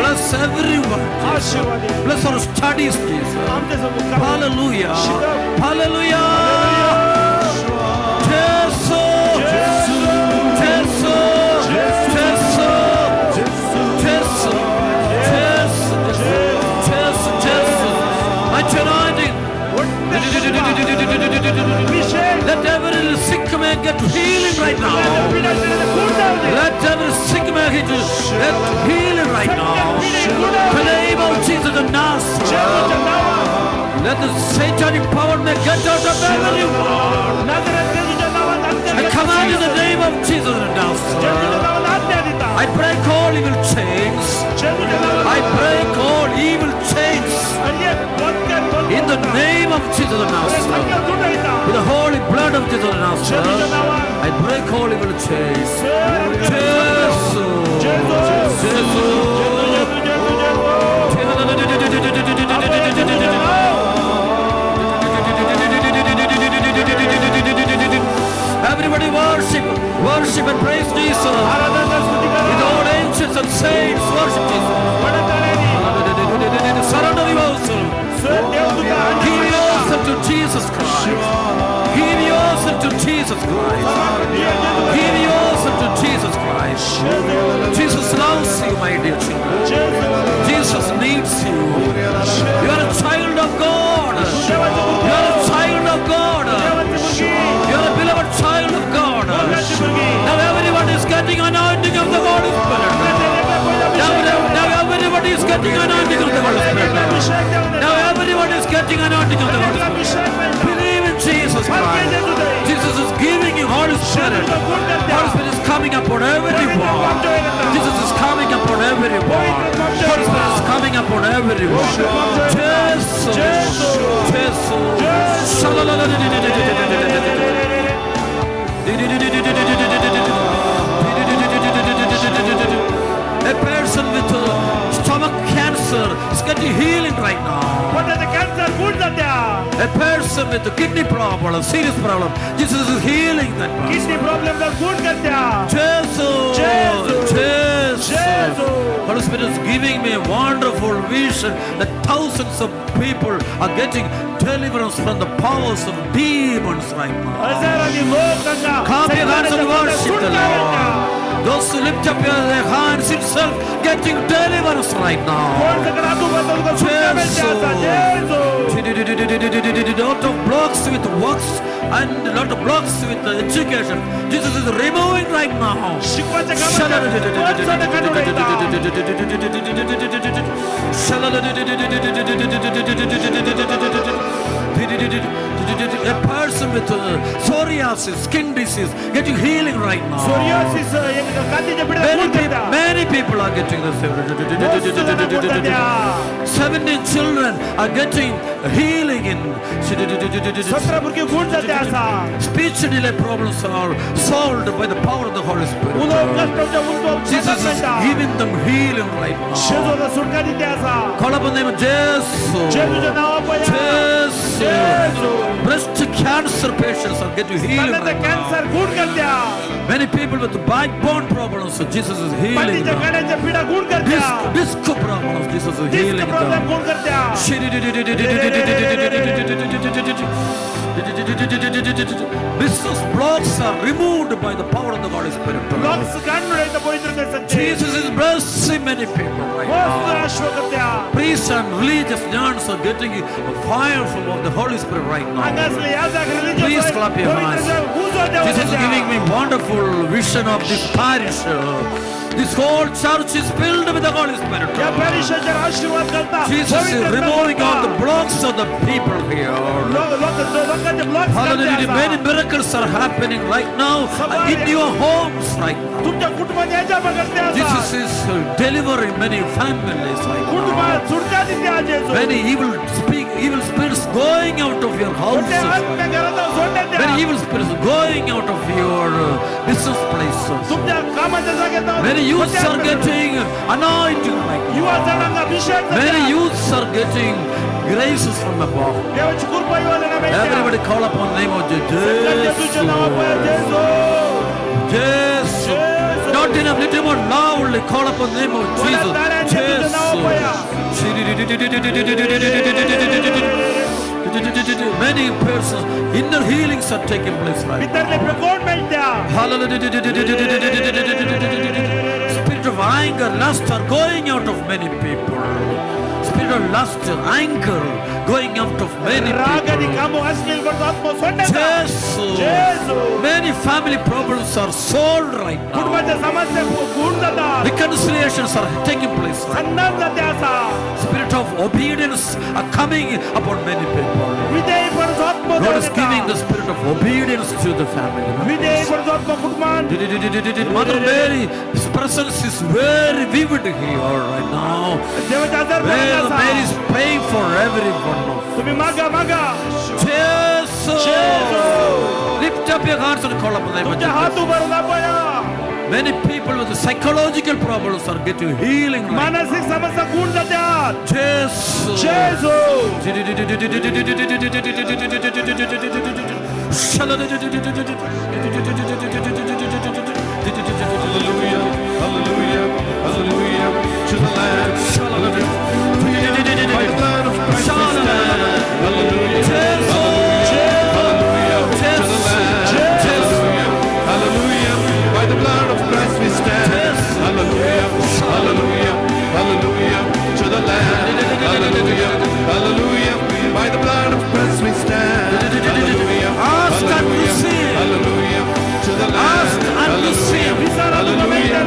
Bless everyone, Jesus. Bless our studies, Jesus. Hallelujah. Hallelujah. Jesus. Jesus. Jesus. Jesus. Jesus. Jesus. Jesus. My anointing. Let every sick man get healing right now. Let every sick man get healing right now. In the name of Jesus of Nazareth. Let the satanic power may get out of everyone. I command in the name of Jesus of Nazareth. I break all evil chains. I break all evil chains. In the name of Jesus of Nazareth. With the holy blood of Jesus of Nazareth, I break all evil chains. Jesus. Jesus. Everybody worship, worship and praise Jesus. With all angels and saints, worship Jesus. Surrender yourself. Give yourself to Jesus Christ. Give yourself to Jesus Christ. Give yourself to Jesus Christ. Jesus loves you, my dear children. Jesus needs you. You are a child of God. You are a child of God. You are a beloved child of God. Now everyone is getting anointing of the Holy Spirit. Now everybody is getting anointing of the Holy Spirit. Now everyone is getting anointing of the Holy Spirit. Believe in Jesus Christ. Jesus is giving you Holy Spirit. Holy Spirit is coming upon everyone. Jesus is coming upon everyone. Holy Spirit is coming upon everyone. Jesus. Jesus. A person with stomach cancer is getting healing right now. A person with a kidney problem, serious problem, Jesus is healing that person. Kidney problem Jesus. Jesus. Holy Spirit is giving me a wonderful vision that thousands of people are getting deliverance from the powers of demons right now. Come your hands and worship the Lord. Those who lift up your hands itself getting deliverance right now. Jesus. Lot of blocks with works and lot of blocks with education. Jesus is removing right now. A person with psoriasis, skin disease, getting healing right now. Many people are getting this. 17 children are getting healing in speech delay problems are solved by the power of the Holy Spirit. Jesus is giving them healing right now. Call upon the name of Jesus. Jesus. Breast cancer patients are getting healed right now. Many people with backbone problems problems, Jesus is healing पाठीच्या them. कड्याच्या पिढा गुण करत्या. Disc problems, Jesus is disc healing problem them. गुण करत्या. Business blocks are removed by the power of the Holy Spirit. Blocks काढून उडयता पवित्र सत्य. Jesus is blessing many people right मस्त now. आश्व करत्या. Priests and religious nuns are getting fire from the Holy Spirit right now. हांगासले याजक religious Please clap your hands. Jesus is giving me wonderful vision of this parish. This whole church is filled with the Holy Spirit. या पॅरिशाचेर आशीर्वाद घालता. Jesus is पवित्र removing all the blocks of the people here. लोकांचे blocks Hallelujah. Many miracles are happening right now in your homes right now. तुमच्या कुटुंबात याच्या पकडते. Jesus is delivering many families right now. कुटुंबात सुटका दिते आज येशू. Many evil spirits going out of your houses. कोणते आत्मे घरात सोडण्यात द्या. Many evil spirits going out of your business places. तुमच्या कामाच्या जागेत Many youths are getting anointing right now. युवा जणांना अभिषेक जाता. Many youths are getting graces from above. देवाची कृपा युवांना मिळते. Everybody call upon the name of सगळ्यांच्या तुझ्या नावावर Jesus. Jesu. Jesus. Not enough, little more loudly call upon the name of Jesus. Jesus. Many persons, inner healings are taking place right now. भितरले कोण मेळत्या. Hallelujah. Spirit of anger, lust are going out of many people. Spirit of lust, anger going out of many राग आणि people. कामो असलेल करतो आत्मा सोडण्यात. Jesus. Jesu. Many family problems are solved right now. कुटुंबाच्या समस्या गुण जातात. Reconciliations are taking place right now. संधान जाते असा. Spirit of obedience are coming upon many people. विधेयपणाचो आत्मो God is देव giving दिता. the spirit of obedience to the family. विधेयपणाचो आत्मो कुटुंबान. Mother Mary's presence is very vivid here right now. देवाच्या आजार Where Mary is praying for every one of us. तुम्ही मागा मागा. Jesus. Jesus. Lift up your hands and call upon the name of तुमचे हात Jesus. उभारून दाबया. Many people with psychological problems are getting healing right now. मानसिक समस्या गुण जात्यात. Jesus. Jesu. Hallelujah, hallelujah, hallelujah to the Lamb. Hallelujah. By the blood of Christ we stand. Hallelujah, hallelujah, hallelujah to the Lamb. Hallelujah, hallelujah. By the blood of Christ we stand. Hallelujah, hallelujah, hallelujah to the Lamb. Hallelujah, hallelujah. By the blood of Christ we stand. Hallelujah, Ask and hallelujah, receive. hallelujah to the Lamb. Ask and receive. Hallelujah.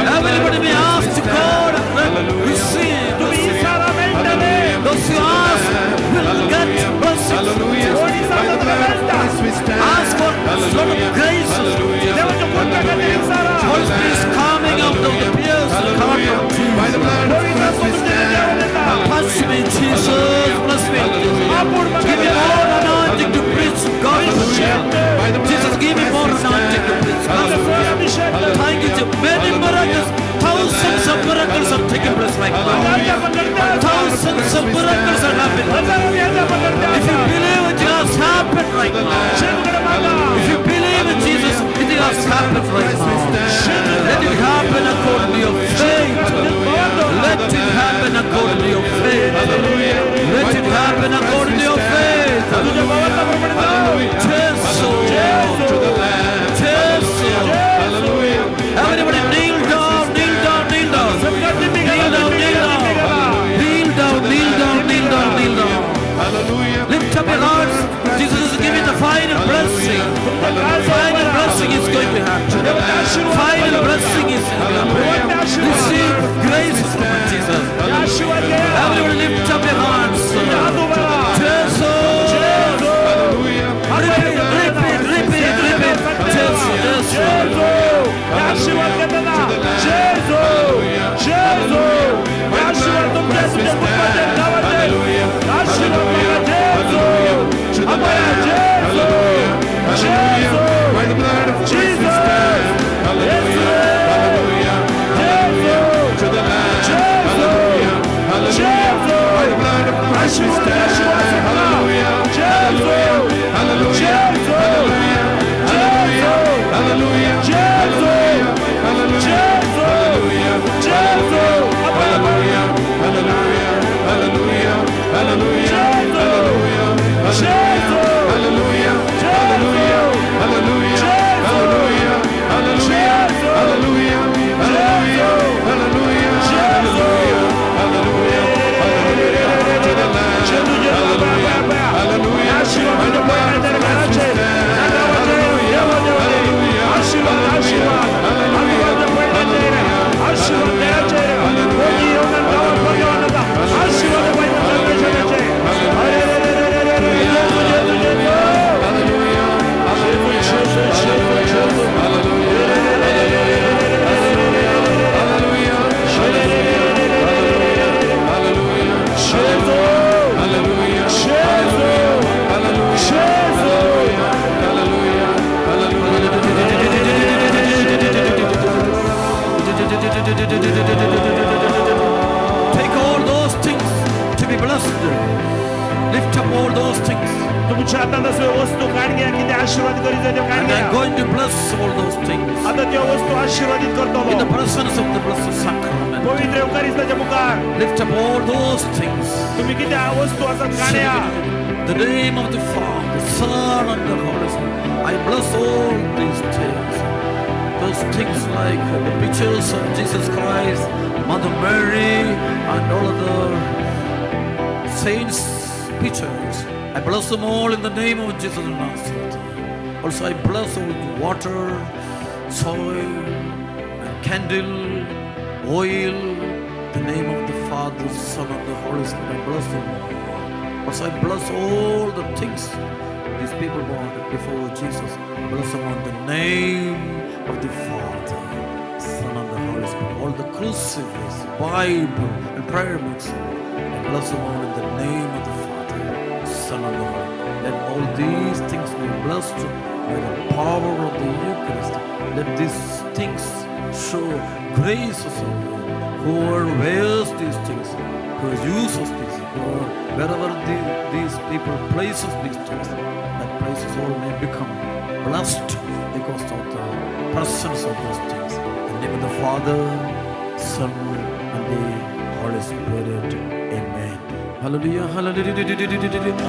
Everybody may ask to God and receive. तुम्ही इशारा मेळटले. Those who ask will get blessings. Hallelujah. By the blood of Christ we stand. Ask for lot of graces. देवाच्या कृपा खातीर इशारा. Holy Spirit is coming out of the pierced heart of By the Jesus. blood of पवित्र Christ we आत्मा तुमच्या stand. देवाने येता. Touch me, Jesus. Bless me. Give me more anointing to preach gospel. By the blood Jesus, of give me Christ more we anointing to stand. preach gospel. Abhishek. Thank you, Jesus. Many miracles, thousands of miracles are taking place right now. Thousands of miracles are happening. If you believe it has happened right now. If you believe in Jesus, it has happened right now. Let it happen according to your faith. Let it happen according to your faith. Let it happen according to your faith. Jesus. Jesus. Everybody kneel down, kneel down, kneel down. Kneel down, kneel down. Kneel down, kneel down, kneel down, kneel down. Lift up your hearts. Jesus is giving the final blessing. Final blessing is going to happen. Final blessing is going to happen. Receive grace from Jesus. Everybody lift up your hands. हातांत असल्यो वस्तू काण घ्या, कितें आशीर्वाद करीत जाय त्यो काण And घ्या. I'm going to bless all those things. आतां त्यो वस्तू आशीर्वादीत करतलो. In the presence of the blessed sacrament. पवित्र येवकारिस्ताच्या मुखार. Lift up all those things. तुम्ही कितें वस्तू आसात काणया. The name of the Father, Son, and the Holy Spirit. I bless all these things. Those things like the pictures of Jesus Christ, Mother Mary, and all other saints' pictures. I bless them all in the name of Jesus of Nazareth. Also, I bless all the water, soil, and candle, oil, the name of the Father, Son, and the Holy Spirit. I bless them all. Also, I bless all the things these people brought before Jesus. Bless them on the name of the Father, Son, and the Holy Spirit. All the crucifix, Bible, and prayer books. I bless them all in the name of the Father, Son, and the Holy Spirit. Let all these things be blessed by the power of the Eucharist. Let these things show grace of whoever wears these things, who uses these, or wherever these people places these things, that places all may become blessed because of the presence of those things. In the name of the Father, Son, and the Holy Spirit. Amen. Hallelujah, hallelujah.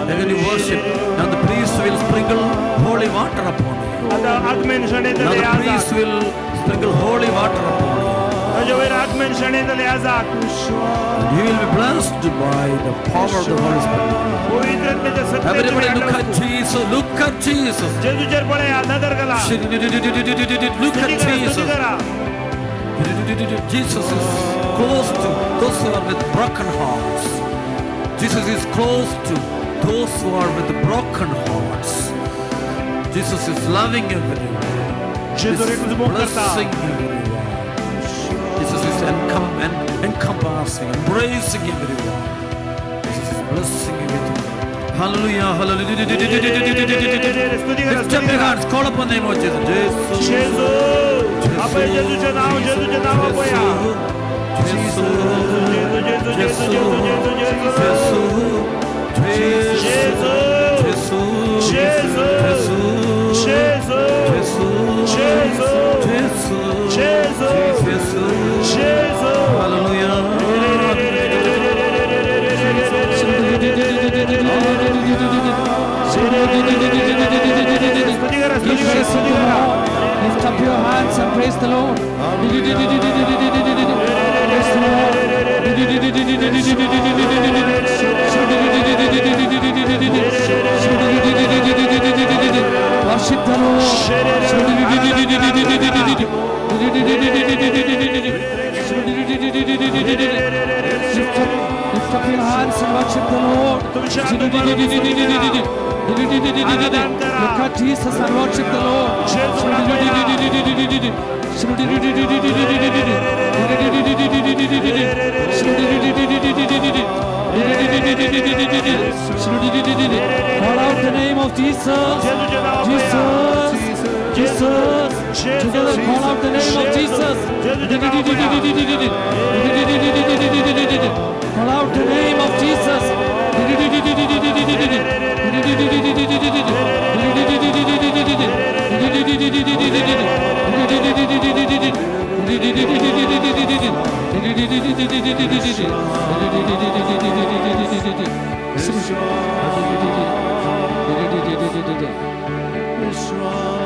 And when you worship, now the priest will sprinkle holy water upon you. आतां आगमेन Now the priest will sprinkle holy water upon you. ताजे वयर आगमेन शेणयतले आजाक. And you will be blessed by the power of the Holy Spirit. पवित्र आत्म्याच्या सत्तेत Everybody तुम्ही look at Jesus, look at Jesus. जेजूचेर पळया, नदर घाला. Look at स्तुती करा, स्तुती Jesus. करा. Jesus is close to those who are with broken hearts. Jesus is close to those who are with broken hearts. Jesus is loving everyone. जेजू Jesus is एकूच मोग करता. Blessing everyone. Jesus is encompassing, embracing everyone. Jesus is blessing everyone. Hallelujah, hallelujah. स्तुती करा, Lift up स्तुती your करा. hands, call upon the name of Jesus. Jesus. जेजू, आपय जेजूचें नांव, जेजूचें नांव आपया. Jesus. जेजू, जेजू, जेजू, जेजू, जेजू, जेजू. Jesus. जेजू. जेजू. जेजू. जेजू. जेजू. जेजू. Hallelujah. स्तुती करा, स्तुती करा, स्तुती करा. Lift up your hands and praise the Lord. Praise the Lord. Worship the Lord. Lift up your hands and worship the Lord. Look at Jesus and worship the Lord. Call out the name of Jesus. Jesus. Jesus. Together call out the name of Jesus. Call out the name of Jesus.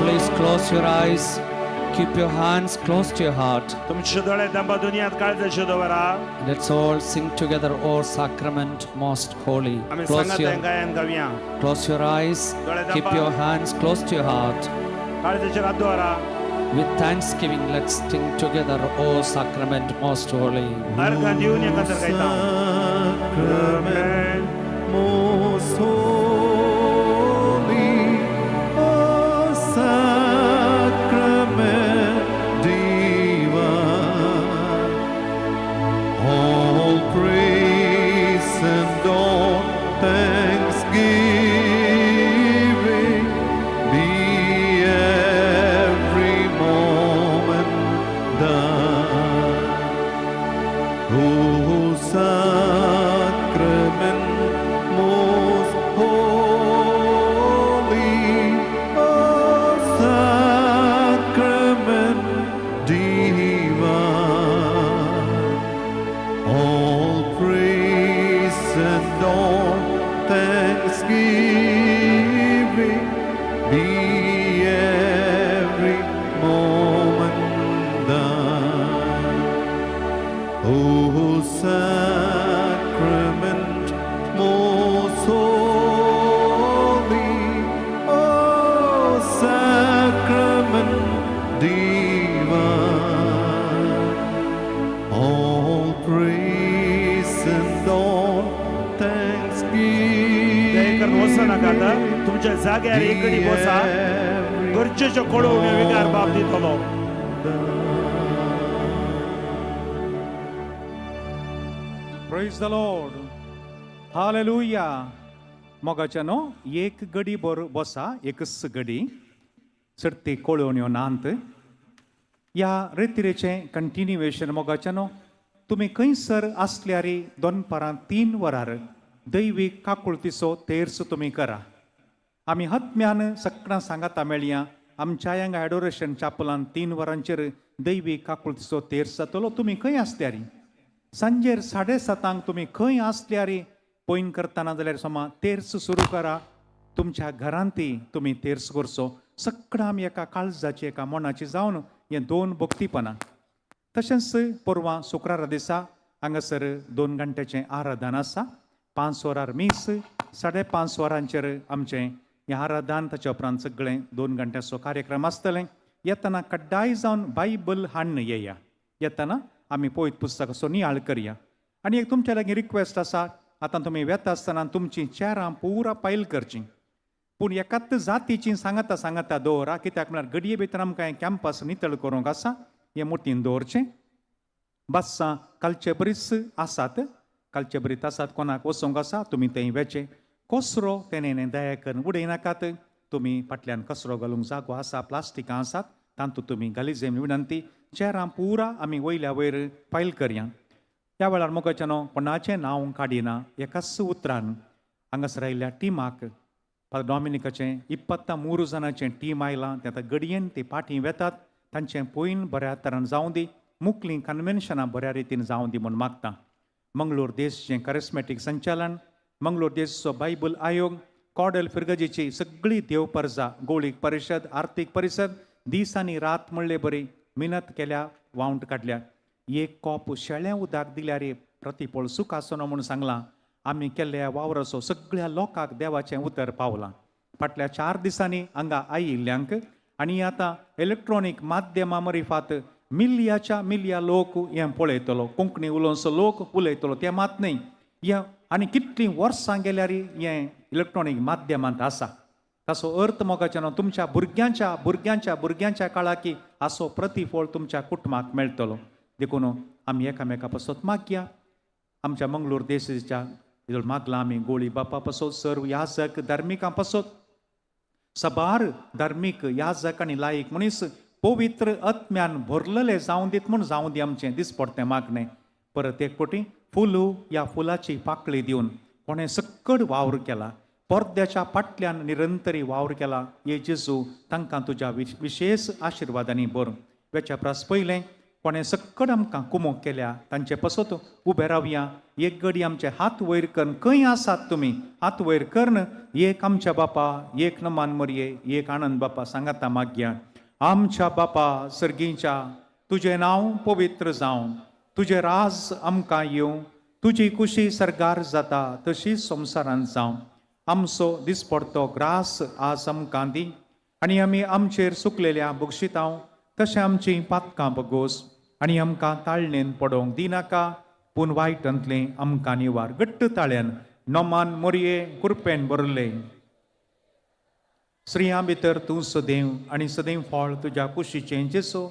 Please close your eyes. Keep your hands close to your heart. तुमचे दोळे दंबा दुनियात काळजाचे दवरा. Let's all sing together, O Sacrament Most Holy. आमी Close सांगात your, गायन गावया. Close your eyes. Keep your hands close to your heart. काळजाचेर हात दवरा. With thanksgiving, let's sing together, O Sacrament Most Holy. अर्घां दिवन एकत्र गायता. Sacrament most holy, O sacrament divine, all praise and all thanksgiving be every moment thine. O sacrament most holy, नाकात, तुमच्या जाग्यार एकडी बसा. गरजेच्यो कळोवण्यो विकार बाब दितलो. Praise the Lord. Hallelujah. मोगाच्यानो एक गडी बर बसा, एकच गडी चडती कळोवण्यो नांत. ह्या रेतिरेचें कंटिन्युएशन मोगाच्यानो तुमी खंयसर आसल्यार दनपारां 3 वरार दैवीक काकुळतीचो तेर्स तुमी करा. आमी हत्म्यान सगळ्यां सांगाता मेळया. आमच्या हांगा एडोरेशन चापलान 3 वरांचेर दैवीक काकुळतीचो तेर्स जातलो. तुमी खंय आसल्यार सांजेर 7:30 तुमी खंय आसल्यार पयन करतना जाल्यार सोमा तेर्स सुरू करा. तुमच्या घरांती तुमी तेर्स करचो. सगळ्या आमी एका काळजाची एका मनाची जावन हें 2 भक्तीपणां. तशेंच परवां शुक्रारा दिसा हांगासर 2 घंट्याचें आराधन आसा. 5 वरार मीस, 5:30 वरांचेर आमचें हें आराधन. ताच्या उपरांत सगळें 2 घंट्याचो कार्यक्रम आसतलें. येतना कड्डाय जावन बायबल हाडून येया. येतना आमी पवित्र पुस्तकाचो नियाळ करया. आनी एक तुमच्या लागीं रिक्वेस्ट आसा, आतां तुमी वेता आसतना तुमचीं चेरां पुरा पायल करचीं, पूण एकाच जातीची सांगाता सांगाता दवरा. कित्याक म्हळ्यार घडये भितर आमकां हें कॅम्पस नितळ करूंक आसा. हें मुठीन दवरचें. बसां कालचे बरीच आसात, कालचे बरीच आसात. कोणाक वचोंक आसा तुमी थंय वेचें. कचरो तेणें दया करून उडयनाकात. तुमी फाटल्यान कचरो घालूंक जागो आसा, प्लास्टिकां आसात, तातूंत तुमी घाली जाय विनंती. चेरां पुरा आमी वयल्या वयर फायल करया. ह्या वेळार मोगाच्यानो कोणाचें नांव काडिना. एकाच उतरान हांगासर आयिल्ल्या टिमाक फादर डॉमिनिकाचें 23 जाणांचें टीम आयलां. ते आतां घडयेन ते फाटीं वेतात. तांचें पयन बऱ्या तरान जावं दी, मुकलीं कन्वेन्शनां बऱ्या रितीन जावं दी म्हूण मागता. मंगलोर देशचें करिस्मॅटीक संचालन, मंगलोर देशचो बायबल आयोग, कॉडेल फिरगजीची सगळी देव परजा, गोळीक परिशद, आर्थीक परिशद दीस आनी रात म्हणले बरी मिनत केल्या, वावंट काडल्या. एक कॉप शेळें उदक दिल्यार प्रतिफळ सुख आसना म्हूण सांगलां. आमी केल्ल्या वावराचो सगळ्या लोकांक देवाचें उतर पावलां. फाटल्या 4 दिसांनी हांगा आयिल्ल्यांक आनी आतां इलेक्ट्रॉनीक माध्यमां मरिफात मिलयाच्या मिलया लोक हें पळयतलो. कोंकणी उलोवचो लोक उलयतलो तें मात न्हय. हें आनी कितलीं वर्सां गेल्यार हें इलेक्ट्रॉनीक माध्यमांत आसा. ताचो अर्थ मोगाच्यानो तुमच्या भुरग्यांच्या भुरग्यांच्या भुरग्यांच्या काळाकी असो प्रतिफळ तुमच्या कुटुंबाक मेळटलो. देखून आमी एकामेका पासत मागया. आमच्या मंगलोर देशाच्या मागला आमी गोळी बापा पासत, सर्व याजक धार्मिकां पासत, सबार धार्मीक याजक आनी लायक मनीस पवित्र आत्म्यान भरलेले जावं दीत म्हूण जावं दी आमचें दिसपडतें मागणें. परत एक फावटी फुलू ह्या फुलाची पाकळी दिवन कोणें सक्कड वावर केला, पडद्याच्या फाटल्यान निरंतरी वावर केला. हे जेजू तांकां तुज्या विशेश आशिर्वादांनी भर. वेच्या प्रास पयलें कोणें सक्कड आमकां कुमोक केल्या तांचे पसत उबे रावया. एक गडी आमचे हात वयर करून खंय आसात तुमी हात वयर करून एक आमच्या बापा, एक नमान मरये, एक आनंद बापा सांगाता मागया. आमच्या बापा सर्गीच्या, तुजें नांव पवित्र जावं, तुजें राज आमकां येवं, तुजी कुशी सर्गार जाता तशी संवसारांत जावं. आमचो दिसपडतो ग्रास आज आमकां दी आनी आमी आमचेर सुकलेल्या बक्षितांव तशें आमचीं पातकां बगोस आनी आमकां ताळणेन पडोवंक दिनाका, पूण वायटांतलें आमकां निवार. घट्ट ताळ्यान नोमान मोरये कुरपेन भरले. स्त्रियां भितर तूं सदैव आनी सदैव फळ तुज्या कुशीचें जेसो.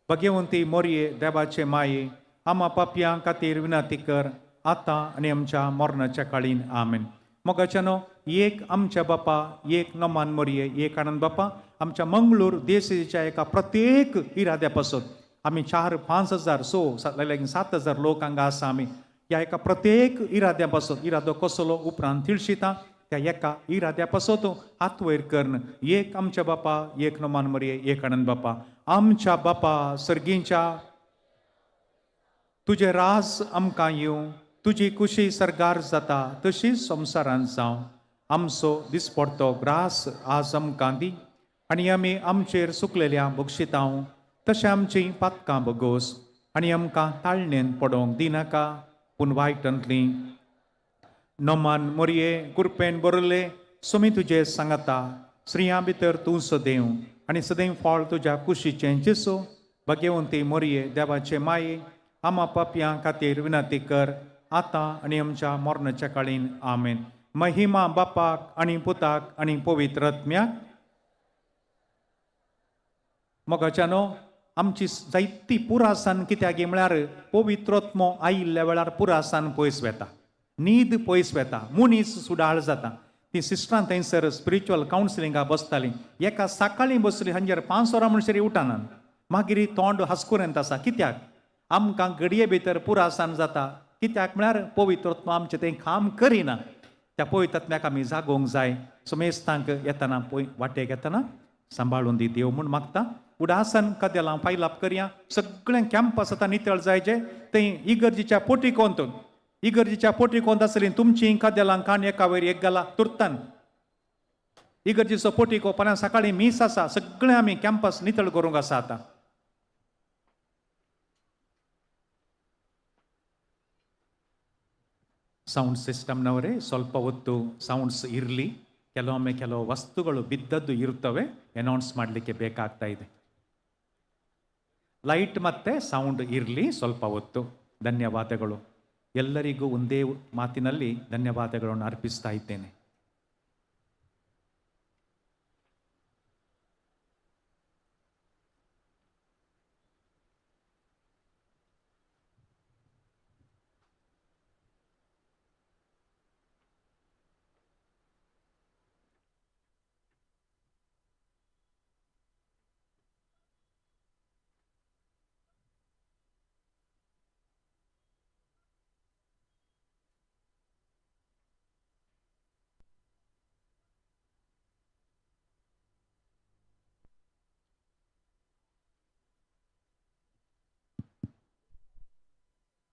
भगवंती मोरये देवाचे माये, आमा पापयां खातीर विनंती कर आतां आनी आमच्या मरणाच्या काळीन. आमेन. मोगाच्यानो एक आमच्या बापा, एक नमान मोरये, एक आनंद बापा आमच्या मंगळूर देशाच्या एका प्रत्येक इराद्या पासत आमी 4-5 हजार 6 7 हजार लोक हांगा आसा. आमी ह्या एका प्रत्येक इराद्या पासत, इरादो कसलो उपरांत तिळशिता त्या एका इराद्या पासत हात वयर करून एक आमच्या बापा, एक नमान मरये, एक आनंद बापा. आमच्या बापा सर्गींच्या, तुजें राज आमकां येवं, तुजी कुशी सर्गार जाता तशीच संवसारांत जावं. आमचो दिसपडतो ग्रास आज आमकां दी आनी आमी आमचेर सुकलेल्या बक्षितांव तशें आमचीं पातकां बगोस आनी आमकां ताळणेन पडोवंक दिनाका, पूण वायटांतलीं. नमान मोरये कुरपेन बरले सुमी तुजे सांगाता, स्त्रियां भितर तूं सदैव आनी सदैव फळ तुज्या कुशीचें जेसो. भगवंती मोरये देवाचे माये, आमा पापयां खातीर विनंती कर आतां आनी आमच्या मरणाच्या काळीन. आमेन. महिमा बापाक आनी पुताक आनी पवित्र आत्म्याक. मोगाच्यानो, आमची जायती पुरासान कित्याक म्हळ्यार पवित्रत्मो आयिल्ल्या वेळार पुरासान पयस वेता, न्हीद पयस वेता, मनीस सुडाळ जाता. ती सिस्टरां थंयसर स्पिरिच्युअल कावन्सिलिंगा बसतालीं. एका सकाळीं बसली हांजेर 5 वरां म्हणसर उठानात, मागीर तोंड हासकुरेंत आसा. कित्याक? आमकां घडये भितर पुरासान जाता. कित्याक म्हळ्यार पवित्रत्व आमचें तें काम करिना. त्या पवित्रत्म्याक आमी जागोवंक जाय. समेस्तांक येतना पय वाटेक येतना सांबाळून दी देव म्हूण मागता. उडासन कदेलां फायलाप करया. सगळें कॅम्पस आतां नितळ जायचे. थंय इगर्जीच्या पोटिकोंत, इगर्जीच्या पोटिकोंत आसली तुमचीं कदेलां काण एका वयर एक घाला तुर्तान. इगर्जीचो पोटिको फाल्यां सकाळीं मीस आसा. सगळें आमी कॅम्पस नितळ करूंक आसा आतां. ಸೌಂಡ್ ಸಿಸ್ಟಮ್ನವರೇ ಸ್ವಲ್ಪ ಹೊತ್ತು ಸೌಂಡ್ಸ್ ಇರಲಿ. ಕೆಲವೊಮ್ಮೆ ಕೆಲವು ವಸ್ತುಗಳು ಬಿದ್ದದ್ದು ಇರ್ತವೆ, ಅನೌನ್ಸ್ ಮಾಡಲಿಕ್ಕೆ ಬೇಕಾಗ್ತಾ ಇದೆ. ಲೈಟ್ ಮತ್ತು ಸೌಂಡ್ ಇರಲಿ ಸ್ವಲ್ಪ ಹೊತ್ತು. ಧನ್ಯವಾದಗಳು ಎಲ್ಲರಿಗೂ. ಒಂದೇ ಮಾತಿನಲ್ಲಿ ಧನ್ಯವಾದಗಳನ್ನು ಅರ್ಪಿಸ್ತಾ ಇದ್ದೇನೆ.